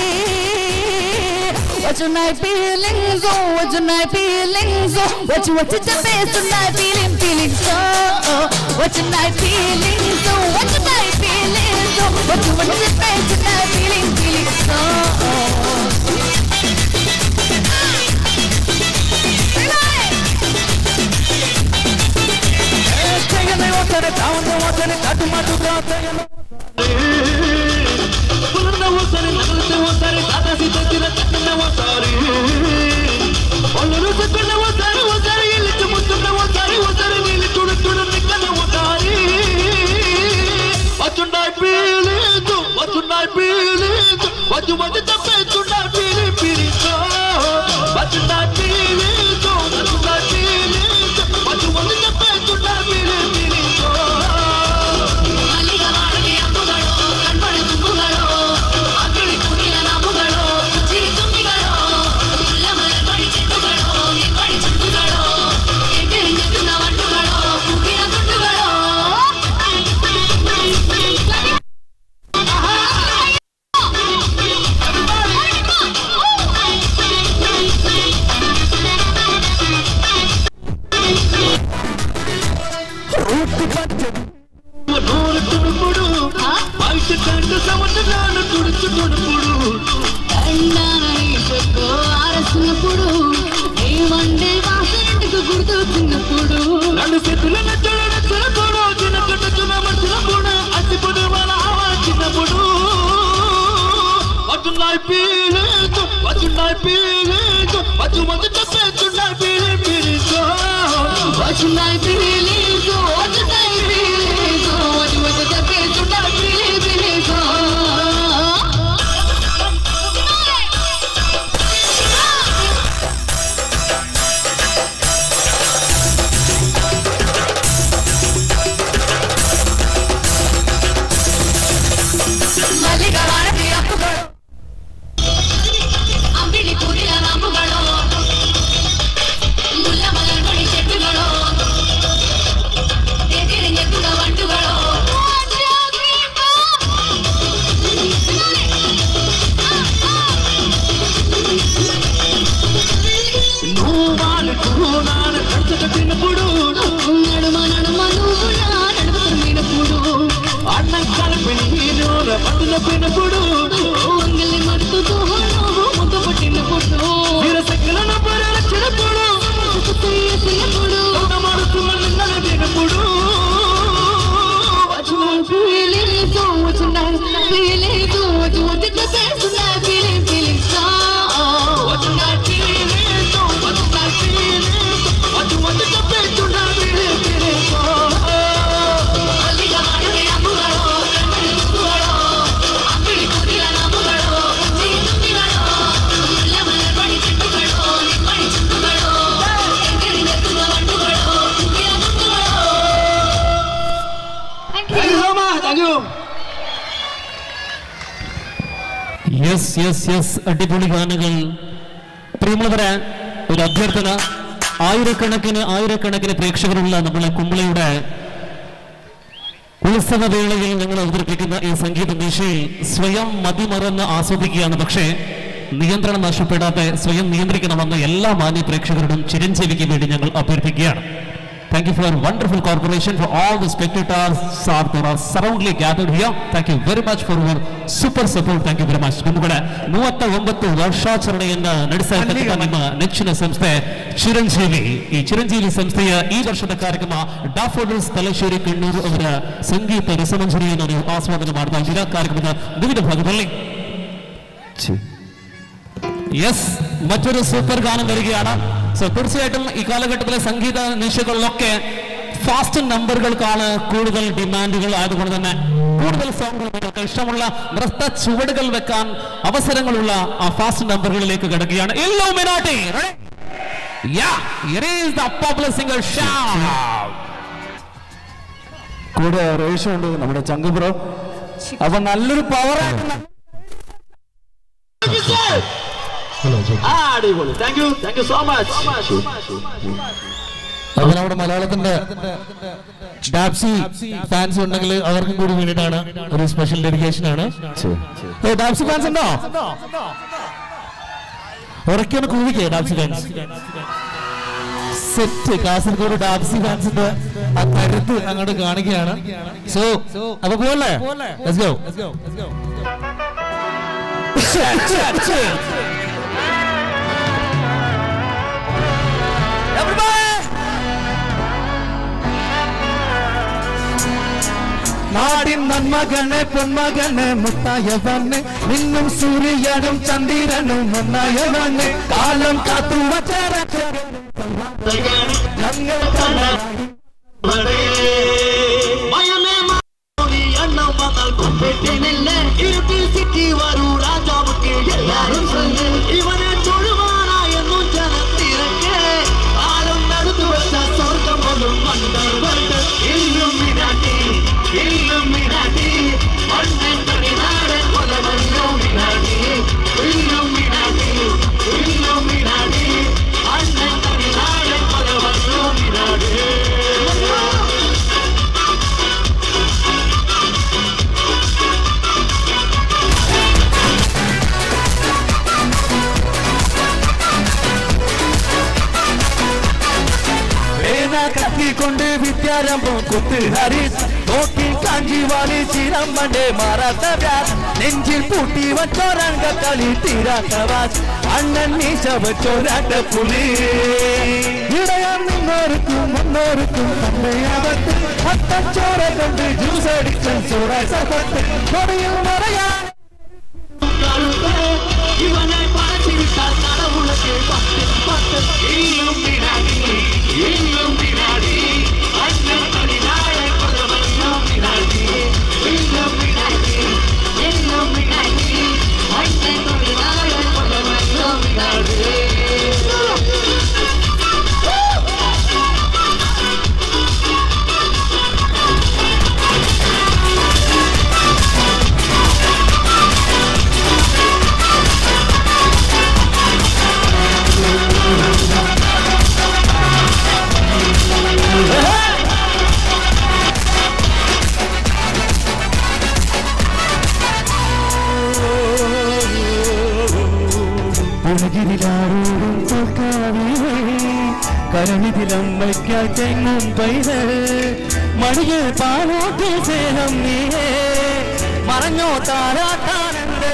వచ్చున్నాయి feelings, వచ్చున్నాయి feelings, వచ్చి వచ్చి చెప్పేస్తున్నాయి feeling feelings. వచ్చున్నాయి feelings, వచ్చున్నాయి feelings, వచ్చి వచ్చి చెప్పేస్తున్నాయి ఫీలింగ్ ఫీలింగ్స్. గుర్తొచ్చినప్పుడు రెండు చేతుల చిన్న Yes yes yes, അടിപൊളി ഗാനങ്ങൾ. പ്രിയമുള്ളവരെ, ഒരു അഭ്യർത്ഥന. ആയിരക്കണക്കിന് പ്രേക്ഷകരുള്ള നമ്മളെ കുമ്പളയുടെ ഉത്സവവേളയിൽ ഞങ്ങൾ അവതരിപ്പിക്കുന്ന ഈ സംഗീത നിശയിൽ സ്വയം മതിമറന്ന് ആസ്വദിക്കുകയാണ്. പക്ഷേ നിയന്ത്രണം നഷ്ടപ്പെടാതെ സ്വയം നിയന്ത്രിക്കണമെന്ന് എല്ലാ മാന്യ പ്രേക്ഷകരോടും ചിരഞ്ജീവിക്ക് വേണ്ടി ഞങ്ങൾ അഭ്യർത്ഥിക്കുകയാണ്. Thank you for your wonderful cooperation for all the spectators that are surroundly gathered here. Thank you very much for your super support. Thank you very much. ನಿಮ್ಮಗಳ 39 ವರ್ಷಾಚರಣೆಯನ್ನ ನಡೆಸ್ತಾ ಇರ್ತಕ್ಕಂಥ ನಿಮ್ಮ ನೆಚ್ಚಿನ ಸಂಸ್ಥೆ ಚಿರಂಜೀವಿ. ಈ ಚಿರಂಜೀವಿ ಸಂಸ್ಥೆಯ ಈ ವರ್ಷದ ಕಾರ್ಯಕ್ರಮ ಡಾಫೋಡಿಲ್ಸ್ ತಲಶ್ಶೇರಿ ಕಣ್ಣೂರು ಅವರ ಸಂಗೀತ ರಸಮಂಜರಿಯನ್ನು ನೀವು ಆಸ್ವಾದನೆ ಮಾಡ್ತಾ ಇದ್ದೀರಾ ಕಾರ್ಯಕ್ರಮದ ವಿವಿಧ ಭಾಗದಲ್ಲಿ. യെസ്, മറ്റൊരു സൂപ്പർ ഗാനം വരികയാണ്. സോ തീർച്ചയായിട്ടും ഈ കാലഘട്ടത്തിലെ സംഗീത നിശകളിലൊക്കെ ഫാസ്റ്റ് നമ്പറുകൾക്കാണ് കൂടുതൽ ഡിമാൻഡുകൾ. ആയതുകൊണ്ട് തന്നെ കൂടുതൽ സോങ്ങുകൾ നിങ്ങൾക്ക് ഇഷ്ടമുള്ള നൃത്ത ചുവടുകൾ വെക്കാൻ അവസരങ്ങളുള്ള ആ ഫാസ്റ്റ് നമ്പറുകളിലേക്ക് കിടക്കുകയാണ്. Illuminati. Yeah, it is the popular singer Sham. കൂടെ റേഷുണ്ട് നമ്മുടെ ചങ്കു ബ്രോ. അപ്പൊ നല്ലൊരു പവർ. അടിപൊളി. Thank you, thank you so much. അപ്പൊ നമ്മുടെ മലയാളത്തിന്റെ ഡാപ്സി ഫാൻസ് ഉണ്ടെങ്കിൽ അവർക്കും കൂടി വേണ്ടിയിട്ടാണ് ഒരു സ്പെഷ്യൽ ഡെഡിക്കേഷൻ ആണ്. ഡാപ്സി ഫാൻസ് ഉണ്ടോ? ഉറക്കൊന്ന് കൂവിക്കേ ഡാപ്സി ഫാൻസ്. സെറ്റ് കാസർഗോഡ് ഡാപ്സി ഫാൻസിന്റെ ആ കരുത്ത് അങ്ങോട്ട് കാണിക്കുകയാണ്. സോ അപ്പൊ പോലെ let's go. നാടിൻ നന്മകനെ പൊന്മകനെ മുത്തായവന് നിന്നും സൂര്യനും ചന്ദ്രനും ഒന്നായവന് കാലം കാത്തു ഇവനെ തൊഴുവാനാ എന്നും ജനത്തിരക്ക് ആരും നടത്തു വച്ച സ്വർഗം ഒന്നും വണ്ടർ വണ്ടർ ഇല്ലുമിനാട്ടി ഇല്ലുമിനാട്ടി വണ്ണൻ തമിഴ്നാടൻ കൊലവല്ലുമിനാട്ടി ഇല്ലുമിനാട്ടി ഇല്ലുമിനാട്ടി അണ്ണൻ തമിഴ്നാടൻ കൊലവല്ലുമിനാട്ടി. കത്തിക്കൊണ്ട് വിദ്യാരംഭം കുത്ത് ഹരീസ് തോക്കിൽ കാഞ്ചി വാലി ചിരമ്മന്റെ മാറാത്ത വ്യാസ് നെഞ്ചിൽ പൂട്ടി വച്ചോരങ്ക കളി തീരാത്ത വാസ് അണ്ണൻ മീശ വച്ചോരാട്ട പുലി ഇടയാൻ നിന്നോർക്കും മുന്നോർക്കും തന്നെയാപത്ത് അത്തച്ചോര കൊണ്ട് ജ്യൂസ് അടിച്ച ചോര സപത്ത് കൊടിയിൽ മറയാൻ இவனை படைச்சு விட்டால் கடவுளுக்கு 10 10. இல்லுமினாட்டி இல்லுமினாட்டி அண்ணன் தனிநாட குலவன் இல்லுமினாட்டி இல்லுமினாட்டி இல்லுமினாட்டி அண்ணன் தனிநாட குலவன் இல்லுமினாட்டி. ഉലകിലാരോടും തോൽക്കാവേ, കരണിതിലമ്മയ്ക്കായി തെങ്ങും പൈതൽ, മണിയെ പാലോട്ടിൽ സേനം നീയേ, മറഞ്ഞോ താരാട്ടാനണ്ട്.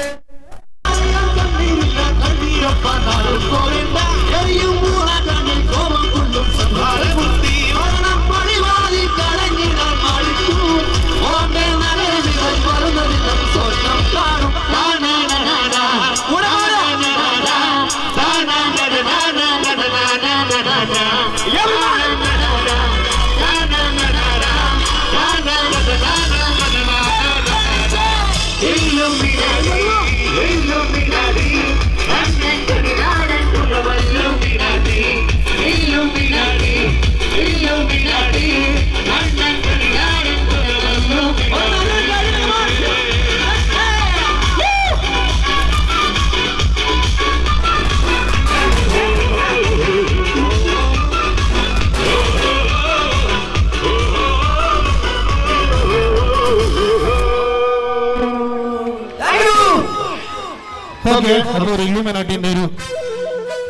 ഓക്കെ, അപ്പോൾ ഒരു ഇല്ലുമിനാട്ടിന്റെ ഒരു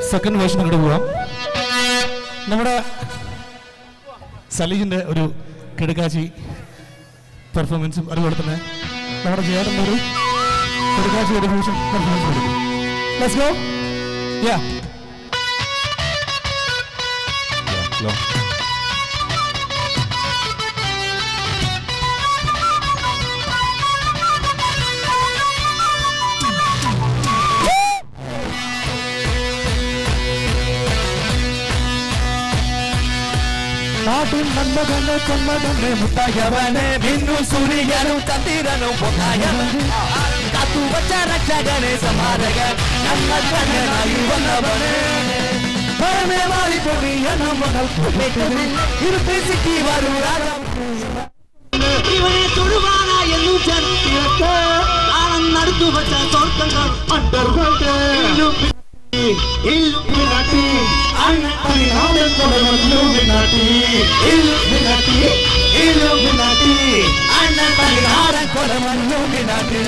സെക്കൻഡ് വേർഷൻ അങ്ങോട്ട് പോവാം. നമ്മുടെ സലീജിന്റെ ഒരു കിടക്കാച്ചി പെർഫോമൻസും അതുപോലെ തന്നെ നമ്മുടെ ജയേട്ടൻ്റെ ഒരു കിടക്കാച്ചി ഒരു ഫ്യൂഷൻ പെർഫോമൻസ് കൊടുക്കും. Let's go. Yeah. നാട്ടിൻ നന്മകനെ കൊന്നതന്നെ മുത്തായവനെ, മിന്നു സൂര്യനും ചന്ദ്രനും പൊന്നായവൻ, കാത്തുവച്ച രക്ഷകനെ സമാരകൻ, ഞങ്ങൾ കണ്ണനായി വന്നവനെ. പരമേ മാറിപ്പൊടിയ നമ്മൾ ഇരുത്തി വരൂ. ഇവനെ തൊടുവാനാ എന്നും ചത്തിരക്ക് നടത്തു വച്ച സ്വർഗം അണ്ടർവേൾഡ് ഇല്ലുമിനാട്ടി അണ്ണൻ തനിനാടൻ കുലവൻ ഇല്ലുമിനാട്ടി ഇല്ലുമിനാട്ടി ഇല്ലുമിനാട്ടി അണ്ണൻ തനിനാടൻ കുലവൻ ഇല്ലുമിനാട്ടി.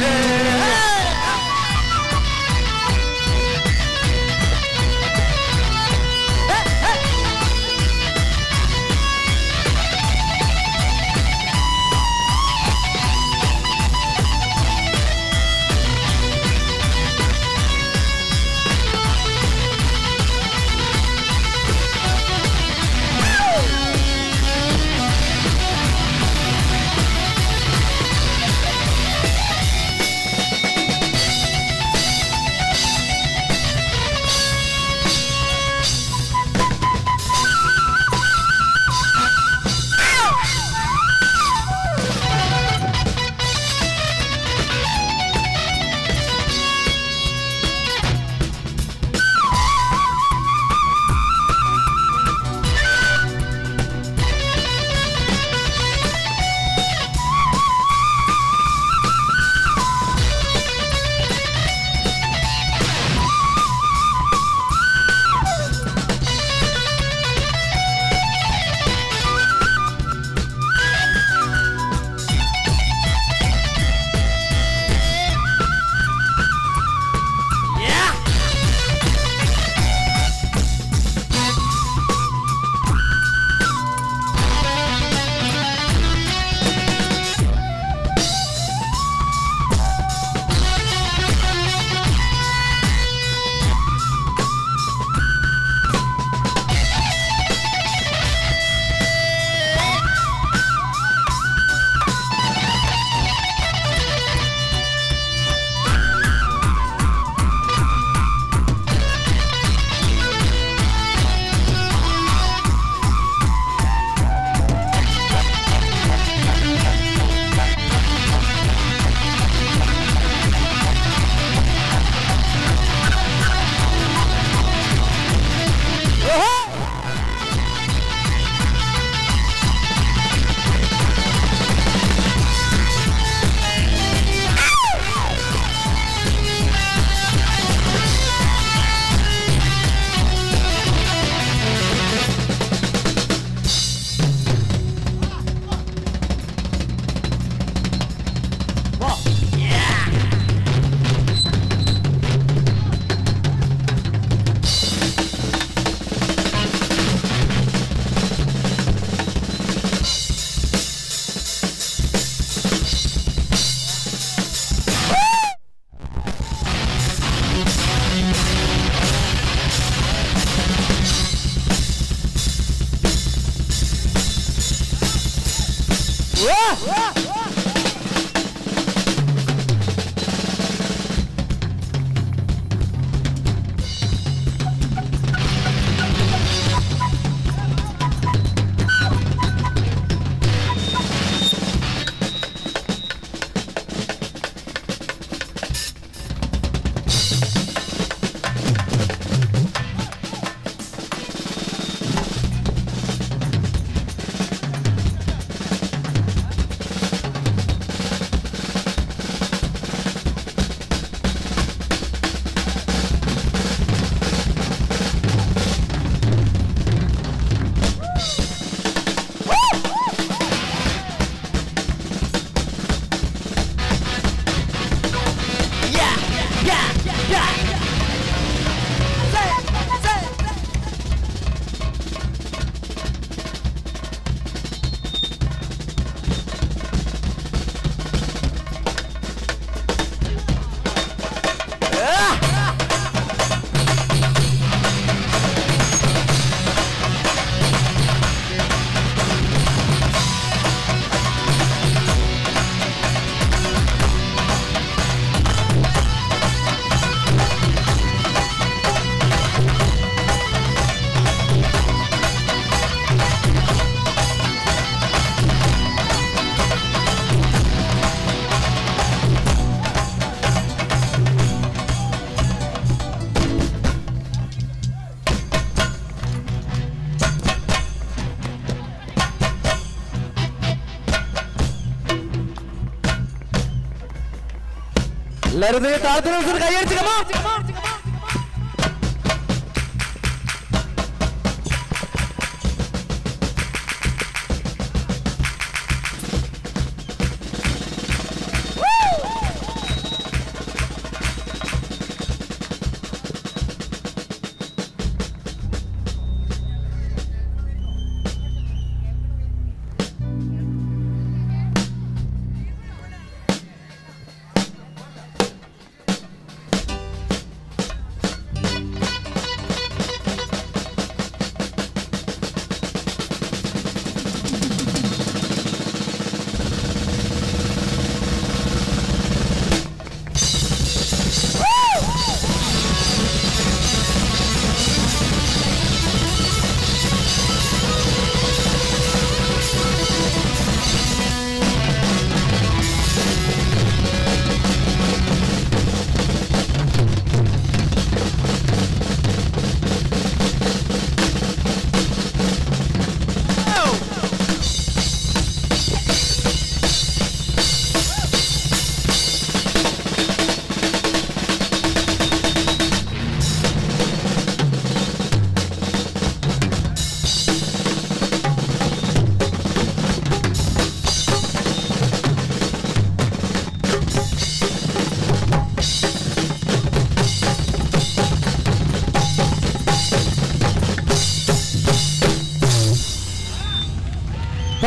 എല്ലാവരും താളത്തിന് കൈയടിച്ച് കമാ.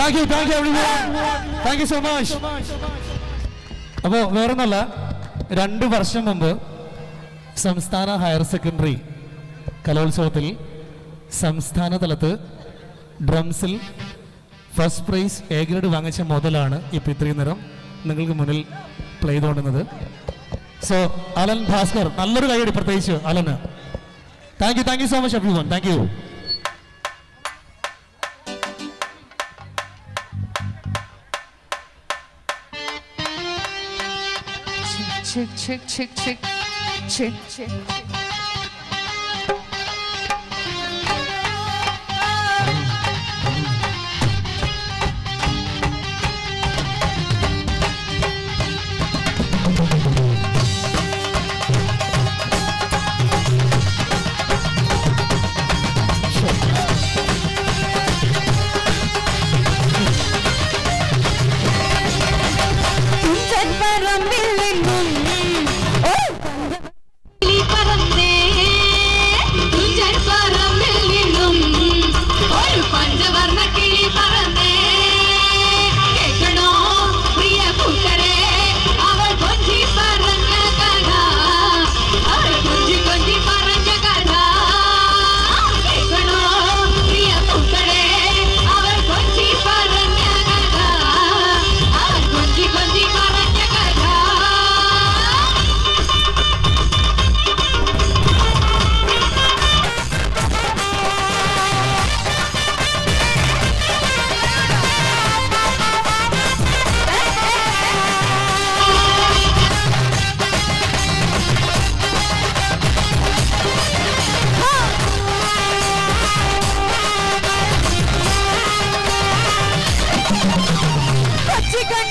Thank you, thank you everyone. Thank you so much. അപ്പോൾ വേറൊന്നല്ല, 2 വർഷം മുമ്പ് സംസ്ഥാന ഹയർ സെക്കൻഡറി കലോത്സവത്തിൽ സംസ്ഥാന തലത്ത് ഡ്രംസിൽ ഫസ്റ്റ് പ്രൈസ് എ ഗ്രേഡ് വാങ്ങിച്ച മുതലാണ് ഇപ്പോൾ ഇത്രയും നേരം നിങ്ങൾക്ക് മുന്നിൽ പ്ലേ ചെയ്തുകൊണ്ടിരുന്നത്. സോ അലൻ ഭാസ്കർ, നല്ലൊരു കൈയടി പ്രത്യേകിച്ച് അലന്. Thank you, thank you so much everyone. Thank you. Check, check, check, check, check, check. Thunchan പറമ്പിൽ നിന്നും ഓ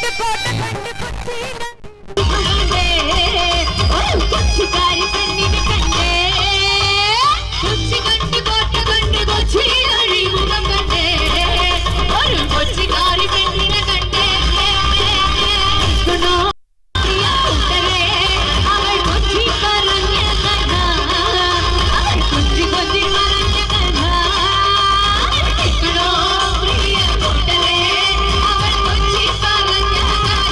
കണ്ടു കോട്ട കണ്ടു കൊച്ചി ഒരു കൊച്ചിക്കാരി പെണ്ണിനെ കണ്ടേ. കൊച്ചി കണ്ടു കോട്ട കണ്ടു കൊച്ചി അഴിമുഖം കണ്ടേ. ഒരു കൊച്ചിക്കാരി പെണ്ണിനെ കണ്ടേ. കേൾക്കണോ പ്രിയ കൂട്ടരേ, അവൾ കൊച്ചി പറഞ്ഞ കഥ, അവൾ കൊച്ചി കൊച്ചി പറഞ്ഞ കഥ. കേൾക്കണോ പ്രിയ കൂട്ടരേ, അവൾ കൊച്ചി പറഞ്ഞ കഥ.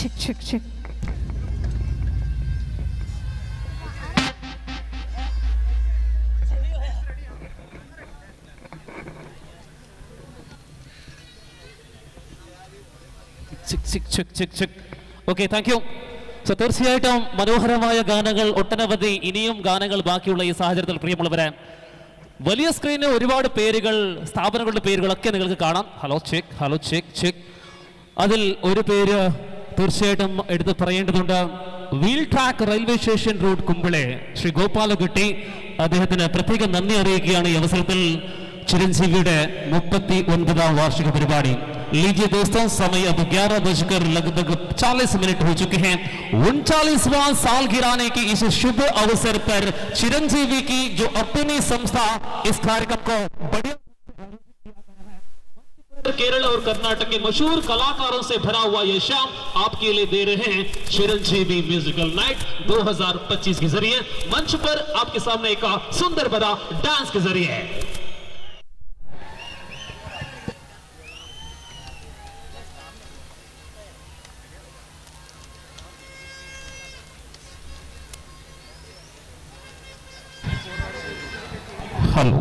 Check check check. Check check check check check. Okay, thank you. So തീർച്ചയായിട്ടും മനോഹരമായ ഗാനങ്ങൾ ഒട്ടനവധി ഇനിയും ഗാനങ്ങൾ ബാക്കിയുള്ള ഈ സാഹചര്യത്തിൽ പ്രിയമുള്ളവരെ, വലിയ സ്ക്രീനിൽ ഒരുപാട് പേരുകൾ, സ്ഥാപനങ്ങളുടെ പേരുകളൊക്കെ നിങ്ങൾക്ക് കാണാം. Hello check, hello check check. അതിൽ ഒരു പേര് തീർച്ചയായിട്ടും എടുത്ത് പറയേണ്ടതുണ്ട്. Wheel track railway station road Kumble Shri Gopalakutty, അദ്ദേഹത്തിന് പ്രത്യേകം നന്ദി അറിയിക്കുകയാണ് ഈ അവസരത്തിൽ. ചിരഞ്ജീവിയുടെ 39ാം വാർഷിക പരിപാടി. लीजिए दोस्तों, समय अब 11 बजकर लगभग 40 मिनट हो चुके हैं। 39वां साल गिराने के इस शुभ अवसर पर चिरंजीवी की जो अपनी संस्था इस कार्यक्रम को बढ़िया केरल और कर्नाटक के मशहूर कलाकारों से भरा हुआ यह शाम आपके लिए दे रहे हैं चिरंजीवी म्यूजिकल नाइट 2025 के जरिए। मंच पर आपके सामने एक सुंदर बड़ा डांस के जरिए। ಹಲೋ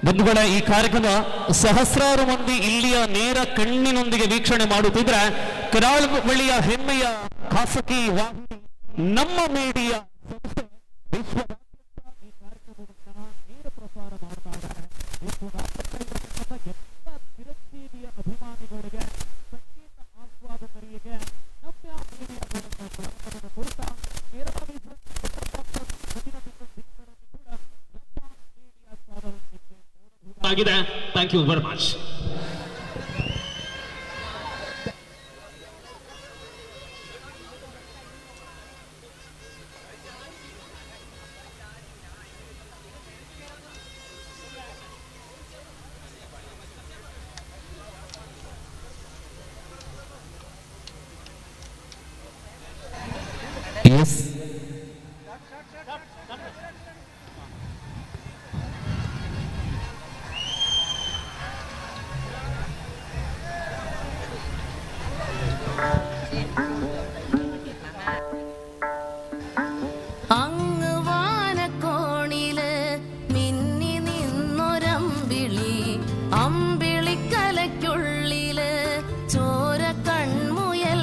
ಬಂಧುಗಳೇ, ಈ ಕಾರ್ಯಕ್ರಮ ಸಹಸ್ರಾರು ಮಂದಿ ಇಲ್ಲಿಯ ನೇರ ಕಣ್ಣಿನೊಂದಿಗೆ ವೀಕ್ಷಣೆ ಮಾಡುತ್ತಿದ್ರೆ ಕರಾವಳಿಯ ಹೆಮ್ಮೆಯ ಖಾಸಗಿ ವಾಹಿನಿ ನಮ್ಮ ಮೀಡಿಯಾ ಸಂಸ್ಥೆ ವಿಶ್ವದಾದ್ಯಂತ ಈ ಕಾರ್ಯಕ್ರಮವನ್ನ ನೇರ ಪ್ರಸಾರ ಮಾಡ್ತಾ ಇದ್ದಾರೆ. ವಿಶ್ವದಾದ್ಯಂತ ಇರತಕ್ಕಂಥ ಎಲ್ಲ ಚಿರಂಜೀವಿಯ ಅಭಿಮಾನಿಗಳಿಗೆ, ಸಂಗೀತ ಆಸ್ವಾದಕರಿಗೆ ನಮ್ಮ ಮೀಡಿಯಾಗಳನ್ನು ಸ್ವಾಗತವನ್ನು ಕೋರುತ್ತಾ ಕೇರಳ ವಿಶ್ವ ಮುಂದಿನ ದಿನಗಳಲ್ಲಿ ಕೂಡ ನಮ್ಮ ಮೀಡಿಯಾ ಚಾನೆಲ್ ನಿಮಗೆ ಆಗಿದೆ. Thank you very much. Yes. അങ്ങ് വാനക്കോണില് മിന്നി നിന്നൊരമ്പിളി, അമ്പിളിക്കലയ്ക്കുള്ളില് ചോര കൺമുയൽ.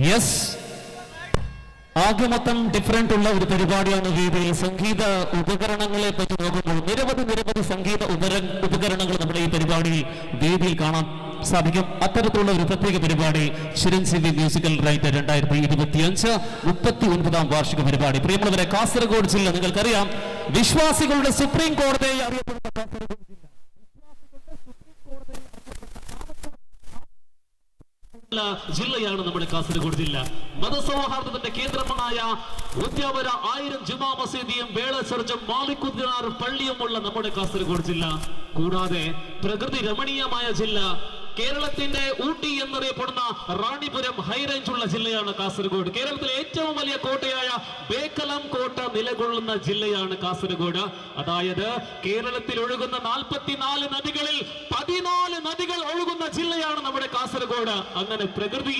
യെസ്, ആകെ മൊത്തം ഡിഫറെന്റ് ഉള്ള ഒരു പരിപാടിയാണ് വേദിയിൽ. സംഗീത ഉപകരണങ്ങളെ പറ്റി നോക്കുമ്പോൾ നിരവധി നിരവധി സംഗീത ഉപകരണങ്ങൾ നമ്മുടെ ഈ പരിപാടിയിൽ വേദിയിൽ കാണാൻ സാധിക്കും. അത്തരത്തിലുള്ള ഒരു പ്രത്യേക പരിപാടി ചിരഞ്ജീവി മ്യൂസിക്കൽ നൈറ്റ് 2025 39ാം വാർഷിക പരിപാടി. പ്രിയമുള്ളവരെ, കാസർഗോഡ് ജില്ല നിങ്ങൾക്കറിയാം, വിശ്വാസികളുടെ സുപ്രീം കോടതിയായി അറിയപ്പെടുന്ന കാസർഗോഡ് ജില്ല ജില്ലയാണ് നമ്മുടെ കാസർഗോഡ് ജില്ല. മതസൗഹാർദ്ദത്തിന്റെ കേന്ദ്രമായ ഉദ്യാവര 1000 ജുമാ മസീദിയും വേളച്ചർച്ചും മാലിക്കുദ്ദീനാർ പള്ളിയുമുള്ള നമ്മുടെ കാസർഗോഡ് ജില്ല. കൂടാതെ പ്രകൃതി രമണീയമായ ജില്ല, കേരളത്തിന്റെ ഊട്ടി എന്നറിയപ്പെടുന്ന റാണിപുരം ഹൈറേഞ്ച് ഉള്ള ജില്ലയാണ് കാസർഗോഡ്. കേരളത്തിലെ ഏറ്റവും വലിയ കോട്ടയായ ബേക്കലം കോട്ട നിലകൊള്ളുന്ന ജില്ലയാണ് കാസർഗോഡ്. അതായത് കേരളത്തിൽ ഒഴുകുന്ന 44 നദികളിൽ 14 നദികൾ ഒഴുകുന്ന ജില്ലയാണ് നമ്മുടെ കാസർഗോഡ്. അങ്ങനെ പ്രകൃതി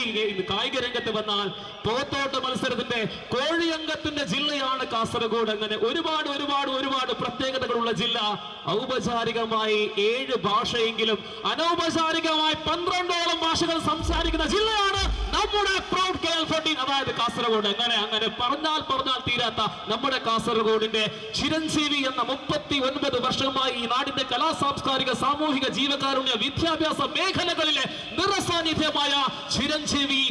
കായിക രംഗത്ത് വന്നാൽ പോത്തോട്ട മത്സരത്തിന്റെ കോഴിയങ്കത്തിന്റെ ജില്ലയാണ് കാസർഗോഡ്. അങ്ങനെ ഒരുപാട് ഒരുപാട് ഒരുപാട് പ്രത്യേകതകളുള്ള ജില്ല. ഔപചാരികമായി 7 ഭാഷയെങ്കിലും അനൗപചാരികമായി 12ഓളം ഭാഷകൾ സംസാരിക്കുന്ന ജില്ലയാണ് നമ്മുടെ പ്രൗഡ് KL14, അതായത് കാസർഗോഡ്. അങ്ങനെ അങ്ങനെ പറഞ്ഞാൽ പറഞ്ഞാൽ തീരാത്ത നമ്മുടെ കാസർഗോഡിന്റെ ചിരഞ്ജീവി എന്ന 39 വർഷമായി ഈ നാടിന്റെ കലാ സാംസ്കാരിക സാമൂഹിക ജീവകാരുണ്യ വിദ്യാഭ്യാസ മേഖലകളിലെ നിറസാന്നിധ്യമായ ചിരഞ്ജീവി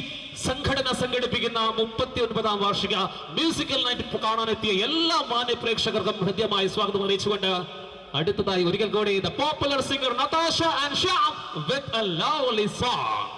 സംഘടന സംഘടിപ്പിക്കുന്ന 39ാം വാർഷിക മ്യൂസിക്കൽ നൈറ്റ് കാണാനെത്തിയ എല്ലാ മാന്യ പ്രേക്ഷകർക്കും ഹൃദ്യമായി സ്വാഗതം അറിയിച്ചുകൊണ്ട് അടുത്തതായി ഒരിക്കൽ കൂടി the popular singer Natasha and Shyam with a lovely song.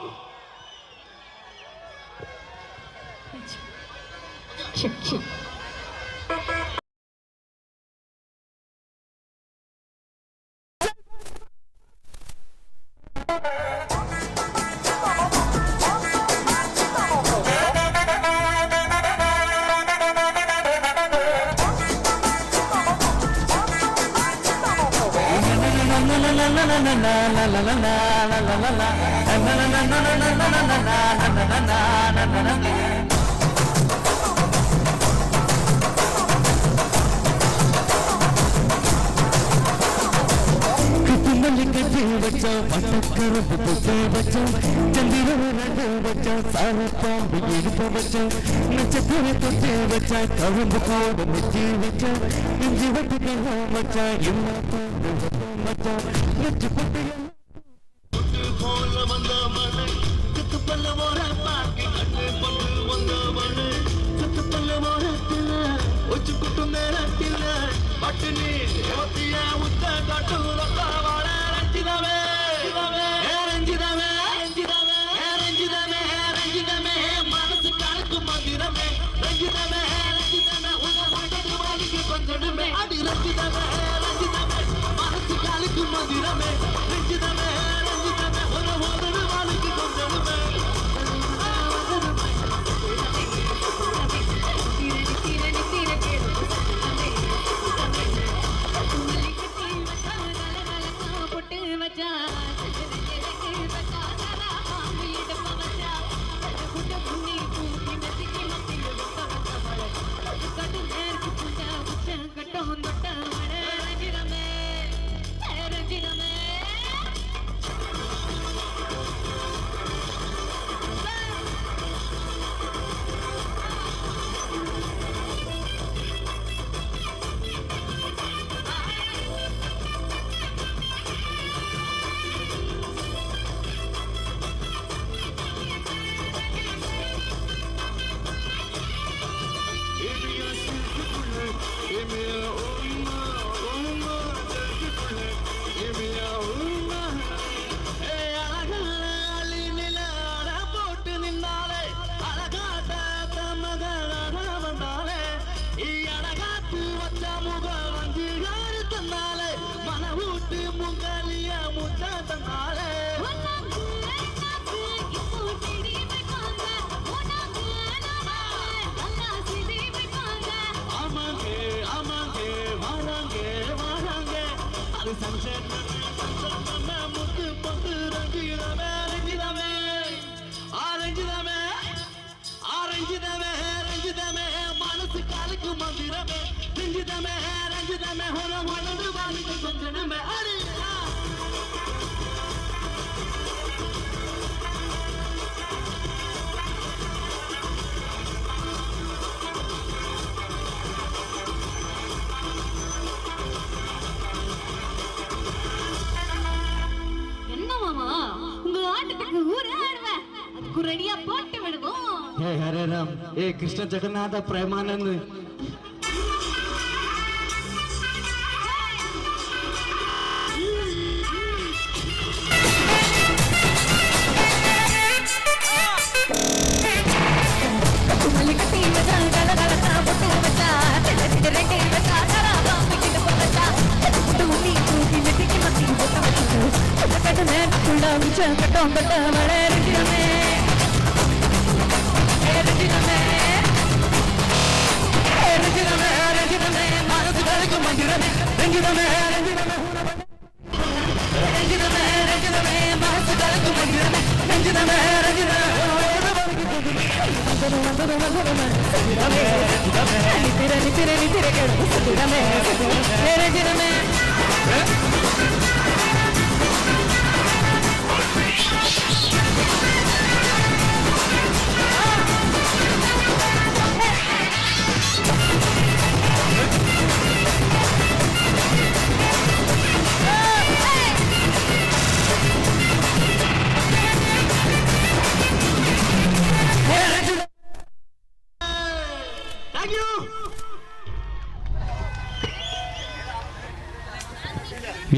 குரடியா போட்டு விடுவோம். ஹே ஹரே ராம், ஏ கிருஷ்ண ஜெகநாத பிரேமானந்த்.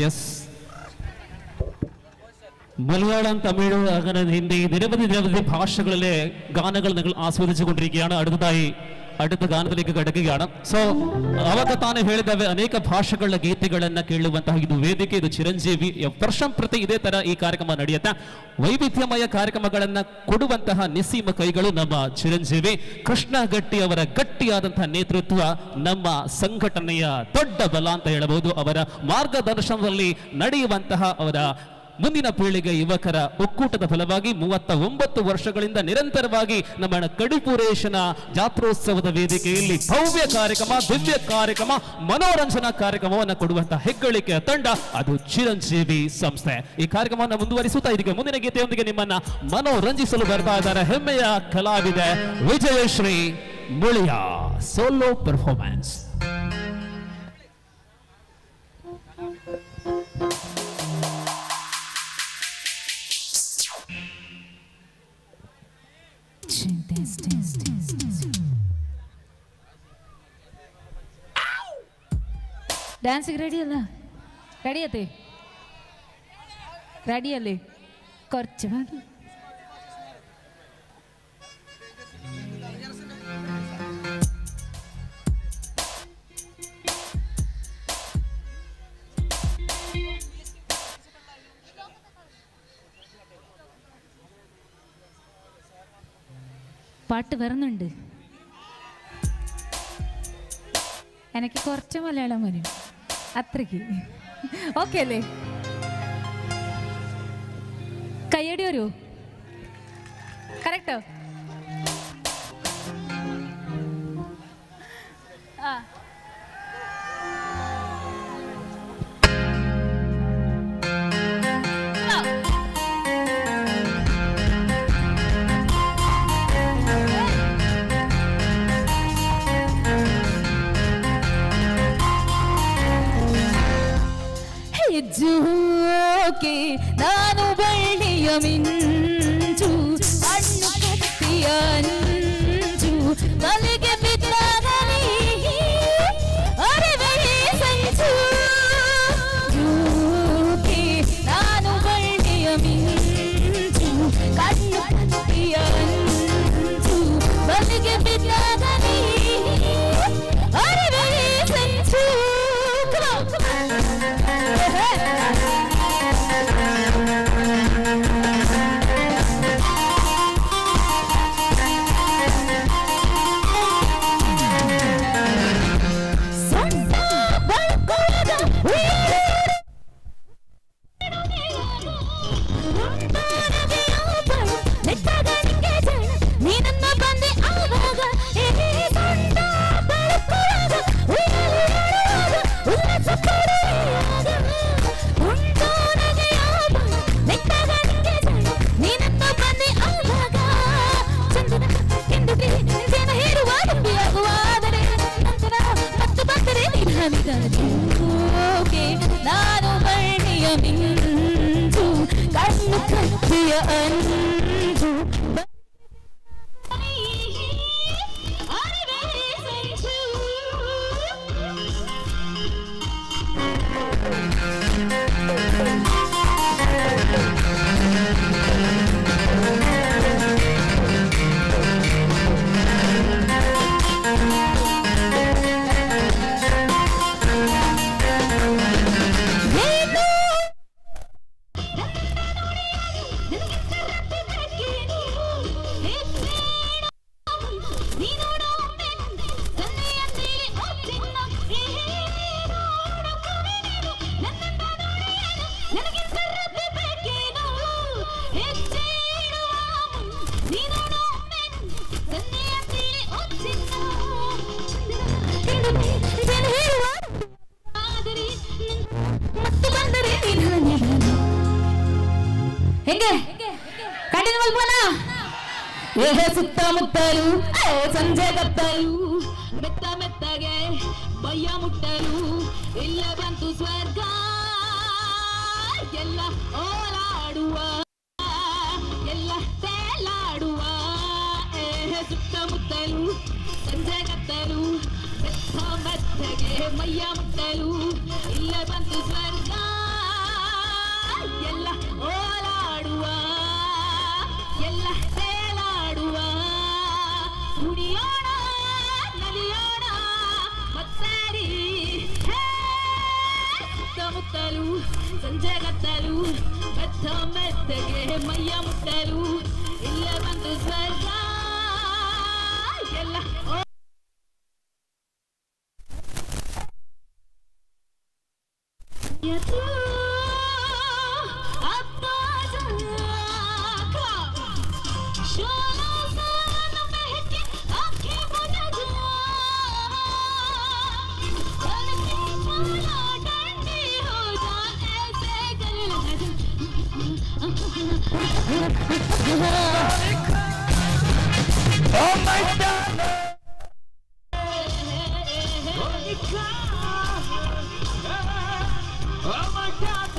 യെസ്, മലയാളം, തമിഴ്, അങ്ങനെ ഹിന്ദി, നിരവധി നിരവധി ഭാഷകളിലെ ഗാനങ്ങൾ നിങ്ങൾ ആസ്വദിച്ചു കൊണ്ടിരിക്കുകയാണ്. അടുത്തതായി അടുത്ത ഗാനത്തിലേക്ക് കടക്കുകയാണ്. ಸೊ ಅವಾಗ ತಾನೇ ಹೇಳಿದವೆ ಅನೇಕ ಭಾಷೆಗಳ ಗೀತೆಗಳನ್ನ ಕೇಳುವಂತಹ ಇದು ವೇದಿಕೆ, ಇದು ಚಿರಂಜೀವಿ. ವರ್ಷಂ ಪ್ರತಿ ಇದೇ ತರ ಈ ಕಾರ್ಯಕ್ರಮ ನಡೆಯುತ್ತೆ. ವೈವಿಧ್ಯಮಯ ಕಾರ್ಯಕ್ರಮಗಳನ್ನ ಕೊಡುವಂತಹ ನಿಸ್ಸೀಮ ಕೈಗಳು ನಮ್ಮ ಚಿರಂಜೀವಿ. ಕೃಷ್ಣ ಗಟ್ಟಿ ಅವರ ಗಟ್ಟಿಯಾದಂತಹ ನೇತೃತ್ವ ನಮ್ಮ ಸಂಘಟನೆಯ ದೊಡ್ಡ ಬಲ ಅಂತ ಹೇಳಬಹುದು. ಅವರ ಮಾರ್ಗದರ್ಶನದಲ್ಲಿ ನಡೆಯುವಂತಹ ಅವರ ಮುಂದಿನ ಪೀಳಿಗೆ ಯುವಕರ ಒಕ್ಕೂಟದ ಫಲವಾಗಿ 39 ವರ್ಷಗಳಿಂದ ನಿರಂತರವಾಗಿ ನಮ್ಮ ಕಡಿಪುರೇಶನ ಜಾತ್ರೋತ್ಸವದ ವೇದಿಕೆಯಲ್ಲಿ ಭವ್ಯ ಕಾರ್ಯಕ್ರಮ, ದಿವ್ಯ ಕಾರ್ಯಕ್ರಮ, ಮನೋರಂಜನಾ ಕಾರ್ಯಕ್ರಮವನ್ನು ಕೊಡುವಂತಹ ಹೆಗ್ಗಳಿಕೆಯ ತಂಡ ಅದು ಚಿರಂಜೀವಿ ಸಂಸ್ಥೆ. ಈ ಕಾರ್ಯಕ್ರಮವನ್ನು ಮುಂದುವರಿಸುತ್ತಾ ಇದೀಗ ಮುಂದಿನ ಗೀತೆಯೊಂದಿಗೆ ನಿಮ್ಮನ್ನ ಮನೋರಂಜಿಸಲು ಬರ್ತಾ ಇದ್ದಾರೆ ಹೆಮ್ಮೆಯ ಕಲಾವಿದೆ ವಿಜಯಶ್ರೀ ಮುಳಿಯ ಸೋಲೋ ಪರ್ಫಾರ್ಮೆನ್ಸ್. ഡാൻസിಗೆ റെഡി അല്ല? റെഡി അതെ, റെഡിയല്ലേ? കുറച്ച് വേണം. പാട്ട് വരുന്നുണ്ട്. എനിക്ക് കുറച്ച് മലയാളം വരും, അത്രയ്ക്ക്. ഓക്കെ അല്ലേ? കയ്യടി വരൂ, കറക്റ്റോ? ആ ಜೂಕೆ ನಾನು ಬಳ್ಳಿಯ ಮಿಂಚು, ಹಣ್ಣು ಕತ್ತಿಯ ಅಂಚು, ಬಲಿಗೆ ಬಿದ್ದಾಗ ಅರಿವೆಯೇ ಸಂಚು. ಜೂಕೆ ನಾನು ಬಳ್ಳಿಯ ಮಿಂಚು, ಕಣ್ಣು ಕತ್ತಿಯ ಅಂಚು, ಬಲಿಗೆ ಬಿದ್ದಾಗ ಅರಿವೆಯೇ ಸಂಚು. ನಾನು ಬಳ್ಳಿಯ ಮಿಂಚು, ಕಣ್ಣು ಕತ್ತಿಯ ಅಂಚು. Sanju. ಹೆಂಗೆ ಕಂಟಿನ್ಯೂ ಮಲ್ಪೋಣ. ಏ ಸುತ್ತಮುತ್ತಲು ಸಂಜೆ ಕತ್ತಲು ಮೆತ್ತ ಮೆತ್ತಗೆ ಬಯ್ಯ ಮುಟ್ಟಲು ಇಲ್ಲ ಬಂತು ಸ್ವರ್ಗ ಎಲ್ಲ ಓಲಾಡುವ ಎಲ್ಲ ತೇಲಾಡುವ. ಏ ಸುತ್ತಮುತ್ತಲು ಸಂಜೆ ಕತ್ತಲು ಮೆತ್ತ ಮೆತ್ತಗೆ ಮೈಯ ಮುಟ್ಟಲು ಇಲ್ಲ ಬಂತು ಸ್ವರ್ಗ ಎಲ್ಲ ಓಲಾಡುವ ಎಲ್ಲ ತೇಲಾಡುವ. ಕುಡಿಯೋಣ ನಲಿಯೋಣ ಮತ್ತಾರಿ ಸುತ್ತಮುತ್ತಲು ಸಂಜೆ ಕತ್ತಲು ಮೆತ್ತ ಮೆತ್ತಗೆ ಮೈಯ ಮುಟ್ಟಲು ಇಲ್ಲ ಬಂತು ಸ್ವರ್ಗ ಎಲ್ಲ Oh my God! Oh my God!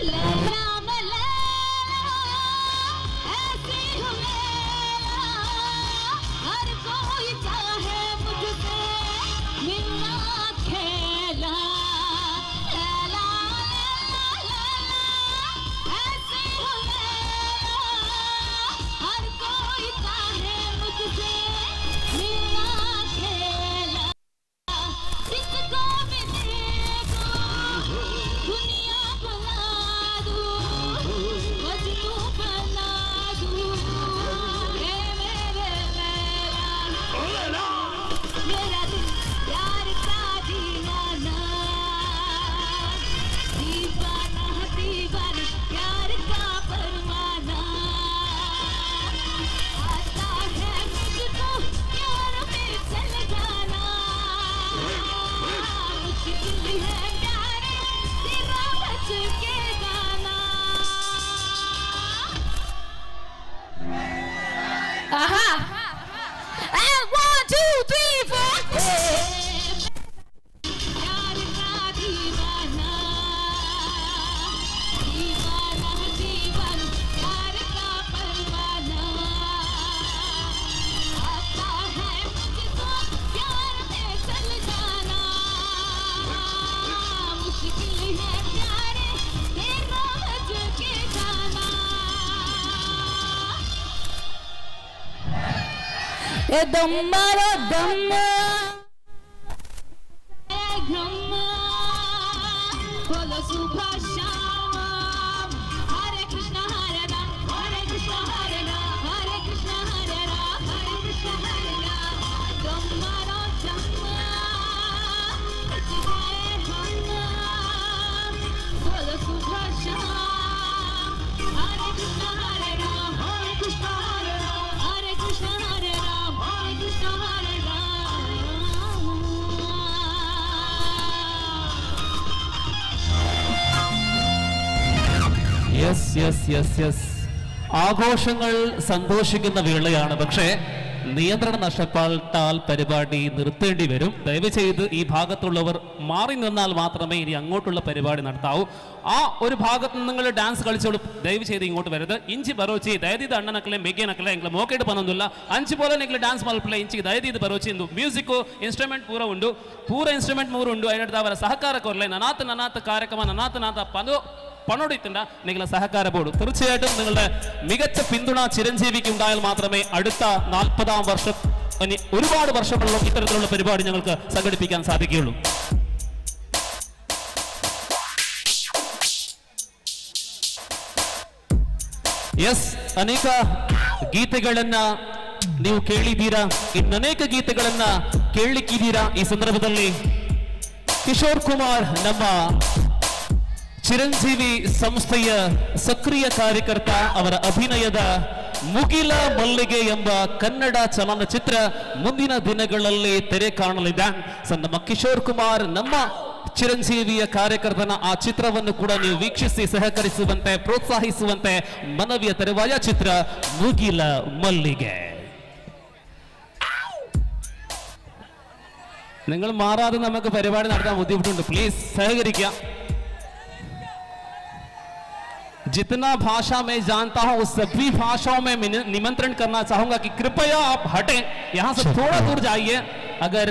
Laila मैं लैला ऐसी हूँ लैला, हर कोई चाहे मुझसे मिलना खेला। लैला लैला लैला ऐसी हूँ लैला, हर कोई चाहे मुझसे मिलना खेला। जिसको भी देखो दुनिया भुला दूं, मजनू बना दूं। हे मेरे लैला, मेरा दिल प्यार का दीवाना, दीवाना दीवाना प्यार का परवाना। आता है मुझको प्यार में चल जाना, मुश्किल है प्यारे तेरा बच के जाना। Aha! And 1, 2, 3, 4. प्यार का दीवाना, दीवाना दीवाना प्यार का परवाना। आता है मुझको प्यार में चल जाना, मुश्किल है प्यारे तेरा बच के जाना। ए दम मारो दम घम, बोलो सुबह शाम हरे कृष्णा हरे राम हरे कृष्णा हरे राम हरे कृष्णा हरे राम हरे कृष्णा हरे राम। दम मारो दम बच गए हम, बोलो सुबह शाम हरे कृष्णा हरे राम हरे कृष्णा हरे राम हरे कृष्णा हरे राम हरे कृष्णा हरे Ram. Yes yes yes yes. ആഘോഷങ്ങൾ സന്തോഷിക്കുന്ന വേളയാണ്. പക്ഷേ നിയന്ത്രണം നഷ്ടപ്പെട്ടാൽ പരിപാടി നിർത്തേണ്ടി വരും. ദയവ് ചെയ്ത് ഈ ഭാഗത്തുള്ളവർ മാറി നിന്നാൽ മാത്രമേ ഇനി അങ്ങോട്ടുള്ള പരിപാടി നടത്താവൂ. ആ ഒരു ഭാഗത്ത് നിങ്ങൾ ഡാൻസ് കളിച്ചോളൂ, ദയവ് ചെയ്ത് ഇങ്ങോട്ട് വരരുത്. ഇഞ്ചി ബറോച്ചി ദയതീത് അണ്ണനക്കളെ മെഗ്ഗനക്കളെ എங்களை മോക്കേട്ട് പന്നൊന്നുമില്ല. അഞ്ച് പോലെ നിങ്ങൾ ഡാൻസ് മൽപ്പില്ല ಇಂಚಿಗೆ ದಯದೀದು ಬರೋಚಿ ಇಂದು ಮ್ಯೂಸಿಕ್ಕು ಇನ್ಸ್ಟ್ರೂಮೆಂಟ್ ಪೂರ ಉಂಡು, ಪೂರ ಇನ್ಸ್ಟ್ರೂಮೆಂಟ್ ಮೂರು ಉಂಡು. అయినట్టు ಅವರ ಸಹಕಾರ ಕೊರಲೆ ನನಾತ ನನಾತ ಕಾರ್ಯಕ್ರಮ ನನಾತ ನಾತ ಪದೋ പണോടിത്തുണ്ട നിങ്ങളുടെ സഹകാര ബോർഡ്. തീർച്ചയായിട്ടും നിങ്ങളുടെ മികച്ച പിന്തുണ ചിരഞ്ജീവിക്ക് ഉണ്ടായാൽ മാത്രമേ അടുത്ത 40-ാം വർഷം ഒരുപാട് വർഷങ്ങളിലും ഇത്തരത്തിലുള്ള പരിപാടി ഞങ്ങൾക്ക് സംഘടിപ്പിക്കാൻ സാധിക്കുകയുള്ളൂ. യെസ്, ಅನೇಕ ಗೀತೆಗಳನ್ನ ನೀವು ಕೇಳಿದ್ದೀರಾ, ಇನ್ನನೇಕ ಗೀತೆಗಳನ್ನ ಕೇಳಲಿಕ್ಕಿದ್ದೀರಾ. ಈ ಸಂದರ್ಭದಲ್ಲಿ ಕಿಶೋರ್ ಕುಮಾರ್ ನಮ್ಮ ಚಿರಂಜೀವಿ ಸಂಸ್ಥೆಯ ಸಕ್ರಿಯ ಕಾರ್ಯಕರ್ತ, ಅವರ ಅಭಿನಯದ ಮುಗಿಲ ಮಲ್ಲಿಗೆ ಎಂಬ ಕನ್ನಡ ಚಲನಚಿತ್ರ ಮುಂದಿನ ದಿನಗಳಲ್ಲಿ ತೆರೆ ಕಾಣಲಿದೆ. ಸೊ ನಮ್ಮ ಕಿಶೋರ್ ಕುಮಾರ್ ನಮ್ಮ ಚಿರಂಜೀವಿಯ ಕಾರ್ಯಕರ್ತನ ಆ ಚಿತ್ರವನ್ನು ಕೂಡ ನೀವು ವೀಕ್ಷಿಸಿ ಸಹಕರಿಸುವಂತೆ ಪ್ರೋತ್ಸಾಹಿಸುವಂತೆ ಮನವಿಯ ತರುವಾಯ ಚಿತ್ರ ಮುಗಿಲ ಮಲ್ಲಿಗೆ. നിങ്ങൾ മാറാതെ നമുക്ക് പരിപാടി നടത്താൻ ബുദ്ധിമുട്ടുണ്ട്, പ്ലീസ് സഹകരിക്കുക. जितना भाषा मैं जानता हूं उस सभी भाषाओं में निमंत्रण करना चाहूंगा कि कृपया आप हटें, यहां से थोड़ा दूर जाइए। अगर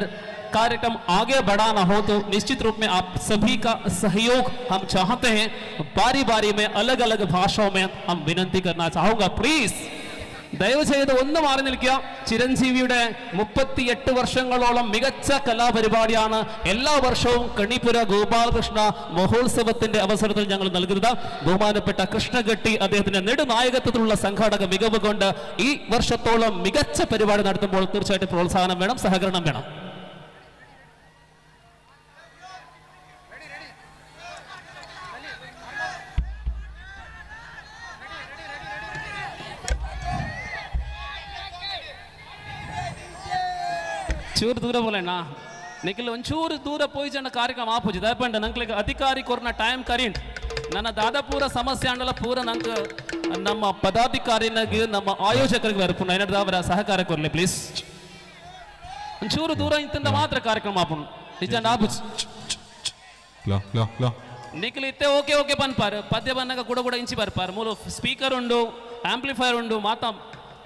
कार्यक्रम आगे बढ़ाना हो तो निश्चित रूप में आप सभी का सहयोग हम चाहते हैं। बारी बारी में अलग अलग भाषाओं में हम विनंती करना चाहूंगा, प्लीज ദയവ് ചെയ്ത് ഒന്ന് മാറി നിൽക്കുക. ചിരഞ്ജീവിയുടെ 38 വർഷങ്ങളോളം മികച്ച കലാപരിപാടിയാണ് എല്ലാ വർഷവും കണിപുര ഗോപാലകൃഷ്ണ മഹോത്സവത്തിന്റെ അവസരത്തിൽ ഞങ്ങൾ നൽകുന്നത്. ബഹുമാനപ്പെട്ട കൃഷ്ണഗട്ടി അദ്ദേഹത്തിന്റെ നെടുനായകത്വത്തിലുള്ള സംഘാടക മികവ് കൊണ്ട് ഈ വർഷത്തോളം മികച്ച പരിപാടി നടത്തുമ്പോൾ തീർച്ചയായിട്ടും പ്രോത്സാഹനം വേണം, സഹകരണം വേണം. ಚೂರು ದೂರ ಬೋಲಣ್ಣ ನಿಖಿಲ್, ಒಂಚೂರು ದೂರ ಪೋಯ್ಜಣ್ಣ ಕಾರ್ಯಕ್ರಮ ಆಪೋಜಿ ದಯಪಂಡ ನಂಕ್ಲಿಗೆ ಅಧಿಕಾರಿ ಕೊರ್ನ ಟೈಮ್ ಕರಿಂಟ್ ನನ್ನ ದಾದ ಪೂರ ಸಮಸ್ಯೆ ಅಂಡಲ ಪೂರ ನಂಗೆ ನಮ್ಮ ಪದಾಧಿಕಾರಿನಾಗಿ ನಮ್ಮ ಆಯೋಜಕರಿಗೆ ಬರ್ಪುನ ಏನಾದ್ರು ಅವರ ಸಹಕಾರ ಕೊರ್ಲಿ ಪ್ಲೀಸ್. ಒಂಚೂರು ದೂರ ಇಂತಿಂದ ಮಾತ್ರ ಕಾರ್ಯಕ್ರಮ ಆಪುಂಡು ನಿಜ ಆಪುಜಿ. ನಿಖಿಲ್ ಇತ್ತೆ ಓಕೆ ಓಕೆ ಪನ್ಪಾರ್ ಪದ್ಯ ಬನ್ನಾಗ ಕೂಡ ಕೂಡ ಇಂಚಿ ಬರ್ಪಾರ್. ಮೂಲ ಸ್ಪೀಕರ್ ಉಂಡು, ಆಂಪ್ಲಿಫೈರ್ ಉಂಡು, ಮಾತಾ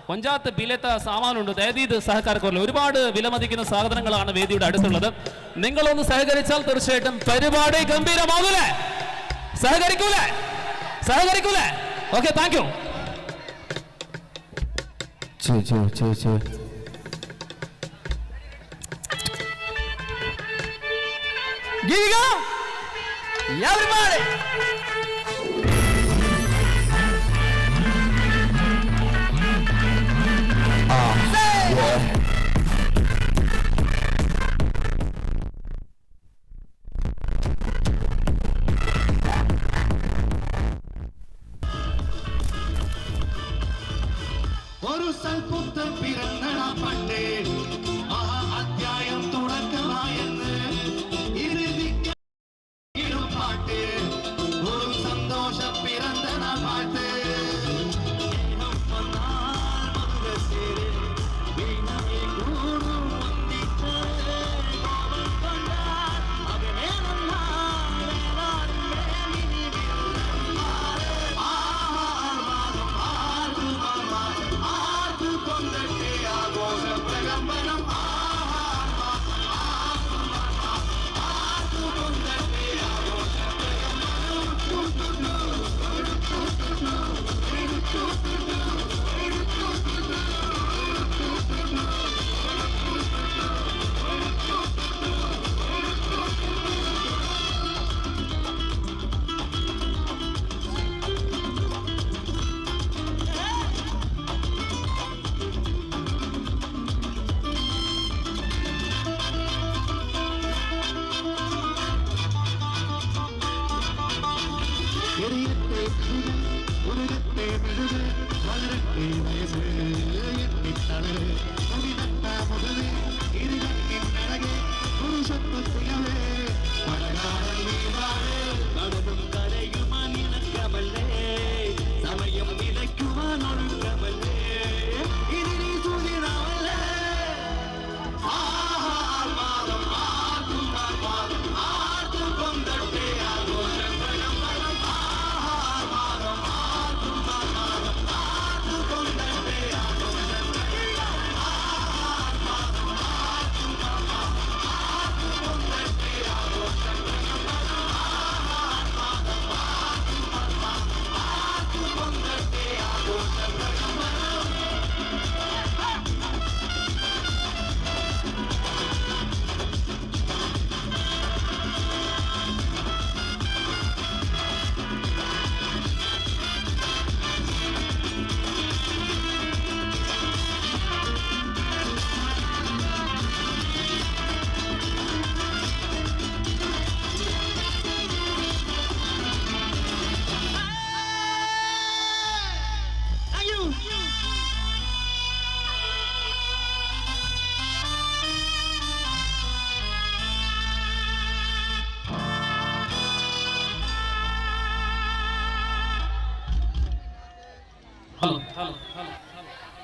കൊഞ്ചാത്ത് ബിലത്ത സാമാനുണ്ട്. ദയതീത് സഹകാരക്കുറവ് ഒരുപാട് വിലമതിക്കുന്ന സാധനങ്ങളാണ് വേദിയുടെ അടുത്തുള്ളത്. നിങ്ങളൊന്ന് സഹകരിച്ചാൽ തീർച്ചയായിട്ടും പരിപാടി ഗംഭീരമാകൂലേ? സഹകരിക്കൂലേ? സഹകരിക്കൂലേ? Okay, thank you. Everybody! Yeah. ഒരു സൽപുത്രൻ പിറന്നടാ പണ്ട്, മഹാ അധ്യായം തുടക്കമായെന്ന് ഇറുതിക്കും പാട്ട്, ഒരു സന്തോഷ പിറന്നട പാട്ട്. ആഘോഷ പ്രകമ്പനം.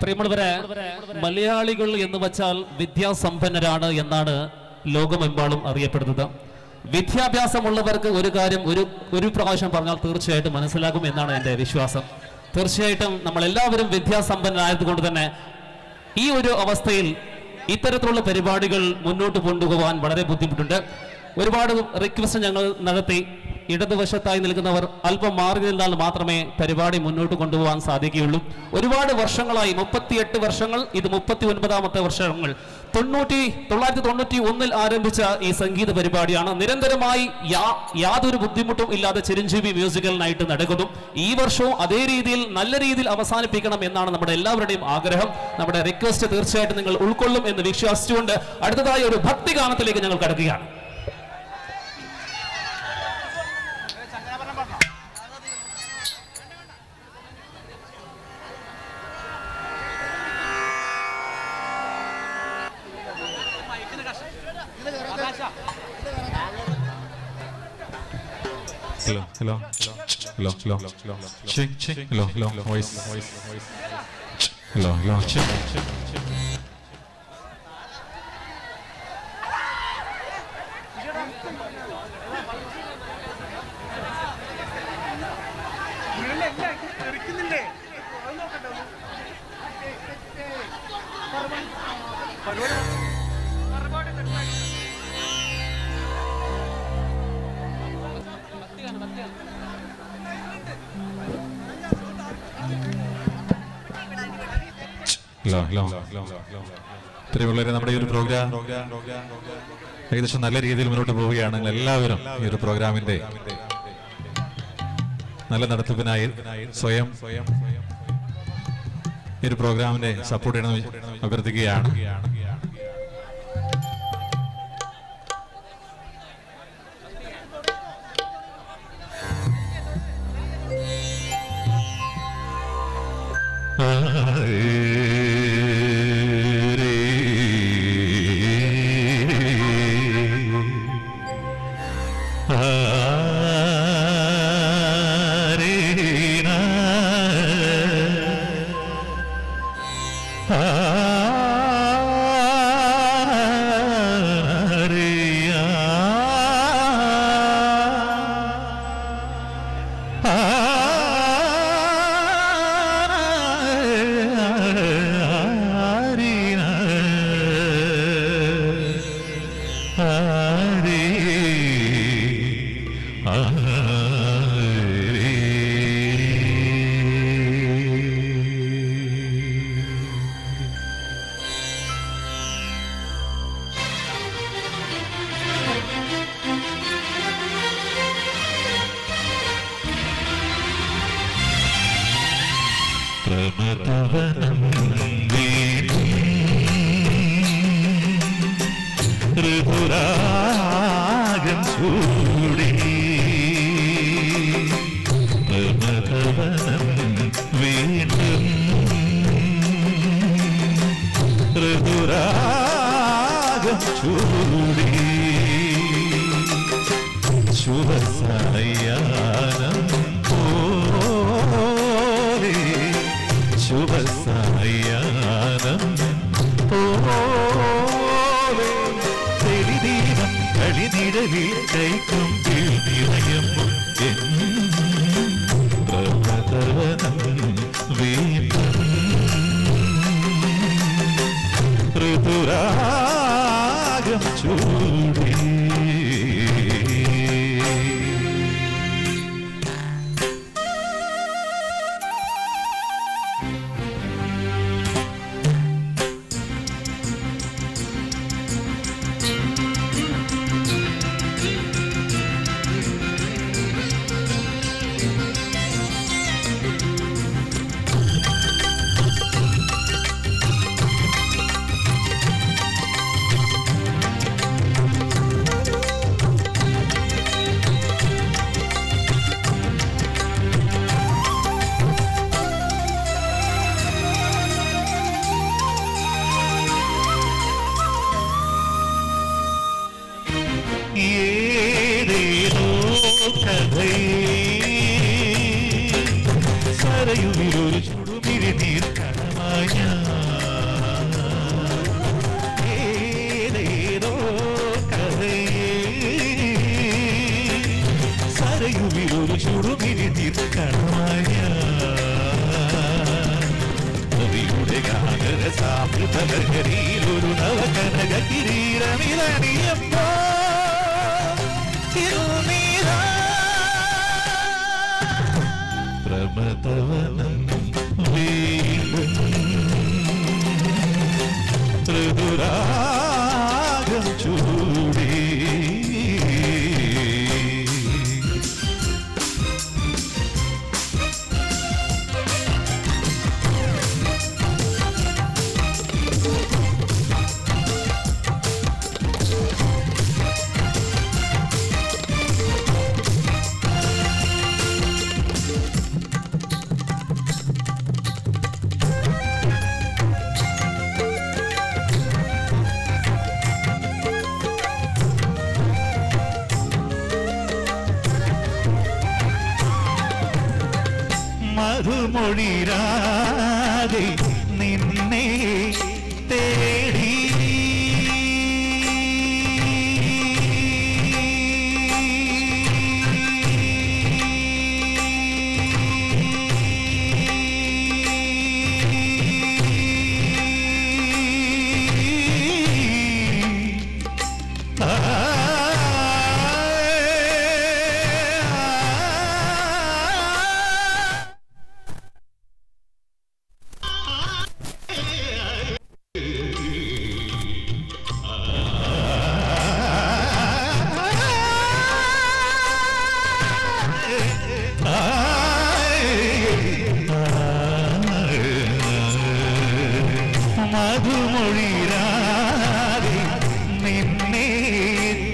പ്രിയമുള്ളവരെ, മലയാളികൾ എന്ന് വച്ചാൽ വിദ്യാസമ്പന്നരാണ് എന്നാണ് ലോകമെമ്പാടും അറിയപ്പെടുന്നത്. വിദ്യാഭ്യാസമുള്ളവർക്ക് ഒരു കാര്യം ഒരു പ്രാവശ്യം പറഞ്ഞാൽ തീർച്ചയായിട്ടും മനസ്സിലാകും എന്നാണ് എൻ്റെ വിശ്വാസം. തീർച്ചയായിട്ടും നമ്മളെല്ലാവരും വിദ്യാസമ്പന്നരായതുകൊണ്ട് തന്നെ ഈ ഒരു അവസ്ഥയിൽ ഇത്തരത്തിലുള്ള പരിപാടികൾ മുന്നോട്ട് കൊണ്ടുപോകാൻ വളരെ ബുദ്ധിമുട്ടുണ്ട്. ഒരുപാട് റിക്വസ്റ്റ് ഞങ്ങൾ നടത്തി. ഇടതുവശത്തായി നിൽക്കുന്നവർ അല്പം മാറി നിന്നാൽ മാത്രമേ പരിപാടി മുന്നോട്ട് കൊണ്ടുപോകാൻ സാധിക്കുകയുള്ളൂ. ഒരുപാട് വർഷങ്ങളായി, 38 വർഷങ്ങൾ, ഇത് 39ാമത്തെ വർഷങ്ങൾ, 1991 ആരംഭിച്ച ഈ സംഗീത പരിപാടിയാണ് നിരന്തരമായി യാതൊരു ബുദ്ധിമുട്ടും ഇല്ലാതെ ചിരഞ്ജീവി മ്യൂസിക്കൽ നൈറ്റ് നടക്കുന്നു. ഈ വർഷവും അതേ രീതിയിൽ നല്ല രീതിയിൽ അവസാനിപ്പിക്കണം എന്നാണ് നമ്മുടെ എല്ലാവരുടെയും ആഗ്രഹം. നമ്മുടെ റിക്വസ്റ്റ് തീർച്ചയായിട്ടും നിങ്ങൾ ഉൾക്കൊള്ളും എന്ന് വിശ്വസിച്ചുകൊണ്ട് അടുത്തതായി ഒരു ഭക്തിഗാനത്തിലേക്ക് ഞങ്ങൾ കടക്കുകയാണ്. Hello, hello, hello, hello, check, check, hello, hello, voice, hello, hello, check, check. Hello, hello. പ്രിയമുള്ളവരെ, നമ്മുടെ ഈ ഒരു പ്രോഗ്രാം ഏകദേശം നല്ല രീതിയിൽ മുന്നോട്ട് പോവുകയാണ്. നിങ്ങൾ എല്ലാവരും ഈ ഒരു പ്രോഗ്രാമിന്റെ നല്ല നടത്തിപ്പിനായി സ്വയം ഈ ഒരു പ്രോഗ്രാമിനെ സപ്പോർട്ട് ചെയ്യണമെന്ന് അഭ്യർത്ഥിക്കുകയാണ്. ഋതുരാഗം ചൂടി പ്രമദവനം വീണ്ടും ഋതുരാഗം ചൂടി ശുഭസായാനം പോലെ ശുഭസായാനം പോലെ തെളിദീപം കളിനിഴലിൽ കൈക്കൊമ്പിൽ നിറയുമ്പോൾ എൻ പ്രമദവനം വീണ്ടും ഋതുരാഗം ചൂടി. ഏതേതോ കഥയിൽ സരയുവിലൊരു ചുടുമിഴിയിൽ ചുടുമിഴി നീർക്കണമായി ഞാൻ ഏതേതോ കഥയേ സരയുവിലൊരു ചുടുമിഴി നീർക്കണമായി ഞാൻ നദിയുടെ ഗാനരസാമൃതലഹരിയിലൊരു നവകനക കിരീടമിതണിയപ്പോ പ്രമദവനം വീണ്ടും ത്രിപുരാഗം ചൂടി. മധുമൊഴിരാതെ നിന്നെ തേടി മധുമൊഴിരാതെ നിന്നെ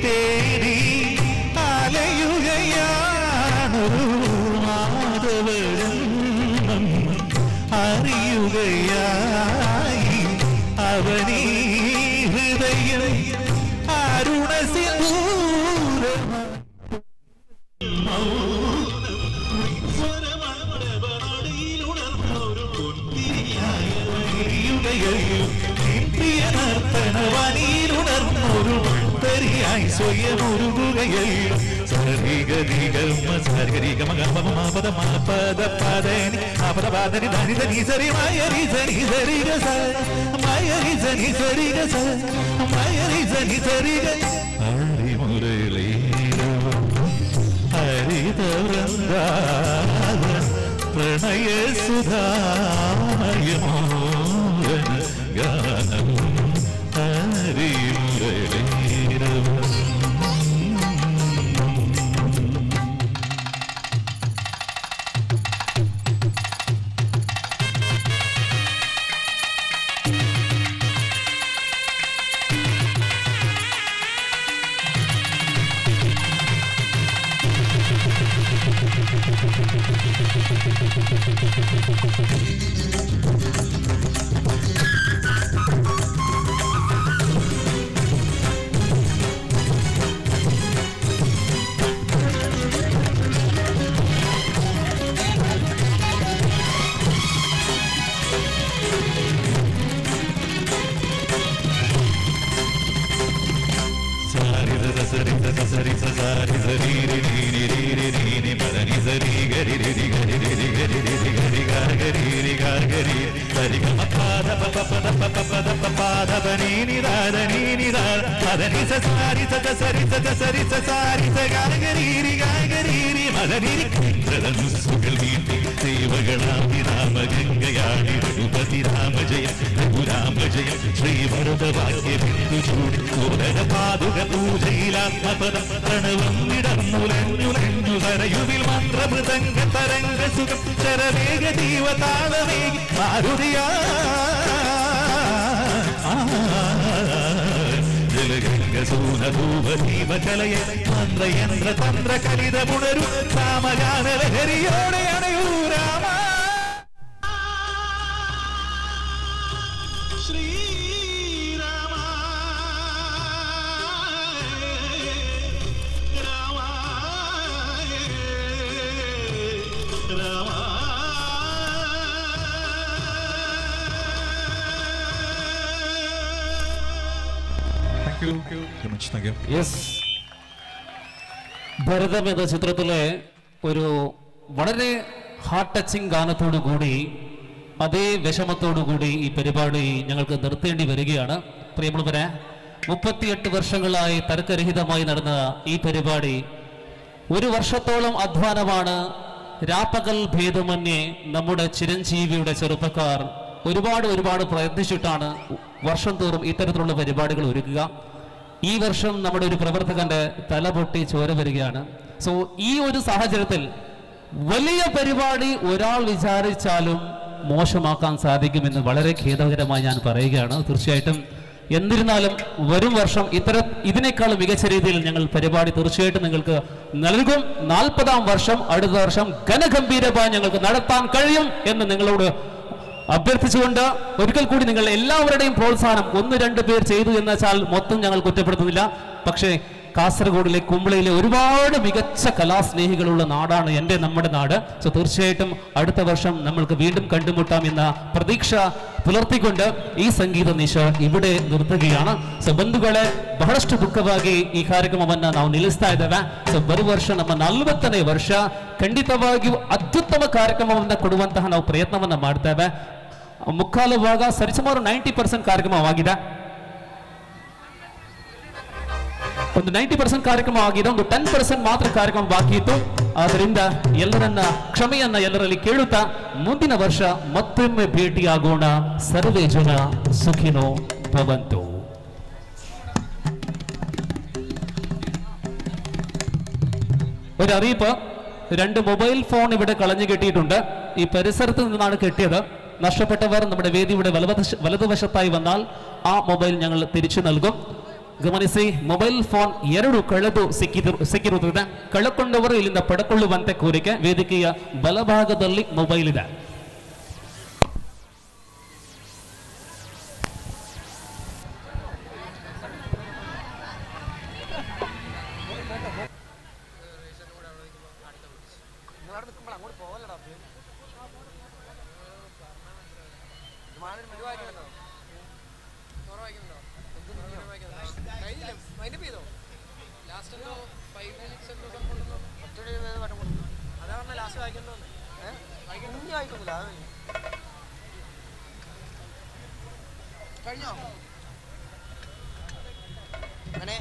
തേടി അലയുകയാണൊരു മാധവരന്നം അറിയുകയായി അവനീ ഹൃദയം അരുണസിന്ദൂര ർത്തനവനിയിലുണർന്നൊരു തരിയായി സ്വയമുരുകുകയല്ലോ സരിഗരിഗമ സരിഗരിഗമ ഗമ മപദ മപദ പദനി അപദ പദനി ധനി ധനി സരി മയരി സരി സരി ഗ സ മയരി സരി സരി ഗ സ മയരി സരി സരി ഗ ഹരി മുരളീരവം ഹരിത വൃന്ദാവന പ്രണയ സുധാമയമോഹന ഗാനം ഹരി മുരളീരവം. സാരി സ സരി സ സരി സ സാരി സരി രി രി രി രി രി രി രി പ നി സരി ഗരി രി രി ഗരി രി രി ഗരി രി രി ഗരി ഗ ഗരി രി ഗ ഗരി സരി ഗ മ പ ധ പ പ പ ധ പ പ പ ധ പ പ ധ പ നി നി ധ ധ നി നി ധ ധ ധ നി സ സാരി സ സ സരി സ സ സരി സ സാരി സ ഗ ഗരി രി ഗ ഗരി രി മ ധ നി രി ധനുസ്സുകൾ നീട്ടി ദേവഗണാഭി രാമ ഗംഗയാടി രഘുപതി രാമ ജയ രഘുരാമ ജയ ശ്രീഭരത വാക്യ ബിന്ദു ചൂടി കോദര പാതുക പൂജയിലാത്മപദം പ്രണവം വിടർന്നുലഞ്ഞുലഞ്ഞു സരയുവിൽ മന്ത്രമൃദംഗ തരംഗ സുഖം ശരവേഗ ജീവതാളമേകി മാരുതിയാ ജലഗംഗ സൂനധൂപ ദീപകലയ മന്ത്രയന്ത്ര തന്ത്ര കലിതമുണരു രാമഗാന ലഹരിയോടെ അണയൂ Rama Sreerama Rama Rama. You very much. Thank you. Yes, Bharatham എന്ന ചിത്രത്തിലെ ഒരു വളരെ ഹാർട്ട് ടച്ചിങ് ഗാനത്തോടു കൂടി അതേ വിഷമത്തോടു കൂടി ഈ പരിപാടി ഞങ്ങൾക്ക് നിർത്തേണ്ടി വരികയാണ്. പ്രിയമുള്ളവരെ, 38 വർഷങ്ങളായി തർക്കരഹിതമായി നടന്ന ഈ പരിപാടി ഒരു വർഷത്തോളം അധ്വാനമാണ്. രാപ്പകൽ ഭേദമന്യേ നമ്മുടെ ചിരഞ്ജീവിയുടെ ചെറുപ്പക്കാർ ഒരുപാട് ഒരുപാട് പ്രയത്നിച്ചിട്ടാണ് വർഷം തോറും ഇത്തരത്തിലുള്ള പരിപാടികൾ ഒരുക്കുക. ഈ വർഷം നമ്മുടെ ഒരു പ്രവർത്തകന്റെ തല പൊട്ടി ചോര വരികയാണ്. സോ ഈ ഒരു സാഹചര്യത്തിൽ വലിയ പരിപാടി ഒരാൾ വിചാരിച്ചാലും മോശമാക്കാൻ സാധിക്കുമെന്ന് വളരെ ഖേദകരമായി ഞാൻ പറയുകയാണ്. തീർച്ചയായിട്ടും എന്നിരുന്നാലും വരും വർഷം ഇതിനേക്കാളും മികച്ച രീതിയിൽ ഞങ്ങൾ പരിപാടി തീർച്ചയായിട്ടും നിങ്ങൾക്ക് നൽകും. 40-ാം വർഷം അടുത്ത വർഷം ഘനഗംഭീരമായി ഞങ്ങൾക്ക് നടത്താൻ കഴിയും എന്ന് നിങ്ങളോട് അഭ്യർത്ഥിച്ചുകൊണ്ട് ഒരിക്കൽ കൂടി നിങ്ങൾ എല്ലാവരുടെയും പ്രോത്സാഹനം 1-2 പേർ ചെയ്തു എന്ന് വെച്ചാൽ മൊത്തം ഞങ്ങൾ കുറ്റപ്പെടുത്തുന്നില്ല. പക്ഷേ കാസർഗോഡിലെ കുമ്പളയിലെ ഒരുപാട് മികച്ച കലാസ്നേഹികളുള്ള നാടാണ് എൻ്റെ നമ്മുടെ നാട്. സോ തീർച്ചയായിട്ടും അടുത്ത വർഷം നമ്മൾക്ക് വീണ്ടും കണ്ടുമുട്ടാം എന്ന പ്രതീക്ഷ പുലർത്തിക്കൊണ്ട് ഈ സംഗീത നിശ ഇവിടെ നിർത്തുകയാണ്. ಸೊ ಬಂಧುಗಳೇ, ಬಹಳಷ್ಟು ದುಃಖವಾಗಿ ಈ ಕಾರ್ಯಕ್ರಮವನ್ನ ನಾವು ನಿಲ್ಲಿಸ್ತಾ ಇದ್ದೇವೆ. ಸೊ ಬರುವ ವರ್ಷ ನಮ್ಮ 40ನೇ ವರ್ಷ ಖಂಡಿತವಾಗಿಯೂ ಅತ್ಯುತ್ತಮ ಕಾರ್ಯಕ್ರಮವನ್ನ ಕೊಡುವಂತಹ ನಾವು ಪ್ರಯತ್ನವನ್ನ ಮಾಡ್ತೇವೆ. ಮುಕ್ಕಾಲು ಭಾಗ ಸರಿಸುಮಾರು 90% ಕಾರ್ಯಕ್ರಮವಾಗಿದೆ. ಒಂದು 90% ಕಾರ್ಯಕ್ರಮ ಆಗಿದೆ, ಒಂದು 10% ಮಾತ್ರ ಕಾರ್ಯಕ್ರಮ ಬಾಕಿ ಇತ್ತು. ಆದ್ದರಿಂದ ಎಲ್ಲರನ್ನ ಕ್ಷಮೆಯನ್ನ ಎಲ್ಲರಲ್ಲಿ ಕೇಳುತ್ತಾ ಮುಂದಿನ ವರ್ಷ ಮತ್ತೊಮ್ಮೆ ಭೇಟಿಯಾಗೋಣ. ಸರ್ವೇ ಜನ ಸುಖಿನೋ ಭವಂತು. ഒരറിയിപ്പ്, 2 മൊബൈൽ ഫോൺ ഇവിടെ കളഞ്ഞു കെട്ടിയിട്ടുണ്ട്. ഈ പരിസരത്ത് നിന്നാണ് കെട്ടിയത്. നഷ്ടപ്പെട്ടവർ നമ്മുടെ വേദിയുടെ വലതുവശത്തായി വന്നാൽ ആ മൊബൈൽ ഞങ്ങൾ തിരിച്ചു നൽകും. ಗಮನಿಸಿ, ಮೊಬೈಲ್ ಫೋನ್ 2 ಕಳೆದು ಸಿಕ್ಕಿರುತ್ತದೆ. ಕಳಕೊಂಡವರು ಇಲ್ಲಿಂದ ಪಡ್ಕೊಳ್ಳುವಂತೆ ಕೋರಿಕೆ. ವೇದಿಕೆಯ ಬಲಭಾಗದಲ್ಲಿ ಮೊಬೈಲ್ ಇದೆ. കഴിഞ്ഞോ? അങ്ങനെ